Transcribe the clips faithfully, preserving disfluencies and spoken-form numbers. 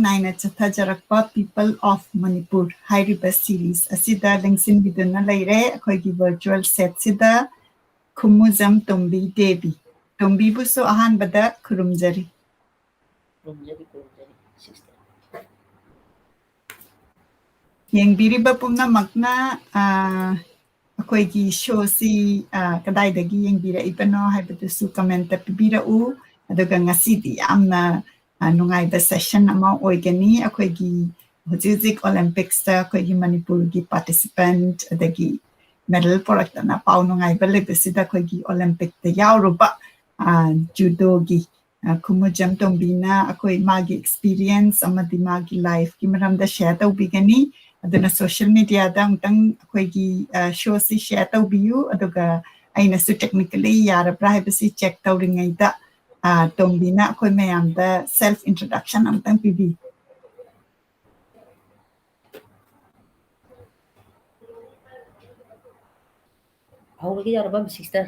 ꯅꯥꯏꯅ ꯆꯠꯊꯖꯔꯛꯄ People of Manipur ꯍꯥꯏꯔꯤꯕ series ꯑꯁꯤꯗ ꯂꯦꯡꯁꯤꯟꯕꯤꯗꯨꯅ ꯂꯩꯔꯦ ꯑꯩꯈꯣꯏꯒꯤ virtual setꯁꯤꯗ ꯈꯨꯃꯨꯖꯝ ꯇꯣꯝꯕꯤ ꯗꯦꯕꯤ꯫ ꯇꯣꯝꯕꯤꯕꯨꯁꯨ ꯑꯍꯥꯟꯕꯗ ꯈꯨꯔꯨꯝꯖꯔꯤ꯫ ꯈꯨꯔꯨꯝꯖꯔꯤ, ꯈꯨꯔꯨꯝꯖꯔꯤ, sister꯫ ꯌꯦꯡꯕꯤꯔꯤꯕ ꯄꯨꯝꯅꯃꯛꯅ, ꯑ, ꯑꯩꯈꯣꯏꯒꯤ showꯁꯤ, ꯑ, ꯀꯗꯥꯏꯗꯒꯤ ꯌꯦꯡꯕꯤꯔꯛꯏꯕꯅꯣ ꯍꯥꯏꯕꯗꯨꯁꯨ commentꯇ ꯄꯤꯕꯤꯔꯛꯎ꯫ ꯑꯗꯨꯒ ꯉꯁꯤꯗꯤ ꯌꯥꯝꯅ, ꯑ, ꯅꯨꯡꯉꯥꯏꯕ session ꯑꯃ ꯑꯣꯏꯒꯅꯤ꯫ ꯑꯩꯈꯣꯏꯒꯤ ꯍꯧꯖꯤꯛ ꯍꯧꯖꯤꯛ Olympicꯁꯇ ꯑꯩꯈꯣꯏꯒꯤ ꯃꯅꯤꯄꯨꯔꯒꯤ participant ꯑꯗꯒꯤ medal ꯄꯨꯔꯛꯇꯅ ꯄꯥꯎ ꯅꯨꯡꯉꯥꯏꯕ ꯂꯩꯕꯁꯤꯗ ꯑꯩꯈꯣꯏꯒꯤ Olympicꯇ ꯌꯥꯎꯔꯨꯕ, ꯑ, judoꯒꯤ, ꯑ, ꯈꯨꯃꯨꯖꯝ ꯇꯣꯝꯕꯤꯅ ꯑꯩꯈꯣꯏ ꯃꯥꯒꯤ experience ꯑꯃꯗꯤ ꯃꯥꯒꯤ lifeꯀꯤ ꯃꯔꯝꯗ share ꯇꯧꯕꯤꯒꯅꯤ꯫ ꯑꯗꯨꯅ social mediaꯗ ꯑꯃꯨꯛꯇꯪ ꯑꯩꯈꯣꯏꯒꯤ, ꯑ, showꯁꯤ share ꯇꯧꯕꯤꯌꯨ꯫ ꯑꯗꯨꯒ ꯑꯩꯅꯁꯨ technically ꯌꯥꯔꯕ꯭ꯔꯥ ꯍꯥꯏꯕꯁꯤ check ꯇꯧꯔꯤꯉꯩꯗ, ꯑ, ꯇꯣꯝꯕꯤꯅ ꯑꯩꯈꯣꯏ ꯃꯌꯥꯝꯗ self introduction ꯑꯃꯨꯛꯇꯪ ꯄꯤꯕꯤꯌꯨ꯫ ꯍꯧꯔꯒꯦ ꯌꯥꯔꯕ, sister?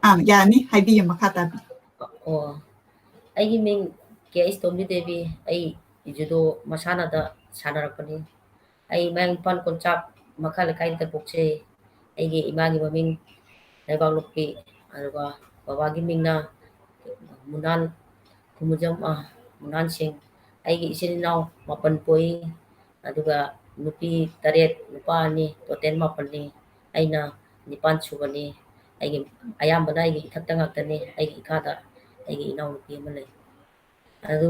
ꯑꯥ, ꯌꯥꯅꯤ, ꯍꯥꯏꯕꯤꯌꯨ, ꯃꯈꯥ ꯇꯥꯕꯤꯌꯨ꯫ ꯑꯣ, ꯑꯩꯒꯤ ꯃꯤꯡ ꯀꯦ ꯑꯩꯁ ꯇꯣꯝꯕꯤ ꯗꯦꯕꯤ꯫ ꯑꯩ judo ꯃꯁꯥꯟꯅꯗ ꯁꯥꯟꯅꯔꯛꯄꯅꯤ꯫ ꯑꯩ ꯃꯌꯥꯡ ꯏꯝꯐꯥꯜ ꯀꯣꯟꯆꯥꯛ ꯃꯈꯥ ꯂꯩꯀꯥꯏꯗ ꯄꯣꯛꯆꯩ꯫ ꯑꯩꯒꯤ ꯏꯃꯥꯒꯤ ꯃꯃꯤꯡ ꯂꯩꯕꯥꯛꯂꯣꯛꯄꯤ, ꯑꯗꯨꯒ ꯕꯕꯥꯒꯤ ꯃꯤꯡꯅ ꯃꯨꯅꯥꯟ ꯈꯨꯃꯨꯖꯝ, ꯑ, ꯃꯨꯅꯥꯟ ꯁꯤꯡ꯫ ꯑꯩꯒꯤ ꯏꯆꯤꯜ ꯏꯅꯥꯎ ꯃꯥꯄꯟ ꯄꯣꯛꯏ, ꯑꯗꯨꯒ ꯅꯨꯄꯤ ꯇꯔꯦꯠ, ꯅꯨꯄꯥ ꯑꯅꯤ, total ꯃꯥꯄꯟꯅꯤ꯫ ꯑꯩꯅ ꯅꯤꯄꯥꯟ ꯁꯨꯕꯅꯤ꯫ ꯑꯩꯒꯤ, ꯑꯌꯥꯝꯕꯅ ꯑꯩꯒꯤ ꯏꯊꯛꯇ ꯉꯥꯛꯇꯅꯤ꯫ ꯑꯩꯒꯤ ꯏꯈꯥꯗ ꯑꯩꯒꯤ ꯏꯅꯥꯎꯅꯨꯄꯤ ꯑꯃ ꯂꯩ꯫ ꯑꯗꯨ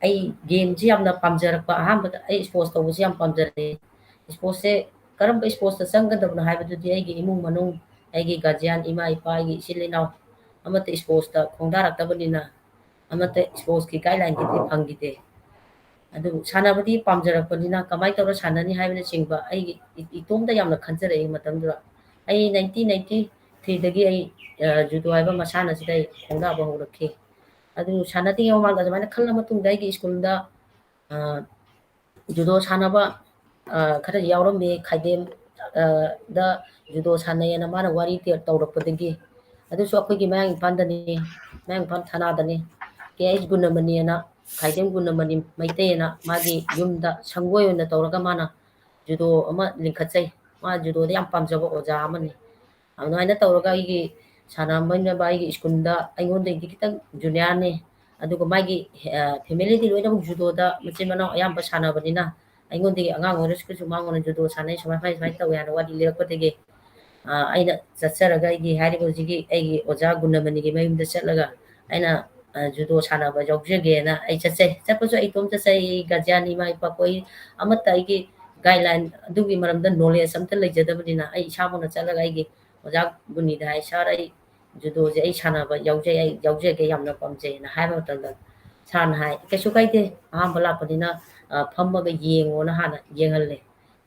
ꯑꯩ gameꯁꯤ ꯌꯥꯝꯅ ꯄꯥꯝꯖꯔꯛꯄ, ꯑꯍꯥꯟꯕꯗ ꯑꯩ sports ꯇꯧꯕꯁꯤ ꯌꯥꯝ ꯄꯥꯝꯖꯔꯛꯑꯦ꯫ Sportsꯁꯦ ꯀꯔꯝꯕ sportsꯇ ꯆꯪꯒꯗꯕꯅꯣ ꯍꯥꯏꯕꯗꯨꯗꯤ ꯑꯩꯒꯤ ꯏꯃꯨꯡ ꯃꯅꯨꯡ, ꯑꯩꯒꯤ guardian, ꯏꯃꯥ ꯏꯄꯥ, ꯑꯩꯒꯤ ꯏꯆꯤꯜ ꯏꯅꯥꯎ ꯑꯃꯠꯇ sportsꯇ ꯈꯣꯡꯗꯥꯔꯛꯇꯕꯅꯤꯅ, ꯑꯃꯠꯇ sportsꯀꯤ guidelineꯗꯤ ꯐꯪꯈꯤꯗꯦ꯫ ꯑꯗꯨꯕꯨ ꯁꯥꯟꯅꯕꯗꯤ ꯄꯥꯝꯖꯔꯛꯄꯅꯤꯅ ꯀꯃꯥꯏꯅ ꯇꯧꯔ ꯁꯥꯟꯅꯅꯤ ꯍꯥꯏꯕꯅꯆꯤꯡꯕ ꯑꯩꯒꯤ ꯏ-, ꯏꯇꯣꯝꯇ ꯌꯥꯝꯅ ꯈꯟꯖꯔꯛꯏ ꯃꯇꯝꯗꯨꯗ꯫ ꯑꯩ nineteen ninety-threeꯗꯒꯤ ꯑꯩ, ꯑ, judo ꯍꯥꯏꯕ ꯃꯁꯥꯟꯅꯁꯤꯗ ꯑꯩ ꯈꯣꯡꯗꯥꯕ ꯍꯧꯔꯛꯈꯤ꯫ ꯑꯗꯨ ꯁꯥꯟꯅꯗ꯭ꯔꯤꯉꯩ ꯃꯃꯥꯡꯗ ꯑꯗꯨꯃꯥꯏꯅ ꯈꯜꯂ ꯃꯇꯨꯡꯗ ꯑꯩꯒꯤ schoolꯗ, ꯑ, judo ꯁꯥꯟꯅꯕ, ꯑ, ꯈꯔ ꯌꯥꯎꯔꯝꯃꯤ꯫ ꯈꯥꯏꯗꯦꯝ, ꯑ, ꯗ judo ꯁꯥꯟꯅꯩꯌꯦꯅ ꯃꯥꯅ ꯋꯥꯔꯤ ꯇꯦ-, ꯇꯧꯔꯛꯄꯗꯒꯤ꯫ ꯑꯗꯨꯁꯨ ꯑꯩꯈꯣꯏꯒꯤ ꯃꯌꯥꯡ ꯏꯝꯐꯥꯜꯗꯅꯤ, ꯃꯌꯥꯡ ꯏꯝꯐꯥꯜ ꯊꯅꯥꯗꯅꯤ꯫ ꯀꯦ ꯑꯩꯆ ꯒꯨꯅꯃꯅꯤ ꯑꯅ, ꯈꯥꯏꯗꯦꯝ ꯒꯨꯅꯃꯅꯤ ꯃꯩꯇꯩ ꯑꯅ, ꯃꯥꯒꯤ ꯌꯨꯝꯗ ꯁꯪꯒꯣꯏ ꯑꯣꯏꯅ ꯇꯧꯔꯒ ꯃꯥꯅ ꯖꯨꯗꯣ ꯑꯃ ꯂꯤꯡꯈꯠꯆꯩ꯫ ꯃꯥ ꯖꯨꯗꯣꯗ ꯌꯥꯝ ꯄꯥꯝꯖꯕ ꯑꯣꯖꯥ ꯑꯃꯅꯤ꯫ ꯑꯗꯨꯃꯥꯏꯅ ꯇꯧꯔꯒ ꯑꯩꯒꯤ ꯁꯥꯟꯅꯃꯤꯟꯅꯕ ꯑꯩꯒꯤ ꯁ꯭ꯀꯨꯜꯗ ꯑꯩꯉꯣꯟꯗꯒꯤꯗꯤ ꯈꯤꯇꯪ ꯖꯨꯅꯤꯌꯔꯅꯤ꯫ ꯑꯗꯨꯒ ꯃꯥꯒꯤ, ꯑ, ꯐꯦꯃꯤꯂꯤꯗꯤ ꯂꯣꯏꯅꯃꯛ ꯖꯨꯗꯣꯗ ꯃꯆꯤꯟ ꯃꯅꯥꯎ ꯑꯌꯥꯝꯕ ꯁꯥꯟꯅꯕꯅꯤꯅ ꯑꯩꯉꯣꯟꯗꯒꯤ ꯑꯉꯥꯡ ꯑꯣꯏꯔꯁꯨ ꯀꯩꯁꯨ ꯃꯉꯣꯟꯗ ꯖꯨꯗꯣ ꯁꯥꯟꯅꯩ, ꯁꯨꯃꯥꯏ, ꯁꯨꯃꯥꯏ, ꯁꯨꯃꯥꯏꯅ ꯇꯧꯋꯦ ꯍꯥꯏꯅ ꯋꯥꯔꯤ ꯂꯤꯔꯛꯄꯗꯒꯤ, ꯑ, ꯑꯩꯅ ꯆꯠꯆꯔꯒ ꯑꯩꯒꯤ ꯍꯥꯏꯔꯤꯕ ꯍꯧꯖꯤꯛꯀꯤ ꯑꯩꯒꯤ ꯑꯣꯖꯥ ꯒꯨꯅꯃꯅꯤꯒꯤ ꯃꯌꯨꯝꯗ ꯆꯠꯂꯒ ꯑꯩꯅ, ꯑ, ꯖꯨꯗꯣ ꯁꯥꯟꯅꯕ ꯌꯥꯎꯖꯒꯦꯅ ꯑꯩ ꯆꯠꯆꯩ꯫ ꯆꯠꯄꯁꯨ ꯑꯩ ꯏꯇꯣꯝ ꯆꯠꯆꯩ꯫ ꯑꯩ ꯒꯥꯔꯖꯤꯌꯥꯟ, ꯏꯃꯥ ꯏꯄꯥ, ꯑꯩꯈꯣꯏ ꯑꯃꯠꯇ ꯑꯩꯒꯤ ꯒꯥꯏꯗꯂꯥꯏꯟ ꯑꯗꯨꯒꯤ ꯃꯔꯝꯗ ꯅꯣꯂꯦꯖ ꯑꯝꯇ ꯂꯩꯖꯗꯕꯅꯤꯅ ꯑꯩ ꯏꯁꯥꯃꯛꯅ ꯆꯠꯂꯒ ꯑꯩꯒꯤ ꯑꯣꯖꯥ ꯒꯨꯅꯤꯗ ꯍꯥꯏ, "ꯁꯥꯔ, ꯑꯩ ꯖꯨꯗꯣꯁꯦ ꯑꯩ ꯁꯥꯟꯅꯕ ꯌꯥꯎꯖꯩ, ꯑꯩ ꯌꯥꯎꯖꯒꯦ, ꯌꯥꯝꯅ ꯄꯥꯝꯖꯩꯅ" ꯍꯥꯏꯕ ꯃꯇꯝꯗ ꯁꯥꯔꯅ ꯍꯥꯏ, "ꯀꯩꯁꯨ ꯀꯥꯏꯗꯦ, ꯑꯍꯥꯟꯕ ꯂꯥꯛꯄꯅꯤꯅ, ꯑ, ꯐꯝꯃꯒ ꯌꯦꯡꯉꯣꯅ" ꯍꯥꯟꯅ ꯌꯦꯡꯍꯜꯂꯦ꯫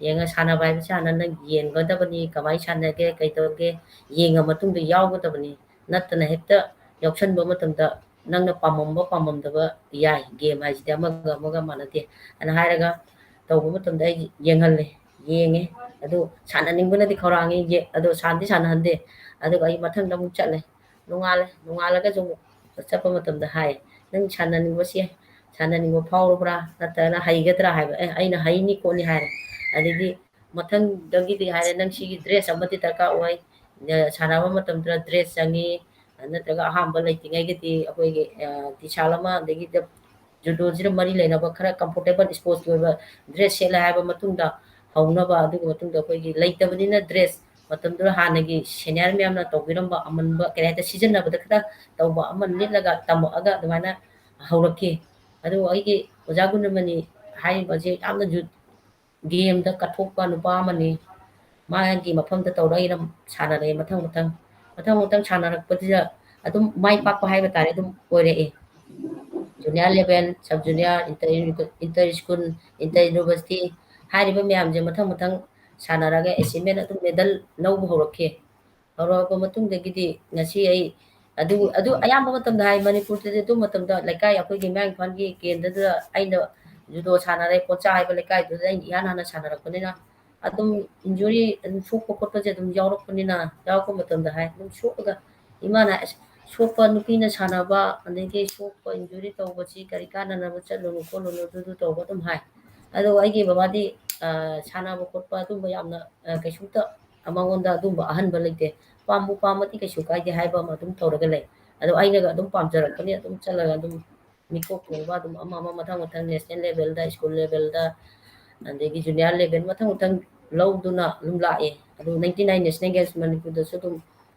ꯌꯦꯡꯉ ꯁꯥꯟꯅꯕ ꯍꯥꯏꯕꯁꯤ ꯍꯥꯟꯅ ꯅꯪ ꯌꯦꯡꯒꯗꯕꯅꯤ, ꯀꯃꯥꯏꯅ ꯁꯥꯟꯅꯒꯦ, ꯀꯩꯗꯧꯒꯦ, ꯌꯦꯡꯉ ꯃꯇꯨꯡꯗ ꯌꯥꯎꯒꯗꯕꯅꯤ꯫ ꯅꯠꯇꯅ ꯍꯦꯛꯇ ꯌꯥꯎꯁꯟꯕ ꯃꯇꯝꯗ ꯅꯪꯅ ꯄꯥꯝꯃꯝꯕ ꯄꯥꯝꯃꯝꯗꯕ ꯌꯥꯏ, ꯒꯦꯝ ꯍꯥꯏꯁꯤꯗꯤ ꯑꯃꯒ ꯑꯃꯒ ꯃꯥꯟꯅꯗꯦ ꯍꯥꯏꯅ ꯍꯥꯏꯔꯒ ꯇꯧꯕ ꯃꯇꯝꯗ ꯑꯩ ꯌꯦꯡꯍꯜꯂꯦ꯫ ꯌꯦꯡꯉꯦ꯫ ꯑꯗꯨ ꯁꯥꯟꯅꯅꯤꯡꯕꯅꯗꯤ ꯈꯧꯔꯥꯡꯉꯤ, ꯌꯦ-, ꯑꯗꯣ ꯁꯥꯟꯅꯗꯤ ꯁꯥꯟꯅꯍꯟꯗꯦ꯫ ꯑꯗꯨꯒ ꯑꯩ ꯃꯊꯪꯗ ꯑꯃꯨꯛ ꯆꯠꯂꯦ꯫ ꯅꯣꯡꯉꯥꯜꯂꯦ꯫ ꯅꯣꯡꯉꯥꯜꯂꯒꯁꯨ ꯑꯃꯨꯛ ꯆꯠꯄ ꯃꯇꯝꯗ ꯍꯥꯏ, "ꯅꯪ ꯁꯥꯟꯅꯅꯤꯡꯕꯁꯤ, ꯁꯥꯟꯅꯅꯤꯡꯕ ꯐꯥꯎꯔꯕ꯭ꯔꯥ? ꯅꯠꯇ꯭ꯔꯒꯅ ꯍꯩꯒꯗ꯭ꯔꯥ?" ꯍꯥꯏꯕ꯫ "ꯑꯦ, ꯑꯩꯅ ꯍꯩꯅꯤ ꯈꯣꯠꯅꯤ" ꯍꯥꯏꯔꯦ꯫ ꯑꯗꯩꯗꯤ ꯃꯊꯪꯗꯒꯤꯗꯤ ꯍꯥꯏꯔꯦ, "ꯅꯪ ꯁꯤꯒꯤ ꯗ꯭ꯔꯦꯁ ꯑꯃꯗꯤ ꯗꯔꯀꯥꯔ ꯑꯣꯏ꯫ ꯑ, ꯁꯥꯟꯅꯕ ꯃꯇꯝꯗ ꯗ꯭ꯔꯦꯁ ꯆꯪꯉꯤ꯫ ꯅꯠꯇ꯭ꯔꯒ ꯑꯍꯥꯟꯕ ꯂꯩꯇ꯭ꯔꯤꯉꯩꯒꯤꯗꯤ ꯑꯩꯈꯣꯏꯒꯤ, ꯑ, ꯇꯤ ꯁꯥꯔꯠ ꯑꯃ, ꯑꯗꯒꯤ ꯖꯨꯗꯣꯁꯤꯅ ꯃꯔꯤ ꯂꯩꯅꯕ ꯈꯔ ꯀꯝꯐꯣꯔꯇꯦꯕꯜ ꯏꯁꯄꯣꯔꯠꯁꯀꯤ ꯑꯣꯏꯕ ꯗ꯭ꯔꯦꯁ ꯁꯦꯠꯂꯦ ꯍꯥꯏꯕ ꯃꯇꯨꯡꯗ ꯍꯧꯅꯕ, ꯑꯗꯨꯒꯤ ꯃꯇꯨꯡꯗ ꯑꯩꯈꯣꯏꯒꯤ ꯂꯩꯇꯕꯅꯤꯅ ꯗ꯭ꯔꯦꯁ ꯃꯇꯝꯗꯨꯗ ꯍꯥꯟꯅꯒꯤ ꯁꯦꯅꯤꯌꯔ ꯃꯌꯥꯝꯅ ꯇꯧꯕꯤꯔꯝꯕ ꯑꯃꯟꯕ ꯀꯔꯤ ꯍꯥꯏꯇꯥꯔꯦ, ꯁꯤꯖꯤꯟꯅꯕꯗ ꯈꯔ ꯇꯧꯕ ꯑꯃ ꯂꯤꯠꯂꯒ ꯇꯝꯃꯛꯑꯒ ꯑꯗꯨꯃꯥꯏꯅ ꯍꯧꯔꯛꯈꯤ꯫ ꯑꯗꯨꯕꯨ ꯑꯩꯒꯤ ꯑꯣꯖꯥ ꯒꯨꯅꯃꯅꯤ ꯍꯥꯏꯔꯤꯕꯁꯦ ꯌꯥꯝꯅꯁꯨ ꯒꯦꯝꯗ ꯀꯠꯊꯣꯛꯄ ꯅꯨꯄꯥ ꯑꯃꯅꯤ꯫ ꯃꯥꯒꯤ ꯃꯐꯝꯗ ꯇꯧꯔꯒ ꯑꯩꯅ ꯁꯥꯟꯅꯔꯛꯑꯦ ꯃꯊꯪ ꯃꯊꯪ꯫ ꯃꯊꯪ ꯃꯊꯪ ꯁꯥꯟꯅꯔꯛꯄꯁꯤꯗ ꯑꯗꯨꯝ ꯃꯥꯏ ꯄꯥꯛꯄ ꯍꯥꯏꯕ ꯇꯥꯔꯦ, ꯑꯗꯨꯝ ꯑꯣꯏꯔꯛꯑꯦ꯫ Junior level, sub junior, inter, inter school, inter university ꯍꯥꯏꯔꯤꯕ ꯃꯌꯥꯝꯁꯦ ꯃꯊꯪ ꯃꯊꯪ ꯁꯥꯟꯅꯔꯒ ꯑꯦꯆꯤꯞꯃꯦꯟ ꯑꯗꯨꯝ ꯃꯦꯗꯜ ꯂꯧꯕ ꯍꯧꯔꯛꯈꯤ꯫ ꯍꯧꯔꯛꯑꯕ ꯃꯇꯨꯡꯗꯒꯤꯗꯤ ꯉꯁꯤ ꯑꯩ ꯑꯗꯨ, ꯑꯗꯨ ꯑꯌꯥꯝꯕ ꯃꯇꯝꯗ ꯍꯥꯏ, ꯃꯅꯤꯄꯨꯔꯗꯗꯤ ꯑꯗꯨ ꯃꯇꯝꯗ ꯂꯩꯀꯥꯏ, ꯑꯩꯈꯣꯏꯒꯤ ꯃꯌꯥꯡ ꯏꯝꯐꯥꯜꯒꯤ ꯀꯦꯟꯗ꯭ꯔꯗꯨꯗ ꯑꯩꯅ ꯖꯨꯗꯣ ꯁꯥꯟꯅꯔꯦ, ꯄꯣꯟꯆꯥ ꯍꯥꯏꯕ ꯂꯩꯀꯥꯏꯗꯨꯗ ꯑꯩꯅ ꯏꯍꯥꯟ ꯍꯥꯟꯅ ꯁꯥꯟꯅꯔꯛꯄꯅꯤꯅ ꯑꯗꯨꯝ ꯏꯟꯖꯨꯔꯤ ꯑꯗꯨꯝ ꯁꯣꯛꯄ ꯈꯣꯠꯄꯁꯦ ꯑꯗꯨꯝ ꯌꯥꯎꯔꯛꯄꯅꯤꯅ, ꯌꯥꯎꯔꯛꯄ ꯃꯇꯝꯗ ꯍꯥꯏ, ꯑꯗꯨꯝ ꯁꯣꯛꯑꯒ ꯏꯃꯥꯅ, "ꯑꯁ, ꯁꯣꯛꯄ ꯅꯨꯄꯤꯅ ꯁꯥꯟꯅꯕ, ꯑꯗꯩꯗꯤ ꯁꯣꯛꯄ injury ꯇꯧꯕꯁꯤ ꯀꯔꯤ ꯀꯥꯟꯅꯅꯕ ꯆꯠꯂꯨꯅꯨ ꯈꯣꯠꯂꯨꯅꯨ ꯑꯗꯨꯗꯨ ꯇꯧꯕ ꯑꯗꯨꯝ ꯍꯥꯏ꯫ ꯑꯗꯣ ꯑꯩꯒꯤ ꯕꯕꯥꯗꯤ, ꯑ, ꯁꯥꯟꯅꯕ ꯈꯣꯠꯄ ꯑꯗꯨꯝꯕ ꯌꯥꯝꯅ, ꯑ, ꯀꯩꯁꯨꯝꯇ ꯃꯉꯣꯟꯗ ꯑꯗꯨꯝꯕ ꯑꯍꯟꯕ ꯂꯩꯇꯦ꯫ ꯄꯥꯝꯕꯨ ꯄꯥꯝꯃꯗꯤ ꯀꯩꯁꯨ ꯀꯥꯏꯗꯦ ꯍꯥꯏꯕ ꯑꯃ ꯑꯗꯨꯝ ꯇꯧꯔꯒ ꯂꯩ꯫ ꯑꯗꯣ ꯑꯩꯅꯒ ꯑꯗꯨꯝ ꯄꯥꯝꯖꯔꯛꯄꯅꯤ, ꯑꯗꯨꯝ ꯆꯠꯂꯒ ꯑꯗꯨꯝ ꯃꯤꯀꯣꯛ ꯊꯣꯡꯕ ꯑꯗꯨꯝ ꯑꯃ ꯑꯃ ꯃꯊꯪ ꯃꯊꯪ national levelꯗ, school levelꯗ, ꯑꯗꯒꯤ junior level ꯃꯊꯪ ꯃꯊꯪ ꯂꯧꯗꯨꯅ ꯑꯗꯨꯝ ꯂꯥꯛꯑꯦ꯫ ꯑꯗꯨ ninety nine National Games ꯃꯅꯤꯄꯨꯔꯗꯁꯨ ꯑꯗꯨꯝ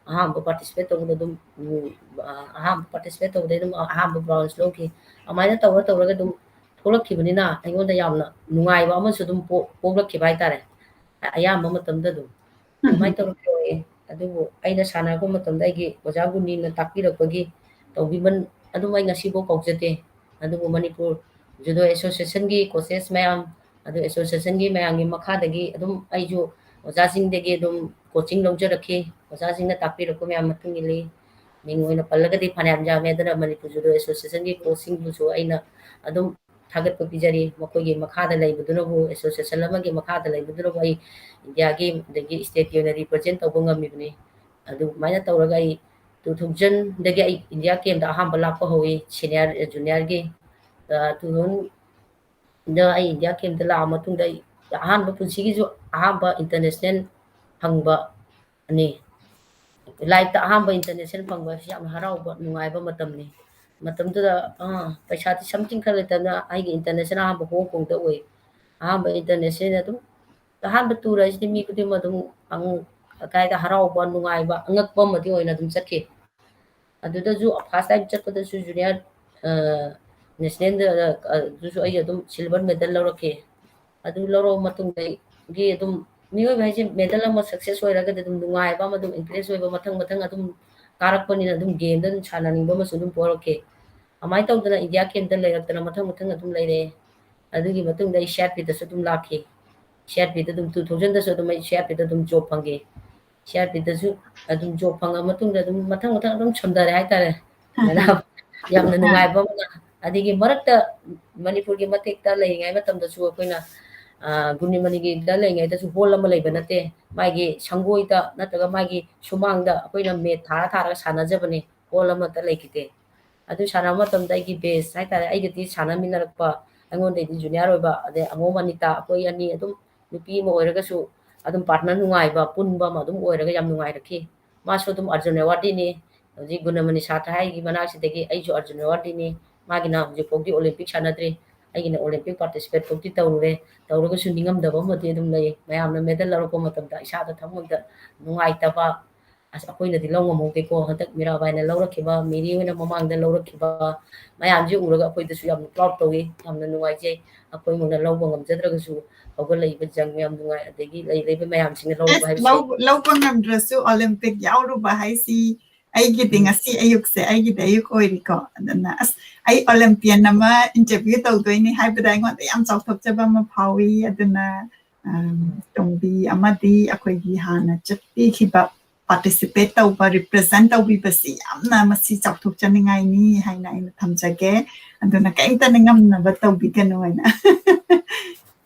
ꯑꯍꯥꯟꯕ participate ꯇꯧꯕꯗ ꯑꯗꯨꯝ, ꯎꯝ, ꯑ, ꯑꯍꯥꯟꯕ participate ꯇꯧꯕꯗꯩ ꯑꯗꯨꯝ ꯑꯍꯥꯟꯕ bronze ꯂꯧꯈꯤ꯫ ꯑꯗꯨꯃꯥꯏꯅ ꯇꯧꯔ ꯇꯧꯔꯒ ꯑꯗꯨꯝ ꯊꯣꯛꯂꯛꯈꯤꯕꯅꯤꯅ ꯑꯩꯉꯣꯟꯗ ꯌꯥꯝꯅ ꯅꯨꯡꯉꯥꯏꯕ ꯑꯃꯁꯨ ꯑꯗꯨꯝ ꯄꯣꯛ-, ꯄꯣꯛꯂꯛꯈꯤꯕ ꯍꯥꯏꯇꯥꯔꯦ꯫ ꯑ-, ꯑꯌꯥꯝꯕ ꯃꯇꯝꯗ ꯑꯗꯨꯝ ꯑꯗꯨꯃꯥꯏꯅ ꯇꯧꯔꯛꯈꯤꯕꯅꯤ꯫ ꯑꯗꯨꯕꯨ ꯑꯩꯅ ꯁꯥꯟꯅꯔꯛꯄ ꯃꯇꯝꯗ ꯑꯩꯒꯤ ꯑꯣꯖꯥ ꯒꯨꯅꯤꯅ ꯇꯥꯛꯄꯤꯔꯛꯄꯒꯤ ꯇꯧꯕꯤꯃꯜ ꯑꯗꯨꯝ ꯑꯩ ꯉꯁꯤꯐꯥꯎ ꯀꯥꯎꯖꯗꯦ꯫ ꯑꯗꯨꯕꯨ ꯃꯅꯤꯄꯨꯔ Judo Associationꯒꯤ coaches ꯃꯌꯥꯝ, ꯑꯗꯨ associationꯒꯤ ꯃꯌꯥꯝꯒꯤ ꯃꯈꯥꯗꯒꯤ ꯑꯗꯨꯝ ꯑꯩꯁꯨ ꯑꯣꯖꯥꯁꯤꯡꯗꯒꯤ ꯑꯗꯨꯝ coaching ꯂꯧꯖꯔꯛꯈꯤ꯫ ꯑꯣꯖꯥꯁꯤꯡꯅ ꯇꯥꯛꯄꯤꯔꯛꯄ ꯃꯌꯥꯝ ꯃꯇꯨꯡ ꯏꯜꯂꯤ꯫ ꯃꯤꯡ ꯑꯣꯏꯅ ꯄꯜꯂꯒꯗꯤ ꯐꯅꯌꯥꯝ ꯌꯥꯝꯃꯦ꯫ ꯑꯗꯨꯅ ꯃꯅꯤꯄꯨꯔ Judo Associationꯒꯤ coachꯁꯤꯡꯕꯨꯁꯨ ꯑꯩꯅ ꯑꯗꯨꯝ ꯊꯥꯒꯠꯄ ꯄꯤꯖꯔꯤ꯫ ꯃꯈꯣꯏꯒꯤ ꯃꯈꯥꯗ ꯂꯩꯕꯗꯨꯅꯕꯨ, association ꯑꯃꯒꯤ ꯃꯈꯥꯗ ꯂꯩꯕꯗꯨꯅꯕꯨ ꯑꯩ ꯏꯟꯗꯤꯌꯥꯒꯤ ꯑꯗꯒꯤ stateꯀꯤ ꯑꯣꯏꯅ represent ꯇꯧꯕ ꯉꯝꯃꯤꯕꯅꯤ꯫ ꯑꯗꯨꯃꯥꯏꯅ ꯇꯧꯔꯒ ꯑꯩ two thousandꯗꯒꯤ ꯑꯩ ꯏꯟꯗꯤꯌꯥ campꯇ ꯑꯍꯥꯟꯕ ꯂꯥꯛꯄ ꯍꯧꯏ, senior, juniorꯒꯤ꯫ ꯑ, two thousand ꯗ ꯑꯩ ꯏꯟꯗꯤꯌꯥ campꯇ ꯂꯥꯛꯑ ꯃꯇꯨꯡꯗ ꯑꯩ ꯑꯍꯥꯟꯕ ꯄꯨꯟꯁꯤꯒꯤꯁꯨ ꯑꯍꯥꯟꯕ international ꯐꯪꯕꯅꯤ꯫ Lifeꯇ ꯑꯍꯥꯟꯕ international ꯐꯪꯕ ꯍꯥꯏꯕꯁꯤ ꯌꯥꯝꯅ ꯍꯔꯥꯎꯕ, ꯅꯨꯡꯉꯥꯏꯕ ꯃꯇꯝꯅꯤ꯫ ꯃꯇꯝꯗꯨꯗ, ꯑ, ꯄꯩꯁꯥꯗꯤ something ꯈꯔ ꯂꯩꯇꯅ ꯑꯩꯒꯤ international ꯑꯍꯥꯟꯕ ꯍꯣꯡ ꯀꯣꯡꯗ ꯑꯣꯏ꯫ ꯑꯍꯥꯟꯕ international ꯑꯗꯨꯝ, ꯑꯍꯥꯟꯕ tour ꯍꯥꯏꯁꯤꯗꯤ ꯃꯤ ꯈꯨꯗꯤꯡꯃꯛ ꯑꯗꯨꯝ ꯑꯉꯛ-, ꯀꯩ ꯍꯥꯏꯇꯥꯔꯦ, ꯍꯔꯥꯎꯕ, ꯅꯨꯡꯉꯥꯏꯕ, ꯑꯉꯛꯄ ꯑꯃꯗꯤ ꯑꯣꯏꯅ ꯑꯗꯨꯝ ꯆꯠꯈꯤ꯫ ꯑꯗꯨꯗꯁꯨ first time ꯆꯠꯄꯗꯁꯨ junior, ꯑ, nationalꯗ, ꯑ, ꯑꯗꯨꯁꯨ ꯑꯩ ꯑꯗꯨꯝ silver medal ꯂꯧꯔꯛꯈꯤ꯫ ꯑꯗꯨ ꯂꯧꯔꯛꯑ ꯃꯇꯨꯡꯗꯒꯤ ꯑꯗꯨꯝ ꯃꯤꯑꯣꯏꯕ ꯍꯥꯏꯁꯦ medal ꯑꯃ success ꯑꯣꯏꯔꯒꯗꯤ ꯑꯗꯨꯝ ꯅꯨꯡꯉꯥꯏꯕ ꯑꯃ ꯑꯗꯨꯝ increase ꯑꯣꯏꯕ ꯃꯊꯪ ꯃꯊꯪ ꯑꯗꯨꯝ ꯀꯥꯔꯛꯄꯅꯤꯅ ꯑꯗꯨꯝ gameꯗ ꯑꯗꯨꯝ ꯁꯥꯟꯅꯅꯤꯡꯕ ꯑꯃꯁꯨ ꯑꯗꯨꯝ ꯄꯣꯛꯂꯛꯈꯤ꯫ ꯑꯗꯨꯃꯥꯏꯅ ꯇꯧꯗꯅ ꯏꯟꯗꯤꯌꯥ campꯇ ꯂꯩꯔꯛꯇꯅ ꯃꯊꯪ ꯃꯊꯪ ꯑꯗꯨꯝ ꯂꯩꯔꯛꯑꯦ꯫ ꯑꯗꯨꯒꯤ ꯃꯇꯨꯡꯗ ꯑꯩ CRPFꯇꯁꯨ ꯑꯗꯨꯝ ꯂꯥꯛꯈꯤ꯫ CRPFꯇ ꯑꯗꯨꯝ two thousandꯗꯁꯨ ꯑꯗꯨꯝ ꯑꯩ CRPFꯇ ꯑꯗꯨꯝ job ꯐꯪꯈꯤ꯫ CRPFꯇꯁꯨ ꯑꯗꯨꯝ job ꯐꯪꯉ ꯃꯇꯨꯡꯗ ꯑꯗꯨꯝ ꯃꯊꯪ ꯃꯊꯪ ꯑꯗꯨꯝ ꯁꯝꯊꯔꯦ ꯍꯥꯏꯇꯥꯔꯦ꯫ ꯎꯝ꯫ ꯌꯥꯝꯅ ꯅꯨꯡꯉꯥꯏꯕ ꯑꯃꯅ, ꯑꯗꯒꯤ ꯃꯔꯛꯇ ꯃꯅꯤꯄꯨꯔꯒꯤ ꯃꯇꯦꯛꯇ ꯂꯩꯔꯤꯉꯩ ꯃꯇꯝꯗꯁꯨ ꯑꯩꯈꯣꯏꯅ, ꯑ, ꯒꯨꯅꯤꯃꯅꯤꯒꯤꯗ ꯂꯩꯔꯤꯉꯩꯗꯁꯨ hall ꯑꯃ ꯂꯩꯕ ꯅꯠꯇꯦ, ꯃꯥꯒꯤ ꯁꯪꯒꯣꯏꯗ ꯅꯠꯇ꯭ꯔꯒ ꯃꯥꯒꯤ ꯁꯨꯃꯥꯡꯗ ꯑꯩꯈꯣꯏꯅ mat ꯊꯥꯔ ꯊꯥꯔꯒ ꯁꯥꯟꯅꯖꯕꯅꯤ꯫ ꯒꯣꯜ ꯑꯃꯠꯇ ꯂꯩꯈꯤꯗꯦ꯫ ꯑꯗꯨ ꯁꯥꯟꯅꯕ ꯃꯇꯝꯗ ꯑꯩꯒꯤ ꯕꯦꯁ ꯍꯥꯏꯇꯥꯔꯦ, ꯑꯩꯒꯗꯤ ꯁꯥꯟꯅꯃꯤꯟꯅꯔꯛꯄ, ꯑꯩꯉꯣꯟꯗꯩꯗꯤ ꯖꯨꯅꯤꯌꯔ ꯑꯣꯏꯕ, ꯑꯗꯩ ꯑꯉꯣꯝ ꯑꯅꯤꯇꯥ, ꯑꯩꯈꯣꯏ ꯑꯅꯤ ꯑꯗꯨꯝ, ꯅꯨꯄꯤ ꯑꯃ ꯑꯣꯏꯔꯒꯁꯨ ꯑꯗꯨꯝ ꯄꯥꯔꯠꯅꯔ ꯅꯨꯡꯉꯥꯏꯕ, ꯄꯨꯟꯕ ꯑꯃ ꯑꯗꯨꯝ ꯑꯣꯏꯔꯒ ꯌꯥꯝ ꯅꯨꯡꯉꯥꯏꯔꯛꯈꯤ꯫ ꯃꯥꯁꯨ ꯑꯗꯨꯝ ꯑꯔꯖꯨꯟ ꯑꯦꯋꯥꯔꯗꯤꯅꯤ꯫ ꯍꯧꯖꯤꯛ ꯒꯨꯅꯃꯅꯤ ꯁꯥꯇ꯭ꯔ ꯍꯥꯏꯒꯤ ꯃꯅꯥꯛꯁꯤꯗꯒꯤ ꯑꯩꯁꯨ ꯑꯔꯖꯨꯟ ꯑꯦꯋꯥꯔꯗꯤꯅꯤ꯫ ꯃꯥꯒꯤꯅ ꯍꯧꯖꯤꯛ ꯐꯥꯎꯗꯤ ꯑꯣꯂꯦꯝꯄꯤꯛ ꯁꯥꯟꯅꯗ꯭ꯔꯤ꯫ ꯑꯩꯒꯤꯅ ꯑꯣꯂꯦꯝꯄꯤꯛ ꯄꯥꯔꯇꯤꯁꯤꯄꯦꯠ ꯐꯥꯎꯗꯤ ꯇꯧꯔꯨꯔꯦ꯫ ꯇꯧꯔꯒꯁꯨ ꯅꯤꯡꯉꯝꯗꯕ ꯑꯃꯗꯤ ꯑꯗꯨꯝ ꯂꯩ꯫ ꯃꯌꯥꯝꯅ ꯃꯦꯗꯜ ꯂꯧꯔꯛꯄ ꯃꯇꯝꯗ ꯏꯁꯥꯗ ꯊꯃꯣꯏꯗ ꯅꯨꯡꯉꯥꯏꯇꯕ, "ꯑꯁ, ꯑꯩꯈꯣꯏꯅꯗꯤ ꯂꯧ ꯉꯝꯍꯧꯗꯦꯀꯣ, ꯍꯟꯗꯛ ꯃꯤꯔꯥꯕꯥꯏꯅ ꯂꯧꯔꯛꯈꯤꯕ, ꯃꯦꯔꯤ ꯍꯣꯏꯅ ꯃꯃꯥꯡꯗ ꯂꯧꯔꯛꯈꯤꯕ ꯃꯌꯥꯝꯁꯦ ꯎꯔꯒ ꯑꯩꯈꯣꯏꯗꯁꯨ ꯌꯥꯝꯅ ꯄ꯭ꯔꯥꯎꯗ ꯇꯧꯏ, ꯌꯥꯝꯅ ꯅꯨꯡꯉꯥꯏꯖꯩ꯫ ꯑꯩꯈꯣꯏꯃꯛꯅ ꯂꯧꯕ ꯉꯝꯖꯗ꯭ꯔꯒꯁꯨ ꯍꯧꯒꯠꯂꯛꯏꯕ ꯖꯪ ꯃꯌꯥꯝ ꯅꯨꯡꯉꯥꯏ, ꯑꯗꯒꯤ ꯂꯩꯔꯤꯕ ꯃꯌꯥꯝꯁꯤꯡꯅ ꯂꯧꯔꯛꯄ ꯑꯁ, ꯍꯥꯏꯕꯁꯦ"꯫ ꯂꯧ-, ꯂꯧꯕ ꯉꯝꯗ꯭ꯔꯁꯨ ꯑꯣꯂꯦꯝꯄꯤꯛ ꯌꯥꯎꯔꯨꯕ ꯍꯥꯏꯁꯤ ꯑꯩꯒꯤꯗꯤ ꯎꯝ꯫ ꯉꯁꯤ ꯑꯌꯨꯛꯁꯦ ꯑꯩꯒꯤꯗꯤ ꯑꯌꯨꯛ ꯑꯣꯏꯔꯤꯀꯣ꯫ ꯑꯗꯨꯅ ꯑꯁ, ꯑꯩ ꯑꯣꯂꯦꯝꯄꯤꯌꯟ ꯑꯃ ꯏꯟꯇꯔꯚ꯭ꯌꯨ ꯇꯧꯗꯣꯏꯅꯤ ꯍꯥꯏꯕꯗ ꯑꯩꯉꯣꯟꯗ ꯌꯥꯝ ꯆꯥꯎꯊꯣꯛꯆꯕ ꯑꯃ ꯐꯥꯎꯏ꯫ ꯑꯗꯨꯅ, ꯑꯝ, ꯎꯝ꯫ ꯇꯣꯝꯕꯤ ꯑꯃꯗꯤ ꯑꯩꯈꯣꯏꯒꯤ ꯍꯥꯟꯅ ꯆꯠꯄꯤꯈꯤꯕ, ꯄꯥꯔꯇꯤꯁꯤꯄꯦꯠ ꯇꯧꯕ, ꯔꯤꯄ꯭ꯔꯖꯦꯟ ꯇꯧꯕꯤꯕꯁꯤ ꯌꯥꯝꯅ ꯃꯁꯤ ꯆꯥꯎꯊꯣꯛꯆꯅꯤꯡꯉꯥꯏꯅꯤ ꯍꯥꯏꯅ ꯑꯩꯅ ꯊꯝꯖꯒꯦ꯫ ꯑꯗꯨꯅ ꯀꯔꯤꯝꯇ ꯅꯤꯡꯉꯝꯅꯕ ꯇꯧꯕꯤꯒꯅꯨ ꯍꯥꯏꯅ꯫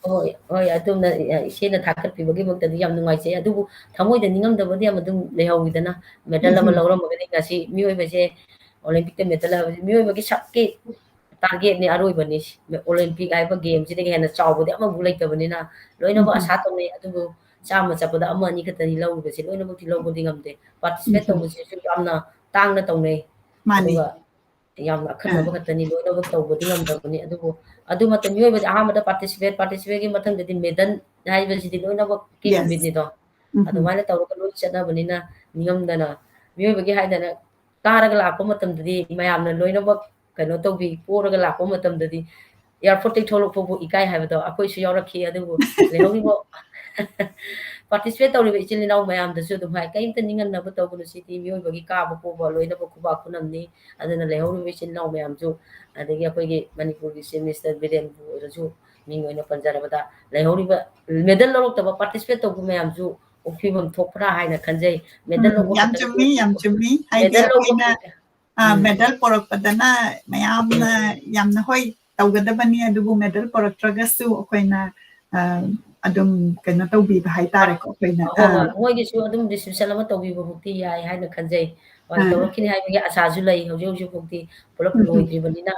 ꯍꯣꯏ, ꯍꯣꯏ, ꯑꯗꯣꯝꯅ, ꯑ, ꯏꯆꯦꯅ ꯊꯥꯒꯠꯄꯤꯕꯒꯤꯃꯛꯇꯗꯤ ꯌꯥꯝ ꯅꯨꯡꯉꯥꯏꯖꯩ꯫ ꯑꯗꯨꯕꯨ ꯊꯃꯣꯏꯗ ꯅꯤꯡꯉꯝꯗꯕꯗꯤ ꯑꯃ ꯑꯗꯨꯝ ꯂꯩꯍꯧꯋꯤꯗꯅ, ꯃꯦꯗꯜ ꯑꯃ ꯎꯝ꯫ ꯂꯧꯔꯝꯃꯒꯗꯤ ꯉꯁꯤ ꯃꯤꯑꯣꯏꯕꯁꯦ ꯑꯣꯂꯦꯝꯄꯤꯛꯇ ꯃꯦꯗꯜ ꯍꯥꯏꯕꯁꯤ ꯃꯤꯑꯣꯏꯕꯒꯤ ꯁꯛꯀꯤ ꯇꯥꯔꯒꯦꯠꯅꯤ, ꯑꯔꯣꯏꯕꯅꯤ꯫ ꯑꯣꯂꯦꯝꯄꯤꯛ ꯍꯥꯏꯕ ꯒꯦꯝꯁꯤꯗꯒꯤ ꯍꯦꯟꯅ ꯆꯥꯎꯕꯗꯤ ꯑꯃꯐꯥꯎ ꯂꯩꯇꯕꯅꯤꯅ ꯂꯣꯏꯅꯃꯛ ꯎꯝ꯫ ꯑꯁꯥ ꯇꯧꯅꯩ꯫ ꯑꯗꯨꯕꯨ ꯆꯥꯝꯃ ꯆꯠꯄꯗ ꯑꯃ ꯑꯅꯤ ꯈꯛꯇꯅꯤ ꯂꯧꯔꯤꯕꯁꯦ, ꯂꯣꯏꯅꯃꯛꯇꯤ ꯂꯧꯕꯗꯤ ꯉꯝꯗꯦ꯫ ꯄꯥꯔꯇꯤꯁꯤꯄꯦꯠ ꯎꯝ꯫ ꯇꯧꯕꯁꯤꯁꯨ ꯌꯥꯝꯅ ꯇꯥꯡꯅ ꯇꯧꯅꯩ꯫ ꯃꯥꯅꯤ꯫ ꯑꯗꯨꯒ ꯌꯥꯝꯅ ꯑꯈꯟꯅꯕ ꯑꯥ꯫ ꯈꯛꯇꯅꯤ, ꯂꯣꯏꯅꯃꯛ ꯇꯧꯕꯗꯤ ꯉꯝꯗꯕꯅꯤ꯫ ꯑꯗꯨꯕꯨ ꯑꯗꯨꯃꯛꯇ ꯃꯤꯑꯣꯏꯕꯗꯤ ꯑꯍꯥꯟꯕꯗ ꯄꯥꯔꯇꯤꯁꯤꯄꯦꯠ, ꯄꯥꯔꯇꯤꯁꯤꯄꯦꯠꯀꯤ ꯃꯊꯪꯗꯗꯤ ꯃꯦꯗꯜ ꯍꯥꯏꯕꯁꯤꯗꯤ ꯂꯣꯏꯅꯃꯛꯀꯤ Yes. ꯅꯨꯃꯤꯠꯅꯤꯗꯣ꯫ ꯎꯝ꯫ ꯑꯗꯨꯃꯥꯏꯅ ꯇꯧꯔꯒ ꯂꯣꯏ ꯆꯠꯅꯕꯅꯤꯅ ꯅꯤꯡꯉꯝꯗꯅ ꯃꯤꯑꯣꯏꯕꯒꯤ ꯍꯥꯏꯗꯅ ꯀꯥꯔꯒ ꯂꯥꯛꯄ ꯃꯇꯝꯗꯗꯤ ꯃꯌꯥꯝꯅ ꯂꯣꯏꯅꯃꯛ ꯀꯩꯅꯣ ꯇꯧꯕꯤ, ꯄꯣꯔꯒ ꯂꯥꯛꯄ ꯃꯇꯝꯗꯗꯤ airport ꯇꯒꯤ ꯊꯣꯛꯂꯛꯄꯕꯨ ꯏꯀꯥꯏ ꯍꯥꯏꯕꯗꯣ ꯑꯩꯈꯣꯏꯁꯨ ꯌꯥꯎꯔꯛꯈꯤ꯫ ꯑꯗꯨꯕꯨ ꯂꯩꯍꯧꯔꯤꯕ participate ꯇꯧꯔꯤꯕ ꯏꯆꯤꯜ ꯏꯅꯥꯎ ꯃꯌꯥꯝꯗꯁꯨ ꯑꯗꯨꯝ ꯍꯥꯏ, ꯀꯔꯤꯝꯇ ꯅꯤꯡꯍꯟꯅꯕ ꯇꯧꯒꯅꯨ꯫ ꯁꯤꯗꯤ ꯃꯤꯑꯣꯏꯕꯒꯤ ꯀꯥꯕ ꯄꯣꯕ ꯂꯣꯏꯅꯃꯛ ꯈꯨꯕꯥꯛ ꯈꯨꯅꯝꯅꯤ꯫ ꯑꯗꯨꯅ ꯂꯩꯍꯧꯔꯤꯕ ꯏꯆꯤꯜ ꯏꯅꯥꯎ ꯃꯌꯥꯝꯁꯨ, ꯑꯗꯒꯤ ꯑꯩꯈꯣꯏꯒꯤ ꯃꯅꯤꯄꯨꯔꯒꯤ Chief Minister ꯕꯤꯔꯦꯟꯕꯨ ꯑꯣꯏꯔꯁꯨ, ꯃꯤꯡ ꯑꯣꯏꯅ ꯄꯟꯖꯔꯕꯗ, ꯂꯩꯍꯧꯔꯤꯕ medal ꯂꯧꯔꯛꯇꯕ, participate ꯇꯧꯕ ꯃꯌꯥꯝꯁꯨ ꯑꯣꯛꯄꯤꯐꯝ ꯊꯣꯛꯄ꯭ꯔꯥ ꯍꯥꯏꯅ ꯈꯟꯖꯩ꯫ Medal ꯎꯝ, ꯂꯧꯕ ꯌꯥꯝ ꯈꯛꯇꯗꯤ ꯆꯨꯝꯃꯤ, ꯌꯥꯝ ꯆꯨꯝꯃꯤ꯫ ꯍꯥꯏꯗꯤ medal ꯂꯧꯕ ꯑꯩꯈꯣꯏꯅ, ꯈꯛꯇ-, ꯑ, ꯎꯝ꯫ Medal ꯄꯣꯔꯛꯄꯗꯅ ꯃꯌꯥꯝꯅ ꯎꯝ꯫ ꯌꯥꯝꯅ ꯍꯣꯏ ꯇꯧꯒꯗꯕꯅꯤ, ꯑꯗꯨꯕꯨ medal ꯄꯣꯔꯛꯇ꯭ꯔꯒꯁꯨ ꯑꯩꯈꯣꯏꯅ, ꯑ, ꯑꯗꯨꯝ ꯀꯩꯅꯣ ꯇꯧꯕꯤꯕ ꯍꯥꯏꯇꯥꯔꯦꯀꯣ, ꯑꯩꯈꯣꯏꯅ, ꯍꯣꯏ, ꯍꯣꯏ꯫ ꯑ, ꯃꯣꯏꯒꯤꯁꯨ ꯑꯗꯨꯝ reception ꯑꯃ ꯇꯧꯕꯤꯕꯃꯨꯛꯇꯤ ꯌꯥꯏ ꯍꯥꯏꯅ ꯈꯟꯖꯩ꯫ ꯃꯥꯅ ꯇꯧꯔꯛꯈꯤꯅꯤ ꯍꯥꯏꯕꯒꯤ ꯑꯁꯥꯁꯨ ꯂꯩ꯫ ꯍꯧꯖꯤꯛ ꯍꯧꯖꯤꯛ ꯐꯥꯎꯗꯤ ꯄꯨꯂꯞ ꯎꯝ, ꯎꯝ꯫ ꯂꯣꯏꯗ꯭ꯔꯤꯕꯅꯤꯅ,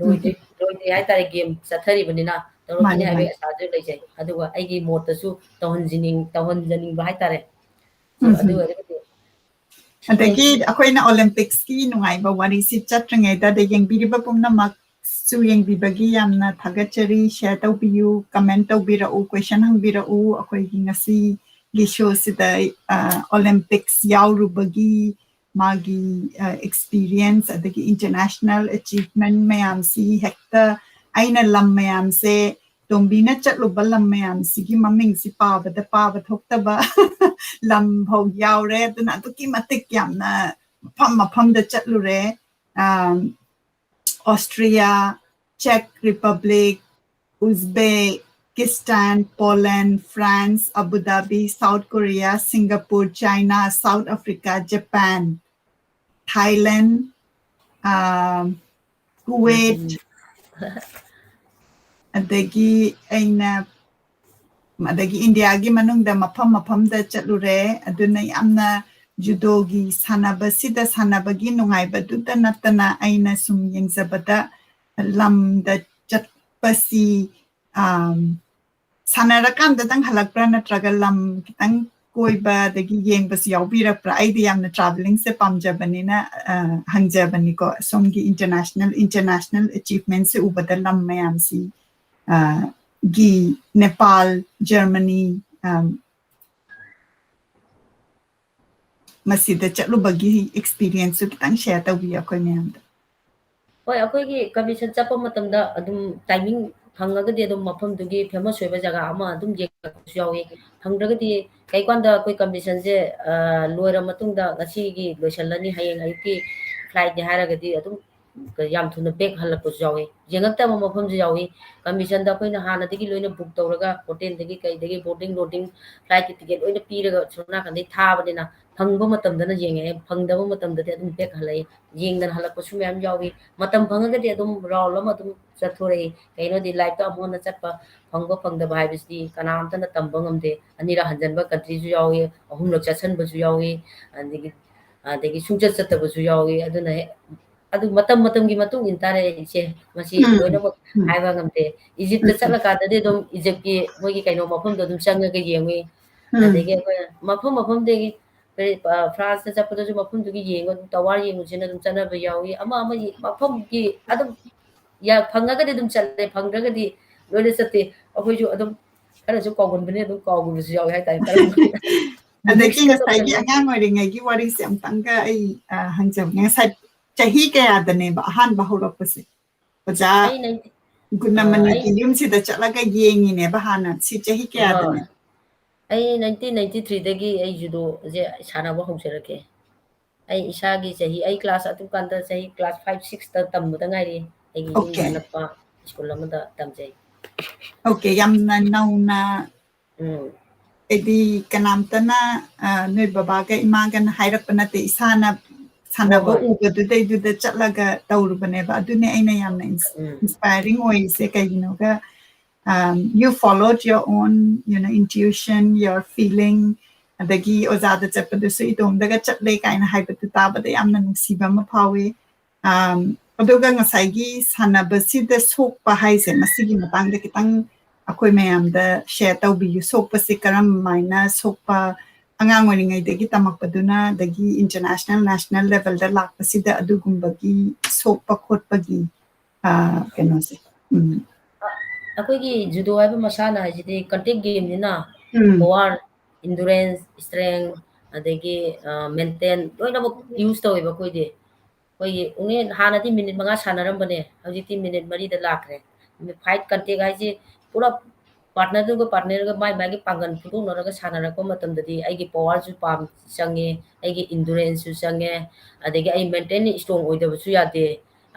ꯎꯝ, ꯂꯣꯏꯗ꯭ꯔꯤ, ꯎꯝ꯫ ꯂꯣꯏꯗ꯭ꯔꯤ ꯍꯥꯏꯇꯥꯔꯦ, ꯒꯦꯝ ꯆꯠꯊꯔꯤꯕꯅꯤꯅ ꯇꯧꯔꯛꯈꯤꯅꯤ ꯃꯥꯅꯤ, ꯍꯥꯏꯕꯒꯤ ꯃꯥꯅꯤ꯫ ꯑꯁꯥꯁꯨ ꯂꯩꯖꯩ꯫ ꯑꯗꯨꯒ ꯑꯩꯒꯤ ꯃꯣꯠꯇꯁꯨ ꯇꯧꯍꯟꯖꯅꯤꯡ-, ꯇꯧꯍꯟꯖꯅꯤꯡꯕ ꯍꯥꯏꯇꯥꯔꯦ꯫ ꯎꯝ, ꯑꯗꯨ ꯎꯝ꯫ ꯑꯣꯏꯔꯒꯗꯤ ꯑꯗꯒꯤ ꯑꯩꯈꯣꯏꯅ Olympics-ꯀꯤ ꯅꯨꯡꯉꯥꯏꯕ ꯋꯥꯔꯤꯁꯤ ꯆꯠꯇ꯭ꯔꯤꯉꯩꯗꯗ ꯌꯦꯡꯕꯤꯔꯤꯕ ꯄꯨꯝꯅꯃꯛꯁꯨ ꯌꯦꯡꯕꯤꯕꯒꯤ ꯌꯥꯝꯅ ꯊꯥꯒꯠꯆꯔꯤ꯫ Share ꯇꯧꯕꯤꯌꯨ, comment ꯇꯧꯕꯤꯔꯛꯎ, question ꯍꯪꯕꯤꯔꯛꯎ꯫ ꯑꯩꯈꯣꯏꯒꯤ ꯉꯁꯤꯒꯤ show-ꯁꯤꯗ, ꯑ, Olympics ꯌꯥꯎꯔꯨꯕꯒꯤ ꯃꯥꯒꯤ, ꯑ, experience ꯑꯗꯒꯤ international achievement ꯃꯌꯥꯝꯁꯤ ꯍꯦꯛꯇ ꯑꯩꯅ ꯂꯝ ꯃꯌꯥꯝꯁꯦ, ꯇꯣꯝꯕꯤꯅ ꯆꯠꯂꯨꯕ ꯂꯝ ꯃꯌꯥꯝꯁꯤꯒꯤ ꯃꯃꯤꯡꯁꯤ ꯄꯥꯕꯗ ꯄꯥꯕ ꯊꯣꯛꯇꯕ ꯂꯝ ꯐꯥꯎ ꯌꯥꯎꯔꯦ꯫ ꯑꯗꯨꯅ ꯑꯗꯨꯛꯀꯤ ꯃꯇꯤꯛ ꯌꯥꯝꯅ ꯃꯐꯝ ꯃꯐꯝꯗ ꯆꯠꯂꯨꯔꯦ꯫ ꯑꯝ, Austria, Czech Republic, Uzbekistan, Poland, France, Abu Dhabi, South Korea, Singapore, China, South Africa, Japan, Thailand, ꯑꯥ, Kuwait, ꯎꯝ꯫ ꯑꯗꯒꯤ ꯑꯩꯅ, ꯑꯗꯒꯤ ꯏꯟꯗꯤꯌꯥꯒꯤ ꯃꯅꯨꯡꯗ ꯃꯐꯝ ꯃꯐꯝꯗ ꯆꯠꯂꯨꯔꯦ꯫ ꯑꯗꯨꯅ ꯌꯥꯝꯅ judo-ꯒꯤ ꯁꯥꯟꯅꯕꯁꯤꯗ, ꯁꯥꯟꯅꯕꯒꯤ ꯅꯨꯡꯉꯥꯏꯕꯗꯨꯇ ꯅꯠꯇꯅ ꯑꯩꯅ ꯁꯨꯝ ꯌꯦꯡꯖꯕꯗ ꯂꯝꯗ ꯆꯠꯄꯁꯤ, ꯑꯥꯝ, ꯁꯥꯟꯅꯔꯀꯥꯟꯗꯇꯪ ꯍꯜꯂꯛꯄ꯭ꯔꯥ ꯅꯠꯇ꯭ꯔꯒ ꯂꯝ ꯈꯤꯇꯪ ꯀꯣꯏꯕ ꯑꯗꯒꯤ ꯌꯦꯡꯕꯁꯨ ꯌꯥꯎꯕꯤꯔꯛꯄ꯭ꯔꯥ? ꯑꯩꯗꯤ ꯌꯥꯝꯅ travelling-ꯁꯦ ꯄꯥꯝꯖꯕꯅꯤꯅ, ꯑ, ꯍꯪꯖꯕꯅꯤꯀꯣ꯫ ꯁꯣꯝꯒꯤ international, international achievement-ꯁꯦ ꯎꯕꯗ ꯂꯝ ꯃꯌꯥꯝꯁꯤ, ꯑ, ꯒꯤ ꯅꯦꯄꯥꯜ, Germany, ꯑ, ꯃꯁꯤꯗ ꯆꯠꯂꯨꯕꯒꯤ experience-ꯁꯨ ꯈꯤꯇꯪ share ꯇꯧꯕꯤꯌꯨ ꯑꯩꯈꯣꯏ ꯃꯌꯥꯝꯗ꯫ ꯍꯣꯏ, ꯑꯩꯈꯣꯏꯒꯤ convention ꯆꯠꯄ ꯃꯇꯝꯗ ꯑꯗꯨꯝ timing ꯐꯪꯉꯒꯗꯤ ꯑꯗꯨꯝ ꯃꯐꯝꯗꯨꯒꯤ famous ꯑꯣꯏꯕ ꯖꯒꯥ ꯑꯃ ꯑꯗꯨꯝ ꯌꯦꯡꯉꯛꯄꯁꯨ ꯌꯥꯎꯏ꯫ ꯐꯪꯗ꯭ꯔꯒꯗꯤ ꯀꯩꯒꯨꯝꯕ ꯑꯩꯈꯣꯏ convention-ꯁꯦ, ꯑ, ꯂꯣꯏꯔ ꯃꯇꯨꯡꯗ ꯉꯁꯤꯒꯤ ꯂꯣꯏꯁꯜꯂꯅꯤ, ꯍꯌꯦꯡ ꯑꯌꯨꯛꯀꯤ flight-ꯅꯤ ꯍꯥꯏꯔꯒꯗꯤ ꯑꯗꯨꯝ ꯌꯥꯝ ꯊꯨꯅ back ꯍꯜꯂꯛꯄꯁꯨ ꯌꯥꯎꯏ꯫ ꯌꯦꯡꯉꯛꯇꯕ ꯃꯐꯝꯁꯨ ꯌꯥꯎꯏ꯫ Convention-ꯗ ꯑꯩꯈꯣꯏꯅ ꯍꯥꯟꯅꯗꯒꯤ ꯂꯣꯏꯅ book ꯇꯧꯔꯒ hotel-ꯗꯒꯤ ꯀꯩꯗꯒꯤ boarding, lodging, flight-ꯀꯤ ticket ꯂꯣꯏꯅ ꯄꯤꯔꯒ ꯁꯣꯝ ꯅꯥꯀꯟꯗꯒꯤ ꯊꯥꯕꯅꯤꯅ ꯐꯪꯕ ꯃꯇꯝꯗꯅ ꯌꯦꯡꯉꯛꯑꯦ, ꯐꯪꯗꯕ ꯃꯇꯝꯗꯗꯤ ꯑꯗꯨꯝ back ꯍꯜꯂꯛꯏ꯫ ꯌꯦꯡꯗꯅ ꯍꯜꯂꯛꯄꯁꯨ ꯃꯌꯥꯝ ꯌꯥꯎꯏ꯫ ꯃꯇꯝ ꯐꯪꯉꯒꯗꯤ ꯑꯗꯨꯝ round ꯑꯃ ꯑꯗꯨꯝ ꯆꯠꯊꯣꯔꯛꯏ꯫ ꯀꯩꯅꯣꯗꯤ life-ꯇ ꯑꯃꯨꯛ ꯍꯟꯅ ꯆꯠꯄ ꯐꯪꯕ ꯐꯪꯗꯕ ꯍꯥꯏꯕꯁꯤꯗꯤ ꯀꯅꯥꯝꯇꯅ ꯇꯝꯕ ꯉꯝꯗꯦ꯫ ꯑꯅꯤꯔꯛ ꯍꯟꯖꯟꯕ country-ꯁꯨ ꯌꯥꯎꯏ, ꯑꯍꯨꯝꯂꯛ ꯆꯠꯁꯟꯕꯁꯨ ꯌꯥꯎꯏ꯫ ꯑꯗꯒꯤ ꯑꯗꯒꯤ ꯁꯨꯡꯆꯠ ꯆꯠꯇꯕꯁꯨ ꯌꯥꯎꯏ꯫ ꯑꯗꯨꯅ ꯍꯦꯛ, ꯑꯗꯨ ꯃꯇꯝ ꯃꯇꯝꯒꯤ ꯃꯇꯨꯡ ꯏꯟ ꯇꯥꯔꯦ ꯏꯆꯦ, ꯃꯁꯤ ꯎꯝ, ꯂꯣꯏꯅꯃꯛ ꯎꯝ꯫ ꯍꯥꯏꯕ ꯉꯝꯗꯦ꯫ ꯏꯖꯤꯞꯇ ꯆꯠꯂꯀꯥꯟꯗꯗꯤ ꯑꯗꯨꯝ ꯏꯖꯤꯞꯀꯤ ꯃꯣꯏꯒꯤ ꯀꯩꯅꯣ ꯃꯐꯝꯗꯣ ꯑꯗꯨꯝ ꯆꯪꯉꯒ ꯌꯦꯡꯉꯨꯏ꯫ ꯎꯝ꯫ ꯑꯗꯒꯤ ꯑꯩꯈꯣꯏꯅ ꯃꯐꯝ ꯃꯐꯝꯗꯒꯤ, ꯀꯔꯤ, ꯑ, ꯐ꯭ꯔꯥꯟꯁꯇ ꯆꯠꯄꯗꯁꯨ ꯃꯐꯝꯗꯨꯒꯤ ꯌꯦꯡꯉ ꯑꯗꯨꯝ ꯇꯋꯥꯔ ꯌꯦꯡꯉꯨꯁꯤꯅ ꯑꯗꯨꯝ ꯆꯠꯅꯕ ꯌꯥꯎꯏ꯫ ꯑꯃ ꯑꯃꯒꯤ ꯃꯐꯝꯒꯤ ꯑꯗꯨꯝ ꯌꯥ-, ꯐꯪꯉꯒꯗꯤ ꯑꯗꯨꯝ ꯆꯠꯂꯦ, ꯐꯪꯗ꯭ꯔꯒꯗꯤ ꯂꯣꯏꯅ ꯆꯠꯇꯦ꯫ ꯑꯩꯈꯣꯏꯁꯨ ꯑꯗꯨꯝ ꯈꯔꯁꯨ ꯀꯥꯎꯒꯟꯕꯅꯦ, ꯑꯗꯨꯝ ꯀꯥꯎꯒꯤꯕꯁꯨ ꯌꯥꯎꯋꯦ ꯍꯥꯏꯇꯥꯔꯦ꯫ ꯀꯔꯝꯕ ꯑꯗꯒꯤ ꯅꯨꯃꯤꯠꯁꯤꯗ ꯉꯁꯥꯏꯒꯤ ꯀꯧꯁꯜꯂꯦ꯫ ꯑꯉꯥꯡ ꯑꯣꯏꯔꯤꯉꯩꯒꯤ ꯋꯥꯔꯤꯁꯦ ꯑꯝꯇꯪꯒ ꯑꯩ, ꯑ, ꯍꯪꯖꯕꯅꯦ꯫ ꯉꯁꯥꯏ ꯆꯍꯤ ꯀꯌꯥꯗꯅꯦꯕ ꯑꯍꯥꯟꯕ ꯍꯧꯔꯛꯄꯁꯦ? ꯑꯣꯖꯥ ꯑꯩ ꯅꯥꯏꯟꯇꯤ-, ꯑ, ꯑꯩ ꯒꯨꯅꯃꯅꯤꯒꯤ ꯌꯨꯝꯁꯤꯗ ꯆꯠꯂꯒ ꯌꯦꯡꯉꯤꯅꯦꯕ ꯍꯥꯟꯅ꯫ ꯁꯤ ꯆꯍꯤ ꯀꯌꯥꯗꯅꯦ? ꯑꯩ nineteen ninety-threeꯗꯒꯤ ꯑꯩ ꯖꯨꯗꯣꯁꯦ ꯁꯥꯟꯅꯕ ꯍꯧꯖꯔꯛꯀꯦ꯫ ꯑꯩ ꯏꯁꯥꯒꯤ ꯆꯍꯤ, ꯑꯩ class ꯑꯗꯨꯀꯥꯟꯗ ꯆꯍꯤ class five, sixꯇ ꯇꯝꯕꯗ ꯉꯥꯏꯔꯤ꯫ ꯑꯩꯒꯤ ꯌꯨꯝ ꯑꯣꯀꯦ꯫ ꯑꯅꯛꯄ ꯁ꯭ꯀꯨꯜ ꯑꯃꯗ ꯇꯝꯖꯩ꯫ ꯑꯣꯀꯦ, ꯌꯥꯝꯅ ꯅꯧꯅ ꯎꯝ꯫ ꯑꯩꯗꯤ ꯀꯅꯥꯝꯇꯅ, ꯑ, ꯅꯣꯏ ꯕꯕꯥꯒ ꯏꯃꯥꯒꯅ ꯍꯥꯏꯔꯛꯄ ꯅꯠꯇꯦ, ꯏꯁꯥꯅ ꯁꯥꯟꯅꯕ ꯍꯣꯏ, ꯍꯣꯏ꯫ ꯎꯕꯗꯨꯗꯩꯗꯨꯗ ꯆꯠꯂꯒ ꯇꯧꯔꯨꯕꯅꯦꯕ꯫ ꯑꯗꯨꯅꯦ ꯑꯩꯅ ꯌꯥꯝꯅ ꯏꯟꯁ-, ꯎꯝ꯫ Inspiring ꯑꯣꯏꯔꯤꯁꯦ꯫ ꯀꯩꯒꯤꯅꯣꯒ, um, you followed your own, you know, intuition, your feeling, ꯑꯗꯒꯤ ꯑꯣꯖꯥꯗ ꯆꯠꯄꯗꯨꯁꯨ ꯏꯇꯣꯝꯗꯒ ꯆꯠꯂꯦ ꯀꯥꯏꯅ ꯍꯥꯏꯕꯗꯨ ꯇꯥꯕꯗ ꯌꯥꯝꯅ ꯅꯨꯡꯁꯤꯕ ꯑꯃ ꯐꯥꯎꯏ꯫ ꯑꯝ, ꯑꯗꯨꯒ ꯉꯁꯥꯏꯒꯤ ꯁꯥꯟꯅꯕꯁꯤꯗ ꯁꯣꯛꯄ ꯍꯥꯏꯁꯦ, ꯃꯁꯤꯒꯤ ꯃꯇꯥꯡꯗ ꯈꯤꯇꯪ ꯑꯩꯈꯣꯏ ꯃꯌꯥꯝꯗ share ꯇꯧꯕꯤꯌꯨ꯫ ꯁꯣꯛꯄꯁꯦ ꯀꯔꯝꯃꯥꯏꯅ ꯁꯣꯛꯄ, ꯑꯉꯥꯡ ꯑꯣꯏꯔꯤꯉꯩꯗꯒꯤ ꯇꯝꯃꯛꯄꯗꯨꯅ, ꯑꯗꯒꯤ international, national levelꯗ ꯂꯥꯛꯄꯁꯤꯗ ꯑꯗꯨꯒꯨꯝꯕꯒꯤ ꯁꯣꯛꯄ ꯈꯣꯠꯄꯒꯤ, ꯑ, ꯀꯩꯅꯣꯁꯦ? ꯎꯝ꯫ ꯑ, ꯑꯩꯈꯣꯏꯒꯤ ꯖꯨꯗꯣ ꯍꯥꯏꯕ ꯃꯁꯥꯟꯅ ꯍꯥꯏꯁꯤꯗꯤ contact gameꯅꯤꯅ, ꯎꯝ꯫ Power, endurance, strength, ꯑꯗꯒꯤ, ꯑ, maintain ꯂꯣꯏꯅꯃꯛ use ꯇꯧꯋꯦꯕ ꯑꯩꯈꯣꯏꯗꯤ꯫ ꯑꯩꯈꯣꯏꯒꯤ only ꯍꯥꯟꯅꯗꯤ minute ꯃꯉꯥ ꯁꯥꯟꯅꯔꯝꯕꯅꯦ, ꯍꯧꯖꯤꯛꯇꯤ minute ꯃꯔꯤꯗ ꯂꯥꯛꯈ꯭ꯔꯦ꯫ Fight contact ꯍꯥꯏꯁꯤ ꯄꯨꯂꯞ partnerꯗꯨꯒ partnerꯒ ꯃꯥꯏ ꯃꯥꯏꯒꯤ ꯄꯥꯡꯒꯜ ꯐꯨꯗꯣꯛꯅꯔꯒ ꯁꯥꯟꯅꯔꯛꯄ ꯃꯇꯝꯗꯗꯤ ꯑꯩꯒꯤ powerꯁꯨ ꯄꯥꯝ ꯆꯪꯉꯦ, ꯑꯩꯒꯤ enduranceꯁꯨ ꯆꯪꯉꯦ, ꯑꯗꯒꯤ ꯑꯩ mentally strong ꯑꯣꯏꯗꯕꯁꯨ ꯌꯥꯗꯦ꯫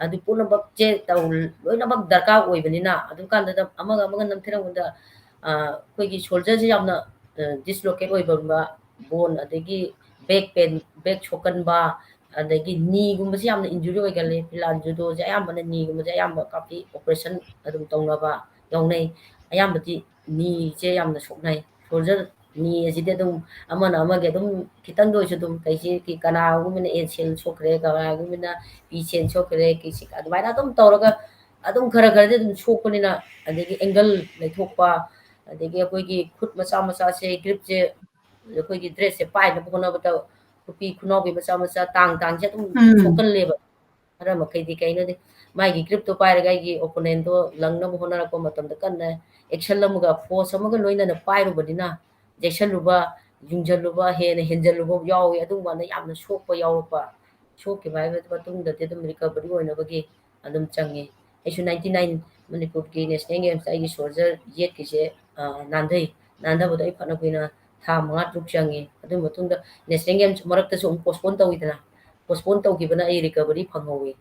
ꯑꯗꯨ ꯄꯨꯝꯅꯃꯛꯁꯦ ꯇꯧ-, ꯂꯣꯏꯅꯃꯛ ꯗꯔꯀꯥꯔ ꯑꯣꯏꯕꯅꯤꯅ, ꯑꯗꯨꯝ ꯀꯥꯟꯗꯨꯗ ꯑꯃꯒ ꯑꯃꯒ ꯅꯝꯊꯔꯛꯄꯗ, ꯑ, ꯑꯩꯈꯣꯏꯒꯤ shoulderꯁꯦ ꯌꯥꯝꯅ, ꯑ, dislocate ꯑꯣꯏꯒꯟꯕ, bone, ꯑꯗꯒꯤ back pain, back ꯁꯣꯛꯀꯟꯕ, ꯑꯗꯒꯤ kneeꯒꯨꯝꯕꯁꯦ ꯌꯥꯝꯅ injury ꯑꯣꯏꯒꯜꯂꯦ꯫ ꯐꯤꯂꯥꯟ ꯖꯨꯗꯣꯁꯦ ꯑꯌꯥꯝꯕꯅ kneeꯒꯨꯝꯕꯁꯦ ꯑꯌꯥꯝꯕ ꯀꯥꯐꯤ operation ꯑꯗꯨꯝ ꯇꯧꯅꯕ ꯌꯥꯎꯅꯩ꯫ ꯑꯌꯥꯝꯕꯗꯤ kneeꯁꯦ ꯌꯥꯝꯅ ꯁꯣꯛꯅꯩ꯫ Shoulder ꯃꯤ ꯑꯁꯤꯗꯤ ꯑꯗꯨꯝ ꯑꯃꯅ ꯑꯃꯒꯤ ꯑꯗꯨꯝ ꯈꯤꯇꯪꯗ ꯑꯣꯏꯔꯁꯨ ꯑꯗꯨꯝ ꯀꯩꯁꯤ ꯀꯤ ꯀꯅꯥꯒꯨꯝꯕꯅ ꯑꯦꯟꯁꯦꯜ ꯁꯣꯛꯈ꯭ꯔꯦ, ꯀꯅꯥꯒꯨꯝꯕꯅ ꯄꯤꯁꯦꯟ ꯁꯣꯛꯈ꯭ꯔꯦ, ꯀꯤꯁꯤ ꯑꯗꯨꯃꯥꯏꯅ ꯑꯗꯨꯝ ꯇꯧꯔꯒ ꯑꯗꯨꯝ ꯈꯔ ꯈꯔꯗꯤ ꯑꯗꯨꯝ ꯁꯣꯛꯄꯅꯤꯅ, ꯑꯗꯒꯤ ꯑꯦꯡꯒꯜ ꯂꯩꯊꯣꯛꯄ, ꯑꯗꯒꯤ ꯑꯩꯈꯣꯏꯒꯤ ꯈꯨꯠ ꯃꯆꯥ ꯃꯆꯥꯁꯦ, ꯒ꯭ꯔꯤꯞꯁꯦ, ꯑꯩꯈꯣꯏꯒꯤ ꯗ꯭ꯔꯦꯁꯁꯦ ꯄꯥꯏꯅꯕ ꯍꯣꯠꯅꯕꯗ ꯈꯨꯄꯤ ꯈꯨꯅꯥꯎꯕꯤ ꯃꯆꯥ ꯃꯆꯥ ꯇꯥꯡ ꯇꯥꯡꯁꯦ ꯑꯗꯨꯝ ꯎꯝ꯫ ꯁꯣꯛꯀꯜꯂꯦꯕ꯫ ꯈꯔ ꯃꯈꯩꯗꯤ ꯀꯩꯅꯣꯗꯤ ꯃꯥꯒꯤ ꯒ꯭ꯔꯤꯞꯇꯣ ꯄꯥꯏꯔꯒ ꯑꯩꯒꯤ ꯑꯣꯄꯣꯅꯦꯟꯗꯣ ꯂꯪꯅꯕ ꯍꯣꯠꯅꯔꯛꯄ ꯃꯇꯝꯗ ꯀꯟꯅ ꯑꯦꯛꯁꯟ ꯑꯃꯒ ꯐꯣꯔꯁ ꯑꯃꯒ ꯂꯣꯏꯅꯅ ꯄꯥꯏꯔꯨꯕꯅꯤꯅ, ꯌꯩꯁꯜꯂꯨꯕ, ꯌꯨꯡꯖꯜꯂꯨꯕ, ꯍꯦꯟꯅ ꯍꯦꯟꯖꯜꯂꯨꯕ ꯌꯥꯎꯏ꯫ ꯑꯗꯨꯒꯨꯝꯕꯅ ꯌꯥꯝꯅ ꯁꯣꯛꯄ ꯌꯥꯎꯔꯛꯄ, ꯁꯣꯛꯈꯤꯕ ꯍꯥꯏꯕ ꯃꯇꯨꯡꯗꯗꯤ ꯑꯗꯨꯝ ꯔꯤꯀꯚꯔꯤ ꯑꯣꯏꯅꯕꯒꯤ ꯑꯗꯨꯝ ꯆꯪꯉꯤ꯫ ꯑꯩꯁꯨ ꯅꯥꯏꯟꯇꯤ ꯅꯥꯏꯟ ꯃꯅꯤꯄꯨꯔꯒꯤ ꯅꯦꯁꯅꯦꯜ ꯒꯦꯝꯁꯇ ꯑꯩꯒꯤ ꯁꯣꯜꯖꯔ ꯌꯦꯠꯀꯤꯁꯦ, ꯑ, ꯅꯥꯟꯊꯩ꯫ ꯅꯥꯟꯊꯕꯗꯣ ꯑꯩ ꯐꯅ ꯀꯨꯏꯅ ꯊꯥ ꯃꯉꯥ ꯇꯔꯨꯛ ꯆꯪꯉꯤ꯫ ꯑꯗꯨꯒꯤ ꯃꯇꯨꯡꯗ ꯅꯦꯁꯅꯦꯜ ꯒꯦꯝꯁ ꯃꯔꯛꯇꯁꯨ ꯑꯃꯨꯛ ꯄꯣꯁꯄꯣꯟ ꯇꯧꯋꯤꯗꯅ, ꯄꯣꯁꯄꯣꯟ ꯇꯧꯈꯤꯕꯅ ꯑꯩ ꯔꯤꯀꯚꯔꯤ ꯐꯪꯍꯧꯋꯤ꯫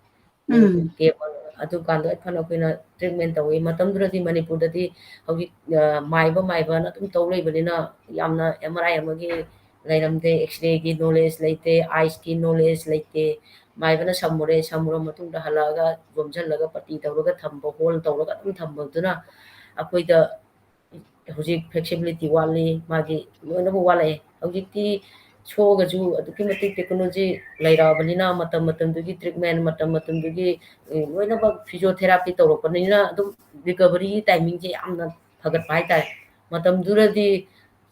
ꯎꯝ꯫ ꯀꯦꯞ ꯑꯗꯨꯀꯥꯟꯗ ꯑꯩ ꯐꯅ ꯀꯨꯏꯅ ꯇ꯭ꯔꯤꯠꯃꯦꯟ ꯇꯧꯋꯤ꯫ ꯃꯇꯝꯗꯨꯗꯗꯤ ꯃꯅꯤꯄꯨꯔꯗꯗꯤ ꯍꯧꯖꯤꯛ, ꯑ, ꯃꯥꯏꯕ ꯃꯥꯏꯕꯅ ꯑꯗꯨꯝ ꯇꯧ ꯂꯩꯕꯅꯤꯅ ꯌꯥꯝꯅ ꯑꯦꯝ ꯑꯥꯔ ꯑꯥꯏ ꯑꯃꯒꯤ ꯂꯩꯔꯝꯗꯦ, ꯑꯦꯛꯁꯔꯦꯒꯤ ꯅꯣꯂꯦꯖ ꯂꯩꯇꯦ, ꯑꯥꯏꯁꯀꯤ ꯅꯣꯂꯦꯖ ꯂꯩꯇꯦ꯫ ꯃꯥꯏꯕꯅ ꯁꯝꯃꯨꯔꯦ, ꯁꯝꯃꯨꯔ ꯃꯇꯨꯡꯗ ꯍꯜꯂꯛꯑꯒ ꯌꯣꯝꯁꯤꯜꯂꯒ ꯄꯇꯤ ꯇꯧꯔꯒ ꯊꯝꯕ, ꯍꯣꯜ ꯇꯧꯔꯒ ꯑꯗꯨꯝ ꯊꯝꯕꯗꯨꯅ ꯑꯩꯈꯣꯏꯗ ꯍꯧꯖꯤꯛ ꯐ꯭ꯂꯦꯛꯁꯤꯕꯤꯂꯤꯇꯤ ꯋꯥꯠꯂꯤ, ꯃꯥꯒꯤ ꯂꯣꯏꯅꯃꯛ ꯋꯥꯠꯂꯛꯑꯦ꯫ ꯍꯧꯖꯤꯛꯇꯤ ꯁꯣꯛꯑꯒꯁꯨ ꯑꯗꯨꯛꯀꯤ ꯃꯇꯤꯛ ꯇꯦꯛꯅꯣꯂꯣꯖꯤ ꯂꯩꯔꯛꯑꯕꯅꯤꯅ, ꯃꯇꯝ ꯃꯇꯝꯗꯨꯒꯤ ꯇ꯭ꯔꯤꯠꯃꯦꯟ, ꯃꯇꯝ ꯃꯇꯝꯗꯨꯒꯤ, ꯑꯦ, ꯂꯣꯏꯅꯃꯛ ꯐꯤꯖꯤꯑꯣꯊꯦꯔꯥꯄꯤ ꯇꯧꯔꯛꯄꯅꯤꯅ ꯑꯗꯨꯝ ꯔꯤꯀꯚꯔꯤꯒꯤ ꯇꯥꯏꯃꯤꯡꯁꯦ ꯌꯥꯝꯅ ꯐꯒꯠꯄ ꯍꯥꯏꯇꯥꯔꯦ꯫ ꯃꯇꯝꯗꯨꯗꯗꯤ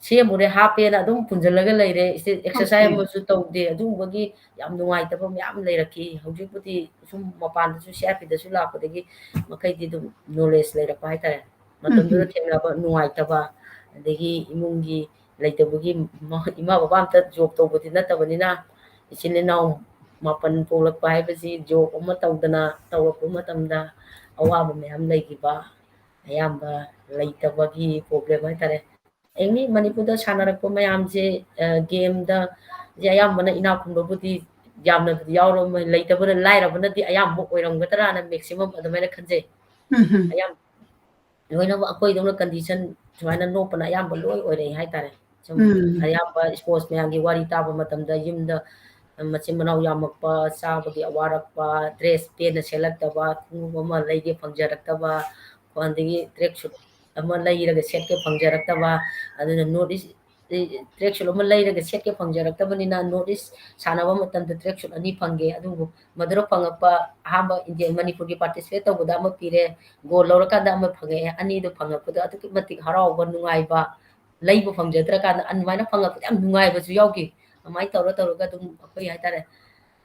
ꯁꯦꯝꯃꯨꯔꯦ, ꯍꯥꯞꯄꯦꯅ ꯑꯗꯨꯝ ꯄꯨꯟꯁꯤꯜꯂꯒ ꯂꯩꯔꯦ, ꯑꯦꯛꯁꯔꯁꯥꯏꯁ ꯑꯣꯀꯦ꯫ ꯑꯃꯁꯨ ꯇꯧꯗꯦ, ꯑꯗꯨꯒꯨꯝꯕꯒꯤ ꯌꯥꯝ ꯅꯨꯡꯉꯥꯏꯇꯕ ꯃꯌꯥꯝ ꯂꯩꯔꯛꯈꯤ꯫ ꯍꯧꯖꯤꯛꯄꯨꯗꯤ ꯁꯨꯝ ꯃꯄꯥꯟꯗꯁꯨ ꯁꯤ ꯑꯥꯔ ꯄꯤꯗꯁꯨ ꯂꯥꯛꯄꯗꯒꯤ ꯃꯈꯩꯗꯤ ꯑꯗꯨꯝ ꯅꯣꯂꯦꯖ ꯂꯩꯔꯛꯄ ꯍꯥꯏꯇꯥꯔꯦ꯫ ꯃꯇꯝꯗꯨꯗ ꯎꯝ꯫ ꯊꯦꯡꯅꯕ ꯅꯨꯡꯉꯥꯏꯇꯕ, ꯑꯗꯒꯤ ꯏꯃꯨꯡꯒꯤ ꯂꯩꯇꯕꯒꯤ ꯃ-, ꯏꯃꯥ ꯕꯕꯥ ꯑꯝꯇ ꯖꯣꯕ ꯇꯧꯕꯗꯤ ꯅꯠꯇꯕꯅꯤꯅ, ꯏꯆꯤꯜ ꯏꯅꯥꯎ ꯃꯥꯄꯟ ꯄꯣꯛꯂꯛꯄ ꯍꯥꯏꯕꯁꯤ ꯖꯣꯕ ꯑꯃ ꯇꯧꯗꯅ ꯇꯧꯔꯛꯄ ꯃꯇꯝꯗ ꯑꯋꯥꯕ ꯃꯌꯥꯝ ꯂꯩꯈꯤꯕ, ꯑꯌꯥꯝꯕ ꯂꯩꯇꯕꯒꯤ ꯄ꯭ꯔꯣꯕ꯭ꯂꯦꯝ ꯍꯥꯏꯇꯥꯔꯦ꯫ ꯑꯦꯅꯤ ꯃꯅꯤꯄꯨꯔꯗ ꯁꯥꯟꯅꯔꯛꯄ ꯃꯌꯥꯝꯁꯦ, ꯑ, ꯒꯦꯝꯗ ꯁꯦ ꯑꯌꯥꯝꯕꯅ ꯏꯅꯥꯛ ꯈꯨꯟꯕꯕꯨꯗꯤ ꯌꯥꯝꯅꯕꯨꯗꯤ ꯌꯥꯎꯔꯝꯃꯣꯏ, ꯂꯩꯇꯕꯅ ꯂꯥꯏꯔꯕꯅꯗꯤ ꯑꯌꯥꯝꯕ ꯑꯣꯏꯔꯝꯒꯗ꯭ꯔꯥꯅ ꯃꯦꯛꯁꯤꯃꯝ ꯑꯗꯨꯃꯥꯏꯅ ꯈꯟꯖꯩ꯫ ꯎꯝ ꯍꯝ꯫ ꯑꯌꯥꯝ-, ꯂꯣꯏꯅꯃꯛ ꯑꯩꯈꯣꯏꯗꯧꯅ ꯀꯟꯗꯤꯁꯟ ꯁꯨꯃꯥꯏꯅ ꯅꯣꯛꯄꯅ ꯑꯌꯥꯝꯕ ꯂꯣꯏ ꯑꯣꯏꯔꯛꯑꯦ ꯍꯥꯏꯇꯥꯔꯦ꯫ ꯁꯨꯝ ꯎꯝ꯫ ꯑꯌꯥꯝꯕ ꯏꯁꯄꯣꯔꯠꯁ ꯃꯌꯥꯝꯒꯤ ꯋꯥꯔꯤ ꯇꯥꯕ ꯃꯇꯝꯗ ꯌꯨꯝꯗ ꯃꯆꯤꯟ ꯃꯅꯥꯎ ꯌꯥꯝꯃꯛꯄ, ꯆꯥꯕꯒꯤ ꯑꯋꯥꯔꯛꯄ, ꯗ꯭ꯔꯦꯁ ꯄꯦꯟꯅ ꯁꯦꯠꯂꯛꯇꯕ, ꯈꯣꯡꯎꯞ ꯑꯃ ꯂꯩꯒꯦ ꯐꯪꯖꯔꯛꯇꯕ, ꯑꯗꯒꯤ ꯇ꯭ꯔꯦꯛ ꯁꯨꯠ ꯑꯃ ꯂꯩꯔꯒ ꯁꯦꯠꯀꯦ ꯐꯪꯖꯔꯛꯇꯕ, ꯑꯗꯨꯅ ꯅꯣꯔꯠ ꯏꯁ track suit ꯑꯃ ꯂꯩꯔꯒ ꯁꯦꯠꯀꯦ ꯐꯪꯖꯔꯛꯇꯕꯅꯤꯅ, North East ꯁꯥꯟꯅꯕ ꯃꯇꯝꯗ track suit ꯑꯅꯤ ꯐꯪꯒꯦ꯫ ꯑꯗꯨꯕꯨ ꯃꯗꯨꯗ ꯐꯪꯉꯛꯄ ꯑꯍꯥꯟꯕ India, ꯃꯅꯤꯄꯨꯔꯒꯤ participate ꯇꯧꯕꯗ ꯑꯃ ꯄꯤꯔꯦ, gold ꯂꯧꯔꯀꯥꯟꯗ ꯑꯃ ꯐꯪꯉꯛꯑꯦ꯫ ꯑꯅꯤꯗꯣ ꯐꯪꯉꯛꯄꯗꯣ ꯑꯗꯨꯛꯀꯤ ꯃꯇꯤꯛ ꯍꯔꯥꯎꯕ, ꯅꯨꯡꯉꯥꯏꯕ, ꯂꯩꯕ ꯐꯪꯖꯗ꯭ꯔꯀꯥꯟꯗ ꯑꯗꯨꯃꯥꯏꯅ ꯐꯪꯉꯛꯄꯗ ꯌꯥꯝ ꯅꯨꯡꯉꯥꯏꯕꯁꯨ ꯌꯥꯎꯈꯤ꯫ ꯑꯗꯨꯃꯥꯏꯅ ꯇꯧꯔ ꯇꯧꯔꯒ ꯑꯗꯨꯝ ꯑꯩꯈꯣꯏ ꯍꯥꯏꯇꯥꯔꯦ,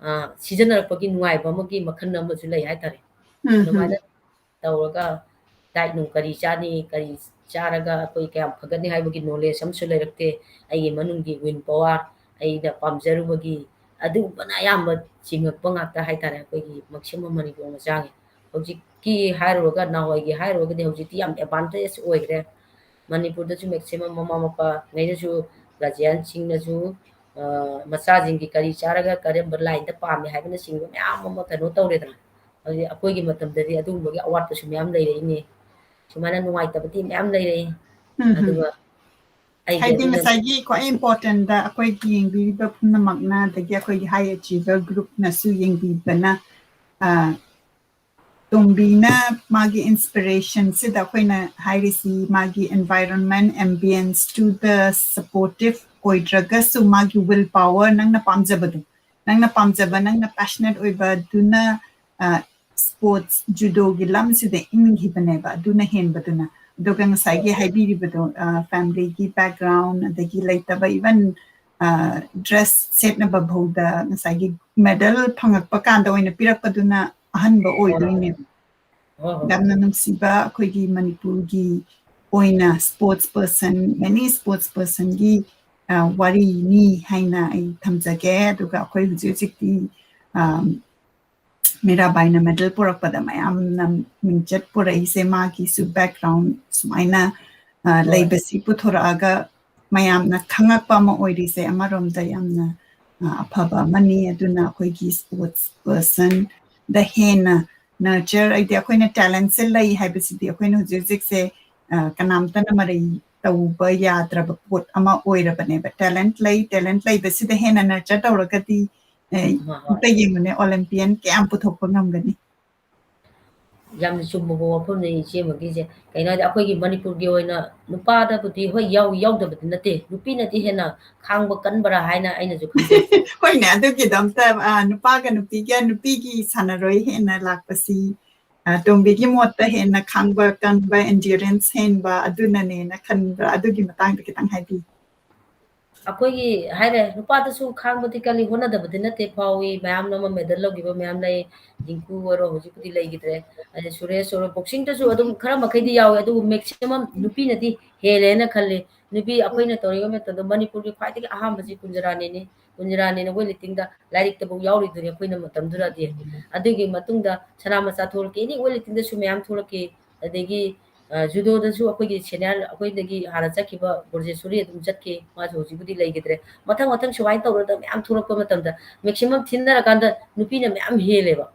ꯑ, ꯁꯤꯖꯤꯟꯅꯔꯛꯄꯒꯤ ꯅꯨꯡꯉꯥꯏꯕ ꯑꯃꯒꯤ ꯃꯈꯜ ꯑꯃꯁꯨ ꯂꯩ ꯍꯥꯏꯇꯥꯔꯦ꯫ ꯎꯝ, ꯎꯝ꯫ ꯑꯗꯨꯃꯥꯏꯅ ꯇꯧꯔꯒ diet ꯅꯨꯡ ꯀꯔꯤ ꯆꯥꯅꯤ, ꯀꯔꯤ ꯆꯥꯔꯒ ꯑꯩꯈꯣꯏ ꯀꯌꯥꯝ ꯐꯒꯠꯅꯤ ꯍꯥꯏꯕꯒꯤ knowledge ꯑꯃꯁꯨ ꯂꯩꯔꯛꯇꯦ꯫ ꯑꯩꯒꯤ ꯃꯅꯨꯡꯒꯤ will power, ꯑꯩꯅ ꯄꯥꯝꯖꯔꯨꯕꯒꯤ, ꯑꯗꯨꯒꯨꯝꯕꯅ ꯑꯌꯥꯝꯕ ꯆꯤꯡꯉꯛꯄ ꯉꯥꯛꯇ ꯍꯥꯏꯇꯥꯔꯦ, ꯑꯩꯈꯣꯏꯒꯤ maximum ꯃꯅꯤꯄꯨꯔ ꯃꯆꯥꯒꯤ꯫ ꯍꯧꯖꯤꯛꯀꯤ ꯍꯥꯏꯔꯨꯔꯒ, ꯅꯍꯥꯟꯋꯥꯏꯒꯤ ꯍꯥꯏꯔꯨꯔꯒꯗꯤ ꯍꯧꯖꯤꯛꯇꯤ ꯌꯥꯝ advantage ꯑꯣꯏꯈ꯭ꯔꯦ꯫ ꯃꯅꯤꯄꯨꯔꯗꯁꯨ maximum ꯃꯃꯥ ꯃꯄꯥꯉꯩꯅꯁꯨ, guardianꯁꯤꯡꯅꯁꯨ, ꯑ, ꯃꯆꯥꯁꯤꯡꯒꯤ ꯀꯔꯤ ꯆꯥꯔꯒ ꯀꯔꯝꯕ lineꯗ ꯄꯥꯝꯃꯤ ꯍꯥꯏꯕꯅꯆꯤꯡꯕ ꯃꯌꯥꯝ ꯑꯃ ꯀꯩꯅꯣ ꯇꯧꯔꯦꯗꯅ꯫ ꯍꯧꯖꯤꯛ ꯑꯩꯈꯣꯏꯒꯤ ꯃꯇꯝꯗꯗꯤ ꯑꯗꯨꯒꯨꯝꯕꯒꯤ ꯑꯋꯥꯠꯄꯁꯨ ꯃꯌꯥꯝ ꯂꯩꯔꯛꯏꯅꯦ꯫ ꯁꯨꯃꯥꯏꯅ ꯅꯨꯡꯉꯥꯏꯇꯕꯗꯤ ꯃꯌꯥꯝ ꯂꯩꯔꯛꯏ꯫ ꯎꯝ, ꯎꯝ꯫ ꯑꯗꯨꯒ ꯑꯩꯒꯤ ꯍꯥꯏꯗꯤ ꯑꯗꯨꯅ ꯉꯁꯥꯏꯒꯤ ꯈ꯭ꯋꯥꯏ importantꯗ ꯑꯩꯈꯣꯏꯒꯤ ꯌꯦꯡꯕꯤꯔꯤꯕ ꯄꯨꯝꯅꯃꯛꯅ, ꯑꯗꯒꯤ ꯑꯩꯈꯣꯏꯒꯤ high achiever groupꯅꯁꯨ ꯌꯦꯡꯕꯤꯕꯅ, ꯑ, ꯇꯣꯝꯕꯤꯅ ꯃꯥꯒꯤ inspirationꯁꯤꯗ ꯑꯩꯈꯣꯏꯅ ꯍꯥꯏꯔꯤꯁꯤ ꯃꯥꯒꯤ environment, ambience to the supportive ꯑꯣꯏꯗ꯭ꯔꯒꯁꯨ ꯃꯥꯒꯤ will power, ꯅꯪꯅ ꯄꯥꯝꯖꯕꯗꯣ, ꯅꯪꯅ ꯄꯥꯝꯖꯕ, ꯅꯪꯅ passionate ꯑꯣꯏꯕꯗꯨꯅ, ꯑ, sports, judoꯒꯤ ꯂꯝꯁꯤꯗ ꯏꯟꯈꯤꯕꯅꯦꯕ, ꯑꯗꯨꯅ ꯍꯦꯟꯕꯗꯨꯅ꯫ ꯑꯗꯨꯒ ꯉꯁꯥꯏꯒꯤ ꯍꯥꯏꯕꯤꯔꯤꯕꯗꯣ, ꯑ, familyꯒꯤ background, ꯑꯗꯒꯤ ꯂꯩꯇꯕ, even, ꯑ, dress ꯁꯦꯠꯅꯕ ꯐꯥꯎꯗ ꯉꯁꯥꯏꯒꯤ medal ꯐꯪꯉꯛꯄ ꯀꯥꯟꯗ ꯑꯣꯏꯅ ꯄꯤꯔꯛꯄꯗꯨꯅ ꯑꯍꯟꯕ ꯑꯣꯏꯗꯣꯏꯅꯦꯕ꯫ ꯍꯣꯏ, ꯍꯣꯏ꯫ ꯌꯥꯝꯅ ꯅꯨꯡꯁꯤꯕ ꯑꯩꯈꯣꯏꯒꯤ ꯃꯅꯤꯄꯨꯔꯒꯤ ꯑꯣꯏꯅ sports person, many sports personꯒꯤ, ꯑ, ꯋꯥꯔꯤꯅꯤ ꯍꯥꯏꯅ ꯑꯩ ꯊꯝꯖꯒꯦ꯫ ꯑꯗꯨꯒ ꯑꯩꯈꯣꯏ ꯍꯧꯖꯤꯛ ꯍꯧꯖꯤꯛꯇꯤ, ꯑ, ꯃꯤꯔꯥꯕꯥꯏꯅ medal ꯄꯨꯔꯛꯄꯗ ꯃꯌꯥꯝꯅ ꯃꯤꯡꯆꯠ ꯄꯨꯔꯛꯏꯁꯦ ꯃꯥꯒꯤꯁꯨ background ꯁꯨꯃꯥꯏꯅ, ꯑ, ꯍꯣꯏ꯫ ꯂꯩꯕꯁꯤ ꯄꯨꯊꯣꯔꯛꯑꯒ ꯃꯌꯥꯝꯅ ꯈꯪꯉꯛꯄ ꯑꯃ ꯑꯣꯏꯔꯤꯁꯦ ꯑꯃꯔꯣꯝꯗ ꯌꯥꯝꯅ, ꯑ, ꯑꯐꯕ ꯑꯃꯅꯤ꯫ ꯑꯗꯨꯅ ꯑꯩꯈꯣꯏꯒꯤ sports personꯗ ꯍꯦꯟꯅ nurture, ꯍꯥꯏꯗꯤ ꯑꯩꯈꯣꯏꯅ talentꯁꯦ ꯂꯩ ꯍꯥꯏꯕꯁꯤꯗꯤ ꯑꯩꯈꯣꯏꯅ ꯍꯧꯖꯤꯛ ꯍꯧꯖꯤꯛꯁꯦ, ꯑ, ꯀꯅꯥꯝꯇꯅ ꯃꯔꯩ ꯇꯧꯕ ꯌꯥꯗ꯭ꯔꯕ ꯄꯣꯠ ꯑꯃ ꯑꯣꯏꯔꯕꯅꯦꯕ꯫ Talent ꯂꯩ, talent ꯂꯩꯕꯁꯤꯗ ꯍꯦꯟꯅ nurture ꯇꯧꯔꯒꯗꯤ, ꯑ, ꯍꯣꯏ, ꯍꯣꯏ꯫ ꯑꯝꯇ ꯌꯦꯡꯉꯨꯅꯦ, Olympian ꯀꯌꯥꯝ ꯄꯨꯊꯣꯛꯄ ꯉꯝꯒꯅꯤ? ꯌꯥꯝꯅ ꯆꯨꯝꯕ ꯋꯥꯐꯝꯅꯤ ꯏꯆꯦ ꯑꯃꯒꯤꯁꯦ꯫ ꯀꯩꯅꯣ ꯍꯥꯏꯗꯤ, ꯑꯩꯈꯣꯏꯒꯤ ꯃꯅꯤꯄꯨꯔꯒꯤ ꯑꯣꯏꯅ ꯅꯨꯄꯥꯗꯕꯨꯗꯤ ꯍꯣꯏ ꯌꯥꯎ-, ꯌꯥꯎꯗꯕꯗꯤ ꯅꯠꯇꯦ, ꯅꯨꯄꯤꯅꯗꯤ ꯍꯦꯟꯅ ꯈꯥꯡꯕ ꯀꯟꯕ꯭ꯔꯥ ꯍꯥꯏꯅ ꯑꯩꯅꯁꯨ ꯈꯟꯖꯩ꯫ ꯍꯣꯏꯅꯦ, ꯑꯗꯨꯒꯤꯗꯃꯛꯇ, ꯑ, ꯅꯨꯄꯥꯒ ꯅꯨꯄꯤꯒ, ꯅꯨꯄꯤꯒꯤ ꯁꯥꯟꯅꯔꯣꯏ ꯍꯦꯟꯅ ꯂꯥꯛꯄꯁꯤ, ꯑ, ꯇꯣꯝꯕꯤꯒꯤ ꯃꯣꯠꯇ ꯍꯦꯟꯅ ꯈꯥꯡꯕ ꯀꯟꯕ, endurance ꯍꯦꯟꯕ ꯑꯗꯨꯅꯅꯦꯅ ꯈꯟꯕ꯭ꯔꯥ? ꯑꯗꯨꯒꯤ ꯃꯇꯥꯡꯗ ꯈꯤꯇꯪ ꯍꯥꯏꯕꯤꯌꯨ꯫ ꯑꯩꯈꯣꯏꯒꯤ ꯍꯥꯏꯔꯦ, ꯅꯨꯄꯥꯗꯁꯨ ꯈꯥꯡꯕꯗꯤ ꯀꯜꯂꯤ, ꯍꯣꯠꯅꯗꯕꯗꯤ ꯅꯠꯇꯦ, ꯐꯥꯎꯏ꯫ ꯃꯌꯥꯝ ꯑꯃ medal ꯂꯧꯈꯤꯕ ꯃꯌꯥꯝ ꯂꯩ꯫ ꯗꯤꯡꯀꯨ ꯑꯣꯏꯔꯣ, ꯍꯧꯖꯤꯛꯄꯨꯗꯤ ꯂꯩꯈꯤꯗ꯭ꯔꯦ꯫ ꯑꯗꯩ ꯁꯨꯔꯦꯁ ꯑꯣꯏꯔꯣ, boxingꯗꯁꯨ ꯑꯗꯨꯝ ꯈꯔ ꯃꯈꯩꯗꯤ ꯌꯥꯎꯋꯦ, ꯑꯗꯨꯕꯨ maximum ꯅꯨꯄꯤꯅꯗꯤ ꯍꯦꯜꯂꯦꯅ ꯈꯜꯂꯤ꯫ ꯅꯨꯄꯤ ꯑꯩꯈꯣꯏꯅ ꯇꯧꯔꯤꯕ ꯃꯇꯝꯗ ꯃꯅꯤꯄꯨꯔꯒꯤ ꯈ꯭ꯋꯥꯏꯗꯒꯤ ꯑꯍꯥꯟꯕꯁꯤ ꯀꯨꯟꯖꯔꯥꯅꯤꯅꯤ꯫ ꯀꯨꯟꯖꯔꯥꯅꯤꯅ weightliftingꯗ ꯂꯥꯏꯔꯤꯛꯇꯐꯥꯎ ꯌꯥꯎꯔꯤꯗꯨꯅꯤ ꯑꯩꯈꯣꯏꯅ ꯃꯇꯝꯗꯨꯗꯗꯤ꯫ ꯑꯗꯨꯒꯤ ꯃꯇꯨꯡꯗ ꯁꯅꯥ ꯃꯆꯥ ꯊꯣꯛꯂꯛꯈꯤ, any weightliftingꯗꯁꯨ ꯃꯌꯥꯝ ꯊꯣꯛꯂꯛꯈꯤ꯫ ꯑꯗꯒꯤ, ꯑ, judoꯗꯁꯨ ꯑꯩꯈꯣꯏꯒꯤ senior, ꯑꯩꯈꯣꯏꯗꯒꯤ ꯍꯥꯟꯅ ꯆꯠꯈꯤꯕ ꯕ꯭ꯔꯣꯖꯦꯁꯣꯔꯤ ꯑꯗꯨꯝ ꯆꯠꯈꯤ, ꯃꯥꯁꯨ ꯍꯧꯖꯤꯛꯄꯨꯗꯤ ꯂꯩꯈꯤꯗ꯭ꯔꯦ꯫ ꯃꯊꯪ ꯃꯊꯪ ꯁꯨꯃꯥꯏꯅ ꯇꯧꯔꯒ ꯃꯌꯥꯝ ꯊꯣꯛꯂꯛꯄ ꯃꯇꯝꯗ maximum ꯊꯤꯟꯅꯔꯀꯥꯟꯗ ꯅꯨꯄꯤꯅ ꯃꯌꯥꯝ ꯍꯦꯜꯂꯦꯕ꯫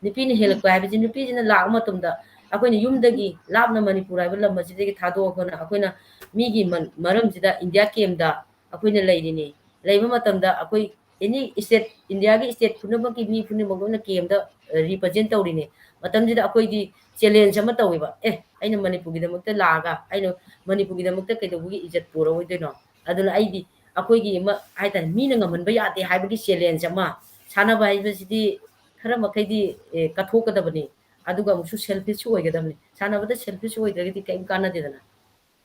ꯅꯨꯄꯤꯅ ꯍꯦꯜꯂꯛꯄ ꯍꯥꯏꯕꯁꯤ, ꯅꯨꯄꯤꯁꯤꯅ ꯂꯥꯛꯄ ꯃꯇꯝꯗ ꯑꯩꯈꯣꯏꯅ ꯌꯨꯝꯗꯒꯤ ꯂꯥꯞꯅ ꯃꯅꯤꯄꯨꯔ ꯍꯥꯏꯕ ꯂꯝ ꯑꯁꯤꯗꯒꯤ ꯊꯥꯗꯣꯛꯑꯒꯅ ꯑꯩꯈꯣꯏꯅ ꯃꯤꯒꯤ ꯃ-, ꯃꯔꯝꯁꯤꯗ India campꯗ ꯑꯩꯈꯣꯏꯅ ꯂꯩꯔꯤꯅꯤ꯫ ꯂꯩꯕ ꯃꯇꯝꯗ ꯑꯩꯈꯣꯏ any state, Indiaꯒꯤ state ꯄꯨꯝꯅꯃꯛꯀꯤ ꯃꯤ ꯄꯨꯝꯅꯃꯛ ꯂꯣꯏꯅ campꯗ, ꯑ, represent ꯇꯧꯔꯤꯅꯤ꯫ ꯃꯇꯝꯁꯤꯗ ꯑꯩꯈꯣꯏꯗꯤ challenge ꯑꯃ ꯇꯧꯋꯦꯕ, "ꯑꯦ, ꯑꯩꯅ ꯃꯅꯤꯄꯨꯔꯒꯤꯗꯃꯛꯇ ꯂꯥꯛꯑꯒ ꯑꯩꯅ ꯃꯅꯤꯄꯨꯔꯒꯤꯗꯃꯛꯇ ꯀꯩꯗꯧꯕꯒꯤ ꯏꯖꯠ ꯄꯨꯔꯛꯑꯣꯏꯗꯣꯏꯅꯣ?" ꯑꯗꯨꯅ ꯑꯩꯗꯤ ꯑꯩꯈꯣꯏꯒꯤ ꯑꯃ ꯍꯥꯏꯇꯥꯔꯦ, ꯃꯤꯅ ꯉꯝꯍꯟꯕ ꯌꯥꯗꯦ ꯍꯥꯏꯕꯒꯤ challenge ꯑꯃ, ꯁꯥꯟꯅꯕ ꯍꯥꯏꯕꯁꯤꯗꯤ ꯈꯔ ꯃꯈꯩꯗꯤ, ꯑꯦ, ꯀꯠꯊꯣꯛꯀꯗꯕꯅꯤ꯫ ꯑꯗꯨꯒ ꯑꯃꯨꯛꯁꯨ selfish ꯑꯣꯏꯒꯗꯕꯅꯤ꯫ ꯁꯥꯟꯅꯕꯗ selfish ꯑꯣꯏꯗ꯭ꯔꯒꯗꯤ ꯀꯔꯤꯝ ꯀꯥꯟꯅꯗꯦꯗꯅ꯫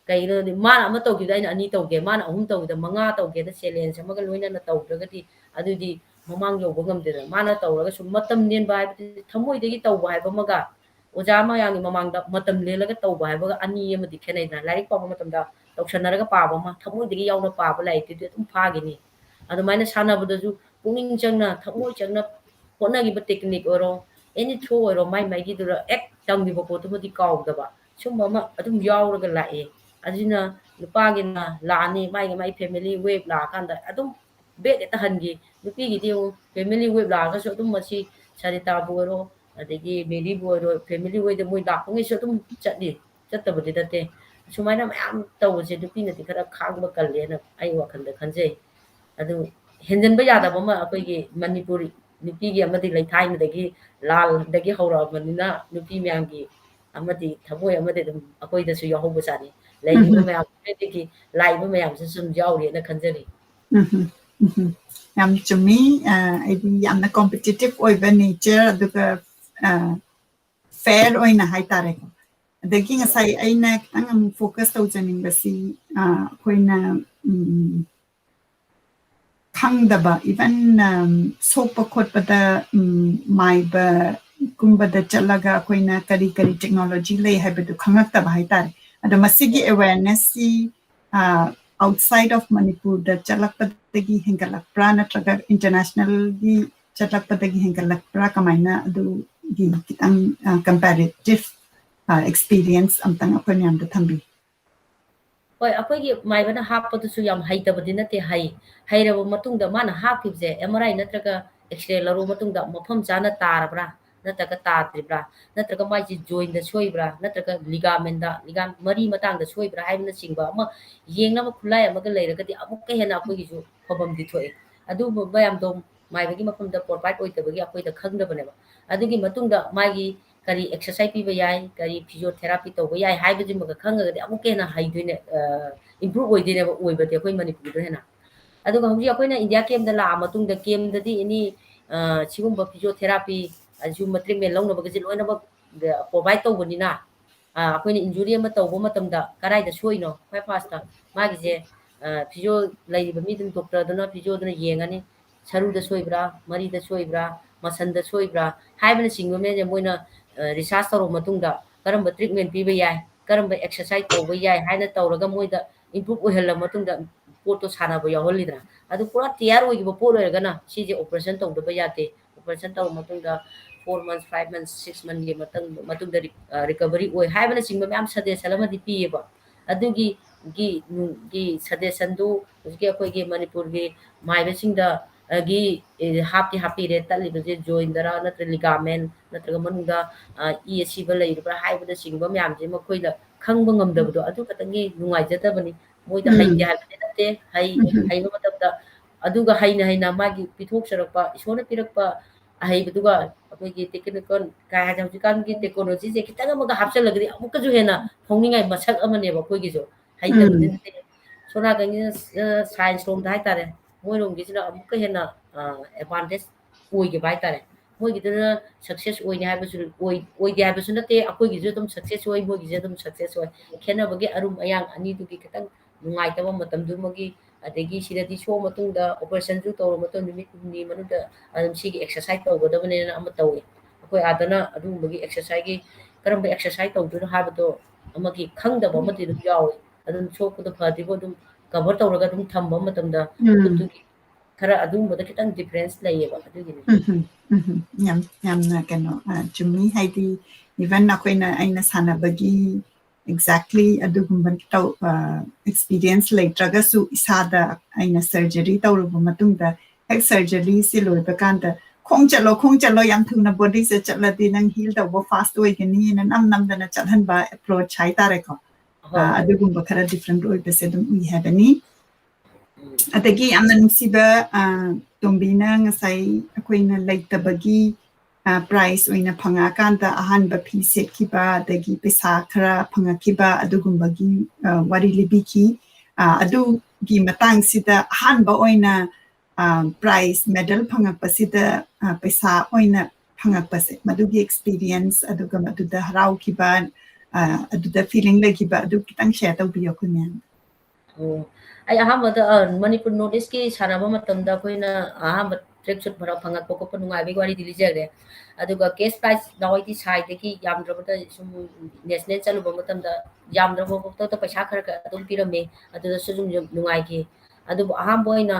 ꯀꯩꯒꯤꯅꯣꯗꯤ ꯃꯥꯅ ꯑꯃ ꯇꯧꯈꯤꯕꯗ ꯑꯩꯅ ꯑꯅꯤ ꯇꯧꯒꯦ, ꯃꯥꯅ ꯑꯍꯨꯝ ꯇꯧꯈꯤꯕꯗ ꯃꯉꯥ ꯇꯧꯒꯦꯅ challenge ꯑꯃꯒ ꯂꯣꯏꯅꯅ ꯇꯧꯗ꯭ꯔꯒꯗꯤ ꯑꯗꯨꯗꯤ ꯃꯃꯥꯡ ꯌꯧꯕ ꯉꯝꯗꯦꯗꯅ꯫ ꯃꯥꯅ ꯇꯧꯔꯒꯁꯨ ꯃꯇꯝ ꯂꯦꯟꯕ ꯍꯥꯏꯕꯗꯤ ꯊꯃꯣꯏꯗꯒꯤ ꯇꯧꯕ ꯍꯥꯏꯕ ꯑꯃꯒ ꯑꯣꯖꯥ ꯃꯌꯥꯝꯒꯤ ꯃꯃꯥꯡꯗ ꯃꯇꯝ ꯂꯦꯜꯂꯒ ꯇꯧꯕ ꯍꯥꯏꯕꯒ ꯑꯅꯤ ꯑꯃꯗꯤ ꯈꯦꯠꯅꯩꯗꯅ꯫ ꯂꯥꯏꯔꯤꯛ ꯄꯥꯕ ꯃꯇꯝꯗ ꯇꯧꯁꯟꯅꯔꯒ ꯄꯥꯕ ꯑꯃ, ꯊꯃꯣꯏꯗꯒꯤ ꯌꯥꯎꯅ ꯄꯥꯕ ꯂꯥꯏꯔꯤꯛꯇꯨꯗꯤ ꯑꯗꯨꯝ ꯐꯥꯈꯤꯅꯤ꯫ ꯑꯗꯨꯃꯥꯏꯅ ꯁꯥꯟꯅꯕꯗꯁꯨ ꯄꯨꯛꯅꯤꯡ ꯆꯪꯅ, ꯊꯃꯣꯏ ꯆꯪꯅ ꯍꯣꯠꯅꯈꯤꯕ technique ꯑꯣꯏꯔꯣ, any throw ꯑꯣꯏꯔꯣ, ꯃꯥꯏ ꯃꯥꯏꯒꯤꯗꯨꯗ ꯍꯦꯛ ꯇꯝꯈꯤꯕ ꯄꯣꯠꯇꯨꯃꯗꯤ ꯀꯥꯎꯗꯕ, ꯁꯨꯝꯕ ꯑꯃ ꯑꯗꯨꯝ ꯌꯥꯎꯔꯒ ꯂꯥꯛꯑꯦ꯫ ꯑꯗꯨꯅ ꯅꯨꯄꯥꯒꯤꯅ ꯂꯥꯛꯑꯅꯤ, ꯃꯥꯒꯤ, ꯃꯥꯒꯤ family wave ꯂꯥꯛꯑꯀꯥꯟꯗ ꯑꯗꯨꯝ back ꯍꯦꯛꯇ ꯍꯟꯈꯤ꯫ ꯅꯨꯄꯤꯒꯤꯗꯤ ꯌꯦꯡꯉꯨ, family wave ꯂꯥꯛꯑꯒꯁꯨ ꯑꯗꯨꯝ ꯃꯁꯤ ꯁꯔꯤꯇꯥꯕꯨ ꯑꯣꯏꯔꯣ, ꯑꯗꯒꯤ ꯃꯦꯔꯤꯕꯨ ꯑꯣꯏꯔꯣ, family waveꯗ ꯃꯣꯏ ꯂꯥꯛꯄꯉꯩꯁꯨ ꯑꯗꯨꯝ ꯆꯠꯂꯤ, ꯆꯠꯇꯕꯗꯤ ꯅꯠꯇꯦ꯫ ꯁꯨꯃꯥꯏꯅ ꯃꯌꯥꯝ ꯇꯧꯕꯁꯦ ꯅꯨꯄꯤꯅꯗꯤ ꯈꯔ ꯈꯥꯡꯕ ꯀꯜꯂꯦꯅ ꯑꯩ ꯋꯥꯈꯜꯗ ꯈꯟꯖꯩ꯫ ꯑꯗꯨ ꯍꯦꯟꯖꯟꯕ ꯌꯥꯗꯕ ꯑꯃ ꯑꯩꯈꯣꯏꯒꯤ ꯃꯅꯤꯄꯨꯔꯤ ꯅꯨꯄꯤꯒꯤ ꯑꯃꯗꯤ ꯂꯩ, ꯊꯥꯏꯅꯗꯒꯤ ꯂꯥꯜꯗꯒꯤ ꯍꯧꯔꯛꯑꯕꯅꯤꯅ ꯅꯨꯄꯤ ꯃꯌꯥꯝꯒꯤ ꯑꯃꯗꯤ ꯊꯃꯣꯏ ꯑꯃꯗꯤ ꯑꯗꯨꯝ ꯑꯩꯈꯣꯏꯗꯁꯨ ꯌꯥꯎꯍꯧꯕ ꯆꯥꯅꯤ꯫ ꯂꯩꯔꯤꯕ ꯎꯝ꯫ ꯃꯌꯥꯝ, ꯍꯧꯖꯤꯛꯀꯤ ꯂꯥꯛꯏꯕ ꯃꯌꯥꯝꯁꯤꯁꯨ ꯁꯨꯝ ꯌꯥꯎꯔꯤꯅ ꯈꯟꯖꯔꯤ꯫ ꯎꯝ, ꯎꯝ, ꯎꯝ꯫ ꯌꯥꯝ ꯆꯨꯝꯃꯤ꯫ ꯑ, ꯑꯩꯗꯤ ꯌꯥꯝꯅ competitive ꯑꯣꯏꯕ nature, ꯑꯗꯨꯒ, ꯑ, fair ꯑꯣꯏꯅ ꯍꯥꯏꯇꯥꯔꯦꯀꯣ꯫ ꯑꯗꯒꯤ ꯉꯁꯥꯏ ꯑꯩꯅ ꯈꯤꯇꯪ ꯑꯃꯨꯛ focus ꯇꯧꯖꯅꯤꯡꯕꯁꯤ, ꯑ, ꯑꯩꯈꯣꯏꯅ, ꯎꯝ, ꯈꯪꯗꯕ, even, ꯎꯝ, ꯁꯣꯛꯄ ꯈꯣꯠꯄꯗ, ꯎꯝ, ꯃꯥꯏꯕꯒꯨꯝꯕꯗ ꯆꯠꯂꯒ ꯑꯩꯈꯣꯏꯅ ꯀꯔꯤ ꯀꯔꯤ technology ꯂꯩ ꯍꯥꯏꯕꯗꯨ ꯈꯪꯉꯛꯇꯕ ꯍꯥꯏꯇꯥꯔꯦ꯫ ꯑꯗꯣ ꯃꯁꯤꯒꯤ awarenessꯁꯤ, ꯑ, outside of ꯃꯅꯤꯄꯨꯔꯗ ꯆꯠꯂꯛꯄꯗꯒꯤ ꯍꯦꯟꯒꯠꯂꯛꯄ꯭ꯔꯥ, ꯅꯠꯇ꯭ꯔꯒ internationalꯒꯤ ꯆꯠꯂꯛꯄꯗꯒꯤ ꯍꯦꯟꯒꯠꯂꯛꯄ꯭ꯔꯥ, ꯀꯃꯥꯏꯅ ꯑꯗꯨꯒꯤ ꯈꯤꯇꯪ, ꯑ, comparative, ꯑ, experience ꯑꯝꯇꯪ ꯑꯩꯈꯣꯏ ꯃꯌꯥꯝꯗ ꯊꯝꯕꯤꯌꯨ꯫ ꯍꯣꯏ, ꯑꯩꯈꯣꯏꯒꯤ ꯃꯥꯏꯕꯅ ꯍꯥꯞꯄꯗꯨꯁꯨ ꯌꯥꯝ ꯍꯩꯇꯕꯗꯤ ꯅꯠꯇꯦ, ꯍꯩ꯫ ꯍꯩꯔꯕ ꯃꯇꯨꯡꯗ ꯃꯥꯅ ꯍꯥꯞꯈꯤꯕꯁꯦ M R I ꯅꯠꯇ꯭ꯔꯒ X-ray ꯂꯧꯔꯕ ꯃꯇꯨꯡꯗ ꯃꯐꯝ ꯆꯥꯅ ꯇꯥꯔꯕ꯭ꯔꯥ ꯅꯠꯇ꯭ꯔꯒ ꯇꯥꯗ꯭ꯔꯤꯕ꯭ꯔꯥ, ꯅꯠꯇ꯭ꯔꯒ ꯃꯥꯏꯁꯤ jointꯗ ꯁꯣꯏꯕ꯭ꯔꯥ ꯅꯠꯇ꯭ꯔꯒ ligamentꯗ, ligament ꯃꯔꯤ ꯃꯇꯥꯡꯗ ꯁꯣꯏꯕ꯭ꯔꯥ ꯍꯥꯏꯕꯅꯆꯤꯡꯕ ꯑꯃ ꯌꯦꯡꯅꯕ ꯈꯨꯠꯂꯥꯏ ꯑꯃꯒ ꯂꯩꯔꯒꯗꯤ ꯑꯃꯨꯛꯀ ꯍꯦꯟꯅ ꯑꯩꯈꯣꯏꯒꯤꯁꯨ ꯐꯕꯝꯗꯤ ꯊꯣꯛꯑꯦ꯫ ꯑꯗꯨꯒꯨꯝꯕ ꯃꯌꯥꯝꯗꯣ ꯃꯥꯏꯕꯒꯤ ꯃꯐꯝꯗ provide ꯑꯣꯏꯗꯕꯒꯤ ꯑꯩꯈꯣꯏꯗ ꯈꯪꯗꯕꯅꯦꯕ꯫ ꯑꯗꯨꯒꯤ ꯃꯇꯨꯡꯗ ꯃꯥꯒꯤ ꯀꯔꯤ exercise ꯄꯤꯕ ꯌꯥꯏ, ꯀꯔꯤ physiotherapy ꯇꯧꯕ ꯌꯥꯏ ꯍꯥꯏꯕꯁꯤꯃꯒ ꯈꯪꯉꯒꯗꯤ ꯑꯃꯨꯛꯀ ꯍꯦꯟꯅ ꯍꯩꯗꯣꯏꯅꯦ, ꯑ, improve ꯑꯣꯏꯗꯣꯏꯅꯦꯕ, ꯑꯣꯏꯕꯗꯤ ꯑꯩꯈꯣꯏ ꯃꯅꯤꯄꯨꯔꯗ ꯍꯦꯟꯅ꯫ ꯑꯗꯨꯒ ꯍꯧꯖꯤꯛ ꯑꯩꯈꯣꯏꯅ India campꯇ ꯂꯥꯛꯑ ꯃꯇꯨꯡꯗ campꯇꯗꯤ any, ꯑ, ꯁꯤꯒꯨꯝꯕ physiotherapy, ꯑ, ꯁꯤꯒꯨꯝꯕ treatment ꯂꯧꯅꯕꯒꯁꯦ ꯂꯣꯏꯅꯃꯛ, ꯑ, provide ꯇꯧꯕꯅꯤꯅ, ꯑ, ꯑꯩꯈꯣꯏꯅ injury ꯑꯃ ꯇꯧꯕ ꯃꯇꯝꯗ ꯀꯗꯥꯏꯗ ꯁꯣꯏꯅꯣ? ꯈ꯭ꯋꯥꯏ firstꯇ ꯃꯥꯒꯤꯁꯦ, ꯑ, physio ꯂꯩꯔꯤꯕ ꯃꯤꯗꯨꯅ, doctorꯗꯨꯅ, physioꯗꯨꯅ ꯌꯦꯡꯉꯅꯤ꯫ ꯁꯔꯨꯗ ꯁꯣꯏꯕ꯭ꯔꯥ, ꯃꯔꯤꯗ ꯁꯣꯏꯕ꯭ꯔꯥ, muscleꯗ ꯁꯣꯏꯕ꯭ꯔꯥ ꯍꯥꯏꯕꯅꯆꯤꯡꯕ ꯃꯌꯥꯝꯁꯦ ꯃꯣꯏꯅ, ꯑ, research ꯇꯧꯔꯕ ꯃꯇꯨꯡꯗ ꯀꯔꯝꯕ treatment ꯄꯤꯕ ꯌꯥꯏ, ꯀꯔꯝꯕ exercise ꯇꯧꯕ ꯌꯥꯏ ꯍꯥꯏꯅ ꯇꯧꯔꯒ ꯃꯣꯏꯗ improve ꯑꯣꯏꯍꯜꯂ ꯃꯇꯨꯡꯗ ꯄꯣꯠꯇꯣ ꯁꯥꯟꯅꯕ ꯌꯥꯎꯍꯜꯂꯤꯗꯅ꯫ ꯑꯗꯨ ꯄꯨꯔꯥ ꯇꯌꯥꯔ ꯑꯣꯏꯈꯤꯕ ꯄꯣꯠ ꯑꯣꯏꯔꯒꯅ ꯁꯤꯁꯦ operation ꯇꯧꯗꯕ ꯌꯥꯗꯦ꯫ Operation ꯇꯧꯔꯕ ꯃꯇꯨꯡꯗ four months, five months, six monthsꯀꯤ ꯃꯇꯨꯡ-, ꯃꯇꯨꯡꯗ ꯔꯤ-, ꯑ, recovery ꯑꯣꯏ ꯍꯥꯏꯕꯅꯆꯤꯡꯕ ꯃꯌꯥꯝ suggestion ꯑꯃꯗꯤ ꯄꯤꯌꯦꯕ꯫ ꯑꯗꯨꯒꯤ, ꯒꯤ, ꯒꯤ suggestionꯗꯨ ꯍꯧꯖꯤꯛꯀꯤ ꯑꯩꯈꯣꯏꯒꯤ ꯃꯅꯤꯄꯨꯔꯒꯤ ꯃꯥꯏꯕꯁꯤꯡꯗ, ꯑ, ꯒꯤ, ꯑꯦ, ꯍꯥꯞꯇꯤ ꯍꯥꯞꯄꯤꯔꯦ, ꯇꯠꯂꯤꯕꯁꯦ jointꯗꯔ ꯅꯠꯇ꯭ꯔꯒ ligament ꯅꯠꯇ꯭ꯔꯒ ꯃꯅꯨꯡꯗ, ꯑ, ꯏ ꯑꯁꯤꯕ ꯂꯩꯔꯤꯕ꯭ꯔꯥ ꯍꯥꯏꯕꯅꯆꯤꯡꯕ ꯃꯌꯥꯝꯁꯦ ꯃꯈꯣꯏꯗ ꯈꯪꯕ ꯉꯝꯗꯕꯗꯣ, ꯑꯗꯨ ꯈꯛꯇꯪꯒꯤ ꯅꯨꯡꯉꯥꯏꯖꯗꯕꯅꯤ꯫ ꯃꯣꯏꯗ ꯎꯝ꯫ ꯍꯩꯇꯦ ꯍꯥꯏꯕꯗꯤ ꯅꯠꯇꯦ, ꯍꯩ-, ꯎꯝ꯫ ꯍꯩꯕ ꯃꯇꯝꯗ ꯑꯗꯨꯒ ꯍꯩꯅ ꯍꯩꯅ ꯃꯥꯒꯤ ꯄꯤꯊꯣꯛꯆꯔꯛꯄ, ꯏꯁꯣꯔꯅ ꯄꯤꯔꯛꯄ ꯑꯍꯩꯕꯗꯨꯒ ꯑꯩꯈꯣꯏꯒꯤ technical ꯀꯥꯏ ꯍꯥꯏꯗꯤ ꯍꯧꯖꯤꯛꯀꯥꯟꯒꯤ technologyꯁꯦ ꯈꯤꯇꯪ ꯑꯃꯒ ꯍꯥꯞꯆꯜꯂꯒꯗꯤ ꯑꯃꯨꯛꯀꯁꯨ ꯍꯦꯟꯅ ꯐꯥꯎꯅꯤꯡꯉꯥꯏ ꯃꯁꯛ ꯑꯃꯅꯦꯕ ꯑꯩꯈꯣꯏꯒꯤꯁꯨ꯫ ꯍꯩꯇꯕꯗꯤ ꯎꯝ꯫ ꯅꯠꯇꯦ꯫ ꯁꯣꯝ ꯅꯥꯀꯟꯒꯤꯅ, ꯑ, science ꯂꯣꯝꯗ ꯍꯥꯏꯇꯥꯔꯦ, ꯃꯣꯏꯔꯣꯝꯒꯤꯁꯤꯅ ꯑꯃꯨꯛꯀ ꯍꯦꯟꯅ, ꯑ, advantage ꯑꯣꯏꯈꯤꯕ ꯍꯥꯏꯇꯥꯔꯦ꯫ ꯃꯣꯏꯒꯤꯗꯨꯅ success ꯑꯣꯏꯅꯤ ꯍꯥꯏꯕꯁꯨ ꯑꯣꯏ-, ꯑꯣꯏꯗꯦ ꯍꯥꯏꯕꯁꯨ ꯅꯠꯇꯦ, ꯑꯩꯈꯣꯏꯒꯤꯁꯨ ꯑꯗꯨꯝ success ꯑꯣꯏ, ꯃꯣꯏꯒꯤꯁꯨ ꯑꯗꯨꯝ success ꯑꯣꯏ꯫ ꯈꯦꯠꯅꯕꯒꯤ ꯑꯔꯨꯝ ꯑꯌꯥꯡ ꯑꯅꯤꯗꯨꯒꯤ ꯈꯤꯇꯪ ꯅꯨꯡꯉꯥꯏꯇꯕ ꯃꯇꯝꯗꯨꯃꯒꯤ, ꯑꯗꯒꯤ ꯁꯤꯗꯗꯤ ꯁꯣꯛꯑ ꯃꯇꯨꯡꯗ operationꯁꯨ ꯇꯧꯔ ꯃꯇꯨꯡ ꯅꯨꯃꯤꯠ ꯍꯨꯝꯅꯤ ꯃꯅꯨꯡꯗ ꯑꯗꯨꯝ ꯁꯤꯒꯤ exercise ꯇꯧꯒꯗꯕꯅꯦꯅ ꯑꯃ ꯇꯧꯏ꯫ ꯑꯩꯈꯣꯏ ꯑꯥꯗꯅ ꯑꯗꯨꯒꯨꯝꯕꯒꯤ exerciseꯀꯤ, ꯀꯔꯝꯕ exercise ꯇꯧꯗꯣꯏꯅꯣ ꯍꯥꯏꯕꯗꯣ ꯑꯃꯒꯤ ꯈꯪꯗꯕ ꯑꯃꯗꯤ ꯑꯗꯨꯝ ꯌꯥꯎꯏ꯫ ꯑꯗꯨꯝ ꯁꯣꯛꯄꯗꯣ ꯐꯗ꯭ꯔꯤꯕꯣ ꯑꯗꯨꯝ cover ꯇꯧꯔꯒ ꯑꯗꯨꯝ ꯊꯝꯕ ꯃꯇꯝꯗ ꯎꯝ꯫ ꯈꯨꯠꯇꯨꯒꯤ ꯈꯔ ꯑꯗꯨꯒꯨꯝꯕꯗ ꯈꯤꯇꯪ difference ꯂꯩꯌꯦꯕ ꯑꯗꯨꯒꯤꯅꯤ꯫ ꯎꯝ, ꯎꯝ, ꯎꯝ, ꯎꯝ꯫ ꯌꯥꯝ, ꯌꯥꯝꯅ ꯀꯩꯅꯣ, ꯑ, ꯆꯨꯝꯃꯤ꯫ ꯍꯥꯏꯗꯤ even ꯑꯩꯈꯣꯏꯅ, ꯑꯩꯅ ꯁꯥꯟꯅꯕꯒꯤ exactly ꯑꯗꯨꯒꯨꯝꯕ ꯇꯧ-, ꯑ, experience ꯂꯩꯇ꯭ꯔꯒꯁꯨ ꯏꯁꯥꯗ ꯑꯩꯅ surgery ꯇꯧꯔꯨꯕ ꯃꯇꯨꯡꯗ ꯍꯦꯛ surgeryꯁꯦ ꯂꯣꯏꯕ ꯀꯥꯟꯗ "ꯈꯣꯡ ꯆꯠꯂꯣ, ꯈꯣꯡ ꯆꯠꯂꯣ, ꯌꯥꯝ ꯊꯨꯅ bodyꯁꯦ ꯆꯠꯂꯗꯤ ꯅꯪ heal ꯇꯧꯕ fast ꯑꯣꯏꯒꯅꯤꯅ" ꯅꯝ ꯅꯝꯗꯅ ꯆꯠꯍꯟꯕ approach ꯍꯥꯏꯇꯥꯔꯦꯀꯣ꯫ ꯍꯣꯏ, ꯑ, ꯍꯣꯏ꯫ ꯑꯗꯨꯒꯨꯝꯕ ꯈꯔ different ꯑꯣꯏꯕꯁꯦ ꯑꯗꯨꯝ ꯎꯏ ꯍꯥꯏꯕꯅꯤ꯫ ꯎꯝ꯫ ꯑꯗꯒꯤ ꯌꯥꯝꯅ ꯅꯨꯡꯁꯤꯕ, ꯑ, ꯇꯣꯝꯕꯤꯅ ꯉꯁꯥꯏ ꯑꯩꯈꯣꯏꯅ ꯂꯩꯇꯕꯒꯤ, ꯑ, prize ꯑꯣꯏꯅ ꯐꯪꯉꯛꯑꯀꯥꯟꯗ ꯑꯍꯥꯟꯕ ꯐꯤ ꯁꯦꯠꯈꯤꯕ, ꯑꯗꯒꯤ ꯄꯩꯁꯥ ꯈꯔ ꯐꯪꯉꯛꯈꯤꯕ ꯑꯗꯨꯒꯨꯝꯕꯒꯤ, ꯑ, ꯋꯥꯔꯤ ꯂꯤꯕꯤꯈꯤ꯫ ꯑ, ꯑꯗꯨꯒꯤ ꯃꯇꯥꯡꯁꯤꯗ ꯑꯍꯥꯟꯕ ꯑꯣꯏꯅ, ꯑ, prize medal ꯐꯪꯉꯛꯄꯁꯤꯗ, ꯑ, ꯄꯩꯁꯥ ꯑꯣꯏꯅ ꯐꯪꯉꯛꯄꯁꯦ, ꯃꯗꯨꯒꯤ experience, ꯑꯗꯨꯒ ꯃꯗꯨꯗ ꯍꯔꯥꯎꯈꯤꯕ, ꯑ, ꯑꯗꯨꯗ feeling ꯂꯩꯈꯤꯕ, ꯑꯗꯨ ꯈꯤꯇꯪ share ꯇꯧꯕꯤꯌꯣ ꯑꯩꯈꯣꯏ ꯃꯌꯥꯝ꯫ ꯑꯣ, ꯑꯩ ꯑꯍꯥꯟꯕꯗ, ꯑ, ꯃꯅꯤꯄꯨꯔ North Eastꯀꯤ ꯁꯥꯟꯅꯕ ꯃꯇꯝꯗ ꯑꯩꯈꯣꯏꯅ ꯑꯍꯥꯟꯕ track suit ꯐꯪꯉꯛꯄ ꯈꯣꯠꯄ ꯅꯨꯡꯉꯥꯏꯕꯒꯤ ꯋꯥꯔꯤꯗꯤ ꯂꯤꯖꯈ꯭ꯔꯦ꯫ ꯑꯗꯨꯒ cash prize ꯅꯍꯥꯟꯋꯥꯏꯗꯤ ꯁꯥꯏꯗꯒꯤ ꯌꯥꯝꯗ꯭ꯔꯕꯗ ꯁꯨꯝ national ꯆꯠꯂꯨꯕ ꯃꯇꯝꯗ ꯌꯥꯝꯗ꯭ꯔꯕ ꯐꯥꯎꯕꯗ ꯄꯩꯁꯥ ꯈꯔ ꯈꯔ ꯑꯗꯨꯝ ꯄꯤꯔꯝꯃꯤ꯫ ꯑꯗꯨꯗꯁꯨ ꯑꯗꯨꯝ ꯌꯥꯝ ꯅꯨꯡꯉꯥꯏꯈꯤ꯫ ꯑꯗꯨꯕꯨ ꯑꯍꯥꯟꯕ ꯑꯣꯏꯅ,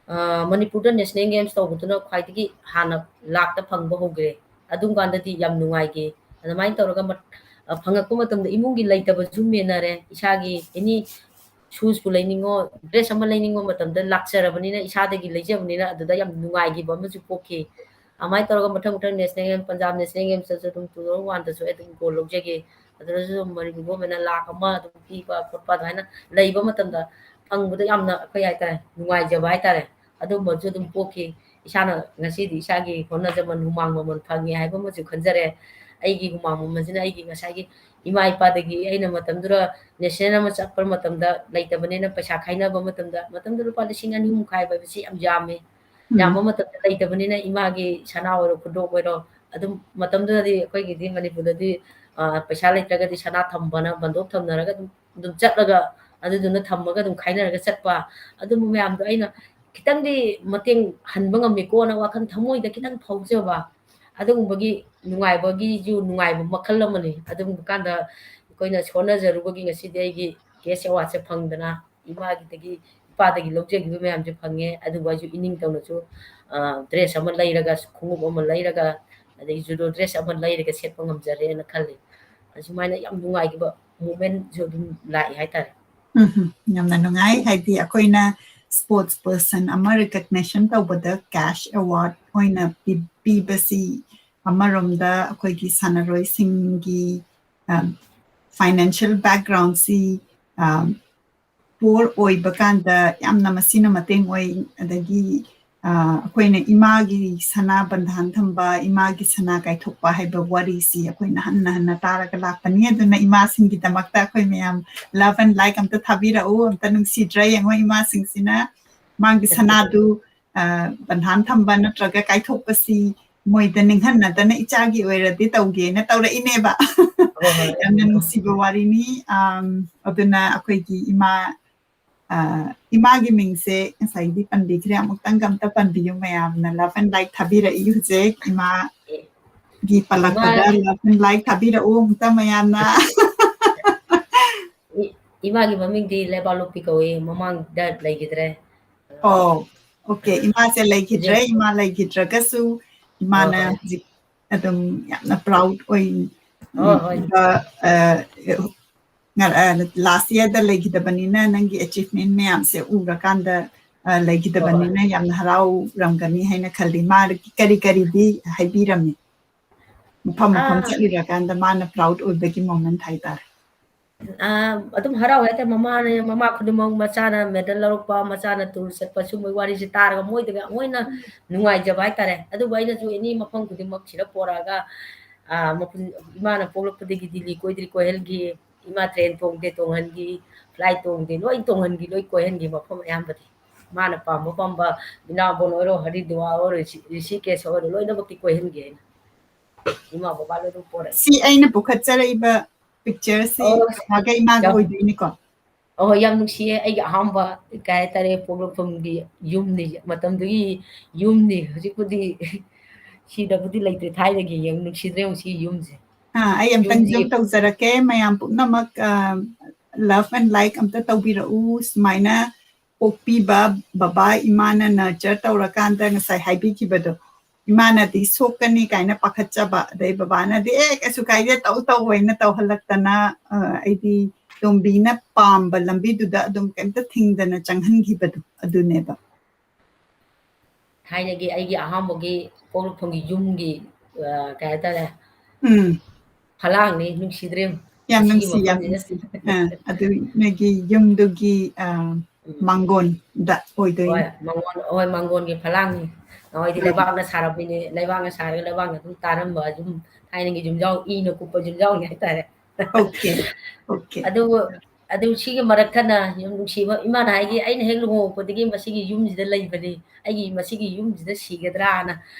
ꯑ, ꯃꯅꯤꯄꯨꯔꯗ national games ꯇꯧꯕꯗꯨꯅ ꯈ꯭ꯋꯥꯏꯗꯒꯤ ꯍꯥꯟꯅ ꯂꯥꯛꯇ ꯐꯪꯕ ꯍꯧꯈ꯭ꯔꯦ꯫ ꯑꯗꯨꯝ ꯀꯥꯟꯗꯗꯤ ꯌꯥꯝ ꯅꯨꯡꯉꯥꯏꯈꯤ꯫ ꯑꯗꯨꯃꯥꯏꯅ ꯇꯧꯔꯒ ꯃꯠ-, ꯑ, ꯐꯪꯉꯛꯄ ꯃꯇꯝꯗ ꯏꯃꯨꯡꯒꯤ ꯂꯩꯇꯕꯁꯨ ꯃꯦꯟꯅꯔꯦ꯫ ꯏꯁꯥꯒꯤ any shoesꯄꯨ ꯂꯩꯅꯤꯡꯉꯣ, dress ꯑꯃ ꯂꯩꯅꯤꯡꯕ ꯃꯇꯝꯗ ꯂꯥꯛꯆꯔꯕꯅꯤꯅ, ꯏꯁꯥꯗꯒꯤ ꯂꯩꯖꯕꯅꯤꯅ ꯑꯗꯨꯗ ꯌꯥꯝ ꯅꯨꯡꯉꯥꯏꯈꯤꯕ ꯑꯃꯁꯨ ꯄꯣꯛꯈꯤ꯫ ꯑꯗꯨꯃꯥꯏꯅ ꯇꯧꯔꯒ ꯃꯊꯪ ꯃꯊꯪ national game, Punjab national gamesꯇꯁꯨ ꯑꯗꯨꯝ two thousand oneꯗꯁꯨ ꯑꯩ ꯑꯗꯨꯝ gold ꯂꯧꯖꯈꯤ꯫ ꯑꯗꯨꯗꯁꯨ ꯑꯗꯨꯝ ꯃꯅꯤꯄꯨꯔ governmentꯅ ꯂꯥꯈ ꯑꯃ ꯑꯗꯨꯝ ꯄꯤꯕ ꯈꯣꯠꯄ ꯑꯗꯨꯃꯥꯏꯅ ꯂꯩꯕ ꯃꯇꯝꯗ ꯐꯪꯕꯗ ꯌꯥꯝꯅ ꯑꯩꯈꯣꯏ ꯍꯥꯏꯇꯥꯔꯦ, ꯅꯨꯡꯉꯥꯏꯖꯕ ꯍꯥꯏꯇꯥꯔꯦ, ꯑꯗꯨꯝꯕꯁꯨ ꯑꯗꯨꯝ ꯄꯣꯛꯈꯤ꯫ ꯏꯁꯥꯅ ꯉꯁꯤꯗꯤ ꯏꯁꯥꯒꯤ ꯍꯣꯠꯅꯖꯃꯟ, ꯍꯨꯃꯥꯡ ꯃꯃꯜ ꯐꯪꯉꯦ ꯍꯥꯏꯕ ꯑꯃꯁꯨ ꯈꯟꯖꯔꯦ꯫ ꯑꯩꯒꯤ ꯍꯨꯃꯥꯡ ꯃꯃꯜꯁꯤꯅ ꯑꯩꯒꯤ ꯉꯁꯥꯏꯒꯤ ꯏꯃꯥ ꯏꯄꯥꯗꯒꯤ, ꯑꯩꯅ ꯃꯇꯝꯗꯨꯗ ꯅꯦꯁꯅꯦꯜ ꯑꯃ ꯆꯠꯄ ꯃꯇꯝꯗ ꯂꯩꯇꯕꯅꯤꯅ, ꯄꯩꯁꯥ ꯈꯥꯏꯅꯕ ꯃꯇꯝꯗ, ꯃꯇꯝꯗꯨꯗ ꯂꯨꯄꯥ ꯂꯤꯁꯤꯡ ꯑꯅꯤ ꯑꯍꯨꯝ ꯈꯥꯏꯕ ꯍꯥꯏꯕꯁꯤ ꯌꯥꯝ ꯌꯥꯝꯃꯦ꯫ ꯎꯝ꯫ ꯌꯥꯝꯕ ꯃꯇꯝꯗ ꯂꯩꯇꯕꯅꯤꯅ ꯏꯃꯥꯒꯤ ꯁꯅꯥ ꯑꯣꯏꯔꯣ, ꯈꯨꯗꯣꯞ ꯑꯣꯏꯔꯣ, ꯑꯗꯨꯝ ꯃꯇꯝꯗꯨꯗꯗꯤ ꯑꯩꯈꯣꯏꯒꯤꯗꯤ ꯃꯅꯤꯄꯨꯔꯗꯗꯤ, ꯑ, ꯄꯩꯁꯥ ꯂꯩꯇ꯭ꯔꯒꯗꯤ ꯁꯅꯥ ꯊꯝꯕꯅ ꯕꯟꯗꯣꯞ ꯊꯝꯅꯔꯒ ꯑꯗꯨꯝ, ꯑꯗꯨꯝ ꯆꯠꯂꯒ ꯑꯗꯨꯗꯨꯅ ꯊꯝꯃꯒ ꯑꯗꯨꯝ ꯈꯥꯏꯅꯔꯒ ꯆꯠꯄ, ꯑꯗꯨꯝꯕ ꯃꯌꯥꯝꯗꯣ ꯑꯩꯅ ꯈꯤꯇꯪꯗꯤ ꯃꯇꯦꯡ ꯍꯟꯕ ꯉꯝꯃꯤꯀꯣꯅ ꯋꯥꯈꯜ ꯊꯃꯣꯏꯗ ꯈꯤꯇꯪ ꯐꯥꯎꯖꯕ, ꯑꯗꯨꯒꯨꯝꯕꯒꯤ ꯅꯨꯡꯉꯥꯏꯕꯒꯤꯁꯨ ꯅꯨꯡꯉꯥꯏꯕ ꯃꯈꯜ ꯑꯃꯅꯤ꯫ ꯑꯗꯨꯒꯨꯝꯕ ꯀꯥꯟꯗ ꯑꯩꯈꯣꯏꯅ ꯍꯣꯠꯅꯖꯔꯨꯕꯒꯤ ꯉꯁꯤꯗꯤ ꯑꯩꯒꯤ ꯀꯦꯁ ꯑꯦꯋꯥꯔꯗꯁꯦ ꯐꯪꯗꯅ ꯏꯃꯥꯒꯤꯗꯒꯤ, ꯏꯄꯥꯗꯒꯤ ꯂꯧꯖꯈꯤꯕ ꯃꯌꯥꯝꯁꯦ ꯐꯪꯉꯦ꯫ ꯑꯗꯨꯒ ꯑꯩꯁꯨ ꯏꯅꯤꯡ ꯇꯧꯅꯁꯨ, ꯑ, ꯗ꯭ꯔꯦꯁ ꯑꯃ ꯂꯩꯔꯒ, ꯈꯣꯡꯎꯞ ꯑꯃ ꯂꯩꯔꯒ, ꯑꯗꯩ ꯖꯨꯗꯣ ꯗ꯭ꯔꯦꯁ ꯑꯃ ꯂꯩꯔꯒ ꯁꯦꯠꯄ ꯉꯝꯖꯔꯦꯅ ꯈꯜꯂꯤ꯫ ꯑꯁꯨꯃꯥꯏꯅ ꯌꯥꯝ ꯅꯨꯡꯉꯥꯏꯈꯤꯕ ꯃꯣꯃꯦꯟꯁꯨ ꯑꯗꯨꯝ ꯂꯥꯛꯏ ꯍꯥꯏꯇꯥꯔꯦ꯫ ꯎꯝ, ꯌꯥꯝꯅ ꯅꯨꯡꯉꯥꯏ꯫ ꯍꯥꯏꯗꯤ ꯑꯩꯈꯣꯏꯅ ꯁ꯭ꯄꯣꯔꯠꯁ ꯄꯔꯁꯟ ꯑꯃ ꯔꯤꯀꯣꯒꯅꯤꯁꯟ ꯇꯧꯕꯗ ꯀꯦꯁ ꯑꯦꯋꯥꯔꯗ ꯑꯣꯏꯅ ꯄꯤ-, ꯄꯤꯕꯁꯤ ꯑꯃꯔꯣꯝꯗ ꯑꯩꯈꯣꯏꯒꯤ ꯁꯥꯟꯅꯔꯣꯏꯁꯤꯡꯒꯤ, ꯑ, ꯐꯥꯏꯅꯥꯟꯁꯤꯌꯦꯜ ꯕꯦꯛꯒ꯭ꯔꯥꯎꯟꯁꯤ, ꯑ, ꯄꯣꯔ ꯑꯣꯏꯕ ꯀꯥꯟꯗ ꯌꯥꯝꯅ ꯃꯁꯤꯅ ꯃꯇꯦꯡ ꯑꯣꯏ꯫ ꯑꯗꯒꯤ, ꯑ, ꯑꯩꯈꯣꯏꯅ ꯏꯃꯥꯒꯤ ꯁꯅꯥ ꯕꯟꯙꯥꯟ ꯊꯝꯕ, ꯏꯃꯥꯒꯤ ꯁꯅꯥ ꯀꯥꯏꯊꯣꯛꯄ ꯍꯥꯏꯕ ꯋꯥꯔꯤꯁꯤ ꯑꯩꯈꯣꯏꯅ ꯍꯟꯅ ꯍꯟꯅ ꯇꯥꯔꯒ ꯂꯥꯛꯄꯅꯤ꯫ ꯑꯗꯨꯅ ꯏꯃꯥꯁꯤꯡꯒꯤꯗꯃꯛꯇ ꯑꯩꯈꯣꯏ ꯃꯌꯥꯝ love and like ꯑꯝꯇ ꯊꯥꯕꯤꯔꯛꯎ꯫ ꯑꯝꯇ ꯅꯨꯡꯁꯤꯗ꯭ꯔꯥ ꯌꯦꯡꯉꯣ, ꯏꯃꯥꯁꯤꯡꯁꯤꯅ ꯃꯥꯒꯤ ꯁꯅꯥꯗꯨ, ꯑ, ꯕꯟꯙꯥꯟ ꯊꯝꯕ ꯅꯠꯇ꯭ꯔꯒ ꯀꯥꯏꯊꯣꯛꯄꯁꯤ ꯃꯣꯏꯗ ꯅꯤꯡꯍꯟꯅꯗꯅ ꯏꯆꯥꯒꯤ ꯑꯣꯏꯔꯗꯤ ꯇꯧꯒꯦꯅ ꯇꯧꯔꯛꯏꯅꯦꯕ꯫ ꯍꯣꯏ, ꯍꯣꯏ꯫ ꯌꯥꯝꯅ ꯅꯨꯡꯁꯤꯕ ꯋꯥꯔꯤꯅꯤ꯫ ꯑꯝ, ꯑꯗꯨꯅ ꯑꯩꯈꯣꯏꯒꯤ ꯏꯃꯥ, ꯑ, ꯏꯃꯥꯒꯤ ꯃꯤꯡꯁꯦ ꯉꯁꯥꯏꯗꯤ ꯄꯟꯕꯤꯈ꯭ꯔꯦ, ꯑꯃꯨꯛꯇꯪꯒ ꯑꯝꯇ ꯄꯟꯕꯤꯌꯨ ꯃꯌꯥꯝꯅ꯫ Love and like ꯊꯥꯕꯤꯔꯛꯏ ꯍꯧꯖꯤꯛ꯫ ꯏꯃꯥꯒꯤ ꯄꯜꯂꯛꯄꯗ ꯏꯃꯥ- love and like ꯊꯥꯕꯤꯔꯛꯎ ꯑꯃꯨꯛꯇ ꯃꯌꯥꯝꯅ꯫ ꯏ-, ꯏꯃꯥꯒꯤ ꯃꯃꯤꯡꯗꯤ ꯂꯩꯕꯥꯛꯂꯣꯛꯄꯤ ꯀꯧꯏ, ꯃꯃꯥꯡꯗ ꯂꯩꯈꯤꯗ꯭ꯔꯦ꯫ ꯑꯣ, ꯑꯣꯀꯦ꯫ ꯏꯃꯥꯁꯦ ꯂꯩꯈꯤꯗ꯭ꯔꯦ꯫ ꯍꯧꯖꯤꯛ ꯏꯃꯥ ꯂꯩꯈꯤꯗ꯭ꯔꯒꯁꯨ ꯏꯃꯥꯅ ꯍꯣꯏ, ꯍꯣꯏ꯫ ꯍꯧꯖꯤꯛ ꯑꯗꯨꯝ ꯌꯥꯝꯅ ꯄ꯭ꯔꯥꯎꯗ ꯑꯣꯏ꯫ ꯍꯣꯏ, ꯍꯣꯏ꯫ ꯑꯗꯨꯒ, ꯑ, ꯉ-, ꯑ, ꯂꯥꯁ ꯌꯔꯗ ꯂꯩꯈꯤꯗꯕꯅꯤꯅ ꯅꯪꯒꯤ ꯑꯦꯆꯤꯚꯃꯦꯟ ꯃꯌꯥꯝꯁꯦ ꯎꯔꯀꯥꯟꯗ, ꯑ, ꯂꯩꯈꯤꯗꯕꯅꯤꯅ ꯍꯣꯏ, ꯍꯣꯏ꯫ ꯌꯥꯝꯅ ꯍꯔꯥꯎꯔꯝꯒꯅꯤ ꯍꯥꯏꯅ ꯈꯜꯂꯤ꯫ ꯃꯥ ꯀꯔꯤ ꯀꯔꯤꯗꯤ ꯍꯥꯏꯕꯤꯔꯝꯃꯤ? ꯃꯐꯝ ꯃꯐꯝ ꯑꯥ꯫ ꯆꯠꯂꯨꯔꯀꯥꯟꯗ ꯃꯥꯅ ꯄ꯭ꯔꯥꯎꯗ ꯑꯣꯏꯕꯒꯤ ꯃꯣꯃꯦꯟ ꯍꯥꯏꯇꯥꯔꯦ꯫ ꯑ, ꯑꯗꯨꯝ ꯍꯔꯥꯎꯋꯦ ꯍꯥꯏꯇꯥꯔꯦ꯫ ꯃꯃꯥꯅ, ꯃꯃꯥ ꯈꯨꯗꯤꯡꯃꯛ ꯃꯆꯥꯅ ꯃꯦꯗꯜ ꯂꯧꯔꯛꯄ, ꯃꯆꯥꯅ ꯇꯨꯔ ꯆꯠꯄ, ꯁꯨꯝꯕꯒꯤ ꯋꯥꯔꯤꯁꯦ ꯇꯥꯔꯒ ꯃꯣꯏꯗꯒ ꯃꯣꯏꯅ ꯅꯨꯡꯉꯥꯏꯖꯕ ꯍꯥꯏꯇꯥꯔꯦ꯫ ꯑꯗꯨꯕꯨ ꯑꯩꯅꯁꯨ ꯑꯦꯅꯤ ꯃꯐꯝ ꯈꯨꯗꯤꯡꯃꯛ ꯁꯤꯗ ꯄꯣꯔꯛꯑꯒ, ꯑ, ꯃꯄꯨꯟ-, ꯏꯃꯥꯅ ꯄꯣꯛꯂꯛꯄꯗꯒꯤ ꯗꯤꯜꯂꯤ ꯀꯣꯏꯗ꯭ꯔꯤ ꯀꯣꯏꯍꯟꯈꯤ, ꯏꯃꯥ ꯇ꯭ꯔꯦꯟ ꯇꯣꯡꯗꯦ ꯇꯣꯡꯍꯟꯈꯤ, ꯐ꯭ꯂꯥꯏꯠ ꯇꯣꯡꯗꯦ ꯂꯣꯏ ꯇꯣꯡꯍꯟꯈꯤ, ꯂꯣꯏ ꯀꯣꯏꯍꯟꯈꯤ ꯃꯐꯝ ꯑꯌꯥꯝꯕꯗꯤ꯫ ꯃꯥꯅ ꯄꯥꯝꯕ ꯄꯥꯝꯕ ꯕ꯭ꯔꯤꯟꯗꯥꯕꯣꯟ ꯑꯣꯏꯔꯣ, ꯍꯔꯤꯗ꯭ꯋꯥꯔ ꯑꯣꯏꯔꯣ, ꯔꯤꯁꯤ-, ꯔꯤꯁꯤꯀꯦꯁ ꯑꯣꯏꯔꯣ, ꯂꯣꯏꯅꯃꯛꯇꯤ ꯀꯣꯏꯍꯟꯈꯤ ꯑꯩꯅ꯫ ꯏꯃꯥ ꯕꯕꯥ ꯂꯣꯏꯅꯃꯛ ꯄꯣꯔꯛꯑꯦ꯫ ꯁꯤ ꯑꯩꯅ ꯄꯨꯈꯠꯆꯔꯛꯏꯕ picture ꯁꯤ ꯑꯣ, ꯕꯕꯥꯒ ꯏꯃꯥꯒ ꯌꯥꯝ ꯑꯣꯏꯗꯣꯏꯅꯤꯀꯣ? ꯑꯍꯣꯏ, ꯌꯥꯝ ꯅꯨꯡꯁꯤꯌꯦ꯫ ꯑꯩꯒꯤ ꯑꯍꯥꯟꯕ, ꯀꯩ ꯍꯥꯏꯇꯥꯔꯦ, ꯄꯣꯛꯂꯛꯐꯝꯒꯤ ꯌꯨꯝꯅꯤ, ꯃꯇꯝꯗꯨꯒꯤ ꯌꯨꯝꯅꯤ꯫ ꯍꯧꯖꯤꯛꯄꯨꯗꯤ ꯁꯤꯗꯕꯨꯗꯤ ꯂꯩꯇ꯭ꯔꯦ, ꯊꯥꯏꯅꯒꯤ ꯌꯥꯝ ꯅꯨꯡꯁꯤꯗ꯭ꯔꯦ ꯌꯦꯡꯉꯨ ꯁꯤ ꯌꯨꯝꯁꯦ꯫ ꯑꯥ, ꯑꯩ ꯑꯝꯇꯪ ꯌꯨꯝꯁꯤ zoom ꯇꯧꯖꯔꯛꯀꯦ꯫ ꯃꯌꯥꯝ ꯄꯨꯝꯅꯃꯛ, ꯑ, love and like ꯑꯝꯇ ꯇꯧꯕꯤꯔꯛꯎ꯫ ꯁꯨꯃꯥꯏꯅ ꯄꯣꯛꯄꯤꯕ ꯕꯕꯥ ꯏꯃꯥꯅ nurture ꯇꯧꯔꯀꯥꯟꯗ ꯉꯁꯥꯏ ꯍꯥꯏꯕꯤꯈꯤꯕꯗꯣ, ꯏꯃꯥꯅꯗꯤ ꯁꯣꯛꯀꯅꯤ ꯀꯥꯏꯅ ꯄꯥꯈꯠꯆꯕ, ꯑꯗꯩ ꯕꯕꯥꯅꯗꯤ "ꯑꯦ, ꯀꯩꯁꯨ ꯀꯥꯏꯗꯦ, ꯇꯧ ꯇꯧ" ꯍꯥꯏꯅ ꯇꯧꯍꯜꯂꯛꯇꯅ, ꯑ, ꯑꯩꯗꯤ ꯇꯣꯝꯕꯤꯅ ꯄꯥꯝꯕ ꯂꯝꯕꯤꯗꯨꯗ ꯑꯗꯨꯝ ꯀꯩꯝꯇ ꯊꯤꯡꯗꯅ ꯆꯪꯍꯟꯈꯤꯕꯗꯣ ꯑꯗꯨꯅꯦꯕ꯫ ꯊꯥꯏꯅꯒꯤ ꯑꯩꯒꯤ ꯑꯍꯥꯟꯕꯒꯤ ꯄꯣꯛꯂꯛꯐꯝꯒꯤ ꯌꯨꯝꯒꯤ, ꯑ, ꯀꯩ ꯍꯥꯏꯇꯥꯔꯦ, ꯎꯝ꯫ ꯐꯂꯥꯡꯅꯤ, ꯅꯨꯡꯁꯤꯗ꯭ꯔꯦ꯫ ꯌꯥꯝ ꯃꯁꯤꯒꯤ ꯅꯨꯡꯁꯤ, ꯌꯥꯝ ꯃꯐꯝꯁꯤꯗ꯫ ꯅꯨꯡꯁꯤ꯫ ꯑ, ꯑꯗꯨ ꯅꯣꯏꯒꯤ ꯌꯨꯝꯗꯨꯒꯤ, ꯑ, ꯎꯝ꯫ ꯃꯥꯡꯒꯣꯟꯗ ꯑꯣꯏꯗꯣꯏꯅꯤ꯫ ꯍꯣꯏ, ꯃꯥꯡꯒꯣꯟ, ꯍꯣꯏ, ꯃꯥꯡꯒꯣꯟꯒꯤ ꯐꯂꯥꯡꯅꯤ꯫ ꯅꯍꯥꯟꯋꯥꯏꯗꯤ ꯎꯝ꯫ ꯂꯩꯕꯥꯛꯅ ꯁꯥꯔꯝꯃꯤꯅꯦ, ꯂꯩꯕꯥꯛꯅ ꯁꯥꯔꯒ ꯂꯩꯕꯥꯛꯅ ꯑꯗꯨꯝ ꯇꯥꯔꯝꯕ ꯌꯨꯝ, ꯊꯥꯏꯅꯒꯤ ꯌꯨꯝꯖꯥꯎ, ꯏꯅ ꯀꯨꯞꯄ ꯌꯨꯝꯖꯥꯎꯅꯤ ꯍꯥꯏꯇꯥꯔꯦ꯫ Okay, okay꯫ ꯑꯗꯨꯕꯨ, ꯑꯗꯨ ꯁꯤꯒꯤ ꯃꯔꯛ ꯊꯠꯅ ꯌꯥꯝ ꯅꯨꯡꯁꯤꯕ, ꯏꯃꯥꯅ ꯍꯥꯏꯒꯤ, "ꯑꯩꯅ ꯍꯦꯛ ꯂꯨꯍꯣꯡꯉꯛꯄꯗꯒꯤ ꯃꯁꯤꯒꯤ ꯌꯨꯝꯁꯤꯗ ꯂꯩꯕꯅꯤ, ꯑꯩꯒꯤ ꯃꯁꯤꯒꯤ ꯌꯨꯝꯁꯤꯗ ꯁꯤꯒꯗ꯭ꯔꯥꯅ"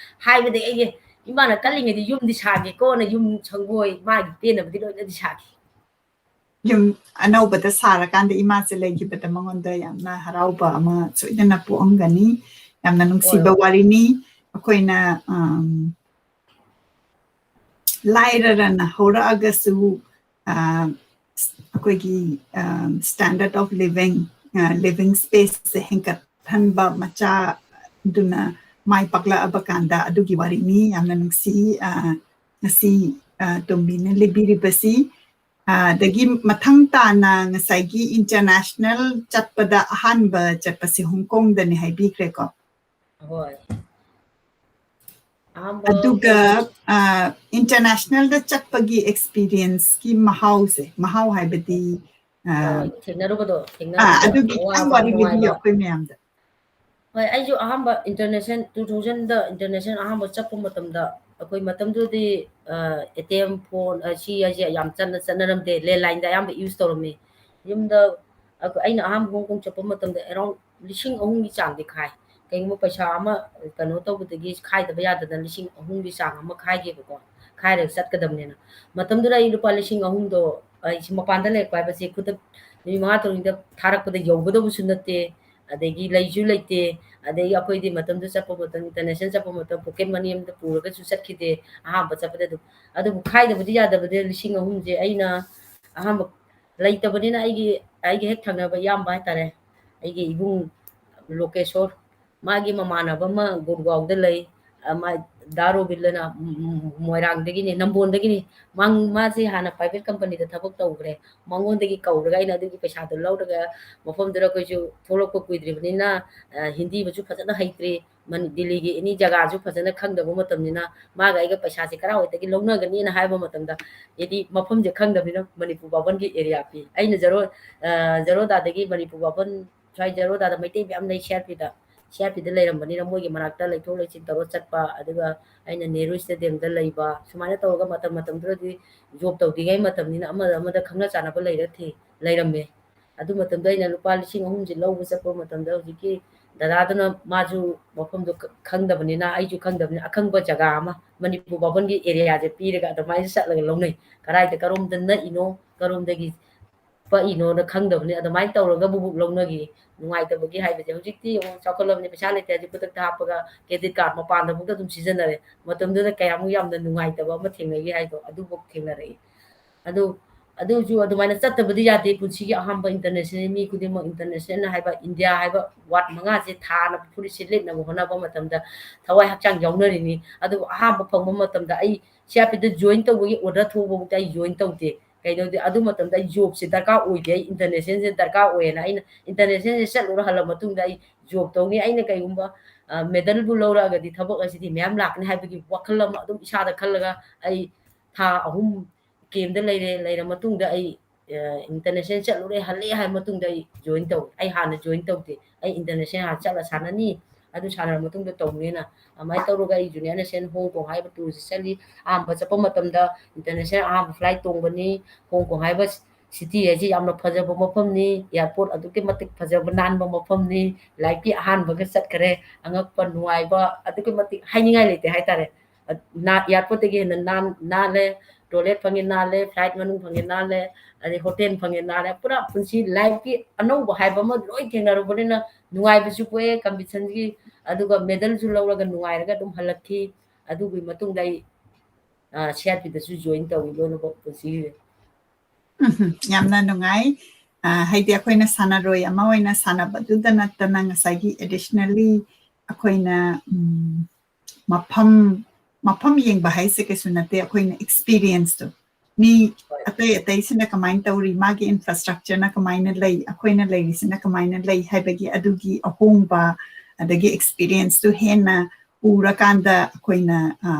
ꯍꯥꯏꯕꯗꯒꯤ ꯑꯩꯒꯤ ꯏꯃꯥꯅ ꯀꯜꯂꯤꯉꯩꯗ ꯌꯨꯝꯗꯤ ꯁꯥꯒꯦꯀꯣꯅ ꯌꯨꯝ ꯁꯪꯒꯣꯏ ꯃꯥꯒꯤ ꯄꯦꯟꯅꯕꯗꯤ ꯂꯣꯏꯅꯗꯤ ꯁꯥꯈꯤ꯫ ꯌꯨꯝ ꯑꯅꯧꯕꯗ ꯁꯥꯔꯀꯥꯟꯗ ꯏꯃꯥꯁꯦ ꯂꯩꯈꯤꯕꯗ ꯃꯉꯣꯟꯗ ꯌꯥꯝꯅ ꯍꯔꯥꯎꯕ ꯑꯃ ꯁꯣꯏꯗꯅ ꯄꯣꯛꯑꯝꯒꯅꯤ꯫ ꯌꯥꯝꯅ ꯍꯣꯏ, ꯅꯨꯡꯁꯤꯕ ꯍꯣꯏ꯫ ꯋꯥꯔꯤꯅꯤ꯫ ꯑꯩꯈꯣꯏꯅ, ꯑꯝ, ꯂꯥꯏꯔꯔꯅ ꯍꯧꯔꯛꯑꯒꯁꯨ, ꯑ, ꯑꯩꯈꯣꯏꯒꯤ, ꯑ, standard of living, ꯑ, living space ꯁꯦ ꯍꯦꯟꯒꯠꯍꯟꯕ ꯃꯆꯥꯗꯨꯅ ꯃꯥꯏ ꯄꯥꯛꯂꯛꯑꯕ ꯀꯥꯟꯗ ꯑꯗꯨꯒꯤ ꯋꯥꯔꯤꯅꯤ꯫ ꯌꯥꯝꯅ ꯅꯨꯡꯁꯤ, ꯑ, ꯉꯁꯤ, ꯑ, ꯇꯣꯝꯕꯤꯅ ꯂꯤꯕꯤꯔꯤꯕꯁꯤ꯫ ꯑ, ꯑꯗꯒꯤ ꯃꯊꯪ ꯇꯥꯅ ꯉꯁꯥꯏꯒꯤ international ꯆꯠꯄꯗ ꯑꯍꯥꯟꯕ ꯆꯠꯄꯁꯦ ꯍꯣꯡ ꯀꯣꯡꯗꯅꯤ ꯍꯥꯏꯕꯤꯈ꯭ꯔꯦꯀꯣ꯫ ꯍꯣꯏ꯫ ꯑꯗꯨꯒ, ꯑ, internationalꯗ ꯆꯠꯄꯒꯤ experienceꯀꯤ ꯃꯍꯥꯎꯁꯦ, ꯃꯍꯥꯎ ꯍꯥꯏꯕꯗꯤ, ꯑ, ꯑ, ꯊꯦꯡꯅꯔꯨꯕꯗꯣ, ꯑ, ꯊꯦꯡꯅꯔꯨꯕꯗꯣ, ꯑꯗꯨꯒꯤ ꯈꯤꯇꯪ ꯑꯋꯥꯕ, ꯋꯥꯔꯤ ꯂꯤꯕꯤꯌꯨ ꯅꯨꯡꯉꯥꯏꯕ꯫ ꯑꯩꯈꯣꯏ ꯃꯌꯥꯝꯗ꯫ ꯍꯣꯏ, ꯑꯩꯁꯨ ꯑꯍꯥꯟꯕ international, two thousandꯗ international ꯑꯍꯥꯟꯕ ꯆꯠꯄ ꯃꯇꯝꯗ, ꯑꯩꯈꯣꯏ ꯃꯇꯝꯗꯨꯗꯤ, ꯑ, ATM phone, ꯑ, ꯁꯤ ꯍꯥꯏꯁꯦ ꯌꯥꯝ ꯆꯠꯅ ꯆꯠꯅꯔꯝꯗꯦ, landlineꯗ ꯑꯌꯥꯝꯕ use ꯇꯧꯔꯝꯃꯤ꯫ ꯌꯨꯝꯗ ꯑꯩꯈꯣꯏ, ꯑꯩꯅ ꯑꯍꯥꯟꯕ ꯍꯣꯡ ꯀꯣꯡ ꯆꯠꯄ ꯃꯇꯝꯗ around ꯂꯤꯁꯤꯡ ꯑꯍꯨꯝꯒꯤ ꯆꯥꯡꯗꯤ ꯈꯥꯏ꯫ ꯀꯩꯒꯨꯝꯕ ꯄꯩꯁꯥ ꯑꯃ ꯀꯩꯅꯣ ꯇꯧꯕꯗꯒꯤ ꯈꯥꯏꯗꯕ ꯌꯥꯗꯗꯅ ꯂꯤꯁꯤꯡ ꯑꯍꯨꯝꯒꯤ ꯆꯥꯡ ꯑꯃ ꯈꯥꯏꯒꯦꯕꯀꯣ, ꯈꯥꯏꯔꯒ ꯆꯠꯀꯗꯕꯅꯦꯅ꯫ ꯃꯇꯝꯗꯨꯗ ꯑꯩ ꯂꯨꯄꯥ ꯂꯤꯁꯤꯡ ꯑꯍꯨꯝꯗꯣ, ꯑꯩꯁꯤ ꯃꯄꯥꯟꯗ ꯂꯩꯔꯛꯄ ꯍꯥꯏꯕꯁꯤ ꯈꯨꯗꯛ ꯅꯨꯃꯤꯠ ꯃꯉꯥ ꯇꯔꯨꯛꯅꯤꯗ ꯊꯥꯔꯛꯄꯗ ꯌꯧꯒꯗꯕꯁꯨ ꯅꯠꯇꯦ, ꯑꯗꯒꯤ ꯂꯩꯁꯨ ꯂꯩꯇꯦ, ꯑꯗꯒꯤ ꯑꯩꯈꯣꯏꯗꯤ ꯃꯇꯝꯗꯨ ꯆꯠꯄ ꯃꯇꯝ, international ꯆꯠꯄ ꯃꯇꯝ pocket money ꯑꯃꯗ ꯄꯨꯔꯒꯁꯨ ꯆꯠꯈꯤꯗꯦ ꯑꯍꯥꯟꯕ ꯆꯠꯄꯗ꯫ ꯑꯗꯨꯝ, ꯑꯗꯨꯕꯨ ꯈꯥꯏꯗꯕꯗꯤ ꯌꯥꯗꯕꯗ ꯂꯤꯁꯤꯡ ꯑꯍꯨꯝꯁꯦ ꯑꯩꯅ ꯑꯍꯥꯟꯕ ꯂꯩꯇꯕꯅꯤꯅ ꯑꯩꯒꯤ, ꯑꯩꯒꯤ ꯍꯦꯛ ꯊꯪꯅꯕ ꯏꯌꯥꯝꯕ ꯍꯥꯏꯇꯥꯔꯦ, ꯑꯩꯒꯤ ꯏꯕꯨꯡ ꯂꯣꯀꯦꯁꯣꯔ, ꯃꯥꯒꯤ ꯃꯃꯥꯟꯅꯕ ꯑꯃ ꯒꯨꯔꯒꯥꯎꯗ ꯂꯩ, ꯑ, ꯃꯥ ꯗꯥ ꯔꯣꯕꯤꯟꯂꯅ, ꯎꯝ, ꯎꯝ, ꯃꯣꯏꯔꯥꯡꯗꯒꯤꯅꯤ, ꯅꯝꯕꯣꯟꯗꯒꯤꯅꯤ꯫ ꯃꯥꯡ-, ꯃꯥꯁꯦ ꯍꯥꯟꯅ private companyꯗ ꯊꯕꯛ ꯇꯧꯈ꯭ꯔꯦ꯫ ꯃꯉꯣꯟꯗꯒꯤ ꯀꯧꯔꯒ ꯑꯩꯅ ꯑꯗꯨꯒꯤ ꯄꯩꯁꯥꯗꯣ ꯂꯧꯔꯒ ꯃꯐꯝꯗꯨꯗ ꯑꯩꯈꯣꯏꯁꯨ ꯊꯣꯛꯂꯛꯄ ꯀꯨꯏꯗ꯭ꯔꯤꯕꯅꯤꯅ, ꯑ, ꯍꯤꯟꯗꯤꯕꯨꯁꯨ ꯐꯖꯅ ꯍꯩꯇ꯭ꯔꯤ, ꯃꯅꯤ-, ꯗꯤꯜꯂꯤꯒꯤ any ꯖꯒꯥꯁꯨ ꯐꯖꯅ ꯈꯪꯗꯕ ꯃꯇꯝꯅꯤꯅ ꯃꯥꯒ ꯑꯩꯒ ꯄꯩꯁꯥꯁꯦ ꯀꯔꯥꯏꯋꯥꯏꯗꯒꯤ ꯂꯧꯅꯒꯅꯤꯅ ꯍꯥꯏꯕ ꯃꯇꯝꯗ, ꯍꯥꯏꯗꯤ ꯃꯐꯝꯁꯦ ꯈꯪꯗꯕꯅꯤꯅ ꯃꯅꯤꯄꯨꯔ ꯕꯥꯕꯟꯒꯤ area ꯄꯤ꯫ ꯑꯩꯅ ꯖꯔꯣ-, ꯑ, ꯖꯔꯣꯗꯥꯗꯒꯤ ꯃꯅꯤꯄꯨꯔ ꯕꯥꯕꯟ ꯁ꯭ꯋꯥꯏ ꯖꯔꯣꯗꯥꯗ ꯃꯩꯇꯩ ꯃꯌꯥꯝ ꯂꯩ CRPꯗ꯫ CRPꯗ ꯂꯩꯔꯝꯕꯅꯤꯅ ꯃꯣꯏꯒꯤ ꯃꯅꯥꯛꯇ ꯂꯩꯊꯣꯛ ꯂꯩꯁꯤꯟ ꯇꯧꯔ ꯆꯠꯄ, ꯑꯗꯨꯒ ꯑꯩꯅ ꯅꯦꯍꯔꯨ stadiumꯗ ꯂꯩꯕ, ꯁꯨꯃꯥꯏꯅ ꯇꯧꯔꯒ ꯃꯇꯝ ꯃꯇꯝꯗꯨꯗꯗꯤ job ꯇꯧꯗ꯭ꯔꯤꯉꯩ ꯃꯇꯝꯅꯤꯅ ꯑꯃꯗ ꯑꯃꯗ ꯈꯪꯅ ꯆꯥꯟꯅꯕ ꯂꯩꯔ ꯊꯤ-, ꯂꯩꯔꯝꯃꯦ꯫ ꯑꯗꯨ ꯃꯇꯝꯗ ꯑꯩꯅ ꯂꯨꯄꯥ ꯂꯤꯁꯤꯡ ꯑꯍꯨꯝꯁꯦ ꯂꯧꯕ ꯆꯠꯄ ꯃꯇꯝꯗ ꯍꯧꯖꯤꯛꯀꯤ ꯗꯗꯥꯗꯨꯅ ꯃꯥꯁꯨ ꯃꯐꯝꯗꯣ ꯈ-, ꯈꯪꯗꯕꯅꯤꯅ, ꯑꯩꯁꯨ ꯈꯪꯗꯕꯅꯤꯅ, ꯑꯈꯪꯕ ꯖꯒꯥ ꯑꯃ ꯃꯅꯤꯄꯨꯔ ꯕꯥꯕꯟꯒꯤ areaꯁꯦ ꯄꯤꯔꯒ ꯑꯗꯨꯃꯥꯏꯅ ꯆꯠꯂꯒ ꯂꯧꯅꯩ꯫ ꯀꯗꯥꯏꯗ, ꯀꯔꯣꯝꯗ ꯅꯛꯏꯅꯣ, ꯀꯔꯣꯝꯗꯒꯤ ꯄꯛꯏꯅꯣꯅ ꯈꯪꯗꯕꯅꯤ, ꯑꯗꯨꯃꯥꯏꯅ ꯇꯧꯔꯒ ꯕꯨꯕꯨꯛ ꯂꯧꯅꯈꯤ꯫ ꯅꯨꯡꯉꯥꯏꯇꯕꯒꯤ ꯍꯥꯏꯕꯁꯦ ꯍꯧꯖꯤꯛꯇꯤ ꯑꯃꯨꯛ ꯆꯥꯎꯈꯠꯂꯕꯅꯤ, ꯄꯩꯁꯥ ꯂꯩꯇꯦ ꯍꯥꯏꯔꯁꯨ ꯈꯨꯗꯛꯇ ꯍꯥꯞꯄꯒ credit card ꯃꯄꯥꯟꯗꯐꯥꯎꯗ ꯑꯗꯨꯝ ꯁꯤꯖꯤꯟꯅꯔꯦ꯫ ꯃꯇꯝꯗꯨꯗ ꯀꯌꯥꯃꯨꯛ ꯌꯥꯝꯅ ꯅꯨꯡꯉꯥꯏꯇꯕ ꯑꯃ ꯊꯦꯡꯅꯈꯤ ꯍꯥꯏꯗꯣ ꯑꯗꯨꯐꯥꯎ ꯊꯦꯡꯅꯔꯛꯏ꯫ ꯑꯗꯨ, ꯑꯗꯨꯁꯨ ꯑꯗꯨꯃꯥꯏꯅ ꯆꯠꯇꯕꯗꯤ ꯌꯥꯗꯦ꯫ ꯄꯨꯟꯁꯤꯒꯤ ꯑꯍꯥꯟꯕ international, ꯃꯤ ꯈꯨꯗꯤꯡꯃꯛ international ꯍꯥꯏꯕ, ꯏꯟꯗꯤꯌꯥ ꯍꯥꯏꯕ word ꯃꯉꯥꯁꯦ ꯊꯥꯅꯕ, ꯐꯨꯔꯤꯠꯁꯦ ꯂꯤꯠꯅꯕ ꯍꯣꯠꯅꯕ ꯃꯇꯝꯗ ꯊꯋꯥꯏ ꯍꯛꯆꯥꯡ ꯌꯥꯎꯅꯔꯤꯅꯤ꯫ ꯑꯗꯨꯕꯨ ꯑꯍꯥꯟꯕ ꯐꯪꯕ ꯃꯇꯝꯗ ꯑꯩ CRPꯗ join ꯇꯧꯕꯒꯤ order ꯊꯣꯛꯄꯐꯥꯎꯗ ꯑꯩ join ꯇꯧꯗꯦ꯫ ꯀꯩꯅꯣꯗꯤ ꯑꯗꯨ ꯃꯇꯝꯗ ꯑꯩ jobꯁꯦ ꯗꯔꯀꯥꯔ ꯑꯣꯏꯗꯦ, ꯑꯩ internationalꯁꯦ ꯗꯔꯀꯥꯔ ꯑꯣꯏꯌꯦꯅ ꯑꯩꯅ internationalꯁꯦ ꯆꯠꯂꯨꯔ ꯍꯜꯂꯛ ꯃꯇꯨꯡꯗ ꯑꯩ job ꯇꯧꯅꯤ꯫ ꯑꯩꯅ ꯀꯩꯒꯨꯝꯕ ꯑ, medalꯕꯨ ꯂꯧꯔꯛꯑꯒꯗꯤ ꯊꯕꯛ ꯑꯁꯤꯗꯤ ꯃꯌꯥꯝ ꯂꯥꯛꯀꯅꯤ ꯍꯥꯏꯕꯒꯤ ꯋꯥꯈꯜ ꯑꯃ ꯑꯗꯨꯝ ꯏꯁꯥꯗ ꯈꯜꯂꯒ ꯑꯩ ꯊꯥ ꯑꯍꯨꯝ campꯇ ꯂꯩꯔꯦ꯫ ꯂꯩꯔ ꯃꯇꯨꯡꯗ ꯑꯩ, ꯑ, international ꯆꯠꯂꯨꯔꯦ, ꯍꯜꯂꯛꯑꯦ ꯍꯥꯏꯕ ꯃꯇꯨꯡꯗ ꯑꯩ join ꯇꯧꯋꯦ꯫ ꯑꯩ ꯍꯥꯟꯅ join ꯇꯧꯗꯦ꯫ ꯑꯩ international ꯍꯥꯟꯅ ꯆꯠꯂ ꯁꯥꯟꯅꯅꯤ, ꯑꯗꯨ ꯁꯥꯟꯅꯔ ꯃꯇꯨꯡꯗ ꯇꯧꯅꯦꯅ꯫ ꯑꯗꯨꯃꯥꯏꯅ ꯇꯧꯔꯒ ꯑꯩ Junior National Hong Kong ꯍꯥꯏꯕ tourꯁꯦ ꯆꯠꯂꯤ꯫ ꯑꯍꯥꯟꯕ ꯆꯠꯄ ꯃꯇꯝꯗ international ꯑꯍꯥꯟꯕ flight ꯇꯣꯡꯕꯅꯤ꯫ Hong Kong ꯍꯥꯏꯕ city ꯍꯥꯏꯁꯤ ꯌꯥꯝꯅ ꯐꯖꯕ ꯃꯐꯝꯅꯤ, airport ꯑꯗꯨꯛꯀꯤ ꯃꯇꯤꯛ ꯐꯖꯕ ꯅꯥꯟꯕ ꯃꯐꯝꯅꯤ꯫ Lifeꯀꯤ ꯑꯍꯥꯟꯕꯒ ꯆꯠꯈ꯭ꯔꯦ, ꯑꯉꯛꯄ, ꯅꯨꯡꯉꯥꯏꯕ ꯑꯗꯨꯛꯀꯤ ꯃꯇꯤꯛ ꯍꯥꯏꯅꯤꯡꯉꯥꯏ ꯂꯩꯇꯦ ꯍꯥꯏꯇꯥꯔꯦ꯫ ꯑ, ꯅꯥ-, airportꯇꯒꯤ ꯍꯦꯟꯅ ꯅꯥꯟ-, ꯅꯥꯜꯂꯦ, toilet ꯐꯪꯉꯦ ꯅꯥꯜꯂꯦ, flight ꯃꯅꯨꯡ ꯐꯪꯉꯦ ꯅꯥꯜꯂꯦ, ꯑꯗꯩ hotel ꯐꯪꯉꯦ ꯅꯥꯜꯂꯦ, ꯄꯨꯔꯥ ꯄꯨꯟꯁꯤ lifeꯀꯤ ꯑꯅꯧꯕ ꯍꯥꯏꯕ ꯑꯃ ꯂꯣꯏ ꯊꯦꯡꯅꯔꯨꯕꯅꯤꯅ ꯅꯨꯡꯉꯥꯏꯕꯁꯨ ꯄꯣꯛꯑꯦ, competitionꯒꯤ, ꯑꯗꯨꯒ medalꯁꯨ ꯂꯧꯔꯒ ꯅꯨꯡꯉꯥꯏꯔꯒ ꯑꯗꯨꯝ ꯍꯜꯂꯛꯈꯤ꯫ ꯑꯗꯨꯒꯤ ꯃꯇꯨꯡꯗ ꯑꯩ, ꯑ, CRPꯗꯁꯨ join ꯇꯧꯋꯤ ꯂꯣꯏꯅꯃꯛ ꯄꯨꯟꯁꯤꯒꯤ꯫ ꯎꯝ, ꯌꯥꯝꯅ ꯅꯨꯡꯉꯥꯏ꯫ ꯑ, ꯍꯥꯏꯗꯤ ꯑꯩꯈꯣꯏꯅ ꯁꯥꯟꯅꯔꯣꯏ ꯑꯃ ꯑꯣꯏꯅ ꯁꯥꯟꯅꯕꯗꯨꯗ ꯅꯠꯇꯅ ꯉꯁꯥꯏꯒꯤ additionally ꯑꯩꯈꯣꯏꯅ, ꯎꯝ, ꯃꯐꯝ, ꯃꯐꯝ ꯌꯦꯡꯕ ꯍꯥꯏꯁꯦ ꯀꯩꯁꯨ ꯅꯠꯇꯦ, ꯑꯩꯈꯣꯏꯅ experienceꯇꯣ, ꯃꯤ ꯍꯣꯏ꯫ ꯑꯇꯩ ꯑꯇꯩꯁꯤꯅ ꯀꯃꯥꯏꯅ ꯇꯧꯔꯤ, ꯃꯥꯒꯤ infrastructureꯅ ꯀꯃꯥꯏꯅ ꯂꯩ, ꯑꯩꯈꯣꯏꯅ ꯂꯩꯔꯤꯁꯤꯅ ꯀꯃꯥꯏꯅ ꯂꯩ ꯍꯥꯏꯕꯒꯤ ꯑꯗꯨꯒꯤ ꯑꯍꯣꯡꯕ, ꯑꯗꯒꯤ experienceꯇꯨ ꯍꯦꯟꯅ ꯎꯔꯀꯥꯟꯗ ꯑꯩꯈꯣꯏꯅ, ꯑ,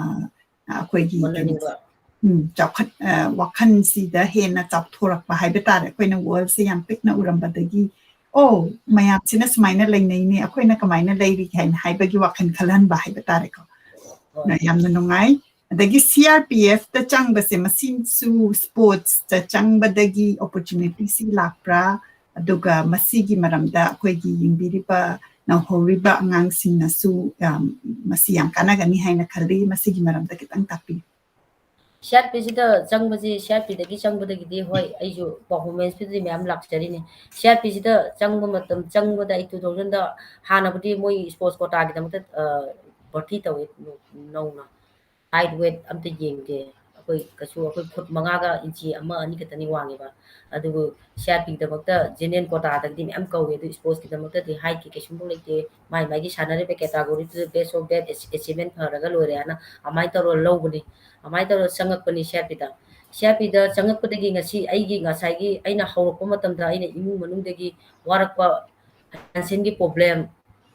ꯑꯩꯈꯣꯏꯒꯤ ꯀꯩꯅꯣ, ꯍꯣꯠꯅꯅꯤꯡꯕ꯫ ꯎꯝ, ꯆꯥꯎꯈꯠ-, ꯑ, ꯋꯥꯈꯜꯁꯤꯗ ꯍꯦꯟꯅ ꯆꯥꯎꯊꯣꯔꯛꯄ ꯍꯥꯏꯕ ꯇꯥꯔꯦ꯫ ꯑꯩꯈꯣꯏꯅ worldꯁꯦ ꯌꯥꯝ ꯄꯤꯛꯅ ꯎꯔꯝꯕꯗꯒꯤ, "ꯑꯣ, ꯃꯌꯥꯝꯁꯤꯅ ꯁꯨꯃꯥꯏꯅ ꯂꯩꯅꯩꯅꯦ, ꯑꯩꯈꯣꯏꯅ ꯀꯃꯥꯏꯅ ꯂꯩꯔꯤ?" ꯍꯥꯏꯅ ꯍꯥꯏꯕꯒꯤ ꯋꯥꯈꯜ ꯈꯜꯍꯟꯕ ꯍꯥꯏꯕ ꯇꯥꯔꯦꯀꯣ꯫ ꯍꯣꯏ꯫ ꯑ, ꯌꯥꯝꯅ ꯅꯨꯡꯉꯥꯏ꯫ ꯑꯗꯒꯤ CRPFꯇ ꯆꯪꯕꯁꯦ, ꯃꯁꯤꯁꯨ sportsꯇ ꯆꯪꯕꯗꯒꯤ opportunityꯁꯤ ꯂꯥꯛꯄ꯭ꯔꯥ? ꯑꯗꯨꯒ ꯃꯁꯤꯒꯤ ꯃꯔꯝꯗ ꯑꯩꯈꯣꯏꯒꯤ ꯌꯦꯡꯕꯤꯔꯤꯕ ꯅꯧꯍꯧꯔꯤꯕ ꯑꯉꯥꯡꯁꯤꯡꯅꯁꯨ, ꯑꯝ, ꯃꯁꯤ ꯌꯥꯝ ꯀꯥꯟꯅꯒꯅꯤ ꯍꯥꯏꯅ ꯈꯜꯂꯤ꯫ ꯃꯁꯤꯒꯤ ꯃꯔꯝꯗ ꯈꯤꯇꯪ ꯇꯥꯛꯄꯤꯌꯨ꯫ CRPꯁꯤꯗ ꯆꯪꯕꯁꯤ, CRPꯗꯒꯤ ꯆꯪꯕꯗꯒꯤꯗꯤ, ꯍꯣꯏ, ꯑꯩꯁꯨ performanceꯄꯨꯗꯤ ꯃꯌꯥꯝ ꯂꯥꯛꯆꯔꯤꯅꯤ꯫ CRPꯁꯤꯗ ꯆꯪꯕ ꯃꯇꯝ, ꯆꯪꯕꯗ ꯑꯩ two thousandꯗ ꯍꯥꯟꯅꯕꯨꯗꯤ ꯃꯣꯏ sports quotaꯒꯤꯗꯃꯛꯇ, ꯑ, ꯚꯔꯇꯤ ꯇꯧꯋꯦ ꯅꯧꯅ꯫ Height weight ꯑꯝꯇ ꯌꯦꯡꯗꯦ꯫ ꯑꯩꯈꯣꯏ ꯀꯩꯁꯨ, ꯑꯩꯈꯣꯏ foot ꯃꯉꯥꯒ inch ꯑꯃ ꯑꯅꯤ ꯈꯛꯇꯅꯤ ꯋꯥꯡꯉꯤꯕ꯫ ꯑꯗꯨꯕꯨ CRPꯒꯤꯗꯃꯛꯇ general quotaꯗꯒꯤꯗꯤ ꯃꯌꯥꯝ ꯀꯧꯋꯦ, ꯑꯗꯨ sportsꯀꯤꯗꯃꯛꯇꯗꯤ heightꯀꯤ ꯀꯩꯁꯨꯝꯕꯨ ꯂꯩꯇꯦ꯫ ꯃꯥꯏ ꯃꯥꯏꯒꯤ ꯁꯥꯟꯅꯔꯤꯕ categoryꯗꯨꯗ best of best, achievement ꯐꯔꯒ ꯂꯣꯏꯔꯦ ꯍꯥꯏꯅ ꯑꯗꯨꯃꯥꯏꯅ ꯇꯧꯔꯒ ꯂꯧꯕꯅꯤ꯫ ꯑꯗꯨꯃꯥꯏꯅ ꯇꯧꯔꯒ ꯆꯪꯉꯛꯄꯅꯤ CRPꯗ꯫ CRPꯗ ꯆꯪꯉꯛꯄꯗꯒꯤ ꯉꯁꯤ ꯑꯩꯒꯤ, ꯉꯁꯥꯏꯒꯤ ꯑꯩꯅ ꯍꯧꯔꯛꯄ ꯃꯇꯝꯗ ꯑꯩꯅ ꯏꯃꯨꯡ ꯃꯅꯨꯡꯗꯒꯤ ꯋꯥꯔꯛꯄ, financialꯒꯤ problem,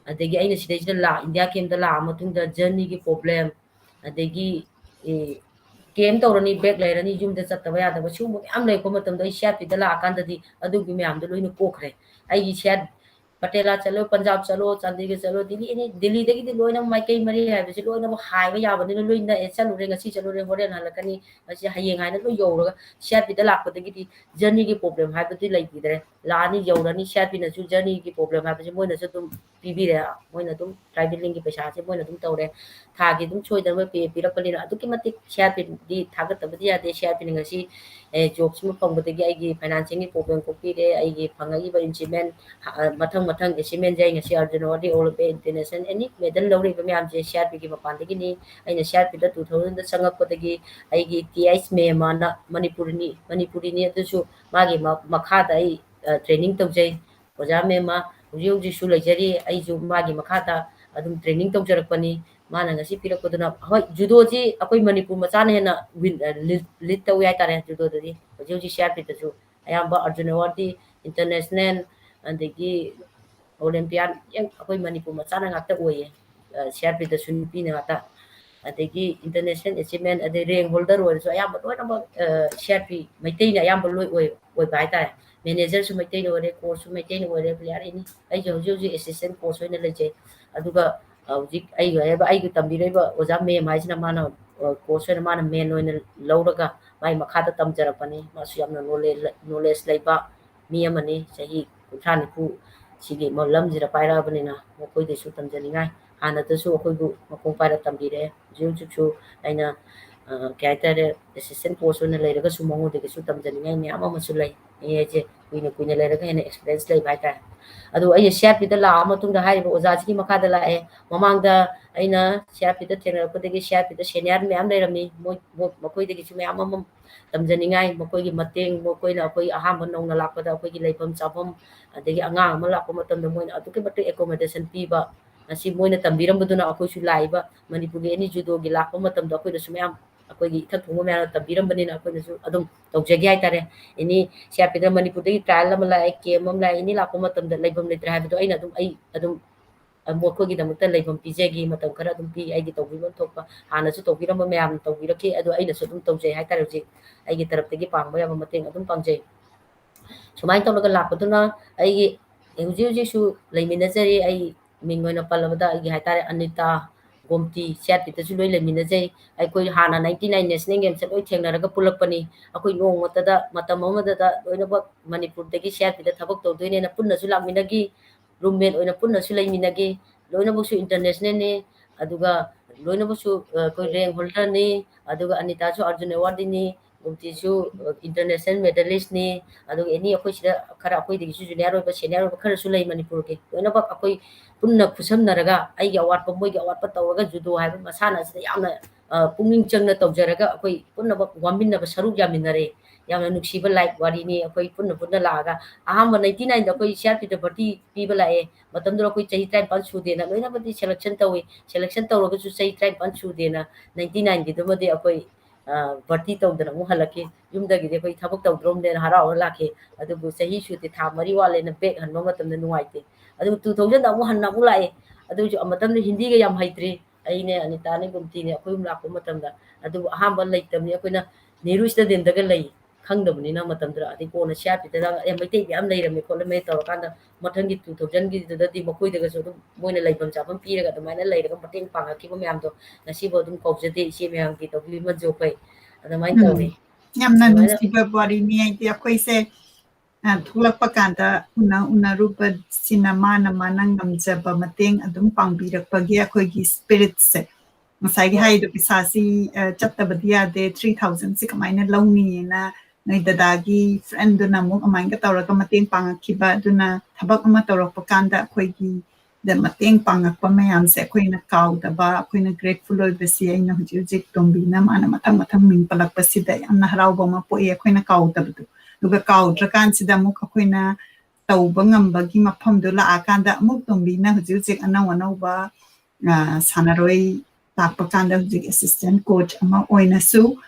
ꯑꯗꯒꯤ ꯑꯩꯅ ꯁꯤꯗꯩꯁꯤꯗ ꯂꯥꯛ-, ꯏꯟꯗꯤꯌꯥ ꯀꯦꯝꯗ ꯂꯥꯛꯑ ꯃꯇꯨꯡꯗ journey ꯒꯤ problem, ꯑꯗꯒꯤ, ꯑꯦ, ꯀꯦꯝ ꯇꯧꯔꯅꯤ, back ꯂꯩꯔꯅꯤ, ꯌꯨꯝꯗ ꯆꯠꯇꯕ ꯌꯥꯗꯕ, ꯁꯤꯒꯨꯝꯕ ꯃꯌꯥꯝ ꯂꯩꯔꯛꯄ ꯃꯇꯝꯗ ꯑꯩ C R P ꯗ ꯂꯥꯛꯑꯀꯥꯟꯗꯗꯤ ꯑꯗꯨꯒꯤ ꯃꯌꯥꯝꯗꯣ ꯂꯣꯏꯅ ꯀꯣꯛꯈ꯭ꯔꯦ꯫ ꯑꯩꯒꯤ C R, ꯄꯇꯦꯂꯥ ꯆꯠꯂꯣ, ꯄꯟꯖꯥꯕ ꯆꯠꯂꯣ, ꯆꯥꯟꯗꯤꯒꯔ ꯆꯠꯂꯣ, ꯗꯤꯜꯂꯤ, ꯑꯦꯅꯤ, ꯗꯤꯜꯂꯤꯗꯒꯤꯗꯤ ꯂꯣꯏꯅ ꯃꯥꯏꯀꯩ ꯃꯔꯤ ꯍꯥꯏꯕꯁꯤ ꯂꯣꯏꯅꯃꯛ ꯍꯥꯏꯕ ꯌꯥꯕꯅꯤꯅ ꯂꯣꯏ ꯅꯛꯑꯦ꯫ ꯆꯠꯂꯨꯔꯦ, ꯉꯁꯤ ꯆꯠꯂꯨꯔꯦ, ꯍꯣꯔꯦꯟ ꯍꯜꯂꯛꯀꯅꯤ, ꯉꯁꯤ ꯍꯌꯦꯡ ꯍꯥꯏꯅ ꯂꯣꯏ ꯌꯧꯔꯒ C R P ꯗ ꯂꯥꯛꯄꯗꯒꯤꯗꯤ journey ꯒꯤ problem ꯍꯥꯏꯕꯗꯤ ꯂꯩꯈꯤꯗ꯭ꯔꯦ꯫ ꯂꯥꯛꯑꯅꯤ, ꯌꯧꯔꯅꯤ, C R P ꯅꯁꯨ journey ꯒꯤ problem ꯍꯥꯏꯕꯁꯤ ꯃꯣꯏꯅꯁꯨ ꯑꯗꯨꯝ ꯄꯤꯕꯤꯔꯦ, ꯃꯣꯏꯅ ꯑꯗꯨꯝ travelling ꯒꯤ ꯄꯩꯁꯥꯁꯦ ꯃꯣꯏꯅ ꯑꯗꯨꯝ ꯇꯧꯔꯦ꯫ ꯊꯥꯒꯤ ꯑꯗꯨꯝ ꯁꯣꯏꯗꯅꯕ pay ꯄꯤꯔꯛꯄꯅꯤꯅ ꯑꯗꯨꯛꯀꯤ ꯃꯇꯤꯛ C R P ꯗꯤ ꯊꯥꯒꯠꯇꯕꯗꯤ ꯌꯥꯗꯦ꯫ C R P ꯅ ꯉꯁꯤ, ꯑꯦ, job ꯁꯤꯃ ꯐꯪꯕꯗꯒꯤ ꯑꯩꯒꯤ financial ꯒꯤ problem ꯀꯣꯛꯄꯤꯔꯦ, ꯑꯩꯒꯤ ꯐꯪꯉꯛꯏꯕ achievement, ꯑ, ꯃꯊꯪ ꯃꯊꯪ achievement ꯁꯦ ꯑꯩ ꯉꯁꯤ Arjuna Award, All India International any medal ꯂꯧꯔꯛꯏꯕ ꯃꯌꯥꯝꯁꯦ C R P ꯒꯤ ꯃꯄꯥꯟꯗꯒꯤꯅꯤ꯫ ꯑꯩꯅ C R P ꯗ two thousand ꯗ ꯆꯪꯉꯛꯄꯗꯒꯤ ꯑꯩꯒꯤ T H ꯃꯦꯝ ꯑꯅ ꯃꯅꯤꯄꯨꯔꯤꯅꯤ, ꯃꯅꯤꯄꯨꯔꯤꯅꯤ ꯑꯗꯨꯁꯨ ꯃꯥꯒꯤ ꯃ-, ꯃꯈꯥꯗ ꯑꯩ, ꯑ, training ꯇꯧꯖꯩ꯫ ꯑꯣꯖꯥ ꯃꯦꯝ ꯑꯃ ꯍꯧꯖꯤꯛ ꯍꯧꯖꯤꯛꯁꯨ ꯂꯩꯖꯔꯤ, ꯑꯩꯁꯨ ꯃꯥꯒꯤ ꯃꯈꯥꯗ ꯑꯗꯨꯝ training ꯇꯧꯖꯔꯛꯄꯅꯤ꯫ ꯃꯥꯅ ꯉꯁꯤ ꯄꯤꯔꯛꯄꯗꯨꯅ, ꯍꯣꯏ, judo ꯁꯤ ꯑꯩꯈꯣꯏ ꯃꯅꯤꯄꯨꯔ ꯃꯆꯥꯅ ꯍꯦꯟꯅ win, ꯑ, lead, lead ꯇꯧꯏ ꯍꯥꯏꯇꯥꯔꯦ꯫ Judo ꯗꯗꯤ ꯍꯧꯖꯤꯛ ꯍꯧꯖꯤꯛ C R P ꯗꯁꯨ ꯑꯌꯥꯝꯕ Arjuna Award ꯗꯤ international, ꯑꯗꯒꯤ Olympiad, ꯑꯩꯈꯣꯏ ꯃꯅꯤꯄꯨꯔ ꯃꯆꯥꯅ ꯉꯥꯛꯇ ꯑꯣꯏꯌꯦ꯫ ꯑ, C R P ꯗꯁꯨ ꯅꯨꯄꯤꯅ ꯉꯥꯛꯇ꯫ ꯑꯗꯒꯤ international achievement, ꯑꯗꯩ rank holder ꯑꯣꯏꯔꯁꯨ ꯑꯌꯥꯝꯕ ꯂꯣꯏꯅꯃꯛ, ꯑ, C R P ꯃꯩꯇꯩꯅ ꯑꯌꯥꯝꯕ ꯂꯣꯏ ꯑꯣꯏ-, ꯑꯣꯏꯕ ꯍꯥꯏꯇꯥꯔꯦ꯫ Manager ꯁꯨ ꯃꯩꯇꯩꯅ ꯑꯣꯏꯔꯦ, coach ꯁꯨ ꯃꯩꯇꯩꯅ ꯑꯣꯏꯔꯦ, player any꯫ ꯑꯩꯁꯨ ꯍꯧꯖꯤꯛ ꯍꯧꯖꯤꯛ assistant coach ꯑꯣꯏꯅ ꯂꯩꯖꯩ꯫ ꯑꯗꯨꯒ ꯍꯧꯖꯤꯛ ꯑꯩꯒ ꯍꯥꯏꯔꯤꯕ, ꯑꯩꯒꯤ ꯇꯝꯕꯤꯔꯛꯏꯕ ꯑꯣꯖꯥ ꯃꯦꯝ ꯍꯥꯏꯁꯤꯅ ꯃꯥꯅ, ꯑ, coach ꯑꯣꯏꯅ ꯃꯥꯅ main ꯑꯣꯏꯅ ꯂꯧꯔꯒ ꯃꯥꯏ ꯃꯈꯥꯗ ꯇꯝꯖꯔꯛꯄꯅꯤ꯫ ꯃꯥꯁꯨ ꯌꯥꯝꯅ knowledge, knowledge ꯂꯩꯕ ꯃꯤ ꯑꯃꯅꯤ꯫ ꯆꯍꯤ ꯀꯨꯟꯊ꯭ꯔꯥ ꯅꯤꯐꯨ ꯁꯤꯒꯤ ꯃ-, ꯂꯝꯁꯤꯗ ꯄꯥꯏꯔꯛꯑꯕꯅꯤꯅ ꯃꯈꯣꯏꯗꯁꯨ ꯇꯝꯖꯅꯤꯡꯉꯥꯏ꯫ ꯍꯥꯟꯅꯗꯁꯨ ꯑꯩꯈꯣꯏꯕꯨ ꯃꯄꯨꯡ ꯐꯥꯅ ꯇꯝꯕꯤꯔꯛꯑꯦ꯫ ꯍꯧꯖꯤꯛ ꯍꯧꯖꯤꯛꯁꯨ ꯑꯩꯅ, ꯑ, ꯀꯩ ꯍꯥꯏꯇꯥꯔꯦ, assistant coach ꯑꯣꯏꯅ ꯂꯩꯔꯒꯁꯨ ꯃꯉꯣꯟꯗꯒꯤꯁꯨ ꯇꯝꯖꯅꯤꯡꯉꯥꯏ ꯃꯌꯥꯝ ꯑꯃꯁꯨ ꯂꯩ꯫ ꯑꯩ ꯍꯥꯏꯁꯦ ꯀꯨꯏꯅ ꯀꯨꯏꯅ ꯂꯩꯔꯒ ꯍꯦꯟꯅ experience ꯂꯩꯕ ꯍꯥꯏꯇꯥꯔꯦ꯫ ꯑꯗꯨ ꯑꯩꯅ C R P ꯗ ꯂꯥꯛꯑ ꯃꯇꯨꯡꯗ ꯍꯥꯏꯔꯤꯕ ꯑꯣꯖꯥꯁꯤꯒꯤ ꯃꯈꯥꯗ ꯂꯥꯛꯑꯦ꯫ ꯃꯃꯥꯡꯗ ꯑꯩꯅ C R P ꯗ ꯊꯦꯡꯅꯔꯛꯄꯗꯒꯤ C R P ꯗ senior ꯃꯌꯥꯝ ꯂꯩꯔꯝꯃꯤ꯫ ꯃꯣꯏ, ꯃꯣꯏ, ꯃꯈꯣꯏꯗꯒꯤꯁꯨ ꯃꯌꯥꯝ ꯑꯃ ꯇꯝꯖꯅꯤꯡꯉꯥꯏ, ꯃꯈꯣꯏꯒꯤ ꯃꯇꯦꯡ, ꯃꯈꯣꯏꯅ ꯑꯩꯈꯣꯏ ꯑꯍꯥꯟꯕ ꯅꯧꯅ ꯂꯥꯛꯄꯗ ꯑꯩꯈꯣꯏꯒꯤ ꯂꯩꯐꯝ ꯆꯥꯐꯝ, ꯑꯗꯒꯤ ꯑꯉꯥꯡ ꯑꯃ ꯂꯥꯛꯄ ꯃꯇꯝꯗ ꯃꯣꯏꯅ ꯑꯗꯨꯛꯀꯤ ꯃꯇꯤꯛ accommodation ꯄꯤꯕ, ꯉꯁꯤ ꯃꯣꯏꯅ ꯇꯝꯕꯤꯔꯝꯕꯗꯨꯅ ꯑꯩꯈꯣꯏꯁꯨ ꯂꯥꯛꯏꯕ ꯃꯅꯤꯄꯨꯔꯒꯤ any judo ꯒꯤ ꯂꯥꯛꯄ ꯃꯇꯝꯗ ꯑꯩꯈꯣꯏꯗꯁꯨ ꯃꯌꯥꯝ ꯑꯩꯈꯣꯏꯒꯤ ꯏꯊꯛ ꯊꯣꯡꯕ ꯃꯌꯥꯝꯅ ꯇꯝꯕꯤꯔꯝꯕꯅꯤꯅ ꯑꯩꯈꯣꯏꯅꯁꯨ ꯑꯗꯨꯝ ꯇꯧꯖꯒꯦ ꯍꯥꯏꯇꯥꯔꯦ꯫ Any C R P ꯗ ꯃꯅꯤꯄꯨꯔꯗꯒꯤ trial ꯑꯃ ꯂꯥꯛꯑꯦ, camp ꯑꯃ ꯂꯥꯛꯑꯦ, any ꯂꯥꯛꯄ ꯃꯇꯝꯗ ꯂꯩꯐꯝ ꯂꯩꯇ꯭ꯔꯦ ꯍꯥꯏꯕꯗꯣ ꯑꯩꯅ ꯑꯗꯨꯝ, ꯑꯩ ꯑꯗꯨꯝ ꯑ, ꯃꯈꯣꯏꯒꯤꯗꯃꯛꯇ ꯂꯩꯐꯝ ꯄꯤꯖꯒꯦ, ꯃꯇꯝ ꯈꯔ ꯑꯗꯨꯝ ꯄꯤ꯫ ꯑꯩꯒꯤ ꯇꯧꯕꯤꯐꯝ ꯊꯣꯛꯄ ꯍꯥꯟꯅꯁꯨ ꯇꯧꯕꯤꯔꯝꯕ ꯃꯌꯥꯝꯅ ꯇꯧꯕꯤꯔꯛꯈꯤ, ꯑꯗꯣ ꯑꯩꯅꯁꯨ ꯑꯗꯨꯝ ꯇꯧꯖꯩ ꯍꯥꯏꯇꯥꯔꯦ꯫ ꯍꯧꯖꯤꯛ ꯑꯩꯒꯤ ꯇꯔꯞꯇꯒꯤ ꯄꯥꯡꯕ ꯌꯥꯕ ꯃꯇꯦꯡ ꯑꯗꯨꯝ ꯄꯥꯡꯖꯩ꯫ ꯁꯨꯃꯥꯏꯅ ꯇꯧꯔꯒ ꯂꯥꯛꯄꯗꯨꯅ ꯑꯩꯒꯤ ꯍꯧꯖꯤꯛ ꯍꯧꯖꯤꯛꯁꯨ ꯂꯩꯃꯤꯟꯅꯖꯔꯤ꯫ ꯑꯩ ꯃꯤꯡ ꯑꯣꯏꯅ ꯄꯜꯂꯕꯗ ꯑꯩꯒꯤ ꯍꯥꯏꯇꯥꯔꯦ, ꯑꯅꯤꯇꯥ, ꯒꯣꯝꯇꯤ, ꯁꯤ ꯑꯥꯔ ꯄꯤꯗꯁꯨ ꯂꯣꯏ ꯂꯩꯃꯤꯟꯅꯖꯩ꯫ ꯑꯩꯈꯣꯏ ꯍꯥꯟꯅ ninety nine National Gamesꯇ ꯂꯣꯏ ꯊꯦꯡꯅꯔꯒ ꯄꯨꯜꯂꯛꯄꯅꯤ꯫ ꯑꯩꯈꯣꯏ ꯅꯣꯡꯃꯇꯗ, ꯃꯇꯝ ꯑꯃꯗꯗ ꯂꯣꯏꯅꯃꯛ ꯃꯅꯤꯄꯨꯔꯗꯒꯤ ꯁꯤ ꯑꯥꯔ ꯄꯤꯗ ꯊꯕꯛ ꯇꯧꯗꯣꯏꯅꯦꯅ ꯄꯨꯟꯅꯁꯨ ꯂꯥꯛꯃꯤꯟꯅꯈꯤ, roommate ꯑꯣꯏꯅ ꯄꯨꯟꯅꯁꯨ ꯂꯩꯃꯤꯟꯅꯈꯤ꯫ ꯂꯣꯏꯅꯃꯛꯁꯨ internationalꯅꯤ, ꯑꯗꯨꯒ ꯂꯣꯏꯅꯃꯛꯁꯨ, ꯑ, ꯑꯩꯈꯣꯏ rank holderꯅꯤ, ꯑꯗꯨꯒ ꯑꯅꯤꯇꯥꯁꯨ Arjuna Awardꯅꯤ, ꯒꯣꯝꯇꯤꯁꯨ, ꯑ, international medalistꯅꯤ, ꯑꯗꯨꯒ any ꯑꯩꯈꯣꯏ ꯁꯤꯗ ꯈꯔ ꯑꯩꯈꯣꯏꯗꯒꯤꯁꯨ junior ꯑꯣꯏꯕ, senior ꯑꯣꯏꯕ ꯈꯔꯁꯨ ꯂꯩ ꯃꯅꯤꯄꯨꯔꯒꯤ꯫ ꯂꯣꯏꯅꯃꯛ ꯑꯩꯈꯣꯏ ꯄꯨꯟꯅ ꯈꯨꯠꯁꯝꯅꯔꯒ ꯑꯩꯒꯤ ꯑꯋꯥꯠꯄ, ꯃꯣꯏꯒꯤ ꯑꯋꯥꯠꯄ ꯇꯧꯔꯒ judo ꯍꯥꯏꯕ ꯃꯁꯥꯟꯅ ꯑꯁꯤꯗ ꯌꯥꯝꯅ, ꯑ, ꯄꯨꯛꯅꯤꯡ ꯆꯪꯅ ꯇꯧꯖꯔꯒ ꯑꯩꯈꯣꯏ ꯄꯨꯝꯅꯃꯛ ꯋꯥꯃꯤꯟꯅꯕ, ꯁꯔꯨꯛ ꯌꯥꯃꯤꯟꯅꯔꯦ꯫ ꯌꯥꯝꯅ ꯅꯨꯡꯁꯤꯕ life ꯋꯥꯔꯤꯅꯤ꯫ ꯑꯩꯈꯣꯏ ꯄꯨꯟꯅ ꯄꯨꯟꯅ ꯂꯥꯛꯑꯒ ꯑꯍꯥꯟꯕ ninety nineꯗ ꯑꯩꯈꯣꯏ ꯁꯤ ꯑꯥꯔ ꯄꯤꯗ ꯕꯔꯇꯤ ꯄꯤꯕ ꯂꯥꯛꯑꯦ꯫ ꯃꯇꯝꯗꯨꯗ ꯑꯩꯈꯣꯏ ꯆꯍꯤ ꯇꯔꯥꯅꯤꯄꯥꯟ ꯁꯨꯗꯦꯅ ꯂꯣꯏꯅꯃꯛꯇꯤ selection ꯇꯧꯏ꯫ Selection ꯇꯧꯔꯒꯁꯨ ꯆꯍꯤ ꯇꯔꯥꯅꯤꯄꯥꯟ ꯁꯨꯗꯦꯅ ninety nineꯒꯤꯗꯨꯃꯗꯤ ꯑꯩꯈꯣꯏ, ꯑ, ꯕꯔꯇꯤ ꯇꯧꯗꯅ ꯑꯃꯨꯛ ꯍꯜꯂꯛꯈꯤ꯫ ꯌꯨꯝꯗꯒꯤꯗꯤ ꯑꯩꯈꯣꯏ ꯊꯕꯛ ꯇꯧꯗ꯭ꯔꯣꯝꯅꯦꯅ ꯍꯔꯥꯎꯔ ꯂꯥꯛꯈꯤ꯫ ꯑꯗꯨꯕꯨ ꯆꯍꯤ ꯁꯨꯗꯦ, ꯊꯥ ꯃꯔꯤ ꯋꯥꯠꯂꯦꯅ back ꯍꯟꯕ ꯃꯇꯝꯗ ꯅꯨꯡꯉꯥꯏꯇꯦ꯫ ꯑꯗꯨꯕꯨ two thousandꯗ ꯑꯃꯨꯛ ꯍꯟꯅ ꯑꯃꯨꯛ ꯂꯥꯛꯑꯦ꯫ ꯑꯗꯨꯁꯨ ꯃꯇꯝꯗꯨ ꯍꯤꯟꯗꯤꯒ ꯌꯥꯝ ꯍꯩꯇ꯭ꯔꯤ꯫ ꯑꯩꯅꯦ, ꯑꯅꯤꯇꯥꯅꯦ, ꯒꯣꯝꯇꯤꯅꯦ, ꯑꯩꯈꯣꯏ ꯑꯍꯨꯝ ꯂꯥꯛꯄ ꯃꯇꯝꯗ꯫ ꯑꯗꯨꯕꯨ ꯑꯍꯥꯟꯕ ꯂꯩꯇꯕꯅꯤ꯫ ꯑꯩꯈꯣꯏꯅ ꯅꯦꯍꯔꯨ stadiumꯗꯒ ꯂꯩ, ꯈꯪꯗꯕꯅꯤꯅ ꯃꯇꯝꯗꯨꯗ꯫ ꯑꯗꯩ ꯀꯣꯟꯅ ꯁꯤ ꯑꯥꯔ ꯄꯤꯗ, "ꯑꯦ, ꯃꯩꯇꯩ ꯃꯌꯥꯝ ꯂꯩꯔꯝꯃꯦ ꯈꯣꯠꯂꯝꯃꯦ" ꯇꯧꯔꯀꯥꯟꯗ ꯃꯊꯪꯒꯤ two thousandꯒꯤꯗꯨꯗꯗꯤ ꯃꯈꯣꯏꯗꯒꯁꯨ ꯑꯗꯨꯝ ꯃꯣꯏꯅ ꯂꯩꯐꯝ ꯆꯥꯐꯝ ꯄꯤꯔꯒ ꯑꯗꯨꯃꯥꯏꯅ ꯂꯩꯔꯒ ꯃꯇꯦꯡ ꯄꯥꯡꯉꯛꯈꯤꯕ ꯃꯌꯥꯝꯗꯣ ꯉꯁꯤꯐꯥꯎ ꯑꯗꯨꯝ ꯀꯥꯎꯖꯗꯦ꯫ ꯏꯆꯦ ꯃꯌꯥꯝꯒꯤ ꯇꯧꯕꯤꯃꯜꯁꯨ ꯑꯩꯈꯣꯏ ꯑꯗꯨꯃꯥꯏꯅ ꯎꯝ꯫ ꯇꯧꯔꯦ꯫ ꯌꯥꯝꯅ ꯑꯗꯨꯃꯥꯏꯅ ꯅꯨꯡꯁꯤꯕ ꯋꯥꯔꯤꯅꯤ꯫ ꯍꯥꯏꯗꯤ ꯑꯩꯈꯣꯏꯁꯦ, ꯑ, ꯊꯣꯛꯂꯛꯄ ꯀꯥꯟꯗ ꯎꯅ ꯎꯅꯔꯨꯕꯁꯤꯅ ꯃꯥꯅ ꯃꯥꯅ ꯉꯝꯖꯕ ꯃꯇꯦꯡ ꯑꯗꯨꯝ ꯄꯥꯡꯕꯤꯔꯛꯄꯒꯤ ꯑꯩꯈꯣꯏꯒꯤ spiritꯁꯦ, ꯉꯁꯥꯏꯒꯤ ꯍꯣꯏ꯫ ꯍꯥꯏꯔꯤꯗꯣ ꯄꯩꯁꯥꯁꯤ, ꯑ, ꯆꯠꯇꯕꯗꯤ ꯌꯥꯗꯦ, three thousandꯁꯤ ꯀꯃꯥꯏꯅ ꯂꯧꯅꯤꯅ ꯅꯣꯏ ꯗꯗꯥꯒꯤ friendꯗꯨꯅ ꯑꯃꯨꯛ ꯑꯗꯨꯃꯥꯏꯅ ꯇꯧꯔꯒ ꯃꯇꯦꯡ ꯄꯥꯡꯉꯛꯈꯤꯕ꯫ ꯑꯗꯨꯅ ꯊꯕꯛ ꯑꯃ ꯇꯧꯔꯛꯄ ꯀꯥꯟꯗ ꯑꯩꯈꯣꯏꯒꯤ ꯗ ꯃꯇꯦꯡ ꯄꯥꯡꯉꯛꯄ ꯃꯌꯥꯝꯁꯦ ꯑꯩꯈꯣꯏꯅ ꯀꯥꯎꯗꯕ, ꯑꯩꯈꯣꯏꯅ grateful ꯑꯣꯏꯕꯁꯤ ꯑꯩꯅ ꯍꯧꯖꯤꯛ ꯍꯧꯖꯤꯛ ꯇꯣꯝꯕꯤꯅ ꯃꯥꯅ ꯃꯊꯪ ꯃꯊꯪ ꯃꯤꯡ ꯄꯜꯂꯛꯄꯁꯤꯗ ꯌꯥꯝꯅ ꯍꯔꯥꯎꯕ ꯑꯃ ꯄꯣꯛꯏ, ꯑꯩꯈꯣꯏꯅ ꯀꯥꯎꯗꯕꯗꯣ꯫ ꯑꯗꯨꯒ ꯀꯥꯎꯗ꯭ꯔꯀꯥꯟꯁꯤꯗ ꯑꯃꯨꯛ ꯑꯩꯈꯣꯏꯅ ꯇꯧꯕ ꯉꯝꯕꯒꯤ ꯃꯐꯝꯗꯣ ꯂꯥꯛꯑꯀꯥꯟꯗ ꯑꯃꯨꯛ ꯇꯣꯝꯕꯤꯅ ꯍꯧꯖꯤꯛ ꯍꯧꯖꯤꯛ ꯑꯅꯧ ꯑꯅꯧꯕ, ꯑ, ꯁꯥꯟꯅꯔꯣꯏ ꯇꯥꯛꯄ ꯀꯥꯟꯗ ꯍꯧꯖꯤꯛ assistant coach ꯑꯃ ꯑꯣꯏꯅꯁꯨ,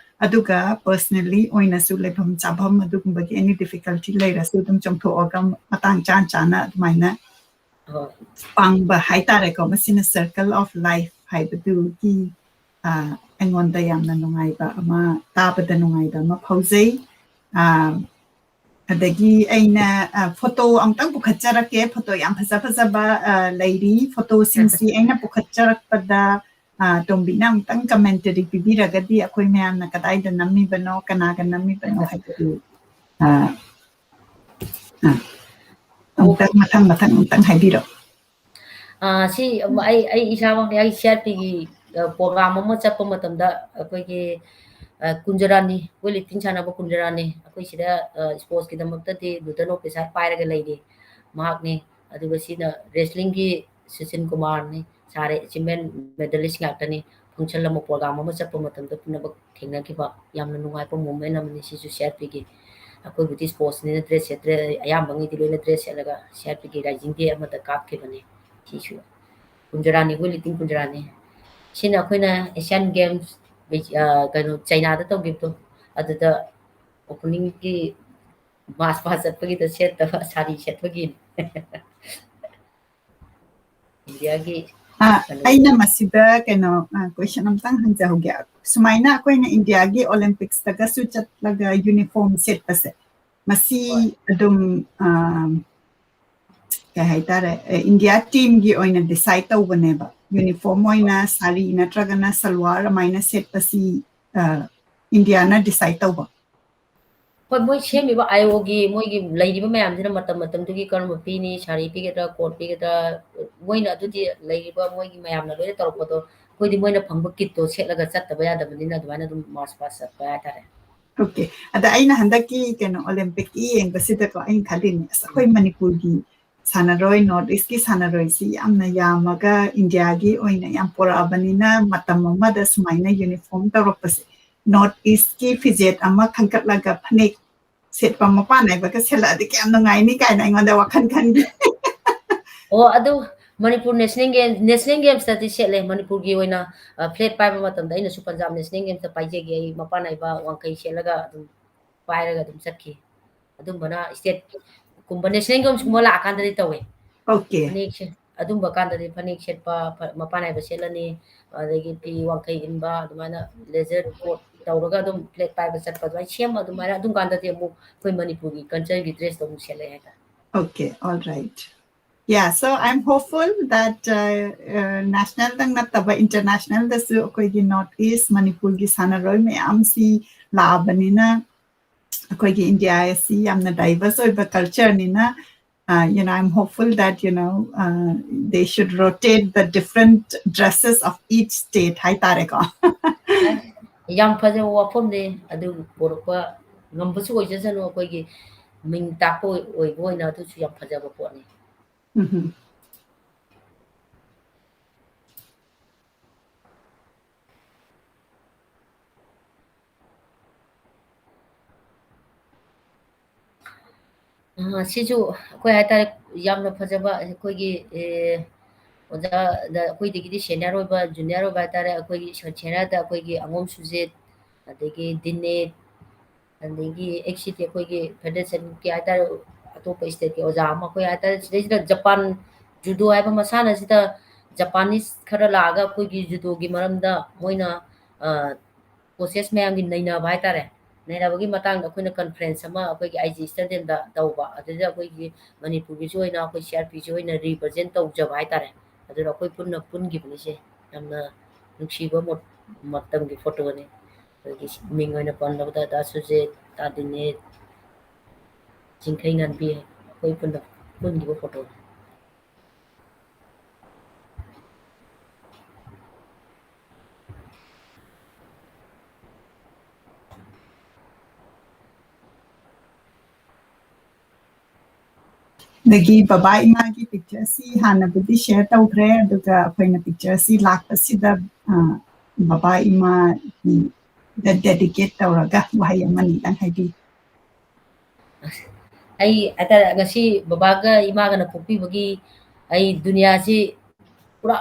ꯑꯗꯨꯒ personally ꯑꯣꯏꯅꯁꯨ ꯂꯩꯐꯝ ꯆꯥꯐꯝ ꯑꯗꯨꯒꯨꯝꯕꯒꯤ any difficulty ꯂꯩꯔꯁꯨ ꯑꯗꯨꯝ ꯆꯣꯡꯊꯣꯛꯑꯒ ꯃꯇꯥꯡ ꯆꯥ ꯆꯥꯅ ꯑꯗꯨꯃꯥꯏꯅ ꯄꯥꯡꯕ ꯍꯥꯏꯇꯥꯔꯦꯀꯣ꯫ ꯃꯁꯤꯅ Circle of Life ꯍꯥꯏꯕꯗꯨꯒꯤ, ꯑ, ꯑꯩꯉꯣꯟꯗ ꯌꯥꯝꯅ ꯅꯨꯡꯉꯥꯏꯕ ꯑꯃ, ꯇꯥꯕꯗ ꯅꯨꯡꯉꯥꯏꯕ ꯑꯃ ꯐꯥꯎꯖꯩ꯫ ꯑ, ꯑꯗꯒꯤ ꯑꯩꯅ, ꯑ, photo ꯑꯃꯨꯛꯇꯪ ꯄꯨꯈꯠꯆꯔꯛꯀꯦ꯫ Photo ꯌꯥꯝ ꯐꯖ ꯐꯖꯕ, ꯑ, ꯂꯩꯔꯤ꯫ Photoꯁꯤꯡꯁꯤ ꯑꯩꯅ ꯄꯨꯈꯠꯆꯔꯛꯄꯗ, ꯑ, ꯇꯣꯝꯕꯤꯅ ꯑꯃꯨꯛꯇꯪ commentary ꯄꯤꯕꯤꯔꯒꯗꯤ ꯑꯩꯈꯣꯏ ꯃꯌꯥꯝꯅ ꯀꯗꯥꯏꯗ ꯅꯝꯃꯤꯕꯅꯣ, ꯀꯅꯥꯒ ꯅꯝꯃꯤꯕꯅꯣ ꯍꯥꯏꯕꯗꯨ, ꯑ, ꯑ, ꯑꯃꯨꯛꯇꯪ ꯃꯊꯪ ꯃꯊꯪ ꯑꯃꯨꯛꯇꯪ ꯍꯥꯏꯕꯤꯔꯛꯑꯣ꯫ ꯑ, ꯁꯤ ꯑꯩ, ꯑꯩ ꯏꯁꯥꯃꯛꯅꯤ, ꯑꯩ CRPꯒꯤ, ꯑ, program ꯑꯃ ꯆꯠꯄ ꯃꯇꯝꯗ ꯑꯩꯈꯣꯏꯒꯤ, ꯑ, ꯀꯨꯟꯖꯔꯥꯅꯤ, weightlifting ꯁꯥꯟꯅꯕ ꯀꯨꯟꯖꯔꯥꯅꯤ, ꯑꯩꯈꯣꯏ ꯁꯤꯗ, ꯑ, sportsꯀꯤꯗꯃꯛꯇꯗꯤ noodle officer ꯄꯥꯏꯔꯒ ꯂꯩꯔꯤ, ꯃꯍꯥꯛꯅꯤ꯫ ꯑꯗꯨꯒ ꯁꯤꯅ wrestlingꯒꯤ ꯁꯨꯁꯤꯟ ꯀꯨꯃꯥꯔꯅꯤ, ꯁꯥꯔꯦ, achievement medalist ꯉꯥꯛꯇꯅꯤ꯫ Function ꯑꯃ, program ꯑꯃ ꯆꯠꯄ ꯃꯇꯝꯗ ꯄꯨꯝꯅꯃꯛ ꯊꯦꯡꯅꯈꯤꯕ ꯌꯥꯝꯅ ꯅꯨꯡꯉꯥꯏꯕ moment ꯑꯃꯅꯤ ꯁꯤꯁꯨ CRPꯒꯤ꯫ ꯑꯩꯈꯣꯏꯕꯨꯗꯤ sportsꯅꯤꯅ dress ꯁꯦꯠꯇ꯭ꯔꯦ, ꯑꯌꯥꯝꯕꯉꯩꯗꯤ ꯂꯣꯏꯅ dress ꯁꯦꯠꯂꯒ CRPꯒꯤ Rising Day ꯑꯃꯗ ꯀꯥꯞꯈꯤꯕꯅꯤ ꯁꯤꯁꯨ꯫ ꯀꯨꯟꯖꯔꯥꯅꯤ, weightlifting ꯀꯨꯟꯖꯔꯥꯅꯤ꯫ ꯁꯤꯅ ꯑꯩꯈꯣꯏꯅ Asian Games, ꯑ, ꯀꯩꯅꯣ, ꯆꯩꯅꯥꯗ ꯇꯧꯈꯤꯕꯗꯣ, ꯑꯗꯨꯗ openingꯒꯤ march past ꯆꯠꯄꯒꯤꯗ ꯁꯦꯠꯇꯕ ꯁꯥꯔꯤ ꯁꯦꯠꯄꯒꯤꯅꯤ꯫ ꯏꯟꯗꯤꯌꯥꯒꯤ ꯑ, ꯑꯩꯅ ꯃꯁꯤꯗ ꯀꯩꯅꯣ, ꯑ, question ꯑꯝꯇꯪ ꯍꯪꯖꯍꯧꯒꯦ꯫ ꯁꯨꯃꯥꯏꯅ ꯑꯩꯈꯣꯏꯅ ꯏꯟꯗꯤꯌꯥꯒꯤ Olympicsꯇꯒꯁꯨ ꯆꯠꯂꯒ uniform ꯁꯦꯠꯄꯁꯦ, ꯃꯁꯤ ꯑꯗꯨꯝ, ꯑ, ꯀꯩ ꯍꯥꯏꯇꯥꯔꯦ, ꯑ, ꯏꯟꯗꯤꯌꯥ teamꯒꯤ ꯑꯣꯏꯅ decide ꯇꯧꯕꯅꯦꯕ꯫ Uniform ꯑꯣꯏꯅ ꯁꯥꯔꯤ ꯅꯠꯇ꯭ꯔꯒꯅ ꯁꯜꯋꯥꯔ ꯑꯗꯨꯃꯥꯏꯅ ꯁꯦꯠꯄꯁꯤ, ꯑ, ꯏꯟꯗꯤꯌꯥꯅ decide ꯇꯧꯕ? ꯍꯣꯏ, ꯃꯣꯏ ꯁꯦꯝꯃꯤꯕ IOꯒꯤ ꯃꯣꯏꯒꯤ ꯂꯩꯔꯤꯕ ꯃꯌꯥꯝꯁꯤꯅ ꯃꯇꯝ ꯃꯇꯝꯗꯨꯒꯤ ꯀꯔꯝꯕ ꯄꯤꯅꯤ, ꯁꯥꯔꯤ ꯄꯤꯒꯗ꯭ꯔꯥ, coat ꯄꯤꯒꯗ꯭ꯔꯥ, ꯃꯣꯏꯅ ꯑꯗꯨꯗꯤ ꯂꯩꯔꯤꯕ ꯃꯣꯏꯒꯤ ꯃꯌꯥꯝꯅ ꯂꯣꯏꯅ ꯇꯧꯔꯛꯄꯗꯣ, ꯑꯩꯈꯣꯏꯗꯤ ꯃꯣꯏꯅ ꯐꯪꯕ kitꯇꯣ ꯁꯦꯠꯂꯒ ꯆꯠꯇꯕ ꯌꯥꯗꯕꯅꯤꯅ ꯑꯗꯨꯃꯥꯏꯅ ꯑꯗꯨꯝ march past ꯆꯠꯄ ꯍꯥꯏꯇꯥꯔꯦ꯫ Okay, ꯑꯗ ꯑꯩꯅ ꯍꯟꯗꯛꯀꯤ ꯀꯩꯅꯣ Olympicꯀꯤ ꯌꯦꯡꯕꯁꯤꯗꯀꯣ ꯑꯩꯅ ꯈꯜꯂꯤꯅꯦ, ꯑꯁ, ꯑꯩꯈꯣꯏ ꯃꯅꯤꯄꯨꯔꯒꯤ ꯁꯥꯟꯅꯔꯣꯏ, North Eastꯀꯤ ꯁꯥꯟꯅꯔꯣꯏꯁꯤ ꯌꯥꯝꯅ ꯌꯥꯝꯃꯒ ꯏꯟꯗꯤꯌꯥꯒꯤ ꯑꯣꯏꯅ ꯌꯥꯝ ꯄꯣꯔꯛꯑꯕꯅꯤꯅ ꯃꯇꯝ ꯑꯃꯗ ꯁꯨꯃꯥꯏꯅ uniform ꯇꯧꯔꯛꯄꯁꯦ, North Eastꯀꯤ ꯐꯤꯖꯦꯠ ꯑꯃ ꯈꯟꯒꯠꯂꯒ ꯐꯅꯦꯛ ꯁꯦꯠꯄ ꯃꯄꯥꯟ ꯅꯥꯏꯕꯒ ꯁꯦꯠꯂꯛꯑꯗꯤ ꯀꯌꯥꯝ ꯅꯨꯡꯉꯥꯏꯅꯤ ꯀꯥꯏꯅ ꯑꯩꯉꯣꯟꯗ ꯋꯥꯈꯜ ꯈꯟꯈꯤ꯫ ꯑꯣ, ꯑꯗꯨ ꯃꯅꯤꯄꯨꯔ National Game, National Gamesꯇꯗꯤ ꯁꯦꯠꯂꯦ꯫ ꯃꯅꯤꯄꯨꯔꯒꯤ ꯑꯣꯏꯅ, ꯑ, flag ꯄꯥꯏꯕ ꯃꯇꯝꯗ ꯑꯩꯅꯁꯨ Punjab National Gamesꯇ ꯄꯥꯏꯖꯈꯤ꯫ ꯑꯩ ꯃꯄꯥꯟ ꯅꯥꯏꯕ ꯋꯥꯡꯈꯩ ꯁꯦꯠꯂꯒ ꯑꯗꯨꯝ ꯄꯥꯏꯔꯒ ꯑꯗꯨꯝ ꯆꯠꯈꯤ꯫ ꯑꯗꯨꯝꯕꯅ stateꯀꯨꯝꯕ, National Gamesꯀꯨꯝꯕ ꯂꯥꯛꯑꯀꯥꯟꯗꯗꯤ ꯇꯧꯋꯦ꯫ Okay. ꯐꯅꯦꯛꯁꯦ ꯑꯗꯨꯝꯕ ꯀꯥꯟꯗꯗꯤ ꯐꯅꯦꯛ ꯁꯦꯠꯄ, ꯐ-, ꯃꯄꯥꯟ ꯅꯥꯏꯕ ꯁꯦꯠꯂꯅꯤ, ꯑꯗꯒꯤ ꯐꯤ ꯋꯥꯡꯈꯩ ꯏꯟꯕ, ꯑꯗꯨꯃꯥꯏꯅ leather coat ꯇꯧꯔꯒ ꯑꯗꯨꯝ flag ꯄꯥꯏꯕ ꯆꯠꯄ, ꯑꯗꯨꯃꯥꯏꯅ ꯁꯦꯝꯕ, ꯑꯗꯨꯃꯥꯏꯅ ꯑꯗꯨꯝ ꯀꯥꯟꯗꯗꯤ ꯑꯃꯨꯛ ꯑꯩꯈꯣꯏ ꯃꯅꯤꯄꯨꯔꯒꯤ culture ꯒꯤ dress ꯇꯣ ꯑꯃꯨꯛ ꯁꯦꯠꯂꯛꯑꯦ ꯍꯥꯏꯇꯥꯔꯦ꯫ Okay, all right. Yeah, so I'm hopeful that, uh, uh, national ꯗꯪ ꯅꯠꯇꯕ international ꯗꯁꯨ ꯑꯩꯈꯣꯏꯒꯤ North East ꯃꯅꯤꯄꯨꯔꯒꯤ ꯁꯥꯟꯅꯔꯣꯏ ꯃꯌꯥꯝꯁꯤ ꯂꯥꯛꯑꯕꯅꯤꯅ, ꯑꯩꯈꯣꯏꯒꯤ India ꯑꯁꯤ ꯌꯥꯝꯅ diverse ꯑꯣꯏꯕ culture ꯅꯤꯅ, uh, you know, I'm hopeful that, you know, uh, they should rotate the different dresses of each state ꯍꯥꯏꯇꯥꯔꯦꯀꯣ꯫ ꯌꯥꯝ ꯐꯖꯕ ꯋꯥꯐꯝꯅꯦ꯫ ꯑꯗꯨ ꯄꯨꯔꯛꯄ ꯉꯝꯕꯁꯨ ꯑꯣꯏꯖꯁꯅꯨ, ꯑꯩꯈꯣꯏꯒꯤ ꯃꯤꯡ ꯇꯥꯛꯄ ꯑꯣꯏ-, ꯑꯣꯏꯕ ꯑꯣꯏꯅ ꯑꯗꯨꯁꯨ ꯌꯥꯝ ꯐꯖꯕ ꯄꯣꯠꯅꯤ꯫ ꯎꯝ꯫ ꯑ, ꯁꯤꯁꯨ ꯑꯩꯈꯣꯏ ꯍꯥꯏꯇꯥꯔꯦ, ꯌꯥꯝꯅ ꯐꯖꯕ ꯑꯩꯈꯣꯏꯒꯤ, ꯑꯦ, ꯑꯣꯖꯥ, ꯑꯩꯈꯣꯏꯗꯒꯤꯗꯤ senior ꯑꯣꯏꯕ, junior ꯑꯣꯏꯕ ꯍꯥꯏꯇꯥꯔꯦ, ꯑꯩꯈꯣꯏꯒꯤ senior ꯗ ꯑꯩꯈꯣꯏꯒꯤ ꯑꯉꯣꯝ ꯁꯨꯖꯤꯠ, ꯑꯗꯒꯤ ꯗꯤꯅꯦꯠ, ꯑꯗꯒꯤ ꯑꯦꯛꯁꯤꯗꯤ ꯑꯩꯈꯣꯏꯒꯤ federation ꯀꯤ ꯍꯥꯏꯇꯥꯔꯦ, ꯑꯇꯣꯞꯄ state ꯀꯤ ꯑꯣꯖꯥ ꯑꯃ ꯑꯩꯈꯣꯏ ꯍꯥꯏꯇꯥꯔꯦ, ꯁꯤꯗꯩꯁꯤꯗ ꯖꯄꯥꯟ judo ꯍꯥꯏꯕ ꯃꯁꯥꯟꯅꯁꯤꯗ Japanese ꯈꯔ ꯂꯥꯛꯑꯒ ꯑꯩꯈꯣꯏꯒꯤ judo ꯒꯤ ꯃꯔꯝꯗ ꯃꯣꯏꯅ, ꯑ, coaches ꯃꯌꯥꯝꯒꯤ ꯅꯩꯅꯕ ꯍꯥꯏꯇꯥꯔꯦ, ꯅꯩꯅꯕꯒꯤ ꯃꯇꯥꯡꯗ ꯑꯩꯈꯣꯏꯅ conference ꯑꯃ ꯑꯩꯈꯣꯏꯒꯤ I G stadium ꯗ ꯇꯧꯕ, ꯑꯗꯨꯗ ꯑꯩꯈꯣꯏꯒꯤ ꯃꯅꯤꯄꯨꯔꯒꯤꯁꯨ ꯑꯣꯏꯅ ꯑꯩꯈꯣꯏ C R P C ꯑꯣꯏꯅ represent ꯇꯧꯖꯕ ꯍꯥꯏꯇꯥꯔꯦ꯫ ꯑꯗꯨꯅ ꯑꯩꯈꯣꯏ ꯄꯨꯟꯅ ꯄꯨꯟꯈꯤꯕꯅꯤꯁꯦ꯫ ꯌꯥꯝꯅ ꯅꯨꯡꯁꯤꯕ ꯃ-, ꯃꯇꯝꯒꯤ photo ꯅꯤ꯫ ꯑꯩꯈꯣꯏꯒꯤ ꯃꯤꯡ ꯑꯣꯏꯅ ꯄꯟꯂꯕꯗ ꯗꯥ ꯁꯨꯖꯤꯠ, ꯇꯥ ꯗꯤꯅꯦꯠ, ꯆꯤꯡꯈꯩ ꯉꯥꯟꯕꯤ, ꯑꯩꯈꯣꯏ ꯄꯨꯟꯅ ꯄꯨꯟꯈꯤꯕ photo ꯅꯤ꯫ ꯑꯗꯒꯤ ꯕꯕꯥ ꯏꯃꯥꯒꯤ picture ꯁꯤ ꯍꯥꯟꯅꯕꯨꯗꯤ share ꯇꯧꯈ꯭ꯔꯦ, ꯑꯗꯨꯒ ꯑꯩꯈꯣꯏꯅ picture ꯁꯤ ꯂꯥꯛꯄꯁꯤꯗ, ꯑ, ꯕꯕꯥ ꯏꯃꯥꯒꯤ ꯗ dedicate ꯇꯧꯔꯒ ꯋꯥꯍꯩ ꯑꯃꯅꯤꯗꯪ ꯍꯥꯏꯕꯤꯌꯨ꯫ ꯑꯩ ꯍꯥꯏꯇꯥꯔꯦ, ꯉꯁꯤ ꯕꯕꯥꯒ ꯏꯃꯥꯒꯅ ꯄꯣꯛꯄꯤꯕꯒꯤ ꯑꯩ ꯗꯨꯅꯤꯌꯥꯁꯤ ꯄꯨꯔꯥ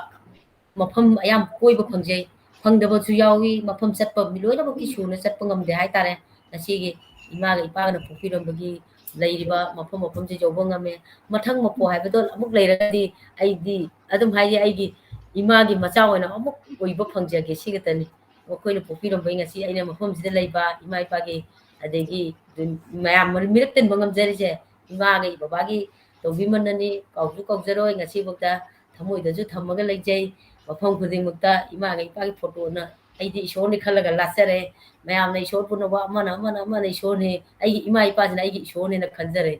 ꯃꯐꯝ ꯑꯌꯥꯝꯕ ꯀꯣꯏꯕ ꯐꯪꯖꯩ꯫ ꯐꯪꯗꯕꯁꯨ ꯌꯥꯎꯏ, ꯃꯐꯝ ꯆꯠꯄ ꯃꯤ ꯂꯣꯏꯅꯃꯛꯀꯤ ꯁꯨꯅ ꯆꯠꯄ ꯉꯝꯗꯦ ꯍꯥꯏꯇꯥꯔꯦ꯫ ꯉꯁꯤꯒꯤ ꯏꯃꯥꯒ ꯏꯄꯥꯒꯅ ꯄꯣꯛꯄꯤꯔꯝꯕꯒꯤ ꯂꯩꯔꯤꯕ ꯃꯐꯝ ꯃꯐꯝꯁꯦ ꯌꯧꯕ ꯉꯝꯃꯦ꯫ ꯃꯊꯪ ꯃꯄꯣꯛ ꯍꯥꯏꯕꯗꯣ ꯑꯃꯨꯛ ꯂꯩꯔꯒꯗꯤ ꯑꯩꯗꯤ ꯑꯗꯨꯝ ꯍꯥꯏꯗꯤ ꯑꯩꯒꯤ ꯏꯃꯥꯒꯤ ꯃꯆꯥ ꯑꯣꯏꯅ ꯑꯃꯨꯛ ꯑꯣꯏꯕ ꯐꯪꯖꯒꯦ, ꯁꯤ ꯈꯛꯇꯅꯤ꯫ ꯃꯈꯣꯏꯅ ꯄꯣꯛꯄꯤꯔꯝꯕꯩ ꯉꯁꯤ ꯑꯩꯅ ꯃꯐꯝꯁꯤꯗ ꯂꯩꯕ ꯏꯃꯥ ꯏꯄꯥꯒꯤ, ꯑꯗꯒꯤ ꯑꯗꯨꯝ ꯃꯌꯥꯝ ꯃꯔꯛ ꯇꯤꯟꯕ ꯉꯝꯖꯔꯤꯁꯦ ꯏꯃꯥꯒ ꯏ ꯕꯕꯥꯒꯤ ꯇꯧꯕꯤꯃꯟꯅꯅꯤ꯫ ꯀꯥꯎꯁꯨ ꯀꯥꯎꯖꯔꯣꯏ, ꯉꯁꯤꯐꯥꯎꯗ ꯊꯃꯣꯏꯗꯁꯨ ꯊꯝꯃꯒ ꯂꯩꯖꯩ꯫ ꯃꯐꯝ ꯈꯨꯗꯤꯡꯃꯛꯇ ꯏꯃꯥꯒ ꯏꯄꯥꯒꯤ ꯐꯣꯇꯣꯅ ꯑꯩꯗꯤ ꯏꯁꯣꯔꯅꯤ ꯈꯜꯂꯒ ꯂꯥꯠꯆꯔꯦ꯫ ꯃꯌꯥꯝꯅ ꯏꯁꯣꯔ ꯄꯨꯝꯅꯃꯛ ꯑꯃꯅ ꯑꯃꯅ ꯑꯃꯅ ꯏꯁꯣꯔꯅꯤ, ꯑꯩꯒꯤ ꯏꯃꯥ ꯏꯄꯥꯁꯤꯅ ꯑꯩꯒꯤ ꯏꯁꯣꯔꯅꯦꯅ ꯈꯟꯖꯔꯦ꯫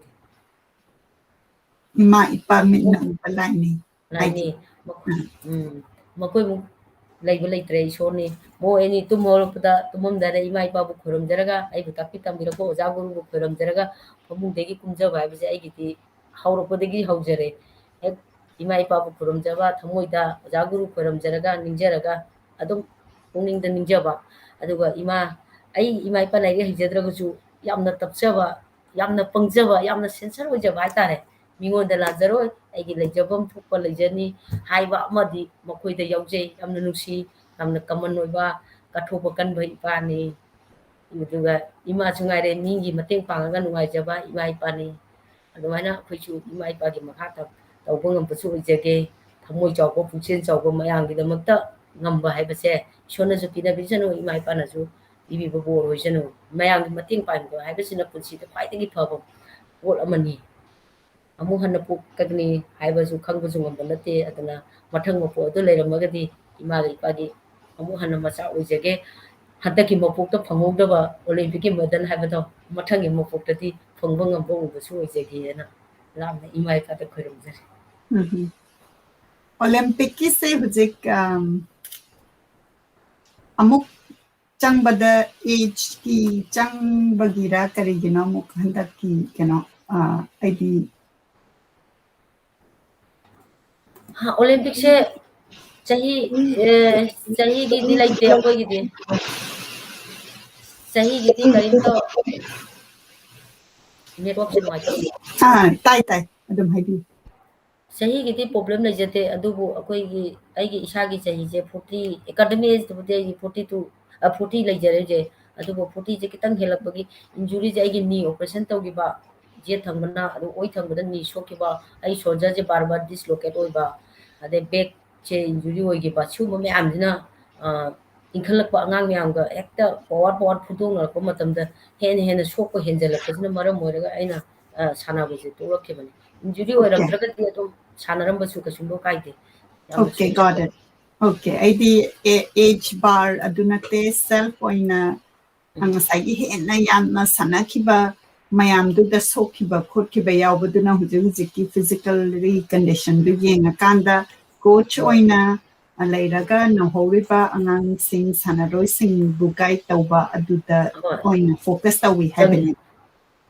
ꯏꯃꯥ ꯏꯄꯥ ꯃꯤꯠꯅ ꯎꯕ ꯂꯥꯏꯅꯤ꯫ ꯂꯥꯏꯅꯤ꯫ ꯎꯝ, ꯃꯈꯣꯏꯃꯨꯛ ꯂꯩꯕ ꯂꯩꯇ꯭ꯔꯦ, ꯏꯁꯣꯔꯅꯤ꯫ ꯃꯣꯏ ꯑꯅꯤ ꯇꯨꯝ ꯍꯧꯔꯛꯄꯗ, ꯇꯨꯝꯃꯝꯗꯥꯏꯗ ꯏꯃꯥ ꯏꯄꯥꯕꯨ ꯈꯣꯏꯔꯝꯖꯔꯒ, ꯑꯩꯕꯨ ꯇꯥꯛꯄꯤ ꯇꯝꯕꯤꯔꯛꯄ ꯑꯣꯖꯥ ꯒꯨꯔꯨꯕꯨ ꯈꯣꯏꯔꯝꯖꯔꯒ ꯐꯃꯨꯡꯗꯒꯤ ꯀꯨꯝꯖꯕ ꯍꯥꯏꯕꯁꯦ ꯑꯩꯒꯤꯗꯤ ꯍꯧꯔꯛꯄꯗꯒꯤ ꯍꯧꯖꯔꯦ꯫ ꯍꯦꯛ ꯏꯃꯥ ꯏꯄꯥꯕꯨ ꯈꯨꯔꯨꯝꯖꯕ, ꯊꯃꯣꯏꯗ ꯑꯣꯖꯥ ꯒꯨꯔꯨ ꯈꯨꯔꯨꯝꯖꯔꯒ, ꯅꯤꯡꯖꯔꯒ ꯑꯗꯨꯝ ꯄꯨꯛꯅꯤꯡꯗ ꯅꯤꯡꯖꯕ꯫ ꯑꯗꯨꯒ ꯏꯃꯥ, ꯑꯩ ꯏꯃꯥ ꯏꯄꯥ ꯂꯥꯏꯔꯤꯛ ꯍꯩꯖꯗ꯭ꯔꯒꯁꯨ ꯌꯥꯝꯅ ꯇꯞꯆꯕ, ꯌꯥꯝꯅ ꯄꯪꯖꯕ, ꯌꯥꯝꯅ sincere ꯑꯣꯏꯖꯕ ꯍꯥꯏꯇꯥꯔꯦ꯫ ꯃꯤꯉꯣꯟꯗ ꯂꯥꯟꯖꯔꯣꯏ, ꯑꯩꯒꯤ ꯂꯩꯖꯐꯝ ꯊꯣꯛꯄ ꯂꯩꯖꯅꯤ ꯍꯥꯏꯕ ꯑꯃꯗꯤ ꯃꯈꯣꯏꯗ ꯌꯥꯎꯖꯩ꯫ ꯌꯥꯝꯅ ꯅꯨꯡꯁꯤ, ꯌꯥꯝꯅ common ꯑꯣꯏꯕ, ꯀꯠꯊꯣꯛꯄ ꯀꯟꯕ ꯏꯄꯥꯅꯤ꯫ ꯑꯗꯨꯒ ꯏꯃꯥꯁꯨ ꯉꯥꯏꯔꯦ, ꯃꯤꯒꯤ ꯃꯇꯦꯡ ꯄꯥꯡꯉꯒ ꯅꯨꯡꯉꯥꯏꯖꯕ ꯏꯃꯥ ꯏꯄꯥꯅꯤ꯫ ꯑꯗꯨꯃꯥꯏꯅ ꯑꯩꯈꯣꯏꯁꯨ ꯏꯃꯥ ꯏꯄꯥꯒꯤ ꯃꯈꯥ ꯇꯧꯕ ꯉꯝꯕꯁꯨ ꯑꯣꯏꯖꯒꯦ꯫ ꯊꯃꯣꯏ ꯆꯥꯎꯕ, ꯄꯨꯛꯆꯦꯜ ꯆꯥꯎꯕ, ꯃꯌꯥꯝꯒꯤꯗꯃꯛꯇ ꯉꯝꯕ ꯍꯥꯏꯕꯁꯦ ꯏꯁꯣꯔꯅꯁꯨ ꯄꯤꯅꯕꯤꯁꯅꯨ, ꯏꯃꯥ ꯏꯄꯥꯅꯁꯨ ꯄꯤꯕꯤꯕ ꯕꯣꯔ ꯑꯣꯏꯁꯅꯨ꯫ ꯃꯌꯥꯝꯒꯤ ꯃꯇꯦꯡ ꯄꯥꯡꯕ ꯍꯥꯏꯕꯁꯤꯅ ꯄꯨꯟꯁꯤꯗ ꯈ꯭ꯋꯥꯏꯗꯒꯤ ꯐꯕ ꯄꯣꯠ ꯑꯃꯅꯤ꯫ ꯑꯃꯨꯛ ꯍꯟꯅ ꯄꯣꯛꯀꯅꯤ ꯍꯥꯏꯕꯁꯨ ꯈꯪꯕꯁꯨ ꯉꯝꯕ ꯅꯠꯇꯦ꯫ ꯑꯗꯨꯅ ꯃꯊꯪ ꯃꯄꯣꯛ ꯑꯗꯨ ꯂꯩꯔꯝꯃꯒꯗꯤ ꯏꯃꯥꯒ ꯏꯄꯥꯒꯤ ꯑꯃꯨꯛ ꯍꯟꯅ ꯃꯆꯥ ꯑꯣꯏꯖꯒꯦ꯫ ꯍꯟꯗꯛꯀꯤ ꯃꯄꯣꯛꯇ ꯐꯪꯍꯧꯗꯕ Olympicꯀꯤ medal ꯍꯥꯏꯕꯗꯣ ꯃꯊꯪꯒꯤ ꯃꯄꯣꯛꯇꯗꯤ ꯐꯪꯕ ꯉꯝꯕ ꯑꯣꯏꯕꯁꯨ ꯑꯣꯏꯖꯒꯦꯅ ꯂꯥꯞꯅ ꯏꯃꯥ ꯏꯄꯥꯗ ꯈꯣꯏꯔꯝꯖꯔꯤ꯫ Olympicꯀꯤꯁꯦ ꯍꯧꯖꯤꯛ ꯑꯃꯨꯛ ꯆꯪꯕꯗ ageꯀꯤ ꯆꯪꯕꯒꯤꯔ ꯀꯔꯤꯒꯤꯅꯣ ꯑꯃꯨꯛ ꯍꯟꯗꯛꯀꯤ ꯀꯩꯅꯣ ꯑꯩꯗꯤ Olympicꯁꯦ ꯆꯍꯤ, ꯑꯦ, ꯆꯍꯤꯒꯤꯗꯤ ꯂꯩꯇꯦ ꯑꯩꯈꯣꯏꯒꯤꯗꯤ꯫ ꯆꯍꯤꯒꯤꯗꯤ ꯀꯔꯤꯝꯇ networkꯁꯦ ꯅꯨꯡꯉꯥꯏꯇꯦ꯫ ꯑꯥ, ꯇꯥꯏ, ꯇꯥꯏ, ꯑꯗꯨꯝ ꯍꯥꯏꯕꯤꯌꯨ꯫ ꯆꯍꯤꯒꯤꯗꯤ problem ꯂꯩꯖꯗꯦ, ꯑꯗꯨꯕꯨ ꯑꯩꯈꯣꯏꯒꯤ, ꯑꯩꯒꯤ ꯏꯁꯥꯒꯤ ꯆꯍꯤꯁꯦ forty, academic ageꯇꯕꯨꯗꯤ ꯑꯩꯒꯤ forty two, forty ꯂꯩꯖꯔꯦ ꯍꯧꯖꯤꯛ꯫ ꯑꯗꯨꯕꯨ fortyꯁꯦ ꯈꯤꯇꯪ ꯍꯦꯜꯂꯛꯄꯒꯤ injuryꯁꯦ ꯑꯩꯒꯤ knee operation ꯇꯧꯈꯤꯕ, ꯌꯦꯠ ꯊꯪꯕꯅ, ꯑꯗꯨ ꯑꯣꯏ ꯊꯪꯕꯗ knee ꯁꯣꯛꯈꯤꯕ, ꯑꯩ shoulder ꯁꯦ ꯕꯥꯔ ꯕꯥꯔ dislocate ꯑꯣꯏꯕ, ꯑꯗꯩ back ꯁꯦ injury ꯑꯣꯏꯈꯤꯕ, ꯁꯤꯒꯨꯝꯕ ꯃꯌꯥꯝꯁꯤꯅ, ꯑ, ꯏꯟꯈꯠꯂꯛꯄ ꯑꯉꯥꯡ ꯃꯌꯥꯝꯒ ꯍꯦꯛꯇ forward forward ꯐꯨꯗꯣꯛꯅꯔꯛꯄ ꯃꯇꯝꯗ ꯍꯦꯟꯅ ꯍꯦꯟꯅ ꯁꯣꯛꯄ ꯍꯦꯟꯖꯜꯂꯛꯄꯁꯤꯅ ꯃꯔꯝ ꯑꯣꯏꯔꯒ ꯑꯩꯅ, ꯑ, ꯁꯥꯟꯅꯕꯁꯦ ꯇꯣꯛꯂꯛꯈꯤꯕꯅꯤ꯫ Injury Okay. ꯑꯣꯏꯔꯝꯗ꯭ꯔꯒꯗꯤ ꯑꯗꯨꯝ ꯁꯥꯟꯅꯔꯝꯕꯁꯨ ꯀꯩꯁꯨꯝ ꯀꯥꯏꯗꯦ꯫ ꯌꯥꯝꯅ Okay, shock- got it. Okay, ꯑꯩꯗꯤ ꯑꯦ-, age bar ꯑꯗꯨ ꯅꯠꯇꯦ, self ꯑꯣꯏꯅ ꯎꯝ꯫ ꯉꯁꯥꯏꯒꯤ ꯍꯦꯟꯅ ꯌꯥꯝꯅ ꯁꯥꯟꯅꯈꯤꯕ ꯃꯌꯥꯝꯗꯨꯗ ꯁꯣꯛꯈꯤꯕ ꯈꯣꯠꯈꯤꯕ ꯌꯥꯎꯕꯗꯨꯅ ꯍꯧꯖꯤꯛ ꯍꯧꯖꯤꯛꯀꯤ physically condition ꯗꯨ ꯌꯦꯡꯉꯀꯥꯟꯗ coach ꯍꯣꯏ꯫ ꯑꯣꯏꯅ ꯂꯩꯔꯒ ꯅꯧꯍꯧꯔꯤꯕ ꯑꯉꯥꯡꯁꯤꯡ, ꯁꯥꯟꯅꯔꯣꯏꯁꯤꯡꯕꯨ guide ꯇꯧꯕ ꯑꯗꯨꯗ ꯍꯣꯏ꯫ ꯑꯣꯏꯅ focus ꯇꯧꯏ ꯆꯪꯉꯤ꯫ ꯍꯥꯏꯕꯅꯤ꯫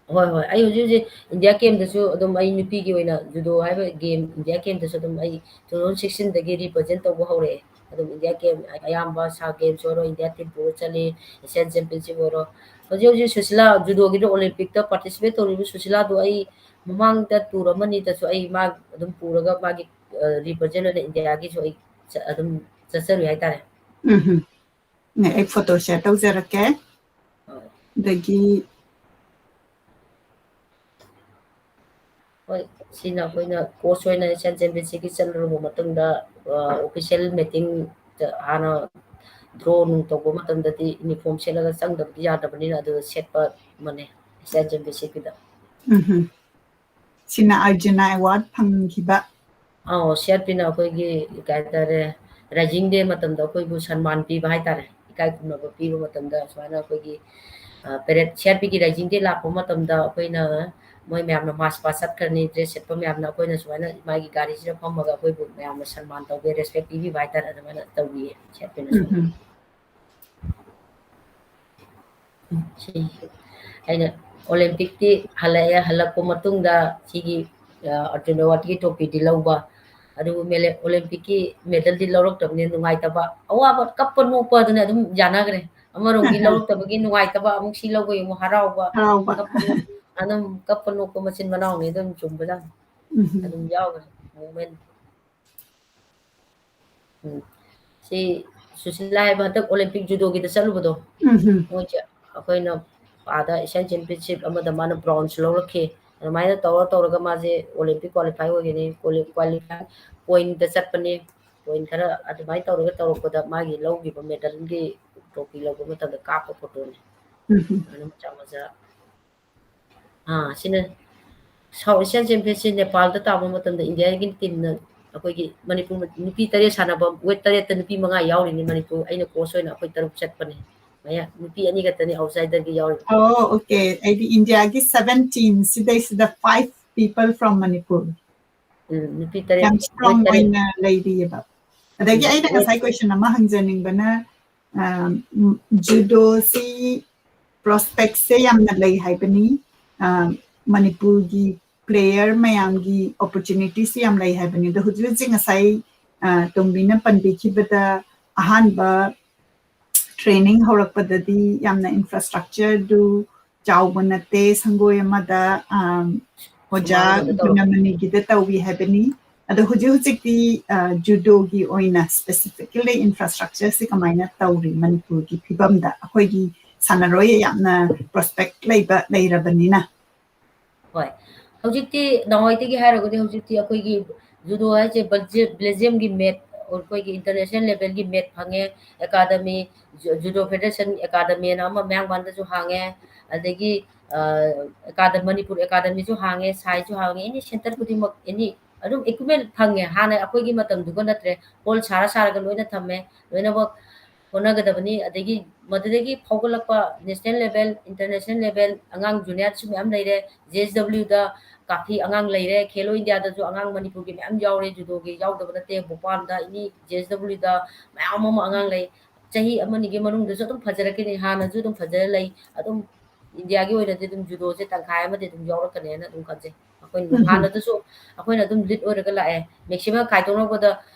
ꯍꯣꯏ, ꯍꯣꯏ꯫ ꯑꯩ ꯍꯧꯖꯤꯛ ꯍꯧꯖꯤꯛ India camp ꯇꯁꯨ ꯑꯗꯨꯝ ꯑꯩ ꯅꯨꯄꯤꯒꯤ ꯑꯣꯏꯅ judo ꯍꯥꯏꯕ game India camp ꯇꯁꯨ ꯑꯗꯨꯝ ꯑꯩ two thousand sixteen ꯗꯒꯤ represent ꯇꯧꯕ ꯍꯧꯔꯛꯑꯦ꯫ ꯑꯗꯨꯝ India camp ꯑꯌꯥꯝꯕ ꯁꯥ games ꯑꯣꯏꯔꯣ, India team ꯄꯨꯔ ꯆꯠꯂꯤ, Asian championship ꯑꯣꯏꯔꯣ꯫ ꯍꯧꯖꯤꯛ ꯍꯧꯖꯤꯛ ꯁꯨꯁꯤꯂꯥ judo ꯒꯤꯗ Olympic ꯇ participate ꯇꯧꯔꯤꯕ ꯁꯨꯁꯤꯂꯥꯗꯣ ꯑꯩ ꯃꯃꯥꯡꯗ tour ꯑꯃꯅꯤꯗꯁꯨ ꯑꯩ ꯃꯥ ꯑꯗꯨꯝ ꯄꯨꯔꯒ ꯃꯥꯒꯤ, ꯑ, represent ꯑꯣꯏꯅ India ꯒꯤꯁꯨ ꯑꯩ ꯆ-, ꯑꯗꯨꯝ ꯆꯠꯆꯔꯨꯏ ꯍꯥꯏꯇꯥꯔꯦ꯫ ꯎꯝ ꯍꯝ꯫ ꯅꯦ, ꯑꯩ photo share ꯇꯧꯖꯔꯛꯀꯦ꯫ ꯍꯣꯏ꯫ ꯑꯗꯒꯤ ꯍꯣꯏ, ꯁꯤꯅ ꯑꯩꯈꯣꯏꯅ coach ꯑꯣꯏꯅ Asian championship ꯀꯤ ꯆꯠꯂꯨꯔꯕ ꯃꯇꯨꯡꯗ, ꯑ, official meeting ꯇ ꯍꯥꯟꯅ draw ꯅꯨꯡ ꯇꯧꯕ ꯃꯇꯝꯗꯗꯤ uniform ꯁꯦꯠꯂꯒ ꯆꯪꯗꯕꯗꯤ ꯌꯥꯗꯕꯅꯤꯅ ꯑꯗꯨꯗ ꯁꯦꯠꯄ ꯑꯃꯅꯦ, Asian championship ꯀꯤꯗ꯫ ꯎꯝ ꯍꯝ꯫ ꯁꯤꯅ Arjuna Award ꯐꯪꯈꯤꯕ꯫ ꯑꯧ, ꯁꯤ ꯑꯥꯔ ꯄꯤꯅ ꯑꯩꯈꯣꯏꯒꯤ ꯀꯩ ꯍꯥꯏꯇꯥꯔꯦ, Raising Day ꯃꯇꯝꯗ ꯑꯩꯈꯣꯏꯕꯨ ꯁꯟꯃꯥꯟ ꯄꯤꯕ ꯍꯥꯏꯇꯥꯔꯦ, ꯏꯀꯥꯏ ꯈꯨꯝꯅꯕ ꯄꯤꯕ ꯃꯇꯝꯗ ꯁꯨꯃꯥꯏꯅ ꯑꯩꯈꯣꯏꯒꯤ, ꯑ, parade, ꯁꯤ ꯑꯥꯔ ꯄꯤꯒꯤ Raising Day ꯂꯥꯛꯄ ꯃꯇꯝꯗ ꯑꯩꯈꯣꯏꯅ, ꯃꯣꯏ ꯃꯌꯥꯝꯅ march past ꯆꯠꯈ꯭ꯔꯅꯤ, dress ꯁꯦꯠꯄ ꯃꯌꯥꯝꯅ, ꯑꯩꯈꯣꯏꯅ ꯁꯨꯃꯥꯏꯅ ꯃꯥꯒꯤ ꯒꯥꯔꯤꯁꯤꯗ ꯐꯝꯃꯒ ꯑꯩꯈꯣꯏꯕꯨ ꯃꯌꯥꯝꯅ ꯁꯟꯃꯥꯟ ꯇꯧꯕꯤ, respect ꯄꯤꯕꯤꯕ ꯍꯥꯏꯇꯥꯔꯦ, ꯑꯗꯨꯃꯥꯏꯅ ꯇꯧꯕꯤꯌꯦ ꯁꯤ ꯑꯥꯔ ꯄꯤꯅꯁꯨ꯫ ꯎꯝ ꯍꯝ꯫ ꯁꯤ ꯑꯩꯅ Olympic ꯇꯤ ꯍꯜꯂꯛꯑꯦ, ꯍꯜꯂꯛꯄ ꯃꯇꯨꯡꯗ ꯁꯤꯒꯤ, ꯑ, Arjuna Award ꯀꯤ trophy ꯗꯤ ꯂꯧꯕ, ꯑꯗꯨꯕꯨ ꯃꯦꯂꯦ-, Olympic ꯀꯤ medal ꯗꯤ ꯂꯧꯔꯛꯇꯕꯅꯤꯅ ꯅꯨꯡꯉꯥꯏꯇꯕ, ꯑꯋꯥꯕ, ꯀꯞꯄ ꯅꯣꯛꯄ ꯑꯗꯨꯅ ꯑꯗꯨꯝ ꯌꯥꯅꯈ꯭ꯔꯦ꯫ ꯑꯃꯔꯣꯝꯒꯤ ꯂꯧꯔꯛꯇꯕꯒꯤ ꯅꯨꯡꯉꯥꯏꯇꯕ, ꯑꯃꯨꯛ ꯁꯤ ꯂꯧꯕꯒꯤ ꯑꯃꯨꯛ ꯍꯔꯥꯎꯕ, ꯍꯔꯥꯎꯕ꯫ ꯀꯞꯄ ꯅꯣꯛ-, ꯑꯗꯨꯝ ꯀꯞꯄ ꯅꯣꯛꯄ ꯃꯆꯤꯟ ꯃꯅꯥꯎꯅꯤ, ꯑꯗꯨꯝ ꯆꯨꯝꯕꯖꯥꯠꯅꯤ꯫ ꯎꯝ꯫ ꯑꯗꯨꯝ ꯌꯥꯎꯈ꯭ꯔꯦ movement꯫ ꯎꯝ꯫ ꯁꯤ ꯁꯨꯁꯤꯂꯥ ꯍꯥꯏꯕ ꯍꯟꯗꯛ Olympic judo ꯒꯤꯗ ꯆꯠꯂꯨꯕꯗꯣ, ꯎꯝ ꯍꯝ꯫ ꯃꯣꯏꯁꯦ ꯑꯩꯈꯣꯏꯅ ꯑꯥꯗ Asian championship ꯑꯃꯗ ꯃꯥꯅ bronze ꯂꯧꯔꯛꯈꯤ꯫ ꯑꯗꯨꯃꯥꯏꯅ ꯇꯧꯔ ꯇꯧꯔꯒ ꯃꯥꯁꯦ Olympic qualify ꯑꯣꯏꯒꯅꯤ꯫ Qualify pointꯇ ꯆꯠꯄꯅꯤ꯫ Point ꯈꯔ ꯑꯗꯨꯃꯥꯏꯅ ꯇꯧꯔꯒ ꯇꯧꯔꯛꯄꯗ ꯃꯥꯒꯤ ꯂꯧꯈꯤꯕ medalꯒꯤ trophy ꯂꯧꯕ ꯃꯇꯝꯗ ꯀꯥꯞꯄ photoꯅꯤ꯫ ꯎꯝ꯫ ꯑꯗꯨꯅ ꯃꯆꯥ ꯃꯆꯥ ꯑꯥ ꯁꯤꯅ South Asian Championship ꯅꯦꯄꯥꯜꯗ ꯇꯥꯕ ꯃꯇꯝꯗ ꯏꯟꯗꯤꯌꯥꯒꯤ teamꯅ ꯑꯩꯈꯣꯏꯒꯤ ꯃꯅꯤꯄꯨꯔ ꯅꯨꯄꯤ ꯇꯔꯦꯠ ꯁꯥꯟꯅꯕ, weight ꯇꯔꯦꯠꯇ ꯅꯨꯄꯤ ꯃꯉꯥ ꯌꯥꯎꯔꯤꯅꯤ꯫ ꯃꯅꯤꯄꯨꯔ, ꯑꯩꯅ coach ꯑꯣꯏꯅ ꯑꯩꯈꯣꯏ ꯇꯔꯨꯛ ꯆꯠꯄꯅꯦ꯫ ꯃꯌꯥ-, ꯅꯨꯄꯤ ꯑꯅꯤ ꯈꯛꯇꯅꯤ outsiderꯒꯤ ꯌꯥꯎꯔꯤꯕ꯫ ꯑꯣ, okay. ꯑꯩꯗꯤ ꯏꯟꯗꯤꯌꯥꯒꯤ seventeen ꯁꯤꯗꯩꯁꯤꯗ five people from Manipur. ꯎꯝ, ꯅꯨꯄꯤ ꯇꯔꯦꯠ, ꯌꯥꯝ strong weight ꯇꯔꯦꯠ꯫ ꯑꯣꯏꯅ ꯂꯩꯔꯤꯑꯕ꯫ ꯑꯗꯒꯤ ꯎꯝ, ꯑꯩꯅ weight ꯉꯁꯥꯏ question ꯑꯃ ꯍꯪꯖꯅꯤꯡꯕꯅ, ꯑ, ꯎꯝ, judoꯁꯤ prospectꯁꯦ ꯌꯥꯝꯅ ꯂꯩ ꯍꯥꯏꯕꯅꯤ꯫ ꯑ, ꯃꯅꯤꯄꯨꯔꯒꯤ player ꯃꯌꯥꯝꯒꯤ opportunityꯁꯦ ꯌꯥꯝ ꯂꯩ ꯍꯥꯏꯕꯅꯤ꯫ ꯑꯗꯣ ꯍꯧꯖꯤꯛ ꯍꯧꯖꯤꯛ ꯉꯁꯥꯏ, ꯑ, ꯇꯣꯝꯕꯤꯅ ꯄꯟꯕꯤꯈꯤꯕꯗ ꯑꯍꯥꯟꯕ training ꯍꯧꯔꯛꯄꯗꯗꯤ ꯌꯥꯝꯅ infrastructureꯗꯨ ꯆꯥꯎꯕ ꯅꯠꯇꯦ꯫ ꯁꯪꯒꯣꯏ ꯑꯃꯗ, ꯑ, ꯑꯣꯖꯥ ꯁꯨꯃꯥꯡꯗ ꯇꯧꯔꯛꯄ꯫ ꯒꯨꯅꯃꯅꯤꯒꯤꯗ ꯇꯧꯏ ꯍꯥꯏꯕꯅꯤ꯫ ꯑꯗꯣ ꯍꯧꯖꯤꯛ ꯍꯧꯖꯤꯛꯇꯤ, ꯑ, judoꯒꯤ ꯑꯣꯏꯅ specifically infrastructureꯁꯤ ꯀꯃꯥꯏꯅ ꯇꯧꯔꯤ ꯃꯅꯤꯄꯨꯔꯒꯤ ꯐꯤꯕꯝꯗ? ꯑꯩꯈꯣꯏꯒꯤ ꯁꯥꯟꯅꯔꯣꯏ ꯌꯥꯝꯅ prospect ꯂꯩꯕ ꯂꯩꯔꯕꯅꯤꯅ꯫ ꯍꯣꯏ꯫ ꯍꯧꯖꯤꯛꯇꯤ ꯅꯍꯥꯟꯋꯥꯏꯗꯒꯤ ꯍꯥꯏꯔꯨꯔꯒꯗꯤ ꯍꯧꯖꯤꯛꯇꯤ ꯑꯩꯈꯣꯏꯒꯤ judo ꯍꯥꯏꯁꯦ Belgium-, Belgiumꯒꯤ mat, ꯑꯩꯈꯣꯏꯒꯤ international levelꯒꯤ mat ꯐꯪꯉꯦ꯫ Academy, ju-, judo federation academyꯅ ꯑꯃ ꯃꯌꯥꯡꯕꯥꯟꯗꯁꯨ ꯍꯥꯡꯉꯦ꯫ ꯑꯗꯒꯤ, ꯑ, academy, ꯃꯅꯤꯄꯨꯔ academyꯁꯨ ꯍꯥꯡꯉꯦ, ꯁꯥꯏꯁꯨ ꯍꯥꯡꯉꯦ, any center ꯈꯨꯗꯤꯡꯃꯛ, any ꯑꯗꯨꯝ equipment ꯐꯪꯉꯦ꯫ ꯍꯥꯟꯅ ꯑꯩꯈꯣꯏꯒꯤ ꯃꯇꯝꯗꯨꯒ ꯅꯠꯇ꯭ꯔꯦ, hall ꯁꯥꯔ ꯁꯥꯔꯒ ꯂꯣꯏꯅ ꯊꯝꯃꯦ꯫ ꯂꯣꯏꯅꯃꯛ ꯍꯣꯠꯅꯒꯗꯕꯅꯤ꯫ ꯑꯗꯒꯤ ꯃꯗꯨꯗꯒꯤ ꯐꯥꯎꯒꯠꯂꯛꯄ national level, international level ꯑꯉꯥꯡ juniorꯁꯨ ꯃꯌꯥꯝ ꯂꯩꯔꯦ꯫ JSWꯗ ꯀꯥꯐꯤ ꯑꯉꯥꯡ ꯂꯩꯔꯦ꯫ Khelo Indiaꯗꯁꯨ ꯑꯉꯥꯡ ꯃꯅꯤꯄꯨꯔꯒꯤ ꯃꯌꯥꯝ ꯌꯥꯎꯔꯦ꯫ Judoꯒꯤ ꯌꯥꯎꯗꯕ ꯅꯠꯇꯦ꯫ ꯚꯣꯄꯥꯜꯗ, any JSWꯗ ꯃꯌꯥꯝ ꯑꯃ ꯑꯉꯥꯡ ꯂꯩ꯫ ꯆꯍꯤ ꯑꯃꯅꯤꯒꯤ ꯃꯅꯨꯡꯗꯁꯨ ꯑꯗꯨꯝ ꯐꯖꯔꯛꯀꯅꯤ꯫ ꯍꯥꯟꯅꯁꯨ ꯑꯗꯨꯝ ꯐꯖꯔ ꯂꯩ꯫ ꯑꯗꯨꯝ ꯏꯟꯗꯤꯌꯥꯒꯤ ꯑꯣꯏꯅꯗꯤ ꯑꯗꯨꯝ judoꯁꯦ ꯇꯪꯈꯥꯏ ꯑꯃꯗꯤ ꯑꯗꯨꯝ ꯌꯥꯎꯔꯛꯀꯅꯦꯅ ꯑꯗꯨꯝ ꯈꯟꯖꯩ꯫ ꯑꯩꯈꯣꯏꯅ ꯑꯗꯨꯝ ꯎꯝ꯫ ꯍꯥꯟꯅꯗꯁꯨ ꯑꯩꯈꯣꯏꯅ ꯑꯗꯨꯝ lead ꯑꯣꯏꯔꯒ ꯂꯥꯛꯑꯦ꯫ Maximum ꯈꯥꯏꯗꯣꯛꯅꯕꯗ,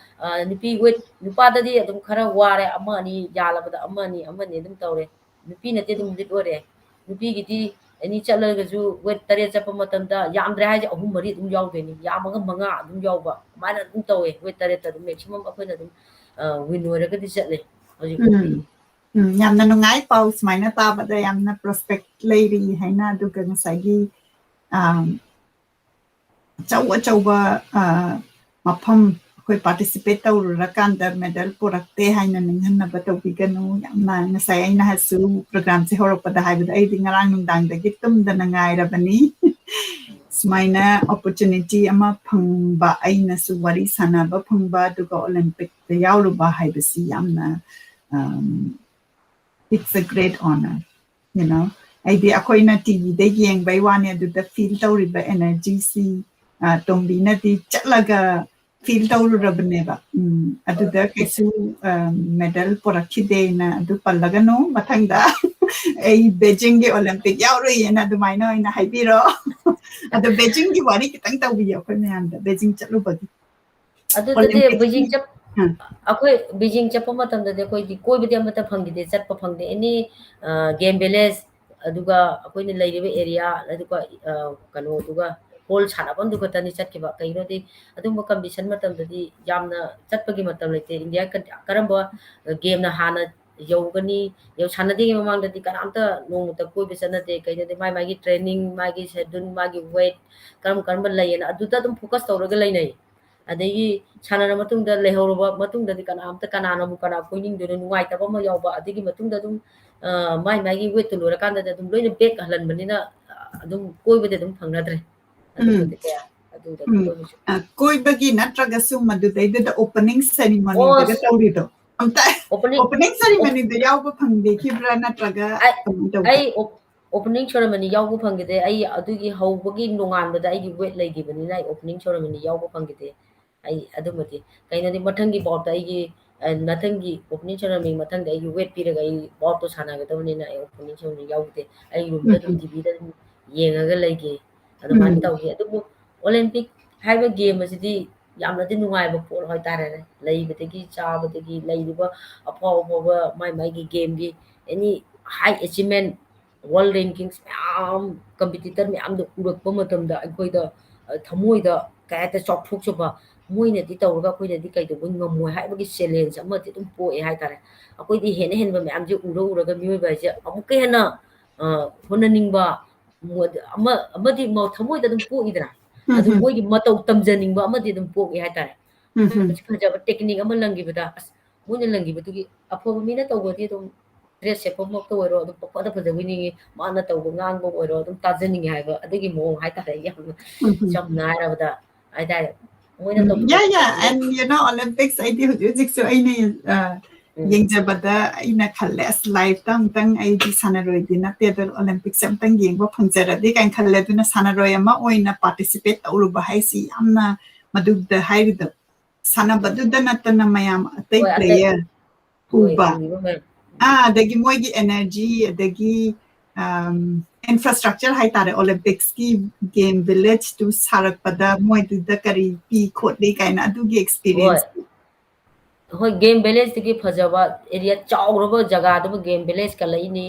ꯑ, ꯅꯨꯄꯤ weight, ꯅꯨꯄꯥꯗꯗꯤ ꯑꯗꯨꯝ ꯈꯔ ꯋꯥꯔꯦ, ꯑꯃ ꯑꯅꯤ ꯌꯥꯜꯂꯕꯗ ꯑꯃ ꯑꯅꯤ, ꯑꯃ ꯑꯅꯤ ꯑꯗꯨꯝ ꯇꯧꯔꯦ꯫ ꯅꯨꯄꯤꯅꯗꯤ ꯑꯗꯨꯝ lead ꯑꯣꯏꯔꯦ꯫ ꯅꯨꯄꯤꯒꯤꯗꯤ any ꯆꯠꯂꯒꯁꯨ weight ꯇꯔꯦꯠ ꯆꯠꯄ ꯃꯇꯝꯗ ꯌꯥꯝꯗ꯭ꯔꯦ ꯍꯥꯏꯁꯦ ꯑꯍꯨꯝ ꯃꯔꯤ ꯑꯗꯨꯝ ꯌꯥꯎꯗꯣꯏꯅꯤ, ꯌꯥꯝꯃꯒ ꯃꯉꯥ ꯑꯗꯨꯝ ꯌꯥꯎꯕ, ꯑꯗꯨꯃꯥꯏꯅ ꯑꯗꯨꯝ ꯇꯧꯋꯦ꯫ Weight ꯇꯔꯦꯠꯇ ꯑꯗꯨꯝ maximum ꯑꯩꯈꯣꯏꯅ ꯑꯗꯨꯝ, ꯑ, win ꯑꯣꯏꯔꯒꯗꯤ ꯆꯠꯂꯦ ꯍꯧꯖꯤꯛ ꯐꯥꯎꯒꯤꯗꯤ꯫ ꯎꯝ꯫ ꯎꯝ, ꯌꯥꯝꯅ ꯅꯨꯡꯉꯥꯏ ꯄꯥꯎ ꯁꯨꯃꯥꯏꯅ ꯇꯥꯕꯗ, ꯌꯥꯝꯅ prospect ꯂꯩꯔꯤ ꯍꯥꯏꯅ꯫ ꯑꯗꯨꯒ ꯉꯁꯥꯏꯒꯤ ꯑꯆꯧ ꯑꯆꯧꯕ ꯃꯐꯝ ꯑꯩꯈꯣꯏ participate ꯇꯧꯔꯨꯔꯀꯥꯟꯗ medal ꯄꯨꯔꯛꯇꯦ ꯍꯥꯏꯅ ꯅꯤꯡꯍꯟꯅꯕ ꯇꯧꯕꯤꯒꯅꯨ꯫ ꯌꯥꯝꯅ ꯉꯁꯥꯏ ꯑꯩꯅꯁꯨ programꯁꯦ ꯍꯧꯔꯛꯄꯗ ꯍꯥꯏꯕꯗꯣ, ꯑꯩꯗꯤ ꯉꯔꯥꯡ ꯅꯨꯡꯗꯥꯡꯗꯒꯤ ꯇꯨꯝꯗꯅ ꯉꯥꯏꯔꯕꯅꯤ꯫ ꯁꯨꯃꯥꯏꯅ opportunity ꯑꯃ ꯐꯪꯕ, ꯑꯩꯅꯁꯨ ꯋꯥꯔꯤ ꯁꯥꯟꯅꯕ ꯐꯪꯕ, ꯑꯗꯨꯒ Olympicꯇ ꯌꯥꯎꯔꯨꯕ ꯍꯥꯏꯕꯁꯤ ꯌꯥꯝꯅ, um, it's a great honor, you know꯫ ꯑꯩꯗꯤ ꯑꯩꯈꯣꯏꯅ TVꯗ ꯌꯦꯡꯕꯩ ꯋꯥꯅꯤ, ꯑꯗꯨꯗ feel ꯇꯧꯔꯤꯕ energyꯁꯤ, ꯑ, ꯇꯣꯝꯕꯤꯅꯗꯤ ꯆꯠꯂꯒ feel ꯇꯧꯔꯨꯔꯕꯅꯦꯕ꯫ ꯎꯝ, ꯑꯗꯨꯗ ꯀꯩꯁꯨ, ꯑ, medal ꯄꯨꯔꯛꯈꯤꯗꯦꯅ ꯑꯗꯨ ꯄꯜꯂꯒꯅꯨ, ꯃꯊꯪꯗ ꯑꯩ Beijingꯒꯤ Olympic ꯌꯥꯎꯔꯨꯏꯌꯦꯅ ꯑꯗꯨꯃꯥꯏꯅ ꯑꯣꯏꯅ ꯍꯥꯏꯕꯤꯔꯣ꯫ ꯑꯗꯣ Beijingꯒꯤ ꯋꯥꯔꯤ ꯈꯤꯇꯪ ꯇꯧꯕꯤꯌꯣ ꯑꯩꯈꯣꯏ ꯃꯌꯥꯝꯗ, Beijing ꯆꯠꯂꯨꯕꯒꯤ꯫ ꯑꯗꯨꯗꯗꯤ Olympic꯫ Beijing ꯆꯠ-, ꯑ꯫ ꯑꯩꯈꯣꯏ Beijing ꯆꯠꯄ ꯃꯇꯝꯗꯗꯤ ꯑꯩꯈꯣꯏꯗꯤ ꯀꯣꯏꯕꯗꯤ ꯑꯃꯠꯇ ꯐꯪꯈꯤꯗꯦ, ꯆꯠꯄ ꯐꯪꯗꯦ꯫ Any, ꯑ, game village, ꯑꯗꯨꯒ ꯑꯩꯈꯣꯏꯅ ꯂꯩꯔꯤꯕ area, ꯑꯗꯨꯒ, ꯑ, ꯀꯩꯅꯣꯗꯨꯒ, ball ꯁꯥꯟꯅꯐꯝꯗꯨ ꯈꯛꯇꯅꯤ ꯆꯠꯈꯤꯕ꯫ ꯀꯩꯒꯤꯅꯣꯗꯤ ꯑꯗꯨꯝꯕ condition ꯃꯇꯝꯗꯗꯤ ꯌꯥꯝꯅ ꯆꯠꯄꯒꯤ ꯃꯇꯝ ꯂꯩꯇꯦ꯫ India ꯀ-, ꯀꯔꯝꯕ gameꯅ ꯍꯥꯟꯅ ꯌꯧꯒꯅꯤ, ꯌꯧ-, ꯁꯥꯟꯅꯗ꯭ꯔꯤꯉꯩ ꯃꯃꯥꯡꯗꯗꯤ ꯀꯅꯥꯝꯇ ꯅꯣꯡꯃꯇ ꯀꯣꯏꯕ ꯆꯠꯅꯗꯦ꯫ ꯀꯩꯅꯣꯗꯤ ꯃꯥꯏ ꯃꯥꯒꯤ training, ꯃꯥꯒꯤ schedule, ꯃꯥꯒꯤ weight ꯀꯔꯝ ꯀꯔꯝꯕ ꯂꯩꯌꯦꯅ ꯑꯗꯨꯗ ꯑꯗꯨꯝ focus ꯇꯧꯔꯒ ꯂꯩꯅꯩ꯫ ꯑꯗꯒꯤ ꯁꯥꯟꯅꯔ ꯃꯇꯨꯡꯗ ꯂꯩꯍꯧꯔꯕ ꯃꯇꯨꯡꯗꯗꯤ ꯀꯅꯥꯝꯇ, ꯀꯅꯥꯅꯕꯨ ꯀꯅꯥ ꯀꯣꯏꯅꯤꯡꯗꯣꯏꯅꯣ, ꯅꯨꯡꯉꯥꯏꯇꯕ ꯑꯃ ꯌꯥꯎꯕ꯫ ꯑꯗꯨꯒꯤ ꯃꯇꯨꯡꯗ ꯑꯗꯨꯝ, ꯑ, ꯃꯥꯏ ꯃꯥꯏꯒꯤ weightꯇꯨ ꯂꯣꯏꯔꯀꯥꯟꯗꯗꯤ ꯑꯗꯨꯝ ꯂꯣꯏꯅ back ꯍꯜꯍꯟꯕꯅꯤꯅ, ꯑ, ꯑꯗꯨꯝ ꯀꯣꯏꯕꯗꯤ ꯑꯗꯨꯝ ꯐꯪꯅꯗ꯭ꯔꯦ꯫ ꯎꯝ꯫ ꯑꯗꯨꯕꯨꯗꯤ ꯀꯌꯥ, ꯑꯗꯨꯗꯗꯤ ꯎꯝ꯫ ꯀꯣꯏꯕꯁꯨ꯫ ꯑ, ꯀꯣꯏꯕꯒꯤ ꯅꯠꯇ꯭ꯔꯒꯁꯨ ꯃꯗꯨꯗꯩꯗꯨꯗ opening ceremonyꯗꯒ ꯑꯣ, ꯇꯧꯔꯤꯗꯣ꯫ ꯑꯝꯇ opening, opening ceremonyꯗ ꯌꯥꯎꯕ ꯐꯪꯕꯤꯈꯤꯕ꯭ꯔꯥ ꯅꯠꯇ꯭ꯔꯒ ꯑꯩ, ꯀꯃꯥꯏꯅ ꯇꯧꯒꯦ? ꯑꯩ op-, opening ceremony ꯌꯥꯎꯕ ꯐꯪꯈꯤꯗꯦ꯫ ꯑꯩ ꯑꯗꯨꯒꯤ ꯍꯧꯕꯒꯤ ꯅꯣꯡꯉꯥꯟꯕꯗ ꯑꯩꯒꯤ weight ꯂꯩꯈꯤꯕꯅꯤꯅ ꯑꯩ opening ceremony ꯌꯥꯎꯕ ꯐꯪꯈꯤꯗꯦ꯫ ꯑꯩ ꯑꯗꯨꯃꯗꯤ, ꯀꯩꯅꯣꯗꯤ ꯃꯊꯪꯒꯤ boutꯇ ꯑꯩꯒꯤ, ꯑ, ꯃꯊꯪꯒꯤ opening ceremony ꯃꯊꯪꯗ ꯑꯩꯒꯤ weight ꯄꯤꯔꯒ ꯑꯩ boutꯇꯣ ꯁꯥꯟꯅꯒꯗꯕꯅꯤꯅ ꯑꯩ opening ceremony ꯌꯥꯎꯗꯦ꯫ ꯑꯩ roomꯗ ꯎꯝ, ꯑꯗꯨꯝ ꯎꯝ꯫ TVꯗ ꯑꯗꯨꯝ ꯌꯦꯡꯉꯒ ꯂꯩꯒꯦ꯫ ꯑꯗꯨꯃꯥꯏꯅ ꯎꯝ꯫ ꯇꯧꯈꯤ꯫ ꯑꯗꯨꯕꯨ Olympic ꯍꯥꯏꯕ game ꯑꯁꯤꯗꯤ ꯌꯥꯝꯅꯗꯤ ꯅꯨꯡꯉꯥꯏꯕ ꯄꯣꯠ ꯍꯥꯏꯇꯥꯔꯦꯅꯦ꯫ ꯂꯩꯕꯗꯒꯤ ꯆꯥꯕꯗꯒꯤ ꯂꯩꯔꯤꯕ ꯑꯐꯥꯎ ꯑꯐꯥꯎꯕ ꯃꯥꯏ ꯃꯥꯏꯒꯤ gameꯒꯤ any high achievement, world rankings ꯃꯌꯥꯝ, competitor ꯃꯌꯥꯝꯗꯣ ꯎꯔꯛꯄ ꯃꯇꯝꯗ ꯑꯩꯈꯣꯏꯗ, ꯑ, ꯊꯃꯣꯏꯗ ꯀꯩ ꯍꯥꯏꯇꯥꯔꯦ, ꯆꯥꯎꯊꯣꯛꯆꯕ, ꯃꯣꯏꯅꯗꯤ ꯇꯧꯔꯒ ꯑꯩꯈꯣꯏꯅꯗꯤ ꯀꯩꯗꯧꯕꯩ ꯉꯝꯃꯣꯏ ꯍꯥꯏꯕꯒꯤ challenge ꯑꯃꯗꯤ ꯑꯗꯨꯝ ꯄꯣꯛꯑꯦ ꯍꯥꯏꯇꯥꯔꯦ꯫ ꯑꯩꯈꯣꯏꯗꯤ ꯍꯦꯟꯅ ꯍꯦꯟꯕ ꯃꯌꯥꯝꯁꯦ ꯎꯔ ꯎꯔꯒ ꯃꯤꯑꯣꯏꯕ ꯍꯥꯏꯁꯦ ꯑꯃꯨꯛꯀ ꯍꯦꯟꯅ, ꯑ, ꯍꯣꯠꯅꯅꯤꯡꯕ, ꯑꯃ ꯑꯃꯗꯤ ꯊꯃꯣꯏꯗ ꯑꯗꯨꯝ ꯄꯣꯛꯏꯗꯅ, ꯑꯗꯨ ꯃꯣꯏꯒꯤ ꯃꯇꯧ ꯇꯝꯖꯅꯤꯡꯕ ꯑꯃꯗꯤ ꯑꯗꯨꯝ ꯄꯣꯛꯏ ꯍꯥꯏꯇꯥꯔꯦ꯫ ꯐꯖꯕ ꯇꯦꯛꯅꯤꯛ ꯑꯃ ꯂꯪꯈꯤꯕꯗ, ꯑꯁ, ꯃꯣꯏꯅ ꯂꯪꯈꯤꯕꯗꯨꯒꯤ ꯑꯐꯕ ꯃꯤꯅ ꯇꯧꯕꯗꯤ ꯑꯗꯨꯝ ꯗ꯭ꯔꯦꯁ ꯁꯦꯠꯄꯃꯛꯇ ꯑꯣꯏꯔꯣ, ꯑꯗꯨꯝ ꯄꯪꯐꯗ ꯐꯖꯕꯣꯏ ꯅꯤꯡꯉꯤ, ꯃꯥꯅ ꯇꯧꯕ ꯉꯥꯡꯕ ꯑꯣꯏꯔꯣ, ꯑꯗꯨꯝ ꯇꯥꯖꯅꯤꯡꯉꯦ ꯍꯥꯏꯕ ꯑꯗꯨꯒꯤ ꯃꯑꯣꯡ ꯍꯥꯏꯇꯥꯔꯦ꯫ ꯌꯥꯝꯅ ꯆꯝꯅ ꯍꯥꯏꯔꯕꯗ ꯍꯥꯏꯇꯥꯔꯦ, ꯃꯣꯏꯅ ꯇꯧꯕ Yeah, yeah, and you know, Olympics ꯑꯩꯗꯤ ꯍꯧꯖꯤꯛ ꯍꯧꯖꯤꯛꯁꯨ ꯑꯩꯅ ꯑ, ꯌꯦꯡꯖꯕꯗ ꯑꯩꯅ ꯈꯜꯂꯦ, ꯑꯁ, ꯂꯥꯏꯐꯇ ꯑꯃꯨꯛꯇꯪ, ꯑꯩꯗꯤ ꯁꯥꯟꯅꯔꯣꯏꯗꯤ ꯅꯠꯇꯦ, ꯑꯗꯣ Olympics ꯑꯃꯨꯛꯇꯪ ꯌꯦꯡꯕ ꯐꯪꯖꯔꯗꯤ ꯀꯥꯏꯅ ꯈꯜꯂꯦ꯫ ꯑꯗꯨꯅ ꯁꯥꯟꯅꯔꯣꯏ ꯑꯃ ꯑꯣꯏꯅ participate ꯇꯧꯔꯨꯕ ꯍꯥꯏꯁꯤ ꯌꯥꯝꯅ, ꯃꯗꯨꯗ ꯍꯥꯏꯔꯤꯗꯣ, ꯁꯥꯟꯅꯕꯗꯨꯗ ꯅꯠꯇꯅ ꯃꯌꯥꯝ ꯑꯇꯩ ꯍꯣꯏ, ꯑꯇꯩ player ꯍꯣꯏ, ꯎꯕ, ꯎꯔꯤꯕ ꯃꯌꯥꯝ꯫ ꯑꯥ, ꯑꯗꯒꯤ ꯃꯣꯏꯒꯤ energy, ꯑꯗꯒꯤ infrastructure ꯍꯥꯏꯇꯥꯔꯦ, Olympics ꯀꯤ game village ꯇꯨ ꯁꯥꯔꯛꯄꯗ ꯃꯣꯏꯗꯨꯗ ꯀꯔꯤ ꯄꯤ ꯈꯣꯠꯂꯤ ꯀꯥꯏꯅ ꯑꯗꯨꯒꯤ experience꯫ ꯍꯣꯏ, game village ꯇꯒꯤ ꯐꯖꯕ area ꯆꯥꯎꯔꯕ ꯖꯒꯥꯗꯨꯕꯨ game village ꯀꯜꯂꯛꯏꯅꯤ꯫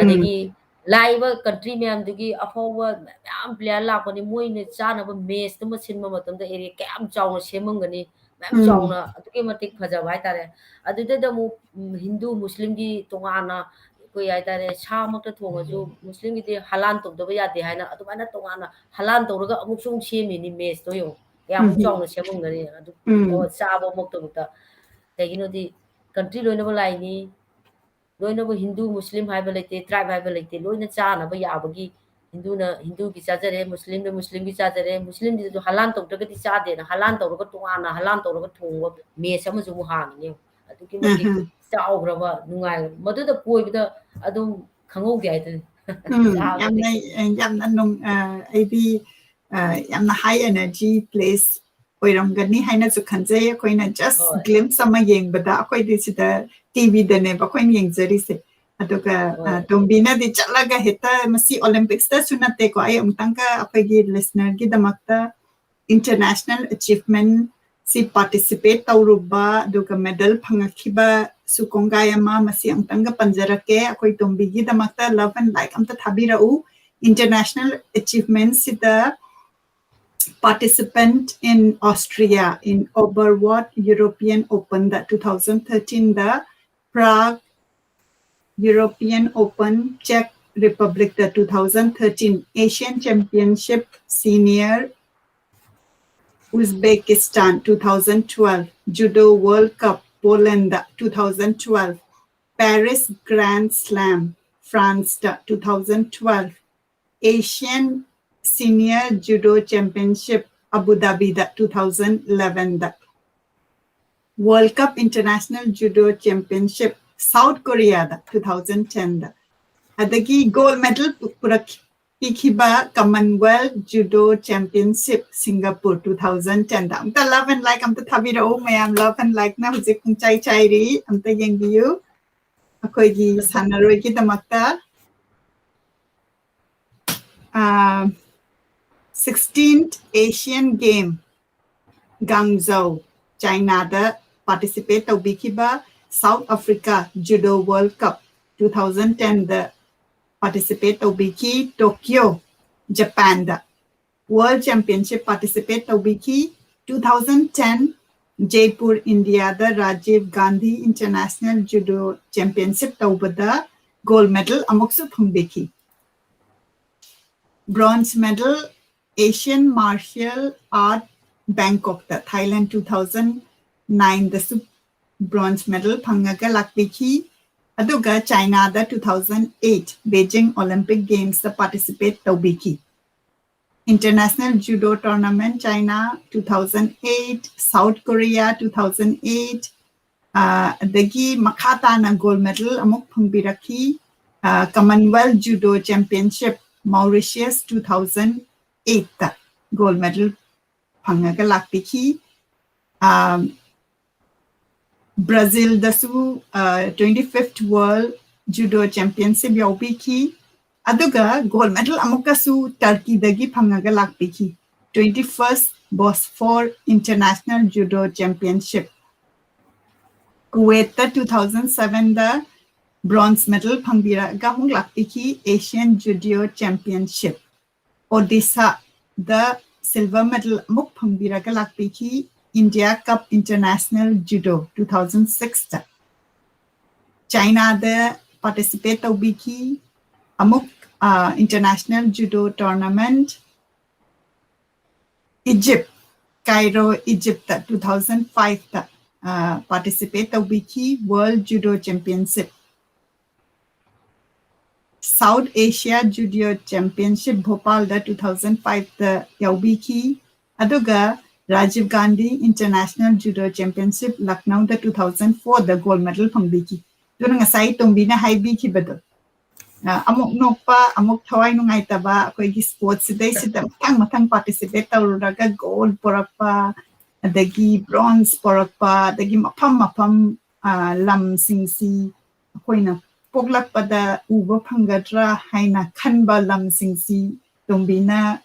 ꯑꯗꯒꯤ ꯂꯥꯛꯏꯕ country ꯃꯌꯥꯝꯗꯨꯒꯤ ꯑꯐꯥꯎꯕ ꯃꯌꯥꯝ player ꯂꯥꯛꯄꯅꯤ꯫ ꯃꯣꯏꯅ ꯆꯥꯅꯕ mess ꯇꯨꯃ ꯁꯤꯟꯕ ꯃꯇꯝꯗ area ꯀꯌꯥꯝ ꯆꯥꯎꯅ ꯁꯦꯝꯃꯝꯒꯅꯤ, ꯃꯌꯥꯝ ꯆꯥꯎꯅ, ꯑꯗꯨꯛꯀꯤ ꯃꯇꯤꯛ ꯐꯖꯕ ꯍꯥꯏꯇꯥꯔꯦ꯫ ꯑꯗꯨꯗꯩꯗ ꯑꯃꯨꯛ, ꯎꯝ, ꯍꯤꯟꯗꯨ ꯃꯨꯁꯂꯤꯝꯒꯤ ꯇꯣꯉꯥꯟꯅ ꯑꯩꯈꯣꯏ ꯍꯥꯏꯇꯥꯔꯦ, ꯁꯥꯃꯛꯇ ꯊꯣꯡꯉꯁꯨ ꯃꯨꯁꯂꯤꯝꯒꯤꯗꯤ ꯍꯂꯥꯟ ꯇꯧꯗꯕ ꯌꯥꯗꯦ ꯍꯥꯏꯅ ꯑꯗꯨꯃꯥꯏꯅ ꯇꯣꯉꯥꯟꯅ ꯍꯂꯥꯟ ꯇꯧꯔꯒ ꯑꯃꯨꯛꯁꯨ ꯑꯃꯨꯛ ꯁꯦꯝꯃꯤꯅꯤ mess ꯇꯣ ꯌꯦꯡꯉꯨ꯫ ꯀꯌꯥꯃꯨꯛ ꯆꯥꯎꯅ ꯁꯦꯝꯃꯝꯒꯅꯤ ꯑꯗꯨ, ꯆꯥꯕꯃꯛꯇꯕꯨꯛꯇ꯫ ꯀꯩꯒꯤꯅꯣꯗꯤ country ꯂꯣꯏꯅꯃꯛ ꯂꯥꯛꯏꯅꯤ, ꯂꯣꯏꯅꯃꯛ ꯍꯤꯟꯗꯨ ꯃꯨꯁꯂꯤꯝ ꯍꯥꯏꯕ ꯂꯩꯇꯦ, tribe ꯍꯥꯏꯕ ꯂꯩꯇꯦ, ꯂꯣꯏꯅ ꯆꯥꯅꯕ ꯌꯥꯕꯒꯤ, ꯍꯤꯟꯗꯨꯅ ꯍꯤꯟꯗꯨꯒꯤ ꯆꯥꯖꯔꯦ, ꯃꯨꯁꯂꯤꯝꯅ ꯃꯨꯁꯂꯤꯝꯒꯤ ꯆꯥꯖꯔꯦ, ꯃꯨꯁꯂꯤꯝꯁꯤꯗꯁꯨ ꯍꯂꯥꯟ ꯇꯧꯗ꯭ꯔꯒꯗꯤ ꯆꯥꯗꯦꯅ ꯍꯂꯥꯟ ꯇꯧꯔꯒ ꯇꯣꯉꯥꯟꯅ ꯍꯂꯥꯟ ꯇꯧꯔꯒ ꯊꯣꯡꯕ mess ꯑꯃꯁꯨ ꯑꯃꯨꯛ ꯍꯥꯡꯉꯤꯅꯦ꯫ ꯑꯗꯨꯛꯀꯤ ꯃꯇꯤꯛ ꯆꯥꯎꯈ꯭ꯔꯕ, ꯅꯨꯡꯉꯥꯏꯈ꯭ꯔꯕ, ꯃꯗꯨꯗ ꯀꯣꯏꯕꯗ ꯑꯗꯨꯝ ꯈꯪꯍꯧꯗꯦ ꯍꯥꯏꯗꯨꯅꯤ꯫ ꯎꯝ, ꯌꯥꯝꯅ, ꯌꯥꯝꯅ ꯅꯨꯡ-, ꯑ, ꯑꯩꯗꯤ, ꯑ, ꯌꯥꯝꯅ high energy place ꯑꯣꯏꯔꯝꯒꯅꯤ ꯍꯥꯏꯅꯁꯨ ꯈꯟꯖꯩ꯫ ꯑꯩꯈꯣꯏꯅ just glimpse ꯑꯃ ꯌꯦꯡꯕꯗ, ꯑꯩꯈꯣꯏꯗꯤ ꯁꯤꯗ TV ꯗꯅꯦꯕ ꯑꯩꯈꯣꯏꯅ ꯌꯦꯡꯖꯔꯤꯁꯦ꯫ ꯑꯗꯨꯒ, ꯑ, ꯇꯣꯝꯕꯤꯅꯗꯤ ꯆꯠꯂꯒ ꯍꯦꯛꯇ ꯃꯁꯤ Olympics ꯇꯁꯨ ꯅꯠꯇꯦꯀꯣ, ꯑꯩ ꯑꯃꯨꯛꯇꯪꯒ ꯑꯩꯈꯣꯏꯒꯤ listener ꯒꯤꯗꯃꯛꯇ international achievement ꯁꯤ participate ꯇꯧꯔꯨꯕ, ꯑꯗꯨꯒ medal ꯐꯪꯉꯛꯈꯤꯕꯁꯨ ꯀꯣꯡꯒꯥꯏ ꯑꯃ, ꯃꯁꯤ ꯑꯃꯨꯛꯇꯪꯒ ꯄꯟꯖꯔꯛꯀꯦ꯫ ꯑꯩꯈꯣꯏ ꯇꯣꯝꯕꯤꯒꯤꯗꯃꯛꯇ love and like ꯑꯝꯇ ꯊꯥꯕꯤꯔꯛꯎ꯫ International achievement ꯁꯤꯗ participant in Austria in Oberwart European Open the two thousand thirteen the Prague European Open Czech Republic the two thousand thirteen Asian Championship Senior Uzbekistan two thousand twelve Judo World Cup Poland the two thousand twelve Paris Grand Slam France the two thousand twelve Asian Senior Judo Championship Abu Dhabi the two thousand eleven the World Cup International Judo Championship South Korea the two thousand ten ꯗ ꯑꯗꯒꯤ gold medal ꯄꯨꯔꯛ ꯄꯤꯈꯤꯕ Commonwealth Judo Championship Singapore two thousand ten ꯗ ꯑꯝꯇ love and like ꯑꯝꯇ ꯊꯥꯕꯤꯔꯛꯎ ꯃꯌꯥꯝ love and like ꯅ ꯍꯧꯖꯤꯛ ꯄꯨꯡꯆꯥꯏ ꯆꯥꯏꯔꯤ ꯑꯝꯇ ꯌꯦꯡꯕꯤꯌꯨ ꯑꯩꯈꯣꯏꯒꯤ ꯁꯥꯟꯅꯔꯣꯏꯒꯤꯗꯃꯛꯇ ꯑꯥ, sixteenth Asian Game Guangzhou China ꯗ participate ꯇꯧꯕꯤꯈꯤꯕ South Africa Judo World Cup two thousand ten ꯗ participate ꯇꯧꯕꯤꯈꯤ Tokyo Japan ꯗ World Championship participate ꯇꯧꯕꯤꯈꯤ two thousand ten Jaipur India ꯗ Rajiv Gandhi International Judo Championship ꯇꯧꯕꯗ gold medal ꯑꯃꯨꯛꯁꯨ ꯐꯪꯕꯤꯈꯤ Bronze medal Asian Martial Art Bangkok ꯗ Thailand two thousand nine ꯗꯁꯨ bronze medal ꯐꯪꯉꯒ ꯂꯥꯛꯄꯤꯈꯤ ꯑꯗꯨꯒ China ꯗ two thousand eight Beijing Olympic Games ꯗ participate ꯇꯧꯕꯤꯈꯤ International Judo Tournament China two thousand eight South Korea two thousand eight ꯑꯗꯒꯤ ꯃꯈꯥ ꯇꯥꯅ gold medal ꯑꯃꯨꯛ ꯐꯪꯕꯤꯔꯛꯈꯤ Commonwealth Judo Championship Mauritius two thousand eight ꯗ gold medal ꯐꯪꯉꯒ ꯂꯥꯛꯄꯤꯈꯤ Brazil ꯗꯁꯨ twenty fifth World Judo Championship ꯌꯥꯎꯕꯤꯈꯤ ꯑꯗꯨꯒ gold medal ꯑꯃꯨꯛꯀꯁꯨ Turkey ꯗꯒꯤ ꯐꯪꯉꯒ ꯂꯥꯛꯄꯤꯈꯤ twenty first Bosphor International Judo Championship Kuwait ꯗ two thousand seven ꯗ bronze medal ꯐꯪꯕꯤꯔꯒ ꯑꯃꯨꯛ ꯂꯥꯛꯄꯤꯈꯤ Asian Judo Championship Odisha ꯗ silver medal ꯑꯃꯨꯛ ꯐꯪꯕꯤꯔꯒ ꯂꯥꯛꯄꯤꯈꯤ India Cup International Judo two thousand six ꯗ China ꯗ participate ꯇꯧꯕꯤꯈꯤ ꯑꯃꯨꯛ, ꯑ, International Judo Tournament, Egypt, Cairo, Egyptꯇ two thousand fiveꯇ, ꯑ, participate ꯇꯧꯕꯤꯈꯤ, World Judo Championship꯫ South Asia Judo Championship ꯚꯣꯄꯥꯜꯗ two thousand fiveꯇ ꯌꯥꯎꯕꯤꯈꯤ꯫ ꯑꯗꯨꯒ Rajiv Gandhi International Judo Championship ꯂꯛꯅꯧꯗ two thousand fourꯗ gold medal ꯐꯪꯕꯤꯈꯤ꯫ ꯑꯗꯨꯅ ꯉꯁꯥꯏ ꯇꯣꯝꯕꯤꯅ ꯍꯥꯏꯕꯤꯈꯤꯕꯗꯣ, ꯑ, ꯑꯃꯨꯛ ꯅꯣꯛꯄ, ꯑꯃꯨꯛ ꯊꯋꯥꯏ ꯅꯨꯡꯉꯥꯏꯇꯕ, ꯑꯩꯈꯣꯏꯒꯤ sports ꯁꯤꯗꯩꯁꯤꯗ ꯃꯊꯪ ꯃꯊꯪ participate ꯇꯧꯔꯨꯔꯒ gold ꯄꯨꯔꯛꯄ, ꯑꯗꯒꯤ bronze ꯄꯨꯔꯛꯄ, ꯑꯗꯒꯤ ꯃꯐꯝ ꯃꯐꯝ, ꯑ, ꯂꯝꯁꯤꯡꯁꯤ ꯑꯩꯈꯣꯏꯅ ꯄꯣꯛꯂꯛꯄꯗ ꯎꯕ ꯐꯪꯒꯗ꯭ꯔꯥ ꯍꯥꯏꯅ ꯈꯟꯕ ꯂꯝꯁꯤꯡꯁꯤ ꯇꯣꯝꯕꯤꯅ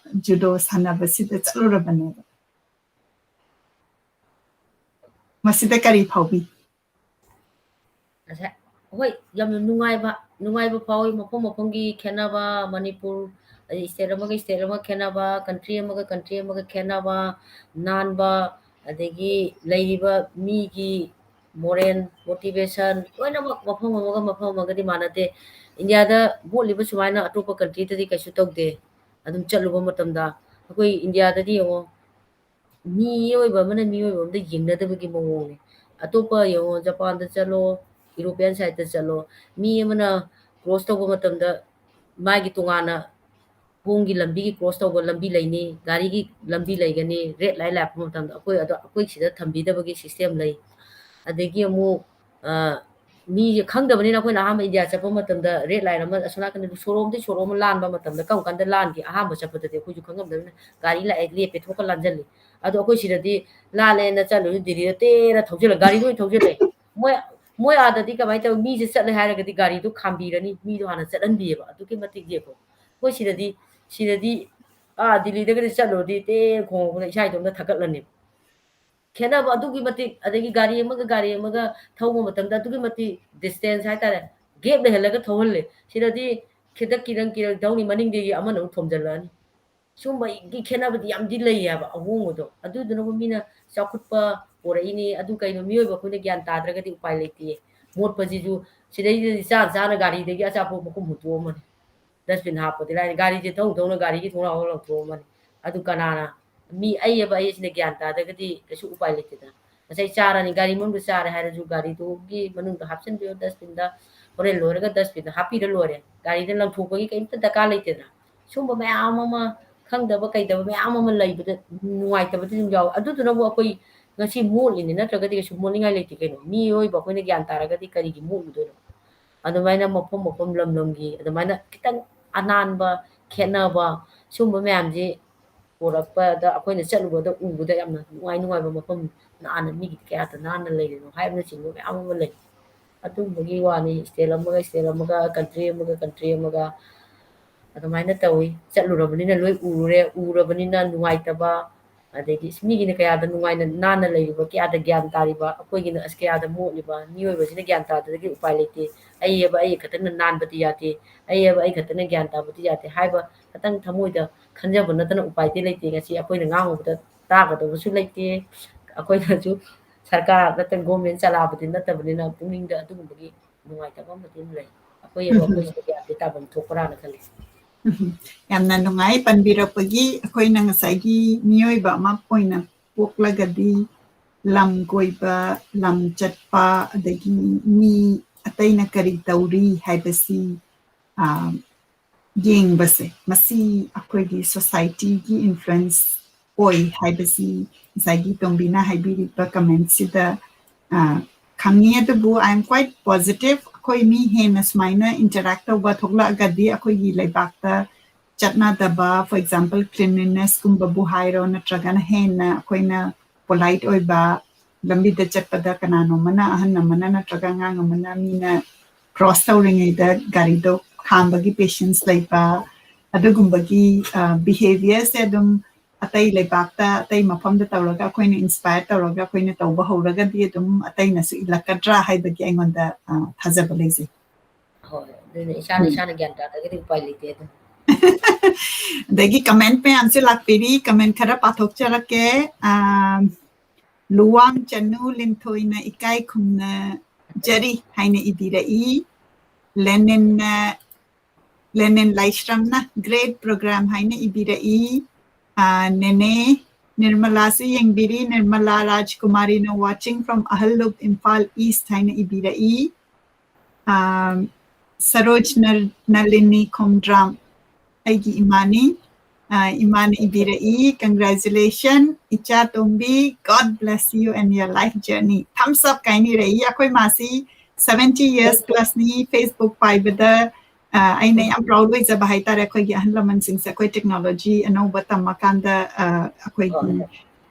judo ꯁꯥꯟꯅꯕꯁꯤꯗ ꯆꯠꯂꯨꯔꯕꯅꯦꯕ꯫ ꯃꯁꯤꯗ ꯀꯔꯤ ꯐꯥꯎꯕꯤ? ꯉꯁꯥꯏ, ꯍꯣꯏ, ꯌꯥꯝꯅ ꯅꯨꯡꯉꯥꯏꯕ, ꯅꯨꯡꯉꯥꯏꯕ ꯐꯥꯎꯏ꯫ ꯃꯐꯝ ꯃꯐꯝꯒꯤ ꯈꯦꯠꯅꯕ, ꯃꯅꯤꯄꯨꯔ, ꯑꯗꯩ state ꯑꯃꯒ state ꯑꯃꯒ ꯈꯦꯠꯅꯕ, country ꯑꯃꯒ country ꯑꯃꯒ ꯈꯦꯠꯅꯕ, ꯅꯥꯟꯕ, ꯑꯗꯒꯤ ꯂꯩꯔꯤꯕ ꯃꯤꯒꯤ moral, motivation, ꯂꯣꯏꯅꯃꯛ ꯃꯐꯝ ꯑꯃꯒ ꯃꯐꯝ ꯑꯃꯒꯗꯤ ꯃꯥꯟꯅꯗꯦ꯫ ꯏꯟꯗꯤꯌꯥꯗ ꯃꯣꯠꯂꯤꯕ ꯁꯨꯃꯥꯏꯅ ꯑꯇꯣꯞꯄ countryꯗꯗꯤ ꯀꯩꯁꯨ ꯇꯧꯗꯦ꯫ ꯑꯗꯨꯝ ꯆꯠꯂꯨꯕ ꯃꯇꯝꯗ ꯑꯩꯈꯣꯏ ꯏꯟꯗꯤꯌꯥꯗꯗꯤ ꯌꯦꯡꯉꯣ, ꯃꯤꯑꯣꯏꯕ ꯑꯃꯅ ꯃꯤꯑꯣꯏꯕ ꯑꯃꯗ ꯌꯦꯡꯅꯗꯕꯒꯤ ꯃꯑꯣꯡꯅꯦ꯫ ꯑꯇꯣꯞꯄ ꯌꯦꯡꯉꯣ, ꯖꯄꯥꯟꯗ ꯆꯠꯂꯣ, European sideꯇ ꯆꯠꯂꯣ, ꯃꯤ ꯑꯃꯅ cross ꯇꯧꯕ ꯃꯇꯝꯗ ꯃꯥꯒꯤ ꯇꯣꯉꯥꯟꯅ ꯈꯣꯡꯒꯤ ꯂꯝꯕꯤꯒꯤ cross ꯇꯧꯕ ꯂꯝꯕꯤ ꯂꯩꯅꯤ, ꯒꯥꯔꯤꯒꯤ ꯂꯝꯕꯤ ꯂꯩꯒꯅꯤ, red light ꯂꯥꯛꯄ ꯃꯇꯝꯗ꯫ ꯑꯩꯈꯣꯏ ꯑꯗꯣ ꯑꯩꯈꯣꯏ ꯁꯤꯗ ꯊꯝꯕꯤꯗꯕꯒꯤ system ꯂꯩ꯫ ꯑꯗꯒꯤ ꯑꯃꯨꯛ, ꯑ, ꯃꯤꯁꯦ ꯈꯪꯗꯕꯅꯤꯅ ꯑꯩꯈꯣꯏꯅ ꯑꯍꯥꯟꯕ ꯏꯟꯗꯤꯌꯥ ꯆꯠꯄ ꯃꯇꯝꯗ red light ꯑꯃ ꯑꯁꯣꯝ ꯅꯥꯀꯟꯗ ꯁꯣꯔꯣꯝꯗꯒꯤ ꯁꯣꯔꯣꯝ ꯑꯃ ꯂꯥꯟꯕ ꯃꯇꯝꯗ ꯀꯔꯝ ꯀꯥꯟꯗ ꯂꯥꯟꯒꯦ? ꯑꯍꯥꯟꯕ ꯆꯠꯄꯗꯗꯤ ꯑꯩꯈꯣꯏꯁꯨ ꯈꯪꯉꯝꯗꯕꯅꯤꯅ ꯒꯥꯔꯤ ꯂꯥꯛꯑꯦ, ꯂꯦꯞꯄꯦ, ꯊꯣꯛꯀ ꯂꯥꯟꯖꯜꯂꯤ꯫ ꯑꯗꯣ ꯑꯩꯈꯣꯏ ꯁꯤꯗꯗꯤ ꯂꯥꯜꯂꯦꯅ ꯆꯠꯂꯨꯁꯨ ꯗꯤꯜꯂꯤꯗ ꯇꯦꯔ ꯊꯧꯖꯤꯜꯂ ꯒꯥꯔꯤ ꯂꯣꯏ ꯊꯧꯖꯤꯜꯂꯦ꯫ ꯃꯣꯏ, ꯃꯣꯏ ꯑꯥꯗꯗꯤ ꯀꯃꯥꯏꯅ ꯇꯧꯋꯤ? ꯃꯤꯁꯦ ꯆꯠꯂꯦ ꯍꯥꯏꯔꯒꯗꯤ ꯒꯥꯔꯤꯗꯣ ꯈꯥꯝꯕꯤꯔꯅꯤ, ꯃꯤꯗꯣ ꯍꯥꯟꯅ ꯆꯠꯍꯟꯕꯤꯑꯕ꯫ ꯑꯗꯨꯛꯀꯤ ꯃꯇꯤꯛ ꯌꯦꯡꯉꯣ꯫ ꯑꯩꯈꯣꯏ ꯁꯤꯗꯗꯤ, ꯁꯤꯗꯗꯤ, ꯑꯥ, ꯗꯤꯜꯂꯤꯗꯒꯗꯤ ꯆꯠꯂꯨꯔꯗꯤ ꯇꯦ ꯈꯣꯡꯉꯛꯄꯗ ꯏꯁꯥ ꯏꯇꯣꯝꯇ ꯊꯥꯒꯠꯂꯅꯦꯕ꯫ ꯈꯦꯠꯅꯕ ꯑꯗꯨꯛꯀꯤ ꯃꯇꯤꯛ, ꯑꯗꯒꯤ ꯒꯥꯔꯤ ꯑꯃꯒ ꯒꯥꯔꯤ ꯑꯃꯒ ꯊꯧꯕ ꯃꯇꯝꯗ ꯑꯗꯨꯛꯀꯤ ꯃꯇꯤꯛ distance ꯍꯥꯏꯇꯥꯔꯦ, gap ꯂꯩꯍꯜꯂꯒ ꯊꯧꯍꯜꯂꯦ꯫ ꯁꯤꯗꯗꯤ ꯈꯤꯇꯪ ꯀꯤꯔꯪ ꯀꯤꯔꯪ ꯊꯧꯅꯤ, ꯃꯅꯤꯡꯗꯒꯤ ꯑꯃꯅ ꯑꯃꯨꯛ ꯊꯣꯝꯖꯤꯜꯂꯛꯑꯅꯤ꯫ ꯁꯨꯝꯕꯒꯤ ꯈꯦꯠꯅꯕꯗꯤ ꯌꯥꯝꯗꯤ ꯂꯩꯌꯦꯕ, ꯑꯍꯣꯡꯕꯗꯣ꯫ ꯑꯗꯨꯗꯨꯅꯕꯨ ꯃꯤꯅ ꯆꯥꯎꯈꯠꯄ ꯄꯣꯔꯛꯏꯅꯦ, ꯑꯗꯨ ꯀꯩꯅꯣ, ꯃꯤꯑꯣꯏꯕ ꯑꯩꯈꯣꯏꯅ ꯒ꯭ꯌꯥꯟ ꯇꯥꯗ꯭ꯔꯒꯗꯤ ꯎꯄꯥꯏ ꯂꯩꯇꯦ꯫ ꯃꯣꯠꯄꯁꯤꯁꯨ ꯁꯤꯗꯩꯗꯗꯤ ꯆꯥ ꯆꯥꯅ ꯒꯥꯔꯤꯗꯒꯤ ꯑꯆꯥꯄꯣꯠ ꯃꯈꯨꯝ ꯍꯨꯠꯇꯣꯛꯑꯝꯃꯅꯤ꯫ dustbin ꯍꯥꯞꯄꯗꯤ ꯂꯥꯏꯅ ꯒꯥꯔꯤꯁꯦ ꯊꯧ ꯊꯧꯅ ꯒꯥꯔꯤꯒꯤ ꯊꯣꯡꯅꯥꯎ ꯂꯧꯊꯣꯛꯑꯝꯃꯅꯤ꯫ ꯑꯗꯨ ꯀꯅꯥꯅ, ꯃꯤ ꯑꯩꯌꯦꯕ ꯑꯩꯁꯤꯅ ꯒ꯭ꯌꯥꯟ ꯇꯥꯗ꯭ꯔꯒꯗꯤ ꯀꯩꯁꯨ ꯎꯄꯥꯏ ꯂꯩꯇꯦꯗꯅ꯫ ꯉꯁꯥꯏ ꯆꯥꯔꯅꯤ, ꯒꯥꯔꯤ ꯃꯅꯨꯡꯗ ꯆꯥꯔꯦ ꯍꯥꯏꯔꯁꯨ ꯒꯥꯔꯤꯗꯨꯒꯤ ꯃꯅꯨꯡꯗ ꯍꯥꯞꯆꯤꯟꯕꯤꯌꯣ dustbin ꯗ, ꯍꯣꯔꯦꯟ ꯂꯣꯏꯔꯒ dustbin ꯗ ꯍꯥꯞꯄꯤꯔ ꯂꯣꯏꯔꯦ꯫ ꯒꯥꯔꯤꯗ ꯂꯪꯊꯣꯛꯄꯒꯤ ꯀꯩꯝꯇ ꯗꯔꯀꯥꯔ ꯂꯩꯇꯦꯗꯅ꯫ ꯁꯨꯝꯕ ꯃꯌꯥꯝ ꯑꯃ, ꯈꯪꯗꯕ ꯀꯩꯗꯕ ꯃꯌꯥꯝ ꯑꯃ ꯂꯩꯕꯗ, ꯅꯨꯡꯉꯥꯏꯇꯕꯗꯤ ꯑꯗꯨꯝ ꯌꯥꯎꯋꯦ꯫ ꯑꯗꯨꯗꯨꯅꯕꯨ ꯑꯩꯈꯣꯏ ꯉꯁꯤ ꯃꯣꯠꯂꯤꯅꯤ, ꯅꯠꯇ꯭ꯔꯒꯗꯤ ꯀꯩꯁꯨ ꯃꯣꯠꯅꯤꯡꯉꯥꯏ ꯂꯩꯇꯦ ꯀꯩꯅꯣ꯫ ꯃꯤꯑꯣꯏꯕ ꯑꯩꯈꯣꯏꯅ ꯒ꯭ꯌꯥꯟ ꯇꯥꯔꯒꯗꯤ ꯀꯔꯤꯒꯤ ꯃꯣꯠꯂꯨꯗꯣꯏꯅꯣ? ꯑꯗꯨꯃꯥꯏꯅ ꯃꯐꯝ ꯃꯐꯝ ꯂꯝ ꯂꯝꯒꯤ ꯑꯗꯨꯃꯥꯏꯅ ꯈꯤꯇꯪ ꯑꯅꯥꯟꯕ, ꯈꯦꯠꯅꯕ, ꯁꯨꯝꯕ ꯃꯌꯥꯝꯁꯤ ꯄꯨꯔꯛꯄꯗ ꯑꯩꯈꯣꯏꯅ ꯆꯠꯂꯨꯕꯗ ꯎꯕꯗ ꯌꯥꯝꯅ ꯅꯨꯡꯉꯥꯏ ꯅꯨꯡꯉꯥꯏꯕ ꯃꯐꯝ, ꯅꯥꯟꯅ, ꯃꯤꯒꯤꯗꯤ ꯀꯌꯥꯗ ꯅꯥꯟꯅ ꯂꯩꯔꯤꯅꯣ ꯍꯥꯏꯕꯅꯆꯤꯡꯕ ꯃꯌꯥꯝ ꯑꯃ ꯂꯩ꯫ ꯑꯗꯨꯝꯕꯒꯤ ꯋꯥꯅꯤ, state ꯑꯃꯒ state ꯑꯃꯒ, country ꯑꯃꯒ country ꯑꯃꯒ ꯑꯗꯨꯃꯥꯏꯅ ꯇꯧꯏ꯫ ꯆꯠꯂꯨꯔꯕꯅꯤꯅ ꯂꯣꯏ ꯎꯔꯨꯔꯦ, ꯎꯔꯕꯅꯤꯅ ꯅꯨꯡꯉꯥꯏꯇꯕ, ꯑꯗꯩꯗꯤ ꯏꯁ, ꯃꯤꯒꯤꯅ ꯀꯌꯥꯗ ꯅꯨꯡꯉꯥꯏꯅ ꯅꯥꯟꯅ ꯂꯩꯔꯤꯕ, ꯀꯌꯥꯗ ꯒ꯭ꯌꯥꯟ ꯇꯥꯔꯤꯕ, ꯑꯩꯈꯣꯏꯒꯤꯅ ꯑꯁ ꯀꯌꯥꯗ ꯃꯣꯠꯂꯤꯕ, ꯃꯤꯑꯣꯏꯕꯁꯤꯅ ꯒ꯭ꯌꯥꯟ ꯇꯥꯗ꯭ꯔꯗꯤ ꯎꯄꯥꯏ ꯂꯩꯇꯦ꯫ ꯑꯩ ꯍꯥꯏꯕ ꯑꯩ ꯈꯛꯇꯪꯅ ꯅꯥꯟꯕꯗꯤ ꯌꯥꯗꯦ, ꯑꯩ ꯍꯥꯏꯕ ꯑꯩ ꯈꯛꯇꯅ ꯒ꯭ꯌꯥꯟ ꯇꯥꯕꯗꯤ ꯌꯥꯗꯦ ꯍꯥꯏꯕ ꯈꯛꯇꯪ ꯊꯃꯣꯏꯗ ꯈꯟꯖꯕ ꯅꯠꯇꯅ ꯎꯄꯥꯏꯗꯤ ꯂꯩꯇꯦ꯫ ꯉꯁꯤ ꯑꯩꯈꯣꯏꯅ ꯉꯥꯡꯉꯨꯕꯗ ꯇꯥꯒꯗꯕꯁꯨ ꯂꯩꯇꯦ꯫ ꯑꯩꯈꯣꯏꯅꯁꯨ ꯁꯔꯀꯥꯔ ꯅꯠꯇ꯭ꯔꯒ government ꯆꯂꯥꯕꯗꯤ ꯅꯠꯇꯕꯅꯤꯅ ꯄꯨꯛꯅꯤꯡꯗ ꯑꯗꯨꯒꯨꯝꯕꯒꯤ ꯅꯨꯡꯉꯥꯏꯇꯕ ꯑꯃꯗꯤ ꯑꯗꯨꯝ ꯂꯩ꯫ ꯑꯩꯈꯣꯏ ꯍꯥꯏꯕ ꯑꯩꯈꯣꯏꯁꯤꯗ ꯒ꯭ꯌꯥꯟꯗꯤ ꯇꯥꯐꯝ ꯊꯣꯛꯄ꯭ꯔꯥꯅ ꯈꯜꯂꯤ꯫ ꯌꯥꯝꯅ ꯅꯨꯡꯉꯥꯏ ꯄꯟꯕꯤꯔꯛꯄꯒꯤ꯫ ꯑꯩꯈꯣꯏꯅ ꯉꯁꯥꯏꯒꯤ ꯃꯤꯑꯣꯏꯕ ꯑꯃ ꯑꯣꯏꯅ ꯄꯣꯛꯂꯒꯗꯤ ꯂꯝ ꯀꯣꯏꯕ, ꯂꯝ ꯆꯠꯄ, ꯑꯗꯒꯤ ꯃꯤ ꯑꯇꯩꯅ ꯀꯔꯤ ꯇꯧꯔꯤ ꯍꯥꯏꯕꯁꯤ, ꯑ, ꯌꯦꯡꯕꯁꯦ, ꯃꯁꯤ ꯑꯩꯈꯣꯏꯒꯤ society ꯒꯤ influence ꯑꯣꯏ ꯍꯥꯏꯕꯁꯤ ꯉꯁꯥꯏꯒꯤ ꯇꯣꯝꯕꯤꯅ ꯍꯥꯏꯕꯤꯔꯤꯕ comment ꯁꯤꯗ, ꯑ, ꯈꯪꯉꯤ꯫ ꯑꯗꯨꯕꯨ I am quite positive, ꯑꯩꯈꯣꯏ ꯃꯤ ꯍꯦꯟꯅ ꯁꯨꯃꯥꯏꯅ interact ꯇꯧꯕ ꯊꯣꯛꯂꯛꯑꯒꯗꯤ ꯑꯩꯈꯣꯏꯒꯤ ꯂꯩꯕꯥꯛꯇ ꯆꯠꯅꯗꯕ, for example, cleanliness ꯀꯨꯝꯕꯕꯨ ꯍꯥꯏꯔꯣ, ꯅꯠꯇ꯭ꯔꯒꯅ ꯍꯦꯟꯅ ꯑꯩꯈꯣꯏꯅ polite ꯑꯣꯏꯕ, ꯂꯝꯕꯤꯗ ꯆꯠꯄꯗ ꯀꯅꯥꯅꯣꯝꯃꯅ, ꯑꯍꯟ ꯑꯃꯅ ꯅꯠꯇ꯭ꯔꯒ ꯑꯉꯥꯡ ꯑꯃꯅ ꯃꯤꯅ cross ꯇꯧꯔꯤꯉꯩꯗ ꯒꯥꯔꯤꯗꯣ ꯈꯥꯝꯕꯒꯤ patience ꯂꯩꯕ, ꯑꯗꯨꯒꯨꯝꯕꯒꯤ, ꯑ, behaviour ꯁꯦ ꯑꯗꯨꯝ ꯑꯇꯩ ꯂꯩꯕꯥꯛꯇ, ꯑꯇꯩ ꯃꯐꯝꯗ ꯇꯧꯔꯒ ꯑꯩꯈꯣꯏꯅ inspire ꯇꯧꯔꯒ ꯑꯩꯈꯣꯏꯅ ꯇꯧꯕ ꯍꯧꯔꯒꯗꯤ ꯑꯗꯨꯝ ꯑꯇꯩꯅꯁꯨ ꯏꯜꯂꯛꯀꯗ꯭ꯔꯥ ꯍꯥꯏꯕꯒꯤ ꯑꯩꯉꯣꯟꯗ, ꯑ, ꯊꯥꯖꯕ ꯂꯩꯖꯩ꯫ ꯍꯣꯏ, ꯑꯗꯨꯅ ꯏꯁꯥꯅ ꯎꯝ꯫ ꯏꯁꯥꯅ ꯒ꯭ꯌꯥꯟ ꯇꯥꯗ꯭ꯔꯒꯗꯤ ꯎꯄꯥꯏ ꯂꯩꯇꯦ ꯑꯗꯨꯝ꯫ ꯑꯗꯒꯤ comment ꯃꯌꯥꯝꯁꯨ ꯂꯥꯛꯄꯤꯔꯤ, comment ꯈꯔ ꯄꯥꯊꯣꯛꯆꯔꯛꯀꯦ꯫ ꯑꯥ, ꯂꯨꯋꯥꯡ ꯆꯅꯨ ꯂꯤꯟꯊꯣꯏꯅ ꯏꯀꯥꯏ ꯈꯨꯝꯅꯖꯔꯤ ꯍꯥꯏꯅ ꯏꯕꯤꯔꯛꯏ꯫ ꯂꯦꯅꯤꯟꯅ ꯂꯦꯅꯤꯟ ꯂꯥꯏꯁ꯭ꯔꯝꯅ great program ꯍꯥꯏꯅ ꯏꯕꯤꯔꯛꯏ꯫ ꯑꯥ, ꯅꯦꯅꯦ ꯅꯤꯔꯃꯂꯥꯁꯨ ꯌꯦꯡꯕꯤꯔꯤ꯫ ꯅꯤꯔꯃꯂꯥ ꯔꯥꯖꯀꯨꯃꯥꯔꯤꯅ watching from ꯑꯍꯜꯂꯨꯞ, ꯏꯝꯐꯥꯜ ꯏꯁ ꯍꯥꯏꯅ ꯏꯕꯤꯔꯛꯏ꯫ ꯑꯥ, ꯁꯔꯣꯖ ꯅꯔ-, ꯅꯂꯤꯅꯤ ꯈꯣꯡꯗ꯭ꯔꯥꯝ, ꯑꯩꯒꯤ ꯏꯃꯥꯅꯤ꯫ ꯑꯥ, ꯏꯃꯥꯅ ꯏꯕꯤꯔꯛꯏ, "Congratulation, ꯏꯆꯥ ꯇꯣꯝꯕꯤ, God bless you and your life journey." Thumbs up ꯀꯥꯏꯅ ꯏꯔꯛꯏ꯫ ꯑꯩꯈꯣꯏ ꯃꯥꯁꯤ seventy years plus ꯅꯤ, Facebook ꯄꯥꯏꯕꯗ, ꯑꯥ, ꯑꯩꯅ ꯌꯥꯝ proud ꯑꯣꯏꯖꯕ ꯍꯥꯏꯇꯥꯔꯦ, ꯑꯩꯈꯣꯏꯒꯤ ꯑꯍꯜ ꯂꯃꯟꯁꯤꯡꯁꯦ ꯑꯩꯈꯣꯏ technology ꯑꯅꯧꯕ ꯇꯝꯃꯀꯥꯟꯗ, ꯑꯥ, ꯑꯩꯈꯣꯏꯒꯤ,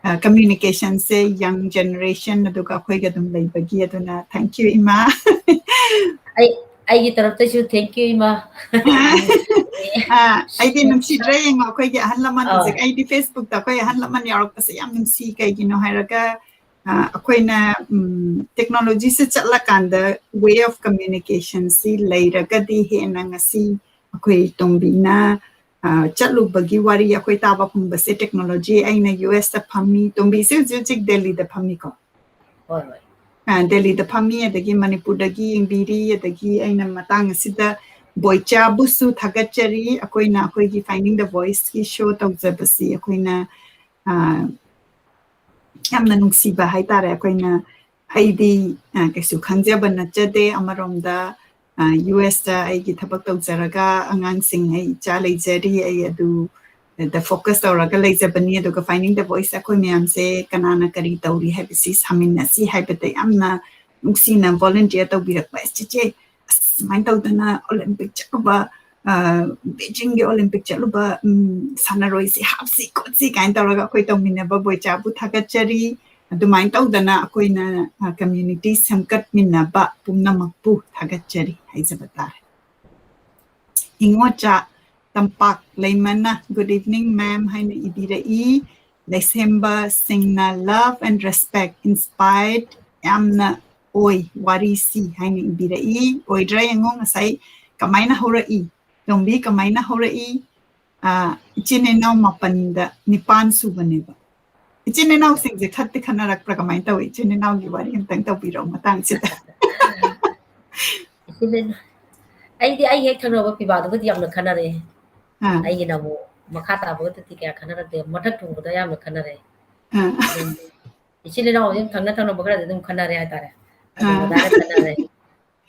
ꯑꯥ, communication ꯁꯦ young generation ꯑꯗꯨꯒ ꯑꯩꯈꯣꯏꯒ ꯑꯗꯨꯝ ꯂꯩꯕꯒꯤ꯫ ꯑꯗꯨꯅ thank you, ꯏꯃꯥ꯫ ꯑꯩ, ꯑꯩꯒꯤ ꯇꯔꯐꯇꯩꯁꯨ thank you, ꯏꯃꯥ꯫ ꯑꯥ, ꯑꯩꯗꯤ ꯅꯨꯡꯁꯤꯗ꯭ꯔꯥ ꯌꯦꯡꯉꯣ, ꯑꯩꯈꯣꯏꯒꯤ ꯑꯍꯜ ꯂꯃꯟ ꯍꯧꯖꯤꯛ, ꯑꯩꯗꯤ Facebook ꯇ ꯑꯩꯈꯣꯏ ꯑꯍꯜ ꯂꯃꯟ ꯌꯥꯎꯔꯛꯄꯁꯦ ꯌꯥꯝ ꯅꯨꯡꯁꯤ꯫ ꯀꯩꯒꯤꯅꯣ ꯍꯥꯏꯔꯒ, ꯑꯥ, ꯑꯩꯈꯣꯏꯅ, ꯎꯝ, technology say ꯆꯠꯂꯀꯥꯟꯗ way of communication ꯁꯤ ꯂꯩꯔꯒꯗꯤ ꯍꯦꯟꯅ ꯉꯁꯤ ꯑꯩꯈꯣꯏ ꯇꯣꯝꯕꯤꯅ, ꯑꯥ, ꯆꯠꯂꯨꯕꯒꯤ ꯋꯥꯔꯤ ꯑꯩꯈꯣꯏ ꯇꯥꯕ ꯐꯪꯕꯁꯦ technology꯫ ꯑꯩꯅ ꯌꯨ ꯑꯦꯁ ꯇ ꯐꯝꯃꯤ, ꯇꯣꯝꯕꯤꯁꯦ ꯍꯧꯖꯤꯛ ꯍꯧꯖꯤꯛ ꯗꯦꯜꯂꯤꯗ ꯐꯝꯃꯤꯀꯣ꯫ ꯍꯣꯏ, ꯍꯣꯏ꯫ ꯑꯥ, ꯗꯦꯜꯂꯤꯗ ꯐꯝꯃꯤ, ꯑꯗꯒꯤ ꯃꯅꯤꯄꯨꯔꯗꯒꯤ ꯌꯦꯡꯕꯤꯔꯤ, ꯑꯗꯒꯤ ꯑꯩꯅ ꯃꯇꯥꯡ ꯑꯁꯤꯗ ꯕꯣꯏꯆꯥꯕꯨꯁꯨ ꯊꯥꯒꯠꯆꯔꯤ꯫ ꯑꯩꯈꯣꯏꯅ ꯑꯩꯈꯣꯏꯒꯤ Finding the Voice ꯀꯤ show ꯇꯧꯖꯕꯁꯤ ꯑꯩꯈꯣꯏꯅ, ꯑꯥ, ꯌꯥꯝꯅ ꯅꯨꯡꯁꯤꯕ ꯍꯥꯏꯇꯥꯔꯦ꯫ ꯑꯩꯈꯣꯏꯅ, ꯑꯩꯗꯤ, ꯑꯥ, ꯀꯩꯁꯨ ꯈꯪꯖꯕ ꯅꯠꯆꯗꯦ꯫ ꯑꯃꯔꯣꯝꯗ, ꯑꯥ, ꯌꯨ ꯑꯦꯁ ꯇ ꯑꯩꯒꯤ ꯊꯕꯛ ꯇꯧꯖꯔꯒ ꯑꯉꯥꯡꯁꯤꯡ, ꯑꯩ ꯏꯆꯥ ꯂꯩꯖꯔꯤ, ꯑꯩ ꯑꯗꯨ ꯗ focus ꯇꯧꯔꯒ ꯂꯩꯖꯕꯅꯤ꯫ ꯑꯗꯨꯒ Finding the Voice ꯑꯩꯈꯣꯏ ꯃꯌꯥꯝꯁꯦ ꯀꯅꯥꯅ ꯀꯔꯤ ꯇꯧꯔꯤ ꯍꯥꯏꯕꯁꯤ ꯁꯥꯃꯤꯟꯅꯁꯤ ꯍꯥꯏꯕꯗ ꯌꯥꯝꯅ ꯅꯨꯡꯁꯤꯅ volunteer ꯇꯧꯕꯤꯔꯛꯄ꯫ "ꯑꯁ, ꯆꯦꯆꯦ, ꯑꯁ, ꯁꯨꯃꯥꯏꯅ ꯇꯧꯗꯅ Olympic ꯆꯠꯂꯨꯕ, ꯑ, ꯕꯦꯖꯤꯡꯒꯤ Olympic ꯆꯠꯂꯨꯕ, ꯎꯝ, ꯁꯥꯟꯅꯔꯣꯏꯁꯤ ꯍꯥꯞꯁꯤ ꯈꯣꯠꯁꯤ" ꯀꯥꯏꯅ ꯇꯧꯔꯒ ꯑꯩꯈꯣꯏ ꯇꯧꯃꯤꯟꯅꯕ ꯕꯣꯏꯆꯥꯕꯨ ꯊꯥꯒꯠꯆꯔꯤ꯫ ꯑꯗꯨꯃꯥꯏꯅ ꯇꯧꯗꯅ ꯑꯩꯈꯣꯏꯅ, ꯑ, community ꯁꯦꯝꯒꯠꯃꯤꯟꯅꯕ ꯄꯨꯝꯅꯃꯛꯄꯨ ꯊꯥꯒꯠꯆꯔꯤ ꯍꯥꯏꯖꯕ ꯇꯥꯔꯦ꯫ ꯏꯉꯣꯆꯥ ꯇꯝꯄꯥꯛ ꯂꯩꯃꯅ, "Good evening, ma'am" ꯍꯥꯏꯅ ꯏꯕꯤꯔꯛꯏ꯫ ꯂꯩꯁꯦꯝꯕ ꯁꯤꯡꯅ, "Love and respect, inspired ꯌꯥꯝꯅ ꯑꯣꯏ ꯋꯥꯔꯤꯁꯤ" ꯍꯥꯏꯅ ꯏꯕꯤꯔꯛꯏ꯫ ꯑꯣꯏꯗ꯭ꯔꯥ ꯌꯦꯡꯉꯣ, ꯉꯁꯥꯏ ꯀꯃꯥꯏꯅ ꯍꯧꯔꯛꯏ? ꯇꯣꯝꯕꯤ, ꯀꯃꯥꯏꯅ ꯍꯧꯔꯛꯏ? ꯑꯥ, ꯏꯆꯤꯟ ꯏꯅꯥꯎ ꯃꯥꯄꯟꯗ ꯅꯤꯄꯥꯟ ꯁꯨꯕꯅꯦꯕ꯫ ꯏꯆꯤꯟ ꯏꯅꯥꯎꯁꯤꯡꯁꯦ ꯈꯠꯇꯤ ꯈꯠꯅꯔꯛꯄ꯭ꯔꯥ? ꯀꯃꯥꯏꯅ ꯇꯧꯏ? ꯏꯆꯤꯟ ꯏꯅꯥꯎꯒꯤ ꯋꯥꯔꯤ ꯑꯝꯇꯪ ꯇꯧꯕꯤꯔꯛꯑꯣ ꯃꯇꯥꯡꯁꯤꯗ꯫ ꯏꯆꯤꯟ ꯏꯅꯥꯎ-, ꯑꯩꯗꯤ ꯑꯩ ꯍꯦꯛ ꯊꯪꯅꯕ ꯄꯤꯕꯥꯗꯨꯒꯗꯤ ꯌꯥꯝꯅ ꯈꯟꯅꯔꯛꯑꯦ꯫ ꯑꯥ, ꯑꯩꯒꯤꯅ ꯑꯃꯨꯛ ꯃꯈꯥ ꯇꯥꯕꯒꯗꯤ ꯀꯌꯥ ꯈꯟꯅꯔꯛꯇꯦ, ꯃꯊꯛ ꯊꯣꯡꯕꯗ ꯌꯥꯝꯅ ꯈꯟꯅꯔꯛꯑꯦ꯫ ꯑꯥ, ꯑꯗꯨꯝ ꯏꯆꯤꯜ ꯏꯅꯥꯎ ꯑꯗꯨꯝ ꯊꯪꯅ ꯊꯪꯅꯕ ꯈꯔꯗꯤ ꯑꯗꯨꯝ ꯈꯟꯅꯔꯦ ꯍꯥꯏꯇꯥꯔꯦ꯫ ꯑꯗꯨꯝ ꯑꯥ꯫ ꯑꯗꯥꯏꯅ ꯈꯟꯅꯔꯦ꯫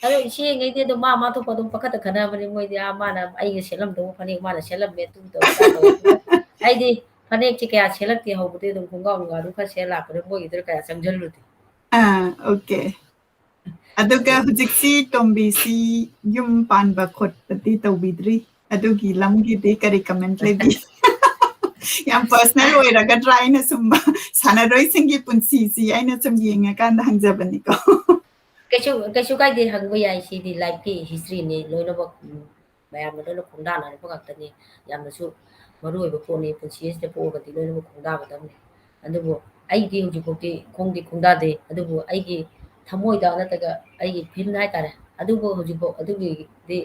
ꯑꯗꯣ ꯏꯆꯦꯉꯩꯗꯤ ꯑꯗꯨꯝ ꯃꯥ ꯃꯥ ꯊꯣꯛꯄ ꯑꯗꯨꯝ ꯄꯪꯈꯠꯇ ꯈꯟꯅꯕꯅꯤ ꯃꯣꯏꯗꯤ꯫ ꯑꯥ, ꯃꯥꯅ ꯑꯩꯒꯤ ꯁꯦꯠꯂꯝꯗꯧꯕ ꯐꯅꯦꯛ ꯃꯥꯅ ꯁꯦꯠꯂꯝꯃꯦ, ꯑꯗꯨ ꯇꯧ, ꯑꯗꯥ ꯇꯧ꯫ ꯑꯩꯗꯤ ꯐꯅꯦꯛꯁꯦ ꯀꯌꯥ ꯁꯦꯠꯂꯛꯇꯦ, ꯍꯧꯕꯗꯤ ꯑꯗꯨꯝ ꯈꯣꯡꯒ꯭ꯔꯥꯎ ꯅꯨꯡꯒꯥꯎꯗꯨ ꯈꯔ ꯁꯦꯠꯂ ꯂꯥꯛꯄꯅꯦ, ꯃꯣꯏꯒꯤꯗꯨꯗ ꯀꯌꯥ ꯆꯪꯁꯤꯜꯂꯨꯗꯦ꯫ ꯑꯥ, okay꯫ ꯑꯗꯨꯒ ꯍꯧꯖꯤꯛꯁꯤ ꯇꯣꯝꯕꯤꯁꯤ ꯌꯨꯝ ꯄꯥꯟꯕ ꯈꯣꯠꯄꯗꯤ ꯇꯧꯕꯤꯗ꯭ꯔꯤ꯫ ꯑꯗꯨꯒꯤ ꯂꯝꯒꯤꯗꯤ ꯀꯔꯤ comment ꯂꯩꯕꯤ? ꯌꯥꯝ personal ꯑꯣꯏꯔꯒꯗ꯭ꯔꯥ? ꯑꯩꯅ ꯁꯨꯝ ꯁꯥꯟꯅꯔꯣꯏꯁꯤꯡꯒꯤ ꯄꯨꯟꯁꯤꯁꯤ ꯑꯩꯅ ꯁꯨꯝ ꯌꯦꯡꯉꯀꯥꯟꯗ ꯍꯪꯖꯕꯅꯤꯀꯣ꯫ ꯀꯩꯁꯨ, ꯀꯩꯁꯨ ꯀꯥꯏꯗꯦ, ꯍꯪꯕ ꯌꯥꯏ꯫ ꯁꯤꯗꯤ life ꯀꯤ history ꯅꯤ, ꯂꯣꯏꯅꯃꯛ, ꯎꯝ, ꯃꯌꯥꯝꯅ ꯂꯣꯏꯅ ꯈꯣꯡꯗꯥꯅꯔꯛꯄ ꯉꯥꯛꯇꯅꯤ꯫ ꯌꯥꯝꯅꯁꯨ ꯃꯔꯨ ꯑꯣꯏꯕ ꯄꯣꯠꯅꯤ, ꯄꯨꯟꯁꯤ ꯑꯁꯤꯗ ꯄꯣꯛꯑꯒꯗꯤ ꯂꯣꯏꯅꯃꯛ ꯈꯣꯡꯗꯥꯒꯗꯕꯅꯤ꯫ ꯑꯗꯨꯕꯨ ꯑꯩꯗꯤ ꯍꯧꯖꯤꯛꯐꯥꯎꯗꯤ ꯈꯣꯡꯗꯤ ꯈꯣꯡꯗꯥꯗꯦ, ꯑꯗꯨꯕꯨ ꯑꯩꯒꯤ ꯊꯃꯣꯏꯗ ꯅꯠꯇ꯭ꯔꯒ ꯑꯩꯒꯤ feel ꯍꯥꯏꯇꯥꯔꯦ, ꯑꯗꯨꯕꯨ ꯍꯧꯖꯤꯛꯐꯥꯎ ꯑꯗꯨꯒꯤꯗꯤ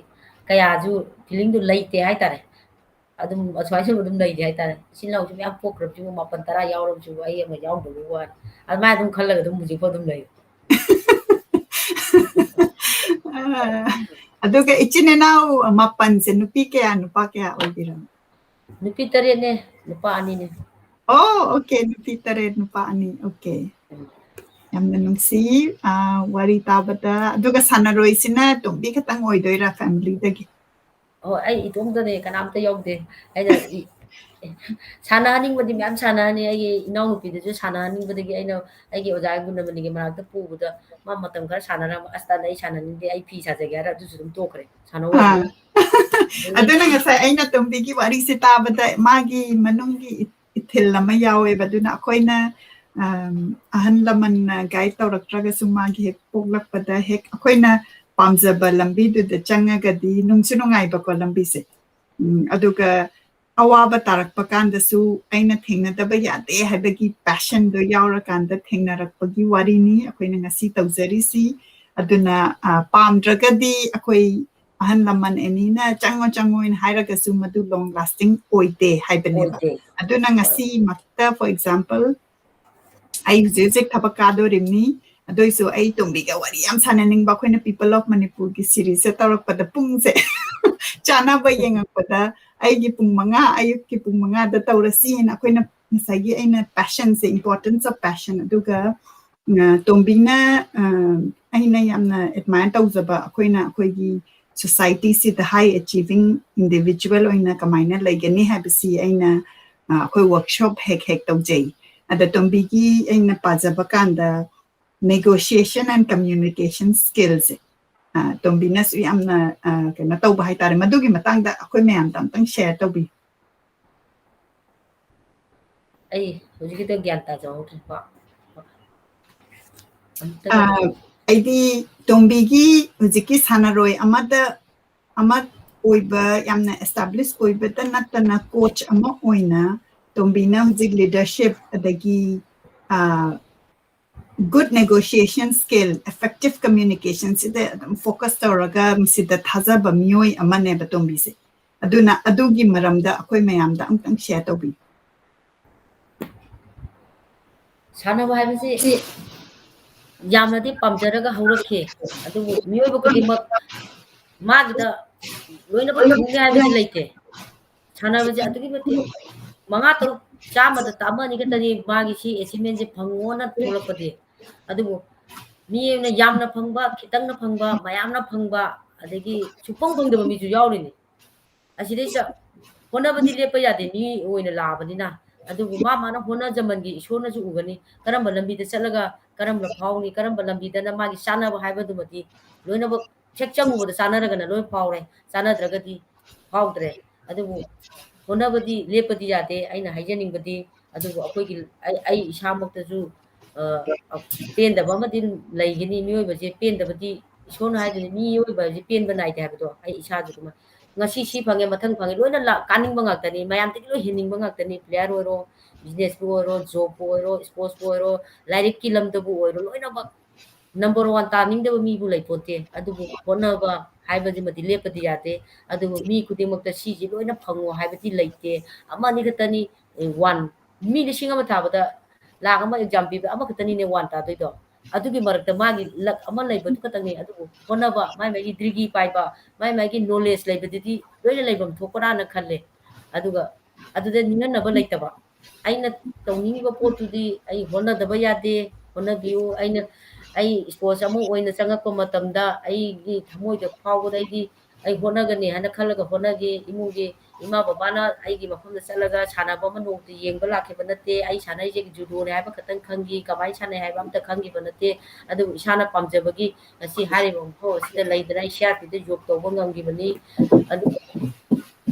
ꯀꯌꯥꯁꯨ feeling ꯗꯨ ꯂꯩꯇꯦ ꯍꯥꯏꯇꯥꯔꯦ꯫ ꯑꯗꯨꯝ ꯑꯁꯨꯃꯥꯏꯅ ꯁꯨꯝ ꯑꯗꯨꯝ ꯂꯩꯔꯤ ꯍꯥꯏꯇꯥꯔꯦ꯫ ꯏꯆꯤꯜ ꯏꯅꯥꯎꯁꯨ ꯃꯌꯥꯝ ꯄꯣꯛꯈ꯭ꯔꯕꯁꯤꯕꯨ, ꯃꯥꯄꯟ ꯇꯔꯥ ꯌꯥꯎꯔꯕꯁꯤꯕꯨ, ꯑꯩ ꯑꯃ ꯌꯥꯎꯗꯕꯒꯤ ꯋꯥꯅꯤ꯫ ꯑꯗꯨꯃꯥꯏꯅ ꯑꯗꯨꯝ ꯈꯜꯂꯒ ꯑꯗꯨꯝ ꯍꯧꯖꯤꯛꯐꯥꯎ ꯑꯗꯨꯝ ꯂꯩ꯫ ꯑꯥ, ꯑꯗꯨꯒ ꯏꯆꯤꯟ ꯏꯅꯥꯎ ꯃꯥꯄꯟꯁꯦ ꯅꯨꯄꯤ ꯀꯌꯥ, ꯅꯨꯄꯥ ꯀꯌꯥ ꯑꯣꯏꯕꯤꯔꯝ? ꯅꯨꯄꯤ ꯇꯔꯦꯠꯅꯦ, ꯅꯨꯄꯥ ꯑꯅꯤꯅꯦ꯫ ꯑꯣ, okay, ꯅꯨꯄꯤ ꯇꯔꯦꯠ, ꯅꯨꯄꯥ ꯑꯅꯤ, okay꯫ ꯌꯥꯝꯅ ꯅꯨꯡꯁꯤ, ꯑꯥ, ꯋꯥꯔꯤ ꯇꯥꯕꯗ꯫ ꯑꯗꯨꯒ ꯁꯥꯟꯅꯔꯣꯏꯁꯤꯅ ꯇꯣꯝꯕꯤ ꯈꯛꯇꯪ ꯑꯣꯏꯗꯣꯏꯔꯥ family ꯗꯒꯤ? ꯍꯣꯏ, ꯑꯩ ꯏꯇꯣꯝꯇꯅꯦ, ꯀꯅꯥꯝꯇ ꯌꯥꯎꯗꯦ꯫ ꯑꯩꯅ ꯏ-, ꯁꯥꯟꯅꯍꯟꯅꯤꯡꯕꯗꯤ ꯃꯌꯥꯝ ꯁꯥꯟꯅꯍꯟꯅꯤꯡꯉꯦ꯫ ꯑꯩꯒꯤ ꯏꯅꯥꯎꯅꯨꯄꯤꯗꯨꯁꯨ ꯁꯥꯟꯅꯍꯟꯅꯤꯡꯕꯗꯒꯤ ꯑꯩꯅ ꯑꯩꯒꯤ ꯑꯣꯖꯥ ꯒꯨꯟꯗꯃꯅꯤꯒꯤ ꯃꯅꯥꯛꯇ ꯄꯨꯕꯗ ꯃꯥ ꯃꯇꯝ ꯈꯔ ꯁꯥꯟꯅꯔꯝꯃ, "ꯑꯁ, ꯇꯜꯂꯦ, ꯑꯩ ꯁꯥꯟꯅꯅꯤꯡꯗꯦ, ꯑꯩ ꯐꯤ ꯁꯥꯖꯒꯦ" ꯍꯥꯏꯔ ꯑꯗꯨꯁꯨ ꯑꯗꯨꯝ ꯇꯣꯛꯈ꯭ꯔꯦ, ꯁꯥꯟꯅꯧ ꯍꯥꯏꯔꯦ꯫ ꯑꯥ꯫ ꯑꯗꯨꯅ ꯉꯁꯥꯏ ꯑꯩꯅ ꯇꯣꯝꯕꯤꯒꯤ ꯋꯥꯔꯤꯁꯦ ꯇꯥꯕꯗ ꯃꯥꯒꯤ ꯃꯅꯨꯡꯒꯤ ꯏ-, ꯏꯊꯤꯜ ꯑꯃ ꯌꯥꯎꯋꯦꯕ꯫ ꯑꯗꯨꯅ ꯑꯩꯈꯣꯏꯅ, ꯑꯝ, ꯑꯍꯜ ꯂꯃꯟꯅ guide ꯇꯧꯔꯛꯇ꯭ꯔꯒꯁꯨ ꯃꯥꯒꯤ ꯍꯦꯛ ꯄꯣꯛꯂꯛꯄꯗ ꯍꯦꯛ ꯑꯩꯈꯣꯏꯅ ꯄꯥꯝꯖꯕ ꯂꯝꯕꯤꯗꯨꯗ ꯆꯪꯉꯒꯗꯤ ꯅꯨꯡꯁꯨ ꯅꯨꯡꯉꯥꯏꯕꯀꯣ ꯂꯝꯕꯤꯁꯦ꯫ ꯎꯝ, ꯑꯗꯨꯒ ꯑꯋꯥꯕ ꯇꯥꯔꯛꯄ ꯀꯥꯟꯗꯁꯨ ꯑꯩꯅ ꯊꯦꯡꯅꯗꯕ ꯌꯥꯗꯦ ꯍꯥꯏꯕꯒꯤ passion ꯗꯣ ꯌꯥꯎꯔꯀꯥꯟꯗ ꯊꯦꯡꯅꯔꯛꯄꯒꯤ ꯋꯥꯔꯤꯅꯤ ꯑꯩꯈꯣꯏꯅ ꯉꯁꯤ ꯇꯧꯖꯔꯤꯁꯤ꯫ ꯑꯗꯨꯅ, ꯑ, ꯄꯥꯝꯗ꯭ꯔꯒꯗꯤ ꯑꯩꯈꯣꯏ ꯑꯍꯜ ꯂꯃꯟ ꯑꯦꯅꯤꯅ "ꯆꯪꯉꯣ, ꯆꯪꯉꯣ" ꯍꯥꯏꯅ ꯍꯥꯏꯔꯒꯁꯨ ꯃꯗꯨ long lasting ꯑꯣꯏꯗꯦ ꯍꯥꯏꯕꯅꯦꯕ꯫ ꯑꯣꯏꯗꯦ꯫ ꯑꯗꯨꯅ ꯉꯁꯤꯃꯛꯇ, for example, ꯑꯩ ꯍꯧꯖꯤꯛ ꯍꯧꯖꯤꯛ ꯊꯕꯛ ꯀꯥꯗꯣꯔꯤꯕꯅꯤ, ꯑꯗꯨꯏꯁꯨ ꯑꯩ ꯇꯣꯝꯕꯤꯒ ꯋꯥꯔꯤ ꯌꯥꯝ ꯁꯥꯟꯅꯅꯤꯡꯕ, ꯑꯩꯈꯣꯏꯅ People of Manipurꯒꯤ series ꯁꯦ ꯇꯧꯔꯛꯄꯗ ꯄꯨꯡꯁꯦ ꯆꯥꯅꯕ ꯌꯦꯡꯉꯛꯄꯗ ꯑꯩꯒꯤ ꯄꯨꯡ ꯃꯉꯥ, ꯑꯌꯨꯛꯀꯤ ꯄꯨꯡ ꯃꯉꯥꯗ ꯇꯧꯔꯁꯤꯅ ꯑꯩꯈꯣꯏꯅ ꯉꯁꯥꯏꯒꯤ ꯑꯩꯅ passion say, importance of passion, ꯑꯗꯨꯒ, ꯑ, ꯇꯣꯝꯕꯤꯅ, ꯑ, ꯑꯩꯅ ꯌꯥꯝꯅ admire ꯇꯧꯖꯕ, ꯑꯩꯈꯣꯏꯅ ꯑꯩꯈꯣꯏꯒꯤ society ꯁꯤꯗ high achieving individual ꯑꯣꯏꯅ ꯀꯃꯥꯏꯅ ꯂꯩꯒꯅꯤ ꯍꯥꯏꯕꯁꯤ ꯑꯩꯅ, ꯑ, ꯑꯩꯈꯣꯏ workshop ꯍꯦꯛ ꯍꯦꯛ ꯇꯧꯖꯩ꯫ ꯑꯗ ꯇꯣꯝꯕꯤꯒꯤ ꯑꯩꯅ ꯄꯥꯖꯕ ꯀꯥꯟꯗ negotiation and communication skill ꯁꯦ, ꯑ, ꯇꯣꯝꯕꯤꯅꯁꯨ ꯌꯥꯝꯅ, ꯑ, ꯀꯩꯅꯣ ꯇꯧꯕ ꯍꯥꯏꯇꯥꯔꯦ꯫ ꯃꯗꯨꯒꯤ ꯃꯇꯥꯡꯗ ꯑꯩꯈꯣꯏ ꯃꯌꯥꯝꯗ ꯑꯝꯇꯪ share ꯇꯧꯕꯤꯌꯨ꯫ ꯑꯩ ꯍꯧꯖꯤꯛꯀꯤꯗꯣ ꯒ꯭ꯌꯥꯟ ꯇꯥꯖꯍꯧꯗ꯭ꯔꯦꯀꯣ꯫ ꯑꯝꯇꯒ ꯑ, ꯑꯩꯗꯤ ꯇꯣꯝꯕꯤꯒꯤ ꯍꯧꯖꯤꯛꯀꯤ ꯁꯥꯟꯅꯔꯣꯏ ꯑꯃꯗ, ꯑꯃ ꯑꯣꯏꯕ, ꯌꯥꯝꯅ establish ꯑꯣꯏꯕꯇ ꯅꯠꯇꯅ coach ꯑꯃ ꯑꯣꯏꯅ ꯇꯣꯝꯕꯤꯅ ꯍꯧꯖꯤꯛ leadership ꯑꯗꯒꯤ, ꯑ, good negotiation skill, effective communication ꯁꯤꯗ ꯑꯗꯨꯝ focus ꯇꯧꯔꯒ ꯃꯁꯤꯗ ꯊꯥꯖꯕ ꯃꯤꯑꯣꯏ ꯑꯃꯅꯦꯕ ꯇꯣꯝꯕꯤꯁꯦ꯫ ꯑꯗꯨꯅ ꯑꯗꯨꯒꯤ ꯃꯔꯝꯗ ꯑꯩꯈꯣꯏ ꯃꯌꯥꯝꯗ ꯑꯝꯇꯪ share ꯇꯧꯕꯤꯌꯨ꯫ ꯁꯥꯟꯅꯕ ꯍꯥꯏꯕꯁꯤ ꯌꯥꯝꯅꯗꯤ ꯄꯥꯝꯖꯔꯒ ꯍꯧꯔꯛꯈꯤ, ꯑꯗꯨꯕꯨ ꯃꯤꯑꯣꯏꯕ ꯈꯨꯗꯤꯡꯃꯛ ꯃꯥꯒꯤꯗ ꯂꯣꯏꯅꯃꯛ ꯊꯨꯡꯅꯤ ꯍꯥꯏꯕꯗꯤ ꯂꯩꯇꯦ꯫ ꯁꯥꯟꯅꯕꯁꯦ ꯑꯗꯨꯛꯀꯤ ꯃꯇꯤꯛ ꯃꯉꯥ ꯇꯔꯨꯛ ꯆꯥꯝꯃꯗ ꯑꯃ ꯑꯅꯤ ꯈꯛꯇꯅꯤ ꯃꯥꯒꯤ ꯁꯤ achievement ꯁꯦ ꯐꯪꯉꯣꯅ ꯊꯣꯛꯂꯛꯄꯗꯤ꯫ ꯑꯗꯨꯕꯨ ꯃꯤ ꯑꯃꯅ ꯌꯥꯝꯅ ꯐꯪꯕ, ꯈꯤꯇꯪꯅ ꯐꯪꯕ, ꯃꯌꯥꯝꯅ ꯐꯪꯕ, ꯑꯗꯒꯤ ꯁꯨꯡꯐꯪ ꯐꯪꯗꯕ ꯃꯤꯁꯨ ꯌꯥꯎꯔꯤꯅꯤ꯫ ꯑꯁꯤꯗꯩꯁꯤꯗ ꯍꯣꯠꯅꯕꯗꯤ ꯂꯦꯞꯄ ꯌꯥꯗꯦ, ꯃꯤ ꯑꯣꯏꯅ ꯂꯥꯛꯑꯕꯅꯤꯅ꯫ ꯑꯗꯨꯕꯨ ꯃꯥ ꯃꯥꯅ ꯍꯣꯠꯅꯖꯃꯟꯒꯤ ꯏꯁꯣꯔꯅꯁꯨ ꯎꯒꯅꯤ꯫ ꯀꯔꯝꯕ ꯂꯝꯕꯤꯗ ꯆꯠꯂꯒ ꯀꯔꯝꯕ ꯐꯥꯎꯅꯤ, ꯀꯔꯝꯕ ꯂꯝꯕꯤꯗꯅ ꯃꯥꯒꯤ ꯆꯥꯅꯕ ꯍꯥꯏꯕꯗꯨꯃꯗꯤ ꯂꯣꯏꯅꯃꯛ ꯍꯦꯛ ꯆꯪꯉꯨꯕꯗ ꯆꯥꯅꯔꯒꯅ ꯂꯣꯏ ꯐꯥꯎꯔꯦ, ꯆꯥꯅꯗ꯭ꯔꯒꯗꯤ ꯐꯥꯎꯗ꯭ꯔꯦ꯫ ꯑꯗꯨꯕꯨ ꯍꯣꯠꯅꯕꯗꯤ ꯂꯦꯞꯄꯗꯤ ꯌꯥꯗꯦ꯫ ꯑꯩꯅ ꯍꯥꯏꯖꯅꯤꯡꯕꯗꯤ, ꯑꯗꯨꯕꯨ ꯑꯩꯈꯣꯏꯒꯤ, ꯑꯩ, ꯑꯩ ꯏꯁꯥꯃꯛꯇꯁꯨ, ꯑ, ꯄꯦꯟꯗꯕ ꯑꯃꯗꯤ ꯂꯩꯒꯅꯤ꯫ ꯃꯤꯑꯣꯏꯕꯁꯦ ꯄꯦꯟꯗꯕꯗꯤ, ꯏꯁꯣꯔꯅ ꯍꯥꯏꯗꯨꯅꯤ, ꯃꯤꯑꯣꯏꯕ ꯍꯥꯏꯁꯦ ꯄꯦꯟꯕ ꯅꯥꯏꯗꯦ ꯍꯥꯏꯕꯗꯣ, ꯑꯩ ꯏꯁꯥꯁꯨ ꯑꯗꯨꯃꯥꯏꯅ꯫ ꯉꯁꯤ ꯁꯤ ꯐꯪꯉꯦ, ꯃꯊꯪ ꯐꯪꯉꯦ, ꯂꯣꯏꯅ ꯂꯥꯛ-, ꯀꯥꯅꯤꯡꯕ ꯉꯥꯛꯇꯅꯤ, ꯃꯌꯥꯝꯗꯒꯤ ꯂꯣꯏ ꯍꯦꯟꯅꯤꯡꯕ ꯉꯥꯛꯇꯅꯤ꯫ Player ꯑꯣꯏꯔꯣ, businessꯄꯨ ꯑꯣꯏꯔꯣ, jobꯄꯨ ꯑꯣꯏꯔꯣ, sportsꯄꯨ ꯑꯣꯏꯔꯣ, ꯂꯥꯏꯔꯤꯛꯀꯤ ꯂꯝꯗꯕꯨ ꯑꯣꯏꯔꯣ, ꯂꯣꯏꯅꯃꯛ number one ꯇꯥꯅꯤꯡꯗꯕ ꯃꯤꯕꯨ ꯂꯩꯄꯣꯟꯇꯦ꯫ ꯑꯗꯨꯕꯨ ꯍꯣꯠꯅꯕ ꯍꯥꯏꯕꯁꯤꯃꯗꯤ ꯂꯦꯞꯄꯗꯤ ꯌꯥꯗꯦ꯫ ꯑꯗꯨꯕꯨ ꯃꯤ ꯈꯨꯗꯤꯡꯃꯛꯇ ꯁꯤꯁꯤ ꯂꯣꯏꯅ ꯐꯪꯉꯣ ꯍꯥꯏꯕꯗꯤ ꯂꯩꯇꯦ꯫ ꯑꯃ ꯑꯅꯤ ꯈꯛꯇꯅꯤ, ꯑꯦ, one꯫ ꯃꯤ ꯂꯤꯁꯤꯡ ꯑꯃ ꯊꯥꯕꯗ ꯂꯥꯛ ꯑꯃ exam ꯄꯤꯕ ꯑꯃꯈꯛꯇꯅꯤꯅꯦ one ꯇꯥꯗꯣꯏꯗꯣ꯫ ꯑꯗꯨꯒꯤ ꯃꯔꯛꯇ ꯃꯥꯒꯤ luck ꯑꯃ ꯂꯩꯕꯗꯨ ꯈꯛꯇꯪꯅꯤ꯫ ꯑꯗꯨꯕꯨ ꯍꯣꯠꯅꯕ, ꯃꯥꯏ ꯃꯥꯒꯤ degree ꯄꯥꯏꯕ, ꯃꯥꯏ ꯃꯥꯒꯤ knowledge ꯂꯩꯕꯗꯨꯗꯤ ꯂꯣꯏꯅ ꯂꯩꯐꯝ ꯊꯣꯛꯄ꯭ꯔꯥꯅ ꯈꯜꯂꯦ꯫ ꯑꯗꯨꯒ ꯑꯗꯨꯗ ꯅꯤꯡꯍꯟꯅꯕ ꯂꯩꯇꯕ꯫ ꯑꯩꯅ ꯇꯧꯅꯤꯡꯉꯤꯕ ꯄꯣꯠꯇꯨꯗꯤ ꯑꯩ ꯍꯣꯠꯅꯗꯕ ꯌꯥꯗꯦ, ꯍꯣꯠꯅꯕꯤꯌꯨ꯫ ꯑꯩꯅ, ꯑꯩ sports ꯑꯃ ꯑꯣꯏꯅ ꯆꯪꯉꯛꯄ ꯃꯇꯝꯗ ꯑꯩꯒꯤ ꯊꯃꯣꯏꯗ ꯐꯥꯎꯕꯗ ꯑꯩꯗꯤ ꯑꯩ ꯍꯣꯠꯅꯒꯅꯤ ꯍꯥꯏꯅ ꯈꯜꯂꯒ ꯍꯣꯠꯅꯈꯤ꯫ ꯏꯃꯨꯡꯒꯤ ꯏꯃꯥ ꯕꯕꯥꯅ ꯑꯩꯒꯤ ꯃꯐꯝꯗ ꯆꯠꯂꯒ ꯁꯥꯟꯅꯕ ꯑꯃ ꯅꯣꯡꯃꯇ ꯌꯦꯡꯕ ꯂꯥꯛꯈꯤꯕ ꯅꯠꯇꯦ꯫ ꯑꯩ ꯁꯥꯟꯅꯔꯤꯁꯦ judoꯅꯦ ꯍꯥꯏꯕ ꯈꯛꯇꯪ ꯈꯪꯈꯤ, ꯀꯃꯥꯏꯅ ꯁꯥꯟꯅꯩ ꯍꯥꯏꯕ ꯑꯝꯇ ꯈꯪꯈꯤꯕ ꯅꯠꯇꯦ꯫ ꯑꯗꯨꯕꯨ ꯏꯁꯥꯅ ꯄꯥꯝꯖꯕꯒꯤ ꯉꯁꯤ ꯍꯥꯏꯔꯤꯕ ꯃꯐꯝ ꯑꯁꯤꯗ ꯂꯩꯗꯅ ꯑꯩ CRPꯗ job ꯇꯧꯕ ꯉꯝꯈꯤꯕꯅꯤ꯫ ꯑꯗꯨ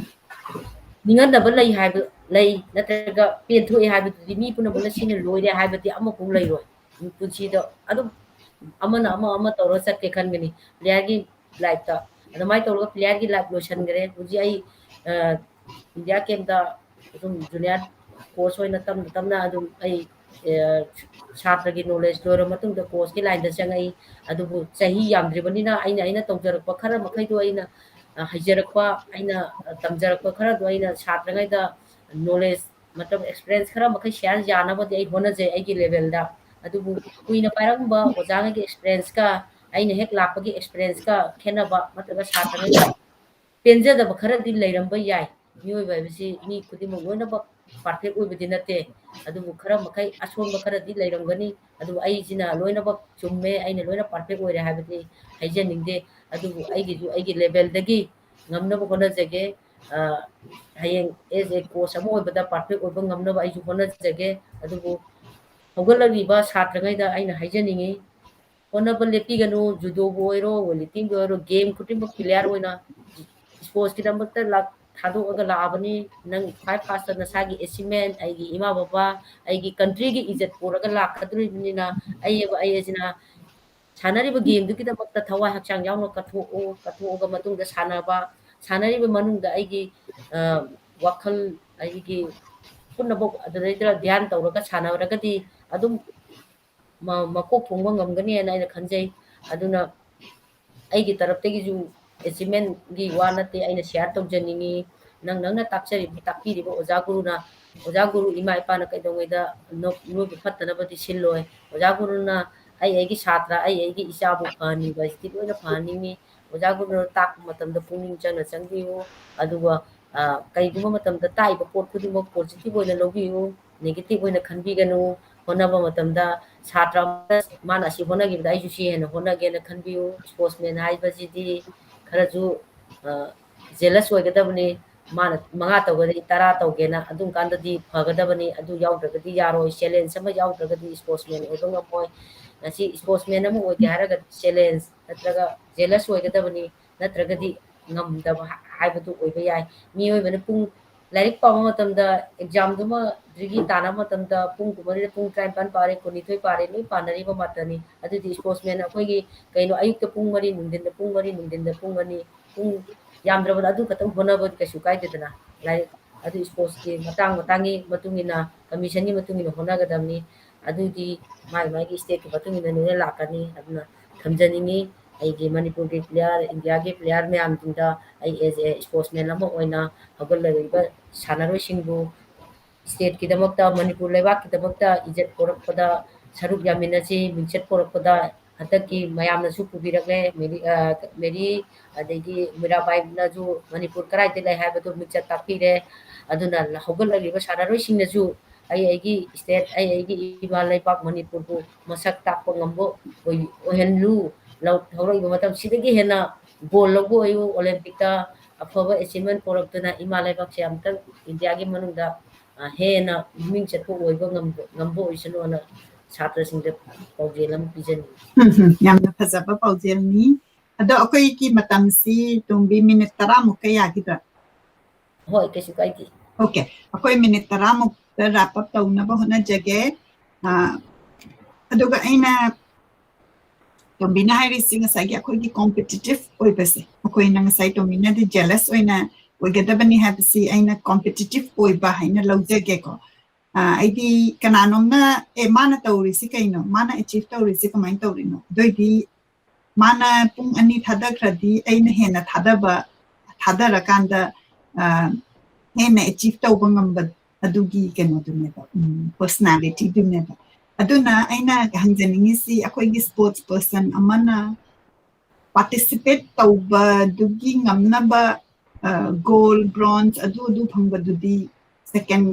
ꯅꯤꯡꯍꯟꯅꯕ ꯂꯩ ꯍꯥꯏꯕ, ꯂꯩ ꯅꯠꯇ꯭ꯔꯒ ꯄꯦꯟꯊꯣꯛꯑꯦ ꯍꯥꯏꯕꯗꯨꯗꯤ ꯃꯤ ꯄꯨꯝꯅꯃꯛꯅ ꯁꯤꯅ ꯂꯣꯏꯔꯦ ꯍꯥꯏꯕꯗꯤ ꯑꯃꯐꯥꯎ ꯂꯩꯔꯣꯏ꯫ ꯄꯨꯟꯁꯤꯗ ꯑꯗꯨꯝ ꯑꯃꯅ ꯑꯃ ꯑꯃ ꯇꯧꯔ ꯆꯠꯀꯦ ꯈꯟꯒꯅꯤ꯫ Playerꯒꯤ lifeꯇ ꯑꯗꯨꯃꯥꯏꯅ ꯇꯧꯔꯒ playerꯒꯤ life ꯂꯣꯏꯁꯤꯟꯈ꯭ꯔꯦ꯫ ꯍꯧꯖꯤꯛ ꯑꯩ, ꯑ, India gameꯗ ꯑꯗꯨꯝ junior coach ꯑꯣꯏꯅ ꯇꯞꯅ ꯇꯞꯅ ꯑꯗꯨꯝ ꯑꯩ, ꯑ, ꯁꯥꯇ꯭ꯔꯒꯤ knowledge ꯂꯣꯏꯔ ꯃꯇꯨꯡꯗ coachꯀꯤ lineꯗ ꯆꯪꯉꯛꯏ꯫ ꯑꯗꯨꯕꯨ ꯆꯍꯤ ꯌꯥꯝꯗ꯭ꯔꯤꯕꯅꯤꯅ ꯑꯩꯅ, ꯑꯩꯅ ꯇꯧꯖꯔꯛꯄ ꯈꯔ ꯃꯈꯩꯗꯣ ꯑꯩꯅ, ꯑ, ꯍꯩꯖꯔꯛꯄ, ꯑꯩꯅ, ꯑ, ꯇꯝꯖꯔꯛꯄ ꯈꯔꯗꯣ ꯑꯩꯅ ꯁꯥꯇ꯭ꯔꯉꯩꯗ knowledge ꯅꯠꯇ꯭ꯔꯒ experience ꯈꯔ ꯃꯈꯩ share ꯌꯥꯅꯕꯗꯤ ꯑꯩ ꯍꯣꯠꯅꯖꯩ ꯑꯩꯒꯤ levelꯗ꯫ ꯑꯗꯨꯕꯨ ꯀꯨꯏꯅ ꯄꯥꯏꯔꯛꯂꯝꯕ ꯑꯣꯖꯥꯉꯩꯒꯤ experienceꯀ ꯑꯩꯅ ꯍꯦꯛ ꯂꯥꯛꯄꯒꯤ experienceꯀ ꯈꯦꯠꯅꯕ ꯅꯠꯇ꯭ꯔꯒ ꯁꯥꯇ꯭ꯔꯉꯩꯗ ꯄꯦꯟꯖꯗꯕ ꯈꯔꯗꯤ ꯂꯩꯔꯝꯕ ꯌꯥꯏ꯫ ꯃꯤꯑꯣꯏꯕ ꯍꯥꯏꯕꯁꯤ ꯃꯤ ꯈꯨꯗꯤꯡꯃꯛ ꯂꯣꯏꯅꯃꯛ perfect ꯑꯣꯏꯕꯗꯤ ꯅꯠꯇꯦ꯫ ꯑꯗꯨꯕꯨ ꯈꯔ ꯃꯈꯩ ꯑꯁꯣꯟꯕ ꯈꯔꯗꯤ ꯂꯩꯔꯝꯒꯅꯤ꯫ ꯑꯗꯨꯕꯨ ꯑꯩꯁꯤꯅ ꯂꯣꯏꯅꯃꯛ ꯆꯨꯝꯃꯦ, ꯑꯩꯅ ꯂꯣꯏꯅ perfect ꯑꯣꯏꯔꯦ ꯍꯥꯏꯕꯗꯤ ꯍꯥꯏꯖꯅꯤꯡꯗꯦ꯫ ꯑꯗꯨꯕꯨ ꯑꯩꯒꯤꯁꯨ ꯑꯩꯒꯤ levelꯗꯒꯤ ꯉꯝꯅꯕ ꯍꯣꯠꯅꯖꯒꯦ꯫ ꯑ, ꯍꯌꯦꯡ as a coach ꯑꯃ ꯑꯣꯏꯕꯗ perfect ꯑꯣꯏꯕ ꯉꯝꯅꯕ ꯑꯩꯁꯨ ꯍꯣꯠꯅꯖꯒꯦ꯫ ꯑꯗꯨꯕꯨ ꯍꯧꯒꯠꯂꯛꯂꯤꯕ ꯁꯥꯇ꯭ꯔꯉꯩꯗ ꯑꯩꯅ ꯍꯥꯏꯖꯅꯤꯡꯉꯤ, ꯍꯣꯠꯅꯕ ꯂꯦꯞꯄꯤꯒꯅꯨ꯫ Judoꯕꯨ ꯑꯣꯏꯔꯣ, weightliftingꯕꯨ ꯑꯣꯏꯔꯣ, game ꯈꯨꯗꯤꯡꯃꯛ playerꯑꯣꯏꯅ sportsꯀꯤꯗꯃꯛꯇ ꯂꯥꯛ-, ꯊꯥꯗꯣꯛꯑꯒ ꯂꯥꯛꯑꯕꯅꯤ꯫ ꯅꯪ ꯈ꯭ꯋꯥꯏ firstꯇ ꯅꯁꯥꯒꯤ achievement, ꯑꯩꯒꯤ ꯏꯃꯥ ꯕꯕꯥ, ꯑꯩꯒꯤ countryꯒꯤ ꯏꯖꯠ ꯄꯨꯔꯒ ꯂꯥꯛꯀꯗꯣꯔꯤꯕꯅꯤꯅ, ꯑꯩ, ꯑꯩ ꯑꯁꯤꯅ ꯁꯥꯟꯅꯔꯤꯕ gameꯗꯨꯒꯤꯗꯃꯛꯇ ꯊꯋꯥꯏ ꯍꯛꯆꯥꯡ ꯌꯥꯎꯅ ꯀꯠꯊꯣꯛꯑꯣ, ꯀꯠꯊꯣꯛꯑꯒ ꯃꯇꯨꯡꯗ ꯁꯥꯟꯅꯕ, ꯁꯥꯟꯅꯔꯤꯕ ꯃꯅꯨꯡꯗ ꯑꯩꯒꯤ, ꯑ, ꯋꯥꯈꯜ, ꯑꯩꯒꯤ ꯄꯨꯝꯅꯃꯛ ꯑꯗꯨꯗꯩꯗ ꯙ꯭ꯌꯥꯟ ꯇꯧꯔꯒ ꯁꯥꯟꯅꯔꯒꯗꯤ ꯑꯗꯨꯝ ꯃ-, ꯃꯀꯣꯛ ꯊꯣꯡꯕ ꯉꯝꯒꯅꯤ ꯍꯥꯏꯅ ꯑꯩꯅ ꯈꯟꯖꯩ꯫ ꯑꯗꯨꯅ ꯑꯩꯒꯤ ꯇꯔꯞꯇꯒꯤꯁꯨ achievementꯒꯤ ꯋꯥ ꯅꯠꯇꯦ, ꯑꯩꯅ share ꯇꯧꯖꯅꯤꯡꯉꯤ꯫ ꯅꯪ, ꯅꯪꯅ ꯇꯥꯛꯆꯔꯤꯕ, ꯇꯥꯛꯄꯤꯔꯤꯕ ꯑꯣꯖꯥ ꯒꯨꯔꯨꯅ, ꯑꯣꯖꯥ ꯒꯨꯔꯨ ꯏꯃꯥ ꯏꯄꯥꯅ ꯀꯩꯗꯧꯉꯩꯗ ꯅꯣ-, ꯅꯣꯏꯕꯨ ꯐꯠꯇꯅꯕꯗꯤ ꯁꯤꯜꯂꯣꯏ꯫ ꯑꯣꯖꯥ ꯒꯨꯔꯨꯅ ꯑꯩ ꯑꯩꯒꯤ ꯁꯥꯇ꯭ꯔ, ꯑꯩ ꯑꯩꯒꯤ ꯏꯆꯥꯕꯨ ꯐꯍꯟꯅꯤꯡꯕ ꯍꯥꯏꯁꯤꯗꯤ ꯂꯣꯏꯅ ꯐꯍꯟꯅꯤꯡꯉꯤ꯫ ꯑꯣꯖꯥ ꯒꯨꯔꯨꯅ ꯇꯥꯛꯄ ꯃꯇꯝꯗ ꯄꯨꯛꯅꯤꯡ ꯆꯪꯅ ꯆꯪꯕꯤꯌꯨ꯫ ꯑꯗꯨꯒ, ꯑ, ꯀꯩꯒꯨꯝꯕ ꯃꯇꯝꯗ ꯇꯥꯛꯏꯕ ꯄꯣꯠ ꯈꯨꯗꯤꯡꯃꯛ positive ꯑꯣꯏꯅ ꯂꯧꯕꯤꯌꯨ, negative ꯑꯣꯏꯅ ꯈꯟꯕꯤꯒꯅꯨ꯫ ꯍꯣꯠꯅꯕ ꯃꯇꯝꯗ ꯁꯥꯇ꯭ꯔ ꯑꯃꯅ ꯃꯥꯅ ꯑꯁꯤ ꯍꯣꯠꯅꯈꯤꯕꯗ ꯑꯩꯁꯨ ꯁꯤ ꯍꯦꯟꯅ ꯍꯣꯠꯅꯒꯦꯅ ꯈꯟꯕꯤꯌꯨ꯫ Sportsman ꯍꯥꯏꯕꯁꯤꯗꯤ ꯈꯔꯁꯨ, ꯑ, jealous ꯑꯣꯏꯒꯗꯕꯅꯤ꯫ ꯃꯥꯅ ꯃꯉꯥ ꯇꯧꯒꯗꯤ ꯇꯔꯥ ꯇꯧꯒꯦꯅ, ꯑꯗꯨꯝ ꯀꯥꯟꯗꯗꯤ ꯐꯒꯗꯕꯅꯤ꯫ ꯑꯗꯨ ꯌꯥꯎꯗ꯭ꯔꯒꯗꯤ ꯌꯥꯔꯣꯏ꯫ Challenge ꯑꯃ ꯌꯥꯎꯗ꯭ꯔꯒꯗꯤ sportsman ꯑꯣꯏꯕ ꯉꯝꯃꯣꯏ꯫ ꯉꯁꯤ sportsman ꯑꯃ ꯑꯣꯏꯒꯦ ꯍꯥꯏꯔꯒꯗꯤ challenge ꯅꯠꯇ꯭ꯔꯒ jealous ꯑꯣꯏꯒꯗꯕꯅꯤ, ꯅꯠꯇ꯭ꯔꯒꯗꯤ ꯉꯝꯗꯕ ꯍꯥ-, ꯍꯥꯏꯕꯗꯨ ꯑꯣꯏꯕ ꯌꯥꯏ꯫ ꯃꯤꯑꯣꯏꯕꯅ ꯄꯨꯡ, ꯂꯥꯏꯔꯤꯛ ꯄꯥꯕ ꯃꯇꯝꯗ examꯗꯨꯃ ꯗꯤꯒ꯭ꯔꯤ ꯇꯥꯟꯅꯕ ꯃꯇꯝꯗ ꯄꯨꯡ ꯀꯨꯟꯃꯔꯤꯗ ꯄꯨꯡ ꯇꯔꯥꯅꯤꯄꯥꯟ ꯄꯥꯔꯦ, ꯀꯨꯟꯅꯤꯊꯣꯏ ꯄꯥꯔꯦ, ꯂꯣꯏ ꯄꯥꯅꯔꯤꯕ ꯉꯥꯛꯇꯅꯤ꯫ ꯑꯗꯨꯗꯤ sportsman ꯑꯩꯈꯣꯏꯒꯤ ꯀꯩꯅꯣ, ꯑꯌꯨꯛꯇ ꯄꯨꯡ ꯃꯔꯤ, ꯅꯨꯡꯊꯤꯟꯗ ꯄꯨꯡ ꯃꯔꯤ, ꯅꯨꯡꯊꯤꯟꯗ ꯄꯨꯡ ꯑꯅꯤ, ꯄꯨꯡ ꯌꯥꯝꯗ꯭ꯔꯕꯗ ꯑꯗꯨ ꯈꯛꯇꯪ ꯍꯣꯠꯅꯕꯗꯤ ꯀꯩꯁꯨ ꯀꯥꯏꯗꯦꯗꯅ꯫ ꯂꯥꯏꯔꯤꯛ ꯑꯗꯨ sportsꯀꯤ ꯃꯇꯥꯡ ꯃꯇꯥꯡꯒꯤ ꯃꯇꯨꯡ ꯏꯟꯅ, conditionꯒꯤ ꯃꯇꯨꯡ ꯏꯟꯅ ꯍꯣꯠꯅꯒꯗꯕꯅꯤ꯫ ꯑꯗꯨꯗꯤ ꯃꯥꯒꯤ ꯃꯥꯒꯤ stateꯀꯤ ꯃꯇꯨꯡ ꯏꯟꯅ ꯂꯣꯏꯅ ꯂꯥꯛꯀꯅꯤ꯫ ꯑꯗꯨꯅ ꯊꯝꯖꯅꯤꯡꯉꯤ, ꯑꯩꯒꯤ ꯃꯅꯤꯄꯨꯔꯒꯤ player, ꯏꯟꯗꯤꯌꯥꯒꯤ player ꯃꯌꯥꯝꯁꯤꯡꯗ ꯑꯩ as a sportsman ꯑꯃ ꯑꯣꯏꯅ ꯍꯧꯒꯠꯂꯛꯂꯤꯕ ꯁꯥꯟꯅꯔꯣꯏꯁꯤꯡꯕꯨ stateꯀꯤꯗꯃꯛꯇ, ꯃꯅꯤꯄꯨꯔ ꯂꯩꯕꯥꯛꯀꯤꯗꯃꯛꯇ ꯏꯖꯠ ꯄꯣꯔꯛꯄꯗ ꯁꯔꯨꯛ ꯌꯥꯃꯤꯟꯅꯁꯤ꯫ ꯃꯤꯡꯆꯠ ꯄꯣꯔꯛꯄꯗ ꯍꯟꯗꯛꯀꯤ ꯃꯌꯥꯝꯅꯁꯨ ꯄꯨꯕꯤꯔꯛꯂꯦ, ꯃꯦꯔꯤ, ꯑ, ꯃꯦꯔꯤ, ꯑꯗꯒꯤ ꯃꯤꯔꯥꯕꯥꯏꯅꯁꯨ ꯃꯅꯤꯄꯨꯔ ꯀꯗꯥꯏꯗ ꯂꯩ ꯍꯥꯏꯕꯗꯨ ꯃꯤꯡꯆꯠ ꯇꯥꯛꯄꯤꯔꯦ꯫ ꯑꯗꯨꯅ ꯍꯧꯒꯠꯂꯛꯂꯤꯕ ꯁꯥꯟꯅꯔꯣꯏꯁꯤꯡꯅꯁꯨ ꯑꯩ ꯑꯩꯒꯤ state, ꯑꯩ ꯑꯩꯒꯤ ꯏꯃꯥ ꯂꯩꯕꯥꯛ ꯃꯅꯤꯄꯨꯔꯕꯨ ꯃꯁꯛ ꯇꯥꯛꯄ ꯉꯝꯕ ꯑꯣꯏ-, ꯑꯣꯏꯍꯜꯂꯨ꯫ ꯂꯧ-, ꯍꯧꯔꯛꯏꯕ ꯃꯇꯝꯁꯤꯗꯒꯤ ꯍꯦꯟꯅ gold ꯂꯧꯕ ꯑꯣꯏꯌꯨ, Olympicꯇ ꯑꯐꯕ achievement ꯄꯨꯔꯛꯇꯨꯅ ꯏꯃꯥ ꯂꯩꯕꯥꯛꯁꯦ ꯑꯃꯨꯛꯇꯪ ꯏꯟꯗꯤꯌꯥꯒꯤ ꯃꯅꯨꯡꯗ, ꯑ, ꯍꯦꯟꯅ ꯃꯃꯤꯡ ꯆꯠꯄ ꯑꯣꯏꯕ ꯉꯝꯕ, ꯉꯝꯕ ꯑꯣꯏꯁꯅꯨꯅ ꯁꯥꯇ꯭ꯔꯁꯤꯡꯗ ꯄꯥꯎꯖꯦꯜ ꯑꯃ ꯄꯤꯖꯅꯤꯡꯏ꯫ ꯎꯝ, ꯎꯝ, ꯌꯥꯝꯅ ꯐꯖꯕ ꯄꯥꯎꯖꯦꯜꯅꯤ꯫ ꯑꯗꯣ ꯑꯩꯈꯣꯏꯒꯤ ꯃꯇꯝꯁꯤ ꯇꯣꯝꯕꯤ minute ꯇꯔꯥꯃꯨꯛꯀ ꯌꯥꯈꯤꯗ꯭ꯔꯥ? ꯍꯣꯏ, ꯀꯩꯁꯨ ꯀꯥꯏꯗꯦ꯫ Okay, ꯑꯩꯈꯣꯏ minute ꯇꯔꯥꯃꯨꯛꯇ wrap up ꯇꯧꯅꯕ ꯍꯣꯠꯅꯖꯒꯦ꯫ ꯑ, ꯑꯗꯨꯒ ꯑꯩꯅ ꯇꯣꯝꯕꯤꯅ ꯍꯥꯏꯔꯤꯁꯤ ꯉꯁꯥꯏꯒꯤ ꯑꯩꯈꯣꯏꯒꯤ competitive ꯑꯣꯏꯕꯁꯦ, ꯑꯩꯈꯣꯏꯅ ꯉꯁꯥꯏ ꯇꯣꯝꯕꯤꯅꯗꯤ jealous ꯑꯣꯏꯅ ꯑꯣꯏꯒꯗꯕꯅꯤ ꯍꯥꯏꯕꯁꯤ ꯑꯩꯅ competitive ꯑꯣꯏꯕ ꯍꯥꯏꯅ ꯂꯧꯖꯒꯦꯀꯣ꯫ ꯑ, ꯑꯩꯗꯤ ꯀꯅꯥꯅꯣꯝꯅ, "ꯑꯦ, ꯃꯥꯅ ꯇꯧꯔꯤꯁꯤ ꯀꯩꯅꯣ? ꯃꯥꯅ achieve ꯇꯧꯔꯤꯁꯤ ꯀꯃꯥꯏꯅ ꯇꯧꯔꯤꯅꯣ?" ꯑꯗꯨ ꯑꯣꯏꯗꯤ ꯃꯥꯅ ꯄꯨꯡ ꯑꯅꯤ ꯊꯥꯗꯈ꯭ꯔꯗꯤ ꯑꯩꯅ ꯍꯦꯟꯅ ꯊꯥꯗꯕ, ꯊꯥꯗꯔꯀꯥꯟꯗ, ꯑ, ꯍꯦꯟꯅ achieve ꯇꯧꯕ ꯉꯝꯕ ꯑꯗꯨꯒꯤ ꯀꯩꯅꯣꯗꯨꯅꯦꯕ, ꯎꯝ, personalityꯗꯨꯅꯦꯕ꯫ ꯑꯗꯨꯅ ꯑꯩꯅ ꯍꯪꯖꯅꯤꯡꯉꯤꯁꯤ, ꯑꯩꯈꯣꯏꯒꯤ sports person ꯑꯃꯅ participate ꯇꯧꯕꯗꯨꯒꯤ ꯉꯝꯅꯕ, ꯑ, gold, bronze, ꯑꯗꯨ, ꯑꯗꯨ ꯐꯪꯕꯗꯨꯗꯤ second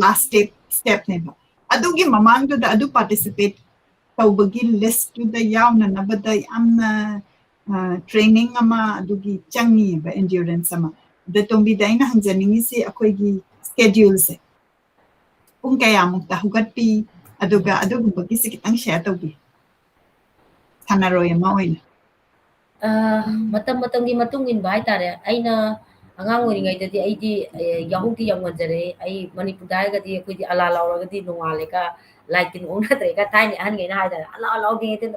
last step, stepꯅꯦꯕ꯫ ꯑꯗꯨꯒꯤ ꯃꯃꯥꯡꯗꯨꯗ ꯑꯗꯨ participate ꯇꯧꯕꯒꯤ listꯇꯨꯗ ꯌꯥꯎꯅꯅꯕꯗ ꯌꯥꯝꯅ, ꯑ, training ꯑꯃ ꯑꯗꯨꯒꯤ ꯆꯪꯉꯤꯕ, endurance ꯑꯃ꯫ ꯑꯗ ꯇꯣꯝꯕꯤꯗ ꯑꯩꯅ ꯍꯪꯖꯅꯤꯡꯉꯤꯁꯤ, ꯑꯩꯈꯣꯏꯒꯤ scheduleꯁꯦ ꯄꯨꯡ ꯀꯌꯥꯃꯨꯛꯇ ꯍꯧꯒꯠꯄꯤ? ꯑꯗꯨꯒ ꯑꯗꯨꯒꯨꯝꯕꯒꯤꯁꯦ ꯈꯤꯇꯪ share ꯇꯧꯕꯤꯌꯨ, ꯁꯥꯟꯅꯔꯣꯏ ꯑꯃ ꯑꯣꯏꯅ꯫ ꯑ, ꯃꯇꯝ ꯃꯇꯝꯒꯤ ꯃꯇꯨꯡ ꯏꯟꯕ ꯍꯥꯏꯇꯥꯔꯦ꯫ ꯑꯩꯅ ꯑꯉꯥꯡ ꯑꯣꯏꯔꯤꯉꯩꯗꯗꯤ ꯑꯩꯗꯤ, ꯑꯦ, ꯌꯥꯍꯧꯗꯤ ꯌꯥꯝ ꯉꯟꯖꯔꯛꯑꯦ꯫ ꯑꯩ ꯃꯅꯤꯄꯨꯔꯗ ꯍꯥꯏꯔꯒꯗꯤ ꯑꯩꯈꯣꯏꯗꯤ ꯑꯂꯥ ꯂꯥꯎꯔꯒꯗꯤ ꯅꯣꯡꯉꯥꯜꯂꯦꯒ, ꯂꯥꯏ ꯇꯤꯟ ꯑꯣꯛꯅꯗ꯭ꯔꯦꯒ ꯊꯥꯏꯅ ꯑꯍꯟꯈꯩꯅ ꯍꯥꯏꯇꯥꯔꯦ, "ꯑꯂꯥ ꯂꯥꯎꯗ꯭ꯔꯤꯉꯩꯗ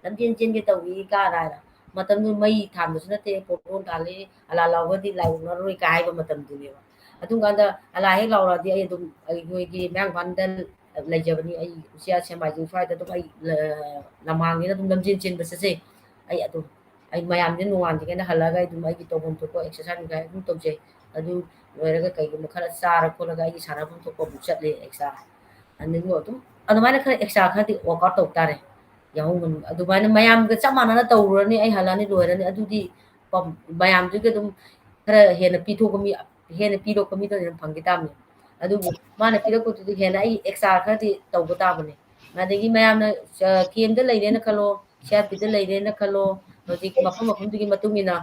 ꯂꯝꯖꯦꯟ ꯆꯦꯟꯒꯦ ꯇꯧꯏ" ꯀꯥꯏꯅ ꯍꯥꯏꯅ꯫ ꯃꯇꯝꯗꯨ ꯃꯩ ꯊꯥꯟꯕꯁꯨ ꯅꯠꯇꯦ, ꯄꯣꯠꯀꯣꯟ ꯊꯥꯜꯂꯤ, "ꯑꯂꯥ ꯂꯥꯎꯔꯒꯗꯤ ꯂꯥꯏ ꯑꯣꯛꯅꯔꯣꯏ" ꯀꯥꯏ ꯍꯥꯏꯕ ꯃꯇꯝꯗꯨꯅꯦꯕ꯫ ꯑꯗꯨꯝ ꯀꯥꯟꯗ ꯑꯂꯥ ꯍꯦꯛ ꯂꯥꯎꯔꯛꯑꯗꯤ ꯑꯩ ꯑꯗꯨꯝ ꯑꯩꯈꯣꯏꯒꯤ ꯃꯌꯥꯡ ꯏꯝꯐꯥꯜꯗ ꯂꯩꯖꯕꯅꯤ꯫ ꯑꯩ ꯎꯆꯤꯌꯥ ꯁꯦꯛꯃꯥꯏꯖꯤꯡ ꯁ꯭ꯋꯥꯏꯗ ꯑꯗꯨꯝ ꯑꯩ ꯂ-, ꯂꯃꯥꯡꯅꯤꯅ ꯑꯗꯨꯝ ꯂꯝꯖꯦꯟ ꯆꯦꯟꯕ ꯆꯠꯆꯩ꯫ ꯑꯩ ꯑꯗꯨꯝ, ꯑꯩ ꯃꯌꯥꯝꯁꯦ ꯅꯣꯡꯉꯥꯟꯗ꯭ꯔꯤꯉꯩꯗ ꯍꯜꯂꯛꯑꯒ ꯑꯩ ꯑꯗꯨꯝ ꯑꯩꯒꯤ ꯇꯧꯐꯝ ꯊꯣꯛꯄ exercise ꯀꯩꯀꯥ ꯑꯗꯨꯝ ꯇꯧꯖꯩ꯫ ꯑꯗꯨ ꯂꯣꯏꯔꯒ ꯀꯩꯒꯨꯝꯕ ꯈꯔ ꯆꯥꯔ ꯈꯣꯠꯂꯒ ꯑꯩꯒꯤ ꯁꯥꯟꯅꯐꯝ ꯊꯣꯛꯄ ꯑꯃꯨꯛ ꯆꯠꯂꯦ extra꯫ ꯑꯗꯨꯕꯨ ꯑꯗꯨꯝ ꯑꯗꯨꯃꯥꯏꯅ ꯈꯔ extra ꯈꯔꯗꯤ workout ꯇꯧ ꯇꯥꯔꯦ꯫ ꯌꯥꯍꯧ ꯉꯟ-, ꯑꯗꯨꯃꯥꯏꯅ ꯃꯌꯥꯝꯒ ꯆꯞ ꯃꯥꯟꯅꯅ ꯇꯧꯔꯨꯔꯅꯤ, ꯑꯩ ꯍꯜꯂꯛꯑꯅꯤ, ꯂꯣꯏꯔꯅꯤ꯫ ꯑꯗꯨꯗꯤ ꯄꯝ-, ꯃꯌꯥꯝꯗꯨꯒꯤ ꯑꯗꯨꯝ ꯈꯔ ꯍꯦꯟꯅ ꯄꯤꯊꯣꯛꯄ ꯃꯤ, ꯍꯦꯟꯅ ꯄꯤꯔꯛꯄ ꯃꯤꯗꯣ ꯑꯗꯨꯝ ꯐꯪꯈꯤ ꯇꯥꯕꯅꯤ꯫ ꯑꯗꯨꯕꯨ ꯃꯥꯅ ꯄꯤꯔꯛꯄꯗꯨꯗꯤ ꯍꯦꯟꯅ ꯑꯩ extra ꯈꯔꯗꯤ ꯇꯧꯕ ꯇꯥꯕꯅꯤ꯫ ꯑꯗꯒꯤ ꯃꯌꯥꯝꯅ, ꯑ, camp ꯇ ꯂꯩꯔꯦꯅ ꯈꯜꯂꯣ, CRP ꯗ ꯂꯩꯔꯦꯅ ꯈꯜꯂꯣ, ꯍꯧꯖꯤꯛ ꯃꯐꯝ ꯃꯐꯝꯗꯨꯒꯤ ꯃꯇꯨꯡ ꯏꯟꯅ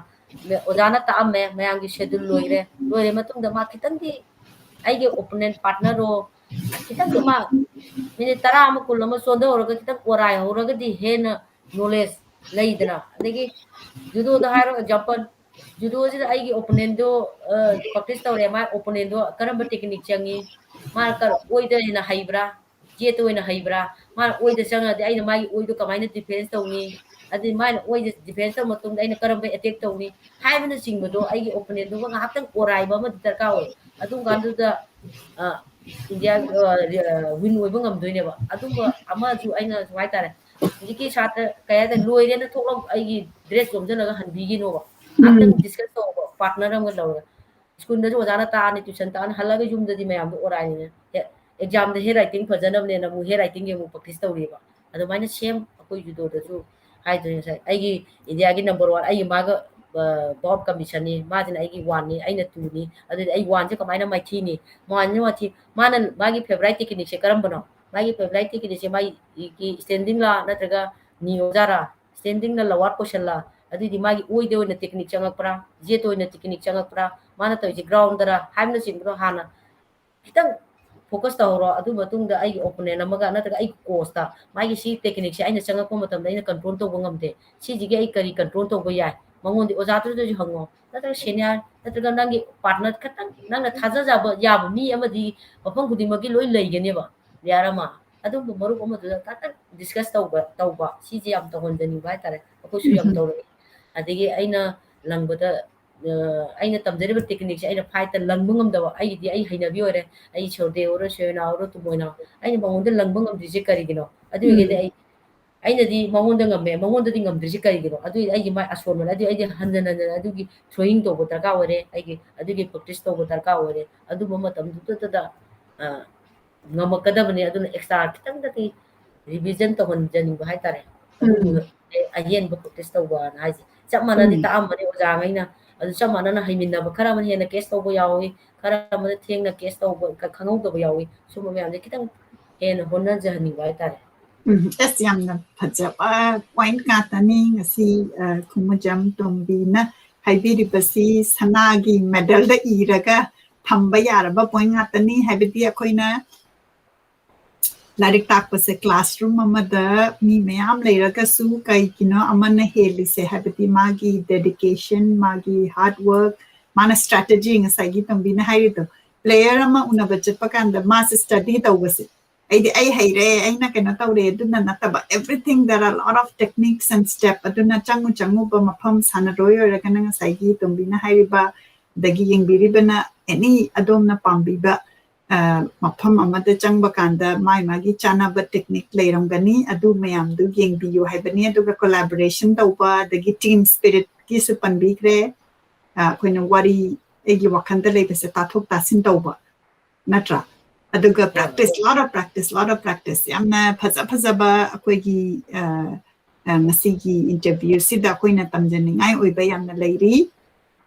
ꯑꯣꯖꯥꯅ ꯇꯥꯛꯑꯝꯃꯦ, ꯃꯌꯥꯝꯒꯤ schedule ꯂꯣꯏꯔꯦ꯫ ꯂꯣꯏꯔ ꯃꯇꯨꯡꯗ ꯃꯥ ꯈꯤꯇꯪꯗꯤ ꯑꯩꯒꯤ opponent partner ꯔꯣ, ꯈꯤꯇꯪꯗꯤ ꯃꯥ minute ꯇꯔꯥ ꯑꯃ, ꯀꯨꯟ ꯑꯃ ꯆꯣꯟꯊꯍꯧꯔꯒ ꯈꯤꯇꯪ ꯑꯣꯔꯥꯏ ꯍꯧꯔꯒꯗꯤ ꯍꯦꯟꯅ knowledge ꯂꯩꯗꯅ꯫ ꯑꯗꯒꯤ judo ꯗ ꯍꯥꯏꯔꯣ, example, judo ꯁꯤꯗ ꯑꯩꯒꯤ opponent ꯗꯣ, ꯑ, practice ꯇꯧꯔꯦ, ꯃꯥ opponent ꯗꯣ ꯀꯔꯝꯕ technique ꯆꯪꯉꯤ, ꯃꯥꯅ ꯀꯔ-, ꯑꯣꯏꯗ ꯍꯦꯟꯅ ꯍꯩꯕ꯭ꯔꯥ, ꯌꯦꯠꯇ ꯑꯣꯏꯅ ꯍꯩꯕ꯭ꯔꯥ, ꯃꯥꯅ ꯑꯣꯏꯗ ꯆꯪꯉꯗꯤ ꯑꯩꯅ ꯃꯥꯒꯤ ꯑꯣꯏꯗꯣ ꯀꯃꯥꯏꯅ defense ꯇꯧꯅꯤ, ꯑꯗꯩ ꯃꯥꯅ ꯑꯣꯏꯗ defense ꯇꯧꯕ ꯃꯇꯨꯡꯗ ꯑꯩꯅ ꯀꯔꯝꯕ attack ꯇꯧꯅꯤ ꯍꯥꯏꯕꯅꯆꯤꯡꯕꯗꯣ ꯑꯩꯒꯤ opponent ꯗꯨꯒ ꯉꯥꯏꯍꯥꯛꯇꯪ ꯑꯣꯔꯥꯏꯕ ꯑꯃꯗꯤ ꯗꯔꯀꯥꯔ ꯑꯣꯏ꯫ ꯑꯗꯨꯝ ꯀꯥꯟꯗꯨꯗ, ꯑ, India, ꯑ, win ꯑꯣꯏꯕ ꯉꯝꯗꯣꯏꯅꯦꯕ꯫ ꯑꯗꯨꯝꯕ ꯑꯃꯁꯨ ꯑꯩꯅ ꯁꯨꯝ ꯍꯥꯏꯇꯥꯔꯦ, ꯍꯧꯖꯤꯛꯀꯤ ꯁꯥꯇ꯭ꯔ ꯀꯩ ꯍꯥꯏꯇꯥꯔꯦ, ꯂꯣꯏꯔꯦꯅ ꯊꯣꯛꯂꯛ-, ꯑꯩꯒꯤ dress ꯌꯣꯝꯁꯤꯜꯂꯒ ꯍꯟꯕꯤꯈꯤꯅꯣꯕ꯫ ꯉꯥꯏꯍꯥꯛꯇꯪ ꯎꯝ꯫ Discuss ꯇꯧꯕ, partner ꯑꯃꯒ ꯂꯧꯔꯒ꯫ School ꯗꯁꯨ ꯑꯣꯖꯥꯅ ꯇꯥꯛꯑꯅꯤ, tuition ꯇꯥꯛꯑꯅꯤ, ꯍꯜꯂꯒ ꯌꯨꯝꯗꯗꯤ ꯃꯌꯥꯝꯗꯣ ꯑꯣꯔꯥꯏꯅꯤꯅ꯫ ꯍꯦ, ꯑꯦꯛꯖꯥꯝꯗ ꯍꯦꯟ ꯔꯥꯏꯇꯤꯡ ꯐꯖꯅꯕꯅꯦꯅ ꯑꯃꯨꯛ ꯍꯦꯟ ꯔꯥꯏꯇꯤꯡꯒꯤ ꯑꯃꯨꯛ ꯄ꯭ꯔꯦꯛꯇꯤꯁ ꯇꯧꯔꯤꯕ꯫ ꯑꯗꯨꯃꯥꯏꯅ ꯁꯦꯝ ꯑꯩꯈꯣꯏ ꯖꯨꯗꯣꯗꯁꯨ ꯍꯥꯏꯗꯣꯏꯅꯦ ꯉꯁꯥꯏ ꯑꯩꯒꯤ ꯏꯟꯗꯤꯌꯥꯒꯤ ꯅꯝꯕꯔ ꯋꯥꯟ ꯑꯩꯒꯤ ꯃꯥꯒ ꯕꯥꯎꯠ ꯀꯝꯄꯤꯇꯤꯁꯟꯅꯤ꯫ ꯃꯥꯁꯤꯅ ꯑꯩꯒꯤ ꯋꯥꯟꯅꯤ, ꯑꯩꯅ ꯇꯨꯅꯤ꯫ ꯑꯗꯨꯗꯤ ꯑꯩ ꯋꯥꯟꯁꯦ ꯀꯃꯥꯏꯅ ꯃꯥꯏꯊꯤꯅꯤ? ꯋꯥꯟꯁꯦ ꯃꯥꯏꯊꯤ ꯃꯥꯅ ꯃꯥꯒꯤ ꯐꯦꯚꯣꯔꯥꯏꯠ ꯇꯦꯛꯅꯤꯛꯁꯦ ꯀꯔꯝꯕꯅꯣ? ꯃꯥꯒꯤ ꯐꯦꯚꯣꯔꯥꯏꯠ ꯇꯦꯛꯅꯤꯛꯁꯦ ꯃꯥꯒꯤ ꯁ꯭ꯇꯦꯟꯗꯤꯡꯂꯥ ꯅꯠꯇ꯭ꯔꯒ ꯅꯤ ꯑꯣꯖꯥꯔꯥ? ꯁ꯭ꯇꯦꯟꯗꯤꯡꯅ ꯂꯋꯥꯔ ꯄꯣꯏꯁꯟꯂꯥ? ꯑꯗꯨꯏꯗꯤ ꯃꯥꯒꯤ ꯑꯣꯏꯗ ꯑꯣꯏꯅ ꯇꯦꯛꯅꯤꯛ ꯆꯪꯉꯛꯄ꯭ꯔꯥ, ꯖꯦꯠꯇ ꯑꯣꯏꯅ ꯇꯦꯛꯅꯤꯛ ꯆꯪꯉꯛꯄ꯭ꯔꯥ, ꯃꯥꯅ ꯇꯧꯔꯤꯁꯦ ꯒ꯭ꯔꯥꯎꯟꯗꯔꯥ ꯍꯥꯏꯕꯅꯆꯤꯡꯕꯗꯣ ꯍꯥꯟꯅ ꯈꯤꯇꯪ ꯐꯣꯀꯁ ꯇꯧꯍꯧꯔꯣ꯫ ꯑꯗꯨ ꯃꯇꯨꯡꯗ ꯑꯩꯒꯤ ꯑꯣꯄꯣꯅꯦꯟ ꯑꯃꯒ ꯅꯠꯇ꯭ꯔꯒ ꯑꯩꯒꯤ ꯀꯣꯆꯇ ꯃꯥꯒꯤ ꯁꯤ ꯇꯦꯛꯅꯤꯛꯁꯦ ꯑꯩꯅ ꯆꯪꯉꯛꯄ ꯃꯇꯝꯗ ꯑꯩꯅ ꯀꯟꯇ꯭ꯔꯣꯜ ꯇꯧꯕ ꯉꯝꯗꯦ, ꯁꯤꯁꯤꯒꯤ ꯑꯩ ꯀꯔꯤ ꯀꯟꯇ꯭ꯔꯣꯜ ꯇꯧꯕ ꯌꯥꯏ? ꯃꯉꯣꯟꯗ ꯑꯣꯖꯥꯗꯨꯗꯁꯨ ꯍꯪꯉꯣ, ꯅꯠꯇ꯭ꯔꯒ ꯁꯦꯅꯤꯌꯔ ꯅꯠꯇ꯭ꯔꯒ ꯅꯪꯒꯤ ꯄꯥꯔꯠꯅꯔ ꯈꯇꯪ ꯅꯪꯅ ꯊꯥꯖꯖꯕ ꯌꯥꯕ ꯃꯤ ꯑꯃꯗꯤ ꯃꯐꯝ ꯈꯨꯗꯤꯡꯃꯛꯀꯤ ꯂꯣꯏ ꯂꯩꯒꯅꯦꯕ꯫ ꯄ꯭ꯂꯦꯌꯔ ꯑꯃ ꯑꯗꯨꯝꯕ ꯃꯔꯨꯞ ꯑꯃꯗꯨꯗ ꯈꯇꯪ ꯗꯤꯁꯀꯁ ꯇꯧꯕ ꯇꯧꯕ ꯁꯤꯁꯦ ꯌꯥꯝ ꯇꯧꯍꯟꯖꯅꯤꯡꯕ ꯍꯥꯏꯇꯥꯔꯦ꯫ ꯑꯩꯈꯣꯏꯁꯨ ꯌꯥꯝ ꯎꯝ꯫ ꯇꯧꯔꯛꯏ꯫ ꯑꯗꯒꯤ ꯑꯩꯅ ꯂꯪꯕꯗ ꯑ, ꯑꯩꯅ ꯇꯝꯖꯔꯤꯕ ꯇꯦꯛꯅꯤꯛꯁꯦ ꯑꯩꯅ ꯐꯥꯏꯠꯇ ꯂꯪꯕ ꯉꯝꯗꯕ, ꯑꯩꯒꯤꯗꯤ ꯑꯩ ꯍꯩꯅꯕꯤ ꯑꯣꯏꯔꯦ꯫ ꯑꯩ ꯁꯣꯔꯗꯦ ꯑꯣꯏꯔꯣ, ꯁꯣꯌꯣꯅꯥ ꯑꯣꯏꯔꯣ, ꯇꯨꯃꯣꯏꯅꯥ ꯑꯣꯏꯔꯣ, ꯑꯩꯅ ꯃꯉꯣꯟꯗ ꯂꯪꯕ ꯉꯝꯗ꯭ꯔꯤꯁꯦ ꯀꯔꯤꯒꯤꯅꯣ? ꯑꯗꯨ ꯑꯣꯏꯔꯒꯗꯤ ꯎꯝ꯫ ꯑꯩ, ꯑꯩꯅꯗꯤ ꯃꯉꯣꯟꯗ ꯉꯝꯃꯦ, ꯃꯉꯣꯟꯗꯗꯤ ꯉꯝꯗ꯭ꯔꯤꯁꯦ ꯀꯔꯤꯒꯤꯅꯣ? ꯑꯗꯨ ꯑꯩꯒꯤ ꯃꯥꯏ ꯑꯁꯣꯟꯕꯅ, ꯑꯗꯨ ꯑꯩꯗꯤ ꯍꯟꯖꯟ ꯍꯟꯖꯟ ꯑꯗꯨꯒꯤ ꯊ꯭ꯔꯣꯌꯤꯡ ꯇꯧꯕ ꯗꯔꯀꯥꯔ ꯑꯣꯏꯔꯦ, ꯑꯩꯒꯤ ꯑꯗꯨꯒꯤ ꯄ꯭ꯔꯦꯛꯇꯤꯁ ꯇꯧꯕ ꯗꯔꯀꯥꯔ ꯑꯣꯏꯔꯦ꯫ ꯑꯗꯨꯝꯕ ꯃꯇꯝꯗꯨꯗꯇꯗ, ꯑ, ꯉꯝꯃꯛꯀꯗꯕꯅꯤ꯫ ꯑꯗꯨꯅ ꯑꯦꯛꯁꯇ꯭ꯔꯥ ꯈꯤꯇꯪꯗꯗꯤ ꯔꯤꯚꯤꯖꯟ ꯇꯧꯍꯟꯖꯅꯤꯡꯕ ꯍꯥꯏꯇꯥꯔꯦ꯫ ꯎꯝ꯫ ꯑꯗꯨꯒꯨꯝꯕ ꯑꯍꯦꯟꯕ ꯄ꯭ꯔꯦꯛꯇꯤꯁ ꯇꯧꯕꯅ ꯍꯥꯏꯁꯦ꯫ ꯆꯞ ꯃꯥꯟꯅꯗꯤ ꯎꯝ꯫ ꯇꯥꯛꯑꯝꯕꯅꯤ ꯑꯣꯖꯥꯉꯩꯅ꯫ ꯑꯗꯨ ꯆꯞ ꯃꯥꯟꯅꯅ ꯍꯩꯃꯤꯟꯅꯕ ꯈꯔ ꯑꯃꯅ ꯍꯦꯟꯅ ꯀꯦꯠꯆ ꯇꯧꯕ ꯌꯥꯎꯏ, ꯈꯔ ꯑꯃꯅ ꯊꯦꯡꯅ ꯀꯦꯠꯆ ꯇꯧꯕ, ꯈ-, ꯈꯪꯍꯧꯗꯕ ꯌꯥꯎꯏ꯫ ꯁꯨꯝꯕ ꯃꯌꯥꯝꯁꯦ ꯈꯤꯇꯪ ꯍꯦꯟꯅ ꯍꯣꯠꯅꯖꯍꯟꯅꯤꯡꯕ ꯍꯥꯏꯇꯥꯔꯦ꯫ ꯎꯝ, ꯑꯁ, ꯌꯥꯝꯅ ꯐꯖꯕ ꯄꯣꯏꯟꯠ ꯉꯥꯛꯇꯅꯤ ꯉꯁꯤ, ꯑ, ꯈꯨꯃꯨꯖꯝ ꯇꯣꯝꯕꯤꯅ ꯍꯥꯏꯕꯤꯔꯤꯕꯁꯤ꯫ ꯁꯅꯥꯒꯤ ꯃꯦꯗꯜꯗ ꯏꯔꯒ ꯊꯝꯕ ꯌꯥꯔꯕ ꯄꯣꯏꯟꯠ ꯉꯥꯛꯇꯅꯤ꯫ ꯍꯥꯏꯕꯗꯤ ꯑꯩꯈꯣꯏꯅ ꯂꯥꯏꯔꯤꯛ ꯇꯥꯛꯄꯁꯦ ꯀ꯭ꯂꯥꯁꯔꯨꯝ ꯑꯃꯗ ꯃꯤ ꯃꯌꯥꯝ ꯂꯩꯔꯒꯁꯨ ꯀꯩꯒꯤꯅꯣ ꯑꯃꯅ ꯍꯦꯜꯂꯤꯁꯦ? ꯍꯥꯏꯕꯗꯤ ꯃꯥꯒꯤ dedication, ꯃꯥꯒꯤ hard work, ꯃꯥꯅ strategy, ꯉꯁꯥꯏꯒꯤ ꯇꯣꯝꯕꯤꯅ ꯍꯥꯏꯔꯤꯗꯣ, ꯄ꯭ꯂꯦꯌꯔ ꯑꯃ ꯎꯅꯕ ꯆꯠꯄ ꯀꯥꯟꯗ ꯃꯥꯁꯦ ꯁ꯭ꯇꯗꯤ ꯇꯧꯕꯁꯦ, "ꯑꯩꯗꯤ ꯑꯩ ꯍꯩꯔꯦ, ꯑꯩꯅ ꯀꯩꯅꯣ ꯇꯧꯔꯦ", ꯑꯗꯨꯅ ꯅꯠꯇꯕ, everything there are lot of techniques and step꯫ ꯑꯗꯨꯅ ꯆꯪꯉꯨ ꯆꯪꯉꯨꯕ ꯃꯐꯝ, ꯁꯥꯟꯅꯔꯣꯏ ꯑꯣꯏꯔꯒꯅ ꯉꯁꯥꯏꯒꯤ ꯇꯣꯝꯕꯤꯅ ꯍꯥꯏꯔꯤꯕ, ꯑꯗꯒꯤ ꯌꯦꯡꯕꯤꯔꯤꯕꯅ any ꯑꯗꯣꯝꯅ ꯄꯥꯝꯕꯤꯕ, ꯑ, ꯃꯐꯝ ꯑꯃꯗ ꯆꯪꯕ ꯀꯥꯟꯗ ꯃꯥꯏ ꯃꯥꯒꯤ ꯆꯥꯅꯕ ꯇꯦꯛꯅꯤꯛ ꯂꯩꯔꯝꯒꯅꯤ, ꯑꯗꯨ ꯃꯌꯥꯝꯗꯨ ꯌꯦꯡꯕꯤꯌꯨ ꯍꯥꯏꯕꯅꯤ꯫ ꯑꯗꯨꯒ ꯀꯣꯂꯥꯕꯣꯔꯦꯁꯟ ꯇꯧꯕ, ꯑꯗꯒꯤ ꯇꯤꯝ ꯁ꯭ꯄꯤꯔꯤꯠꯀꯤꯁꯨ ꯄꯟꯕꯤꯈ꯭ꯔꯦ꯫ ꯑ, ꯑꯩꯈꯣꯏꯅ ꯋꯥꯔꯤ, ꯑꯩꯒꯤ ꯋꯥꯈꯜꯗ ꯂꯩꯕꯁꯦ ꯇꯥꯊꯣꯛ ꯇꯥꯁꯤꯟ ꯇꯧꯕ, ꯅꯠꯇ꯭ꯔꯥ? ꯑꯗꯨꯒ practice, lot of practice, lot of practice. ꯌꯥꯝꯅ ꯐꯖ ꯐꯖꯕ ꯑꯩꯈꯣꯏꯒꯤ, ꯑ, ꯑ, ꯉꯁꯤꯒꯤ interview ꯁꯤꯗ ꯑꯩꯈꯣꯏꯅ ꯇꯝꯖꯅꯤꯡꯉꯥꯏ ꯑꯣꯏꯕ ꯌꯥꯝꯅ ꯂꯩꯔꯤ꯫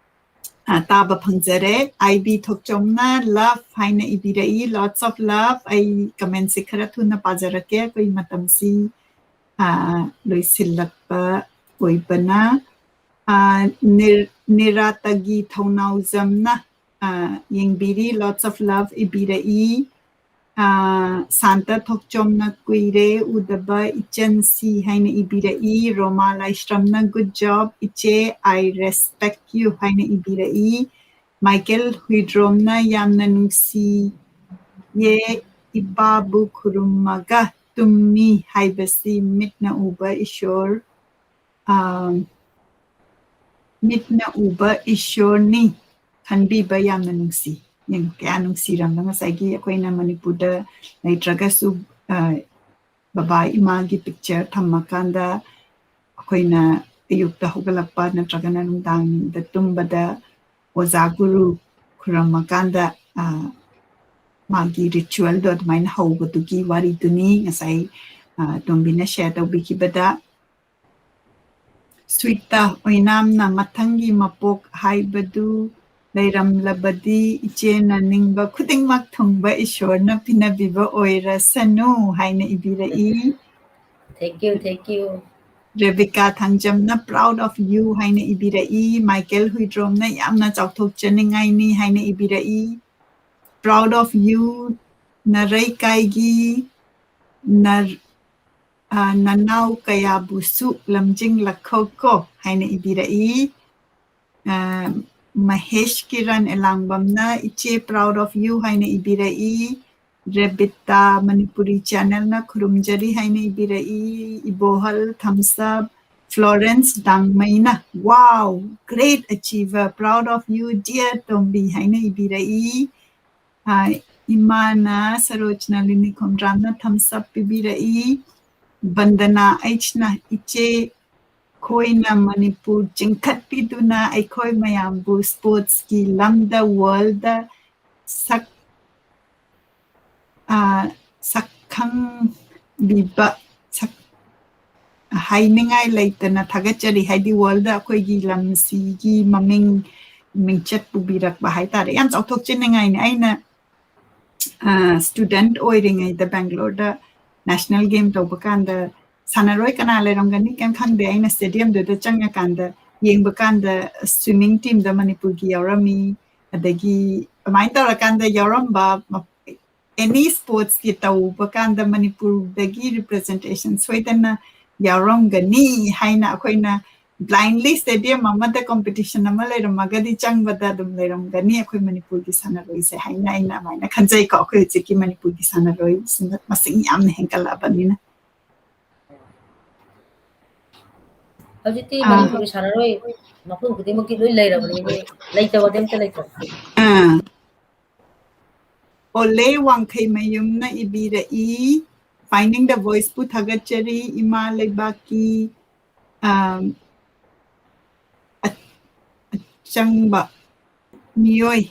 ꯑ, ꯇꯥꯕ ꯐꯪꯖꯔꯦ꯫ ꯑꯥꯏ ꯕꯤ ꯊꯣꯛꯆꯣꯝꯅ love ꯍꯥꯏꯅ ꯏꯕꯤꯔꯛꯏ, lots of love꯫ ꯑꯩ comment ꯁꯦ ꯈꯔ ꯊꯨꯅ ꯄꯥꯖꯔꯛꯀꯦ, ꯑꯩꯈꯣꯏ ꯃꯇꯝꯁꯤ, ꯑ, ꯂꯣꯏꯁꯤꯜꯂꯛꯄ ꯑꯣꯏꯕꯅ꯫ ꯑ, ꯅꯤꯔ-, ꯅꯤꯔꯥꯇꯒꯤ ꯊꯧꯅꯥꯎꯖꯝꯅ, ꯑ, ꯌꯦꯡꯕꯤꯔꯤ, lots of love ꯏꯕꯤꯔꯛꯏ꯫ ꯑ, ꯁꯥꯟꯇ ꯊꯣꯛꯆꯣꯝꯅ ꯀꯨꯏꯔꯦ ꯎꯗꯕ ꯏꯆꯟꯁꯤ ꯍꯥꯏꯅ ꯏꯕꯤꯔꯛꯏ꯫ ꯔꯣꯃꯥ ꯂꯥꯏꯁ꯭ꯔꯝꯅ good job ꯏꯆꯦ, I respect you ꯍꯥꯏꯅ ꯏꯕꯤꯔꯛꯏ꯫ ꯃꯥꯏꯀꯦꯜ ꯍꯨꯏꯗ꯭ꯔꯣꯝꯅ ꯌꯥꯝꯅ ꯅꯨꯡꯁꯤꯌꯦ, ꯏꯄꯥꯕꯨ ꯈꯨꯔꯨꯝꯃꯒ ꯇꯨꯝꯃꯤ ꯍꯥꯏꯕꯁꯤ ꯃꯤꯠꯅ ꯎꯕ ꯏꯁꯣꯔ, ꯑ, ꯃꯤꯠꯅ ꯎꯕ ꯏꯁꯣꯔꯅꯤ, ꯈꯟꯕꯤꯕ ꯌꯥꯝꯅ ꯅꯨꯡꯁꯤ꯫ ꯌꯦꯡꯉꯨ, ꯀꯌꯥ ꯅꯨꯡꯁꯤꯔꯝꯕ ꯉꯁꯥꯏꯒꯤ ꯑꯩꯈꯣꯏꯅ ꯃꯅꯤꯄꯨꯔꯗ ꯂꯩꯇ꯭ꯔꯒꯁꯨ, ꯑ, ꯕꯕꯥ ꯏꯃꯥꯒꯤ picture ꯊꯝꯃꯀꯥꯟꯗ ꯑꯩꯈꯣꯏꯅ ꯑꯌꯨꯛꯇ ꯍꯧꯒꯠꯂꯛꯄ ꯅꯠꯇ꯭ꯔꯒꯅ ꯅꯨꯡꯗꯥꯡꯗ ꯇꯨꯝꯕꯗ ꯑꯣꯖꯥ ꯒꯨꯔꯨ ꯈꯨꯔꯝꯃꯀꯥꯟꯗ, ꯑ, ꯃꯥꯒꯤ ritual ꯗꯣ ꯑꯗꯨꯃꯥꯏꯅ ꯍꯧꯕꯗꯨꯒꯤ ꯋꯥꯔꯤꯗꯨꯅꯤ ꯉꯁꯥꯏ, ꯑ, ꯇꯣꯝꯕꯤꯅ share ꯇꯧꯕꯤꯈꯤꯕꯗ꯫ ꯁ꯭ꯋꯤꯇꯥ ꯑꯣꯏꯅꯥꯝꯅ ꯃꯊꯪꯒꯤ ꯃꯄꯣꯛ ꯍꯥꯏꯕꯗꯨ ꯂꯩꯔꯝꯂꯕꯗꯤ ꯏꯆꯦꯅ ꯅꯤꯡꯕ ꯈꯨꯗꯤꯡꯃꯛ ꯊꯨꯡꯕ ꯏꯁꯣꯔꯅ ꯄꯤꯅꯕꯤꯕ ꯑꯣꯏꯔꯁꯅꯨ ꯍꯥꯏꯅ ꯏꯕꯤꯔꯛꯏ꯫ Thank you, thank you. Rebika ꯊꯥꯡꯖꯝꯅ proud of you ꯍꯥꯏꯅ ꯏꯕꯤꯔꯛꯏ꯫ ꯃꯥꯏꯀꯦꯜ ꯍꯨꯏꯗ꯭ꯔꯣꯝꯅ ꯌꯥꯝꯅ ꯆꯥꯎꯊꯣꯛꯆꯅꯤꯡꯉꯥꯏꯅꯤ ꯍꯥꯏꯅ ꯏꯕꯤꯔꯛꯏ꯫ Proud of you, ꯅꯔꯩꯀꯥꯏꯒꯤ ꯅꯔ-, ꯑ, ꯅꯅꯥꯎ ꯀꯌꯥꯕꯨꯁꯨ ꯂꯝꯖꯤꯡꯂꯛꯈꯣꯀꯣ ꯍꯥꯏꯅ ꯏꯕꯤꯔꯛꯏ꯫ ꯑ, ꯃꯍꯦꯁ ꯀꯤꯔꯟ ꯑꯦꯂꯥꯡꯕꯝꯅ ꯏꯆꯦ proud of you ꯍꯥꯏꯅ ꯏꯕꯤꯔꯛꯏ꯫ ꯔꯦꯕꯤꯇꯥ ꯃꯅꯤꯄꯨꯔꯤ channel ꯅ ꯈꯨꯔꯨꯝꯖꯔꯤ ꯍꯥꯏꯅ ꯏꯕꯤꯔꯛꯏ꯫ Ibohal thumbs up꯫ ꯐ꯭ꯂꯣꯔꯦꯟꯁ ꯗꯥꯡꯃꯩꯅ wow, great achiever, proud of you dear Tombi ꯍꯥꯏꯅ ꯏꯕꯤꯔꯛꯏ꯫ ꯑ, ꯏꯃꯥꯅ ꯁꯔꯣꯖꯅꯥ ꯂꯤꯅꯤ ꯈꯣꯝꯗ꯭ꯔꯥꯝꯅ thumbs up ꯄꯤꯕꯤꯔꯛꯏ꯫ ꯕꯟꯗꯅꯥ ꯑꯩꯆꯅ ꯏꯆꯦ ꯈꯣꯏꯅ ꯃꯅꯤꯄꯨꯔ ꯆꯤꯡꯈꯠꯄꯤꯗꯨꯅ ꯑꯩꯈꯣꯏ ꯃꯌꯥꯝꯕꯨ sports ꯀꯤ ꯂꯝꯗ world ꯗ ꯁꯛ ꯑ, ꯁꯛꯈꯪꯕꯤꯕ, ꯁꯛ-, ꯍꯥꯏꯅꯤꯡꯉꯥꯏ ꯂꯩꯇꯅ ꯊꯥꯒꯠꯆꯔꯤ꯫ ꯍꯥꯏꯗꯤ world ꯑꯩꯈꯣꯏꯒꯤ ꯂꯝꯁꯤꯒꯤ ꯃꯃꯤꯡ ꯃꯤꯡꯆꯠ ꯄꯨꯕꯤꯔꯛꯄ ꯍꯥꯏꯇꯥꯔꯦ꯫ ꯌꯥꯝ ꯆꯥꯎꯊꯣꯛꯆꯅꯤꯡꯉꯥꯏꯅꯤ꯫ ꯑꯩꯅ, ꯑ, student ꯑꯣꯏꯔꯤꯉꯩꯗ ꯕꯦꯡꯒ꯭ꯂꯣꯔꯗ national game ꯇꯧꯕ ꯀꯥꯟꯗ ꯁꯥꯟꯅꯔꯣꯏ ꯀꯅꯥ ꯂꯩꯔꯝꯒꯅꯤ ꯀꯩꯝ ꯈꯪꯗꯦ꯫ ꯑꯩꯅ stadiumꯗꯨꯗ ꯆꯪꯉꯀꯥꯟꯗ ꯌꯦꯡꯕ ꯀꯥꯟꯗ swimming teamꯗ ꯃꯅꯤꯄꯨꯔꯒꯤ ꯌꯥꯎꯔꯝꯃꯤ꯫ ꯑꯗꯒꯤ ꯑꯗꯨꯃꯥꯏꯅ ꯇꯧꯔꯀꯥꯟꯗ ꯌꯥꯎꯔꯝꯕ ꯃ-, any sportsꯀꯤ ꯇꯧꯕ ꯀꯥꯟꯗ ꯃꯅꯤꯄꯨꯔꯗꯒꯤ representation ꯁꯣꯏꯗꯅ ꯌꯥꯎꯔꯝꯒꯅꯤ ꯍꯥꯏꯅ ꯑꯩꯈꯣꯏꯅ blindly stadium ꯑꯃꯗ competition ꯑꯃ ꯂꯩꯔꯝꯃꯒꯗꯤ ꯆꯪꯕꯗ ꯑꯗꯨꯝ ꯂꯩꯔꯝꯒꯅꯤ ꯑꯩꯈꯣꯏ ꯃꯅꯤꯄꯨꯔꯒꯤ ꯁꯥꯟꯅꯔꯣꯏꯁꯦ ꯍꯥꯏꯅ ꯑꯩꯅ ꯑꯗꯨꯃꯥꯏꯅ ꯈꯟꯖꯩꯀꯣ꯫ ꯑꯩꯈꯣꯏ ꯍꯧꯖꯤꯛꯀꯤ ꯃꯅꯤꯄꯨꯔꯒꯤ ꯁꯥꯟꯅꯔꯣꯏꯁꯤꯡ ꯃꯁꯤꯡ ꯌꯥꯝꯅ ꯍꯦꯟꯒꯠꯂꯛꯑꯕꯅꯤꯅ꯫ ꯍꯧꯖꯤꯛꯇꯤ ꯑꯥ꯫ ꯃꯅꯤꯄꯨꯔꯒꯤ ꯁꯥꯟꯅꯔꯣꯏ ꯃꯐꯝ ꯈꯨꯗꯤꯡꯃꯛꯀꯤ ꯂꯣꯏ ꯂꯩꯔꯕꯅꯤꯅꯦ꯫ ꯂꯩꯇꯕꯗꯤ ꯑꯝꯇ ꯂꯩꯇ꯭ꯔꯣ? ꯑꯥ꯫ ꯑꯣꯂꯦ ꯋꯥꯡꯈꯩꯃꯌꯨꯝꯅ ꯏꯕꯤꯔꯛꯏ, Finding the Voiceꯄꯨ ꯊꯥꯒꯠꯆꯔꯤ, ꯏꯃꯥ ꯂꯩꯕꯥꯛꯀꯤ, ꯑꯥꯝ, ꯑ-, ꯑꯆꯪꯕ ꯃꯤꯑꯣꯏ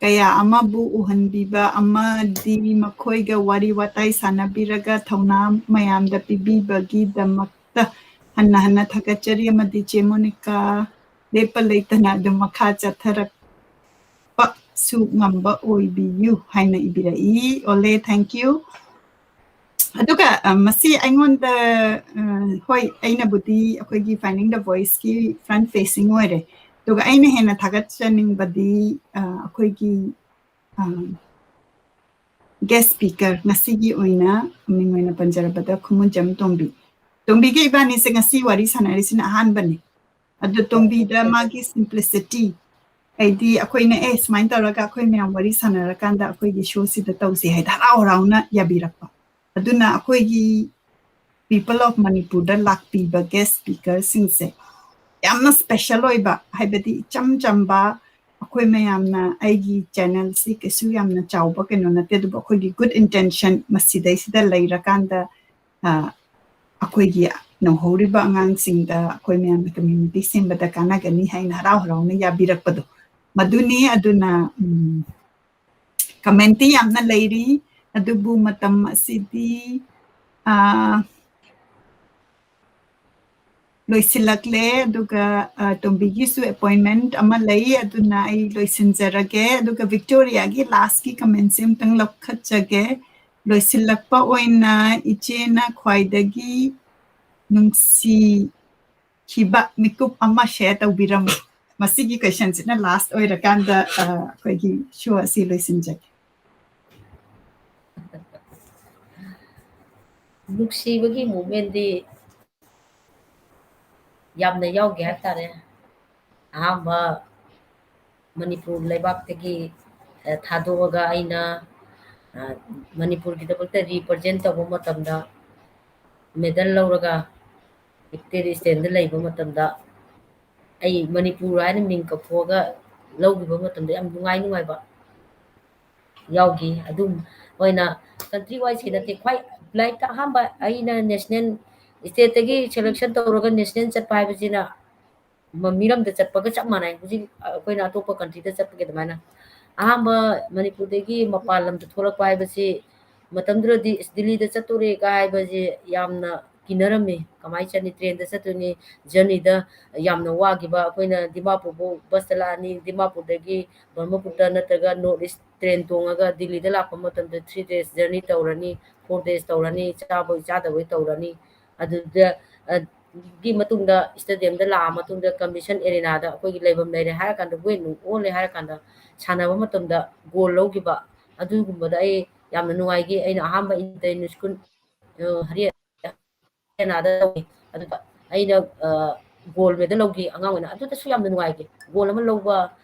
ꯀꯌꯥ ꯑꯃꯕꯨ ꯎꯍꯟꯕꯤꯕ ꯑꯃꯗꯤ ꯃꯈꯣꯏꯒ ꯋꯥꯔꯤ ꯋꯥꯇꯥꯏ ꯁꯥꯟꯅꯕꯤꯔꯒ ꯊꯧꯅꯥ ꯃꯌꯥꯝꯗ ꯄꯤꯕꯤꯕꯒꯤꯗꯃꯛꯇ ꯍꯟꯅ ꯍꯟꯅ ꯊꯥꯒꯠꯆꯔꯤ ꯑꯃꯗꯤ ꯆꯦ ꯃꯣꯅꯤꯀꯥ ꯂꯦꯞꯄ ꯂꯩꯇꯅ ꯑꯗꯨꯝ ꯃꯈꯥ ꯆꯠꯊꯔꯛꯄꯁꯨ ꯉꯝꯕ ꯑꯣꯏꯕꯤꯌꯨ ꯍꯥꯏꯅ ꯏꯕꯤꯔꯛꯏ꯫ ꯑꯣꯂꯦ, thank you꯫ ꯑꯗꯨꯒ, ꯑ, ꯃꯁꯤ ꯑꯩꯉꯣꯟꯗ, ꯑ, ꯍꯣꯏ, ꯑꯩꯅꯕꯨꯗꯤ ꯑꯩꯈꯣꯏꯒꯤ Finding the Voiceꯀꯤ front facing ꯑꯣꯏꯔꯦ꯫ ꯑꯗꯨꯒ ꯑꯩꯅ ꯍꯦꯟꯅ ꯊꯥꯒꯠꯆꯅꯤꯡꯕꯗꯤ, ꯑ, ꯑꯩꯈꯣꯏꯒꯤ, ꯑ, guest speaker, ꯉꯁꯤꯒꯤ ꯑꯣꯏꯅ ꯃꯤꯡ ꯑꯣꯏꯅ ꯄꯟꯖꯔꯕꯗ ꯈꯨꯃꯨꯟꯖꯝ ꯇꯣꯝꯕꯤ꯫ ꯇꯣꯝꯕꯤꯒ ꯏꯕꯥꯅꯤꯁꯦ ꯉꯁꯤ ꯋꯥꯔꯤ ꯁꯥꯟꯅꯔꯤꯁꯤꯅ ꯑꯍꯥꯟꯕꯅꯤ꯫ ꯑꯗꯣ ꯇꯣꯝꯕꯤꯗ ꯃꯥꯒꯤ simplicity, ꯍꯥꯏꯗꯤ ꯑꯩꯈꯣꯏꯅ, "ꯑꯦ, ꯁꯨꯃꯥꯏꯅ ꯇꯧꯔꯒ ꯑꯩꯈꯣꯏ ꯃꯌꯥꯝ ꯋꯥꯔꯤ ꯁꯥꯟꯅꯔꯀꯥꯟꯗ ꯑꯩꯈꯣꯏꯒꯤ showꯁꯤꯗ ꯇꯧꯁꯦ" ꯍꯥꯏꯗꯤ ꯍꯔꯥꯎ ꯍꯔꯥꯎꯅ ꯌꯥꯕꯤꯔꯛꯄ꯫ ꯑꯗꯨꯅ ꯑꯩꯈꯣꯏꯒꯤ People of Manipurꯗ ꯂꯥꯛꯄꯤꯕ guest speakerꯁꯤꯡꯁꯦ ꯌꯥꯝꯅ special ꯑꯣꯏꯕ, ꯍꯥꯏꯕꯗꯤ ꯏꯆꯝ ꯆꯝꯕ, ꯑꯩꯈꯣꯏ ꯃꯌꯥꯝꯅ, ꯑꯩꯒꯤ channelꯁꯤ ꯀꯩꯁꯨ ꯌꯥꯝꯅ ꯆꯥꯎꯕ ꯀꯩꯅꯣ ꯅꯠꯇꯦ, ꯑꯗꯨꯕꯨ ꯑꯩꯈꯣꯏꯒꯤ good intention ꯃꯁꯤꯗꯩꯁꯤꯗ ꯂꯩꯔꯀꯥꯟꯗ, ꯑ, ꯑꯩꯈꯣꯏꯒꯤ ꯅꯧꯍꯧꯔꯤꯕ ꯑꯉꯥꯡꯁꯤꯡꯗ ꯑꯩꯈꯣꯏ ꯃꯌꯥꯝꯅ community ꯁꯦꯝꯕꯗ ꯀꯥꯟꯅꯒꯅꯤ ꯍꯥꯏꯅ ꯍꯔꯥꯎ ꯍꯔꯥꯎꯅ ꯌꯥꯕꯤꯔꯛꯄꯗꯣ ꯃꯗꯨꯅꯤ꯫ ꯑꯗꯨꯅ, ꯎꯝ, commentꯇꯤ ꯌꯥꯝꯅ ꯂꯩꯔꯤ, ꯑꯗꯨꯕꯨ ꯃꯇꯝ ꯑꯁꯤꯗꯤ, ꯑ, ꯂꯣꯏꯁꯤꯜꯂꯛꯂꯦ, ꯑꯗꯨꯒ, ꯑ, ꯇꯣꯝꯕꯤꯒꯤꯁꯨ appointment ꯑꯃ ꯂꯩ, ꯑꯗꯨꯅ ꯑꯩ ꯂꯣꯏꯁꯤꯟꯖꯔꯒꯦ꯫ ꯑꯗꯨꯒ ꯚꯤꯛꯇꯣꯔꯤꯌꯥꯒꯤ last ꯀꯤ comment ꯁꯦ ꯑꯃꯨꯛꯇꯪ ꯂꯧꯈꯠꯆꯒꯦ꯫ ꯂꯣꯏꯁꯤꯜꯂꯛꯄ ꯑꯣꯏꯅ ꯏꯆꯦꯅ ꯈ꯭ꯋꯥꯏꯗꯒꯤ ꯅꯨꯡꯁꯤꯈꯤꯕ ꯃꯤꯀꯨꯞ ꯑꯃ share ꯇꯧꯕꯤꯔꯝꯃꯨ꯫ ꯃꯁꯤꯒꯤ question ꯁꯤꯅ last ꯑꯣꯏꯔꯀꯥꯟꯗ, ꯑ, ꯑꯩꯈꯣꯏꯒꯤ show ꯑꯁꯤ ꯂꯣꯏꯁꯤꯟꯖꯒꯦ꯫ ꯅꯨꯡꯁꯤꯕꯒꯤ moment ꯗꯤ ꯌꯥꯝꯅ ꯌꯥꯎꯈꯤ ꯍꯥꯏꯇꯥꯔꯦ꯫ ꯑꯍꯥꯟꯕ ꯃꯅꯤꯄꯨꯔ ꯂꯩꯕꯥꯛꯇꯒꯤ, ꯑ, ꯊꯥꯗꯣꯛꯑꯒ ꯑꯩꯅ, ꯑ, ꯃꯅꯤꯄꯨꯔꯒꯤꯗꯃꯛꯇ represent ꯇꯧꯕ ꯃꯇꯝꯗ, medal ꯂꯧꯔꯒ victory stand ꯗ ꯂꯩꯕ ꯃꯇꯝꯗ, ꯑꯩ ꯃꯅꯤꯄꯨꯔ ꯍꯥꯏꯅ ꯃꯤꯡ ꯀꯧꯊꯣꯛꯑꯒ ꯂꯧꯈꯤꯕ ꯃꯇꯝꯗ ꯌꯥꯝ ꯅꯨꯡꯉꯥꯏ ꯅꯨꯡꯉꯥꯏꯕ ꯌꯥꯎꯈꯤ꯫ ꯑꯗꯨꯝ ꯑꯣꯏꯅ country wise ꯀꯤ ꯅꯠꯇꯦ, ꯈ꯭ꯋꯥꯏ ꯂꯥꯏꯔꯤꯛꯇ ꯑꯍꯥꯟꯕ ꯑꯩꯅ national state ꯇꯒꯤ selection ꯇꯧꯔꯒ national ꯆꯠꯄ ꯍꯥꯏꯕꯁꯤꯅ ꯃ-, ꯃꯤꯔꯝꯗ ꯆꯠꯄꯒ ꯆꯞ ꯃꯥꯟꯅꯩ꯫ ꯍꯧꯖꯤꯛ ꯑꯩꯈꯣꯏꯅ ꯑꯇꯣꯞꯄ country ꯗ ꯆꯠꯄꯒꯤ ꯑꯗꯨꯃꯥꯏꯅ꯫ ꯑꯍꯥꯟꯕ ꯃꯅꯤꯄꯨꯔꯗꯒꯤ ꯃꯄꯥꯟ ꯂꯝꯗ ꯊꯣꯛꯂꯛꯄ ꯍꯥꯏꯕꯁꯤ ꯃꯇꯝꯗꯨꯗꯗꯤ "ꯏꯁ, ꯗꯤꯜꯂꯤꯗ ꯆꯠꯇꯣꯔꯦ" ꯀꯥꯏ ꯍꯥꯏꯕꯁꯦ ꯌꯥꯝꯅ ꯀꯤꯅꯔꯝꯃꯤ꯫ ꯀꯃꯥꯏꯅ ꯆꯠꯅꯤ? Train ꯗ ꯆꯠꯇꯣꯏꯅꯤ꯫ Journey ꯗ ꯌꯥꯝꯅ ꯋꯥꯈꯤꯕ꯫ ꯑꯩꯈꯣꯏꯅ ꯗꯤꯃꯥꯄꯨꯔ ꯐꯥꯎ bus ꯇ ꯂꯥꯛꯑꯅꯤ, ꯗꯤꯃꯥꯄꯨꯔꯗꯒꯤ ꯕ꯭ꯔꯍ꯭ꯃꯄꯨꯇ꯭ꯔ ꯅꯠꯇ꯭ꯔꯒ North East train ꯇꯣꯡꯉꯒ ꯗꯤꯜꯂꯤꯗ ꯂꯥꯛꯄ ꯃꯇꯝꯗ three days journey ꯇꯧꯔꯅꯤ, four days ꯇꯧꯔꯅꯤ, ꯆꯥꯕꯣꯏ ꯆꯥꯗꯕꯣꯏ ꯇꯧꯔꯅꯤ꯫ ꯑꯗꯨꯗ, ꯑ, ꯒꯤ ꯃꯇꯨꯡꯗ stadium ꯗ ꯂꯥꯛꯑ ꯃꯇꯨꯡꯗ Convention Arena ꯗ ꯑꯩꯈꯣꯏꯒꯤ ꯂꯩꯐꯝ ꯂꯩꯔꯦ ꯍꯥꯏꯔꯀꯥꯟꯗ, ꯋꯦꯠ ꯅꯨꯡ ꯑꯣꯜꯂꯦ ꯍꯥꯏꯔꯀꯥꯟꯗ ꯁꯥꯟꯅꯕ ꯃꯇꯝꯗ gold ꯂꯧꯈꯤꯕ, ꯑꯗꯨꯒꯨꯝꯕꯗ ꯑꯩ ꯌꯥꯝꯅ ꯅꯨꯡꯉꯥꯏꯈꯤ꯫ ꯑꯩꯅ ꯑꯍꯥꯟꯕ inter school, ꯑ, ꯍꯔꯤ-, ꯍꯔꯤꯌꯥꯅꯥꯗ ꯇꯧꯏ꯫ ꯑꯗꯨꯗ ꯑꯩꯅ, ꯑ, gold medal ꯂꯧꯈꯤ ꯑꯉꯥꯡ ꯑꯣꯏꯅ꯫ ꯑꯗꯨꯗꯁꯨ ꯌꯥꯝꯅ ꯅꯨꯡꯉꯥꯏꯈꯤ꯫ Gold ꯑꯃ ꯂꯧꯕ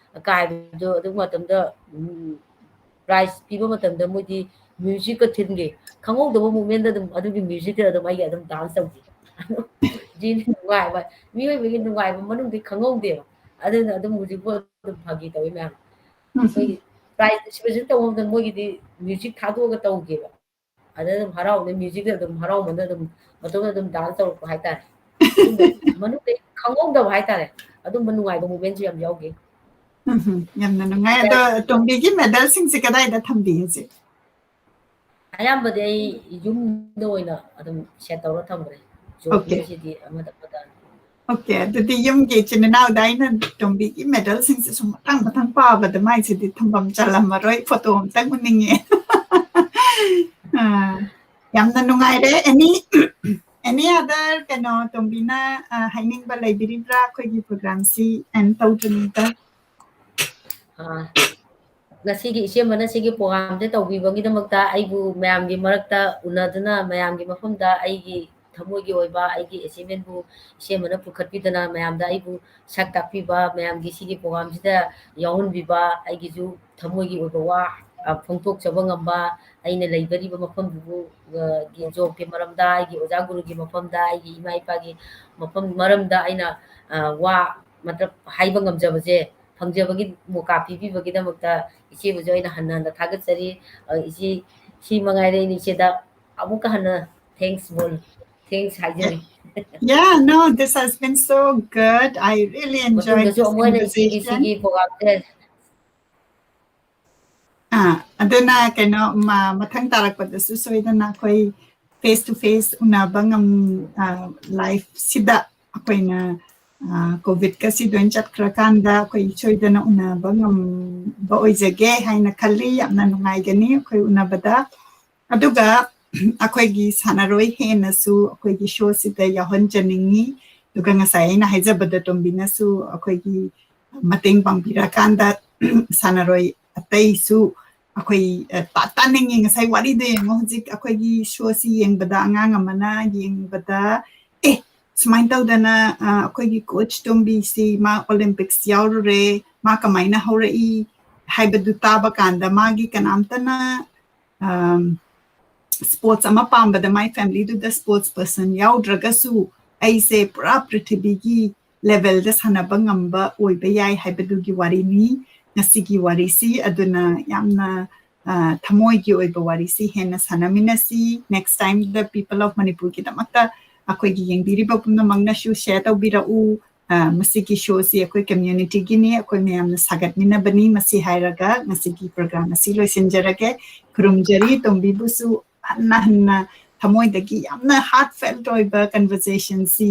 ꯀꯥꯏꯕꯗꯣ ꯑꯗꯨ ꯃꯇꯝꯗ, ꯎꯝ, prize ꯄꯤꯕ ꯃꯇꯝꯗ ꯃꯣꯏꯗꯤ music ꯀ ꯊꯤꯟꯒꯦ꯫ ꯈꯪꯍꯧꯗꯕ moment ꯗ ꯑꯗꯨꯝ ꯑꯗꯨꯒꯤ music ꯇ ꯑꯗꯨꯝ ꯑꯩꯒꯤ ꯑꯗꯨꯝ dance ꯇꯧꯈꯤ꯫ ꯁꯤꯅꯤ ꯅꯨꯡꯉꯥꯏꯕ, ꯃꯤꯑꯣꯏꯕꯒꯤ ꯅꯨꯡꯉꯥꯏꯕ ꯃꯅꯨꯡꯗꯤ ꯈꯪꯍꯧꯗꯦꯕ꯫ ꯑꯗꯨꯅ ꯑꯗꯨꯝ ꯍꯧꯖꯤꯛꯐꯥꯎ ꯑꯗꯨꯝ ꯐꯥꯒꯤ ꯇꯧꯋꯤ ꯃꯌꯥꯝ꯫ ꯎꯝ꯫ ꯑꯩꯈꯣꯏꯒꯤ prize distribution ꯇꯧꯕ ꯃꯇꯝꯗ ꯃꯣꯏꯒꯤꯗꯤ music ꯊꯥꯗꯣꯛꯑꯒ ꯇꯧꯒꯦꯕ꯫ ꯑꯗ ꯑꯗꯨꯝ ꯍꯔꯥꯎꯕꯗ music ꯇ ꯑꯗꯨꯝ ꯍꯔꯥꯎꯃꯟꯗ ꯑꯗꯨꯝ ꯃꯇꯣꯝꯇ ꯑꯗꯨꯝ dance ꯇꯧꯔꯛꯄ ꯍꯥꯏꯇꯥꯔꯦ꯫ ꯑꯗꯨꯝꯕ ꯃꯅꯨꯡꯗ ꯈꯪꯍꯧꯗꯕ ꯍꯥꯏꯇꯥꯔꯦ꯫ ꯑꯗꯨꯝꯕ ꯅꯨꯡꯉꯥꯏꯕ moment ꯁꯨ ꯌꯥꯝ ꯌꯥꯎꯈꯤ꯫ ꯎꯝ, ꯌꯥꯝꯅ ꯅꯨꯡꯉꯥꯏ꯫ ꯑꯗꯣ ꯇꯣꯝꯕꯤꯒꯤ medal ꯁꯤꯡꯁꯦ ꯀꯗꯥꯏꯗ ꯊꯝꯕꯤ ꯍꯧꯖꯤꯛ? ꯑꯌꯥꯝꯕꯗꯤ ꯑꯩ ꯌꯨꯝꯗ ꯑꯣꯏꯅ ꯑꯗꯨꯝ set ꯇꯧꯔ ꯊꯝꯈ꯭ꯔꯦ꯫ Okay. ꯁꯤꯗꯤ ꯑꯃꯗ ꯑꯃꯗ Okay, ꯑꯗꯨꯗꯤ ꯌꯨꯝꯒꯤ ꯏꯆꯤꯟ ꯏꯅꯥꯎꯗ ꯑꯩꯅ ꯇꯣꯝꯕꯤꯒꯤ medalꯁꯤꯡꯁꯦ ꯁꯨꯝ ꯃꯊꯪ ꯃꯊꯪ ꯄꯥꯕꯗ ꯃꯥꯏꯁꯤꯗꯤ ꯊꯝꯐꯝ ꯆꯜꯂꯝꯃꯔꯣꯏ, photo ꯑꯝꯇꯪ ꯎꯅꯤꯡꯉꯦ꯫ ꯑꯥ, ꯌꯥꯝꯅ ꯅꯨꯡꯉꯥꯏꯔꯦ꯫ Any any other, ꯀꯩꯅꯣ, ꯇꯣꯝꯕꯤꯅ ꯑ, ꯍꯥꯏꯅꯤꯡꯕ ꯂꯩꯕꯤꯔꯤꯕ꯭ꯔꯥ ꯑꯩꯈꯣꯏꯒꯤ programꯁꯤ end ꯇꯧꯗ꯭ꯔꯤꯉꯩꯗ? ꯑꯥ, ꯉꯁꯤꯒꯤ ꯏꯆꯦꯃꯅ ꯁꯤꯒꯤ programꯁꯦ ꯇꯧꯕꯤꯕꯒꯤꯗꯃꯛꯇ ꯑꯩꯕꯨ ꯃꯌꯥꯝꯒꯤ ꯃꯔꯛꯇ ꯎꯅꯗꯨꯅ ꯃꯌꯥꯝꯒꯤ ꯃꯐꯝꯗ ꯑꯩꯒꯤ ꯊꯃꯣꯏꯒꯤ ꯑꯣꯏꯕ ꯑꯩꯒꯤ achievementꯕꯨ ꯏꯆꯦꯃꯅ ꯄꯨꯈꯠꯄꯤꯗꯅ ꯃꯌꯥꯝꯗ ꯑꯩꯕꯨ ꯁꯛ ꯇꯥꯛꯄꯤꯕ, ꯃꯌꯥꯝꯒꯤ ꯁꯤꯒꯤ programꯁꯤꯗ ꯌꯥꯎꯍꯟꯕꯤꯕ, ꯑꯩꯒꯤꯁꯨ ꯊꯃꯣꯏꯒꯤ ꯑꯣꯏꯕ ꯋꯥ, ꯑ, ꯐꯣꯡꯗꯣꯛꯆꯕ ꯉꯝꯕ, ꯑꯩꯅ ꯂꯩꯖꯔꯤꯕ ꯃꯐꯝꯗꯨꯕꯨ, ꯑ, ꯒꯤ jobꯀꯤ ꯃꯔꯝꯗ, ꯑꯩꯒꯤ ꯑꯣꯖꯥ ꯒꯨꯔꯨꯒꯤ ꯃꯐꯝꯗ, ꯑꯩꯒꯤ ꯏꯃꯥ ꯏꯄꯥꯒꯤ ꯃꯐꯝ ꯃꯔꯝꯗ ꯑꯩꯅ, ꯑ, ꯋꯥ ꯃꯇꯞ ꯍꯥꯏꯕ ꯉꯝꯖꯕꯁꯦ ꯐꯪꯖꯕꯒꯤ ꯃꯣꯀꯥ ꯄꯤꯕꯤꯕꯒꯤꯗꯃꯛꯇ ꯏꯆꯦꯕꯨꯁꯨ ꯑꯩꯅ ꯍꯟꯅ ꯍꯟꯅ ꯊꯥꯒꯠꯆꯔꯤ꯫ ꯑ, ꯏꯆꯦ, ꯁꯤ ꯃꯉꯥꯏꯔꯦ ꯑꯩꯅ ꯏꯆꯦꯗ ꯑꯃꯨꯛꯀ ꯍꯟꯅ thanks ꯕꯣꯜ, thanks ꯍꯥꯏꯖꯔꯤ꯫ Yeah, no, this has been so good. I really enjoyed ꯃꯇꯨꯡꯗꯁꯨ this ꯑꯃꯨꯛ ꯍꯟꯅ ꯏꯆꯦꯒꯤ conversation. ꯁꯤꯒꯤ programꯁꯦ ꯑꯥ, ꯑꯗꯨꯅ ꯀꯩꯅꯣ, ꯃ-, ꯃꯊꯪ ꯇꯥꯔꯛꯄꯗꯁꯨ ꯁꯣꯏꯗꯅ ꯑꯩꯈꯣꯏ face to face ꯎꯅꯕ ꯉꯝ-, ꯑ, liveꯁꯤꯗ ꯑꯩꯈꯣꯏꯅ, ꯑ, COVIDꯀ ꯁꯤ ꯂꯣꯏ ꯆꯠꯈ꯭ꯔꯀꯥꯟꯗ ꯑꯩꯈꯣꯏ ꯁꯣꯏꯗꯅ ꯎꯅꯕ ꯉꯝꯕ ꯑꯣꯏꯖꯒꯦ ꯍꯥꯏꯅ ꯈꯜꯂꯤ꯫ ꯌꯥꯝꯅ ꯅꯨꯡꯉꯥꯏꯒꯅꯤ ꯑꯩꯈꯣꯏ ꯎꯅꯕꯗ꯫ ꯑꯗꯨꯒ ꯑꯩꯈꯣꯏꯒꯤ ꯁꯥꯟꯅꯔꯣꯏ ꯍꯦꯟꯅꯁꯨ ꯑꯩꯈꯣꯏꯒꯤ showꯁꯤꯗ ꯌꯥꯎꯍꯟꯖꯅꯤꯡꯉꯤ꯫ ꯑꯗꯨꯒ ꯉꯁꯥꯏ ꯑꯩꯅ ꯍꯥꯏꯖꯕꯗ ꯇꯣꯝꯕꯤꯅꯁꯨ ꯑꯩꯈꯣꯏꯒꯤ ꯃꯇꯦꯡ ꯄꯥꯡꯕꯤꯔꯀꯥꯟꯗ ꯁꯥꯟꯅꯔꯣꯏ ꯑꯇꯩꯁꯨ ꯑꯩꯈꯣꯏ, ꯑ, ꯇꯥ-, ꯇꯥꯅꯤꯡꯉꯤ꯫ ꯉꯁꯥꯏ ꯋꯥꯔꯤꯗꯣ ꯌꯦꯡꯉꯣ, ꯍꯧꯖꯤꯛ ꯑꯩꯈꯣꯏꯒꯤ showꯁꯤ ꯌꯦꯡꯕꯗ ꯑꯉꯥꯡ ꯑꯃꯅ ꯌꯦꯡꯕꯗ, "ꯑꯦ, ꯁꯨꯃꯥꯏꯅ ꯇꯧꯗꯅ, ꯑ, ꯑꯩꯈꯣꯏꯒꯤ coach ꯇꯣꯝꯕꯤꯁꯤ ꯃꯥ Olympics ꯌꯥꯎꯔꯨꯔꯦ, ꯃꯥ ꯀꯃꯥꯏꯅ ꯍꯧꯔꯛꯏ?" ꯍꯥꯏꯕꯗꯨ ꯇꯥꯕ ꯀꯥꯟꯗ ꯃꯥꯒꯤ ꯀꯅꯥꯝꯇꯅ, ꯑꯝ, sports ꯑꯃ ꯄꯥꯝꯕꯗ ꯃꯥꯏ familyꯗꯨꯗ sports person ꯌꯥꯎꯗ꯭ꯔꯒꯁꯨ ꯑꯩꯁꯦ ꯄꯨꯔꯥ ꯄ꯭ꯔꯤꯊꯤꯕꯤꯒꯤ levelꯗ ꯁꯥꯟꯅꯕ ꯉꯝꯕ ꯑꯣꯏꯕ ꯌꯥꯏ ꯍꯥꯏꯕꯗꯨꯒꯤ ꯋꯥꯔꯤꯅꯤ ꯉꯁꯤꯒꯤ ꯋꯥꯔꯤꯁꯤ꯫ ꯑꯗꯨꯅ ꯌꯥꯝꯅ, ꯑ, ꯊꯃꯣꯏꯒꯤ ꯑꯣꯏꯕ ꯋꯥꯔꯤꯁꯤ ꯍꯦꯟꯅ ꯁꯥꯟꯅꯃꯤꯟꯅꯁꯤ꯫ Next timeꯗ People of Manipurꯒꯤꯗꯃꯛꯇ ꯑꯩꯈꯣꯏꯒꯤ ꯌꯦꯡꯕꯤꯔꯤꯕ ꯄꯨꯝꯅꯃꯛꯅꯁꯨ share ꯇꯧꯕꯤꯔꯛꯎ꯫ ꯑ, ꯃꯁꯤꯒꯤ ꯁꯣꯁꯤ ꯑꯩꯈꯣꯏ ꯀꯝꯃ꯭ꯌꯨꯅꯤꯇꯤꯒꯤꯅꯤ, ꯑꯩꯈꯣꯏ ꯃꯌꯥꯝꯅ ꯁꯥꯒꯠꯃꯤꯟꯅꯕꯅꯤ꯫ ꯃꯁꯤ ꯍꯥꯏꯔꯒ ꯉꯁꯤꯒꯤ ꯄ꯭ꯔꯣꯒ꯭ꯔꯥꯝ ꯑꯁꯤ ꯂꯣꯏꯁꯤꯟꯖꯔꯒꯦ꯫ ꯈꯨꯔꯨꯝꯖꯔꯤ꯫ ꯇꯣꯝꯕꯤꯕꯨꯁꯨ ꯍꯟꯅ ꯍꯟꯅ ꯊꯃꯣꯏꯗꯒꯤ ꯌꯥꯝꯅ ꯍꯥꯔꯠ ꯐꯦꯜꯠ ꯑꯣꯏꯕ ꯀꯟꯚꯔꯁꯦꯁꯟꯁꯤ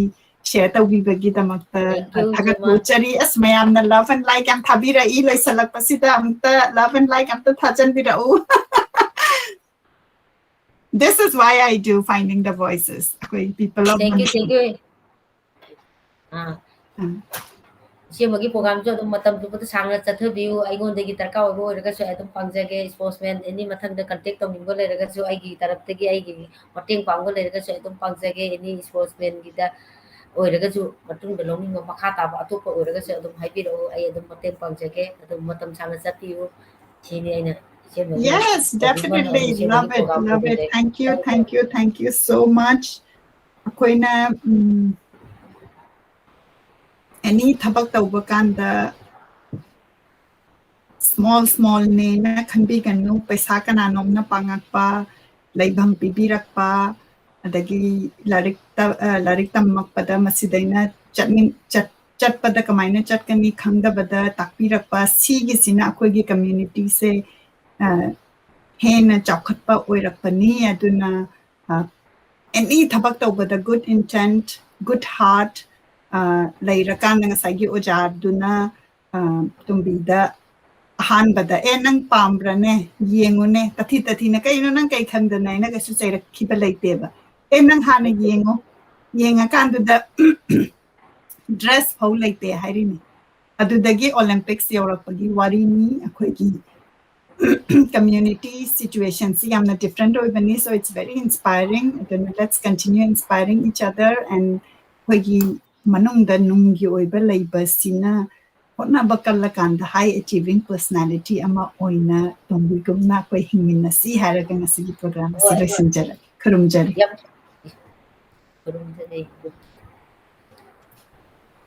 ꯁꯦꯌꯔ ꯇꯧꯕꯤꯕꯒꯤꯗꯃꯛꯇ, Thank you, ꯑ, ꯊꯥꯒꯠꯄ ꯎꯆꯔꯤ꯫ ꯑꯁ, ꯃꯌꯥꯝꯅ ꯂꯚ ꯑꯦꯟ ꯂꯥꯏꯛ ꯌꯥꯝ ꯊꯥꯕꯤꯔꯛꯏ꯫ ꯂꯣꯏꯁꯤꯜꯂꯛꯄꯁꯤꯗ ꯑꯝꯇ ꯂꯚ ꯑꯦꯟ ꯂꯥꯏꯛ ꯑꯝꯇ ꯊꯥꯖꯟꯕꯤꯔꯛꯎ꯫ This is why I do Finding the Voices. ꯑꯩꯈꯣꯏ people of Thank you, thank you. ꯑꯥ, ꯎꯝ꯫ ꯏꯆꯦꯃꯒꯤ ꯄ꯭ꯔꯣꯒ꯭ꯔꯥꯝꯁꯨ ꯑꯗꯨꯝ ꯃꯇꯝ ꯆꯨꯞꯄꯗ ꯁꯥꯡꯅ ꯆꯠꯊꯕꯤꯌꯨ꯫ ꯑꯩꯉꯣꯟꯗꯒꯤ ꯗꯔꯀꯥꯔ ꯑꯣꯏꯕ ꯑꯣꯏꯔꯒꯁꯨ ꯑꯩ ꯑꯗꯨꯝ ꯄꯥꯡꯖꯒꯦ꯫ ꯏꯁꯄꯣꯔꯠꯁꯃꯦꯟ ꯑꯦꯅꯤ ꯃꯊꯪꯗ ꯀꯟꯇꯦꯛ ꯇꯧꯅꯤꯡꯕ ꯂꯩꯔꯒꯁꯨ ꯑꯩꯒꯤ ꯇꯔꯞꯇꯒꯤ ꯑꯩꯒꯤ ꯃꯇꯦꯡ ꯄꯥꯡꯕ ꯂꯩꯔꯒꯁꯨ ꯑꯩ ꯑꯗꯨꯝ ꯄꯥꯡꯖꯒꯦ꯫ ꯑꯦꯅꯤ ꯏꯁꯄꯣꯔꯠꯁꯃꯦꯟꯒꯤꯗ ꯑꯣꯏꯔꯒꯁꯨ ꯃꯇꯨꯡꯗ ꯂꯧꯅꯤꯡꯕ ꯃꯈꯥ ꯇꯥꯕ ꯑꯇꯣꯞꯄ ꯑꯣꯏꯔꯒꯁꯨ ꯑꯩ ꯑꯗꯨꯝ ꯍꯥꯏꯕꯤꯔꯛꯎ꯫ ꯑꯩ ꯑꯗꯨꯝ ꯃꯇꯦꯡ ꯄꯥꯡꯖꯒꯦ꯫ ꯑꯗꯨꯝ ꯃꯇꯝ ꯁꯥꯡꯅ ꯆꯠꯄꯤꯌꯨ꯫ ꯁꯤꯅꯤ ꯑꯩꯅ ꯏꯆꯦꯃꯒꯤ Yes, ꯇꯧꯕꯤꯃꯜ definitely. ꯏꯆꯦꯃꯒꯤ Love it, program love it. ꯇꯧꯕꯤꯔꯦ꯫ Thank you, thank you, thank you so much. ꯑꯩꯈꯣꯏꯅ, ꯎꯝ, ꯑꯦꯅꯤ ꯊꯕꯛ ꯇꯧꯕ ꯀꯥꯟꯗ ꯁ꯭ꯃꯣꯜ ꯁ꯭ꯃꯣꯜꯅꯦꯅ ꯈꯟꯕꯤꯒꯅꯨ꯫ ꯄꯩꯁꯥ ꯀꯅꯥꯅꯣꯝꯅ ꯄꯥꯡꯉꯛꯄ, ꯂꯩꯐꯝ ꯄꯤꯕꯤꯔꯛꯄ, ꯑꯗꯒꯤ ꯂꯥꯏꯔꯤꯛ ꯇ-, ꯑ, ꯂꯥꯏꯔꯤꯛ ꯇꯝꯃꯛꯄꯗ ꯃꯁꯤꯗꯩꯅ ꯆꯠꯅꯤꯡ-, ꯆꯠ-, ꯆꯠꯄꯗ ꯀꯃꯥꯏꯅ ꯆꯠꯀꯅꯤ ꯈꯪꯗꯕꯗ ꯇꯥꯛꯄꯤꯔꯛꯄ, ꯁꯤꯒꯤꯁꯤꯅ ꯑꯩꯈꯣꯏꯒꯤ ꯀꯝꯃ꯭ꯌꯨꯅꯤꯇꯤꯁꯦ, ꯑ, ꯍꯦꯟꯅ ꯆꯥꯎꯈꯠꯄ ꯑꯣꯏꯔꯛꯄꯅꯤ꯫ ꯑꯗꯨꯅ, ꯑ, ꯑꯦꯅꯤ ꯊꯕꯛ ꯇꯧꯕꯗ good intent, good heart, ꯑ, ꯂꯩꯔꯀꯥꯟꯗ ꯉꯁꯥꯏꯒꯤ ꯑꯣꯖꯥꯗꯨꯅ, ꯑ, ꯇꯣꯝꯕꯤꯗ ꯑꯍꯥꯟꯕꯗ, "ꯑꯦ, ꯅꯪ ꯄꯥꯝꯕ꯭ꯔꯅꯦ? ꯌꯦꯡꯉꯨꯅꯦ, ꯇꯥꯊꯤ ꯇꯥꯊꯤꯅ, ꯀꯩꯅꯣ ꯅꯪ ꯀꯩ ꯈꯪꯗꯅ?" ꯍꯥꯏꯅ ꯀꯩꯁꯨ ꯆꯩꯔꯛꯈꯤꯕ ꯂꯩꯇꯦꯕ꯫ "ꯑꯦ, ꯅꯪ ꯍꯥꯟꯅ ꯌꯦꯡꯉꯣ, ꯌꯦꯡꯉꯀꯥꯟꯗꯨꯗ ꯗ꯭ꯔꯦꯁ ꯐꯥꯎ ꯂꯩꯇꯦ" ꯍꯥꯏꯔꯤꯅꯤ꯫ ꯑꯗꯨꯗꯒꯤ ꯑꯣꯂꯦꯝꯄꯤꯛꯁ ꯌꯧꯔꯛꯄꯒꯤ ꯋꯥꯔꯤꯅꯤ꯫ ꯑꯩꯈꯣꯏꯒꯤ ꯀꯝꯃ꯭ꯌꯨꯅꯤꯇꯤ ꯁꯤꯆꯨꯋꯦꯁꯟꯁꯤ ꯌꯥꯝꯅ ꯗꯤꯐ꯭ꯔꯦꯟꯠ ꯑꯣꯏꯕꯅꯤ꯫ So it's very inspiring. ꯑꯗꯨꯅ let's continue inspiring each other and ꯑꯩꯈꯣꯏꯒꯤ ꯃꯅꯨꯡꯗ ꯅꯨꯡꯒꯤ ꯑꯣꯏꯕ ꯂꯩꯕꯁꯤꯅ ꯍꯣꯠꯅꯕ ꯀꯜꯂꯀꯥꯟꯗ ꯍꯥꯏ ꯑꯦꯆꯤꯚꯤꯡ ꯄꯔꯁꯅꯥꯂꯤꯇꯤ ꯑꯃ ꯑꯣꯏꯅ ꯇꯣꯝꯕꯤꯒꯨꯝꯅ ꯑꯩꯈꯣꯏ ꯍꯤꯡꯃꯤꯟꯅꯁꯤ ꯍꯥꯏꯔꯒ ꯉꯁꯤꯒꯤ ꯄ꯭ꯔꯣꯒ꯭ꯔꯥꯝ ꯑꯁꯤ ꯍꯣꯏ, ꯍꯣꯏ꯫ ꯂꯣꯏꯁꯤꯟꯖꯔꯒꯦ꯫ ꯈꯨꯔꯨꯝꯖꯔꯤ꯫ ꯌꯥꯝ ꯈꯨꯔꯨꯝꯖꯔꯤ꯫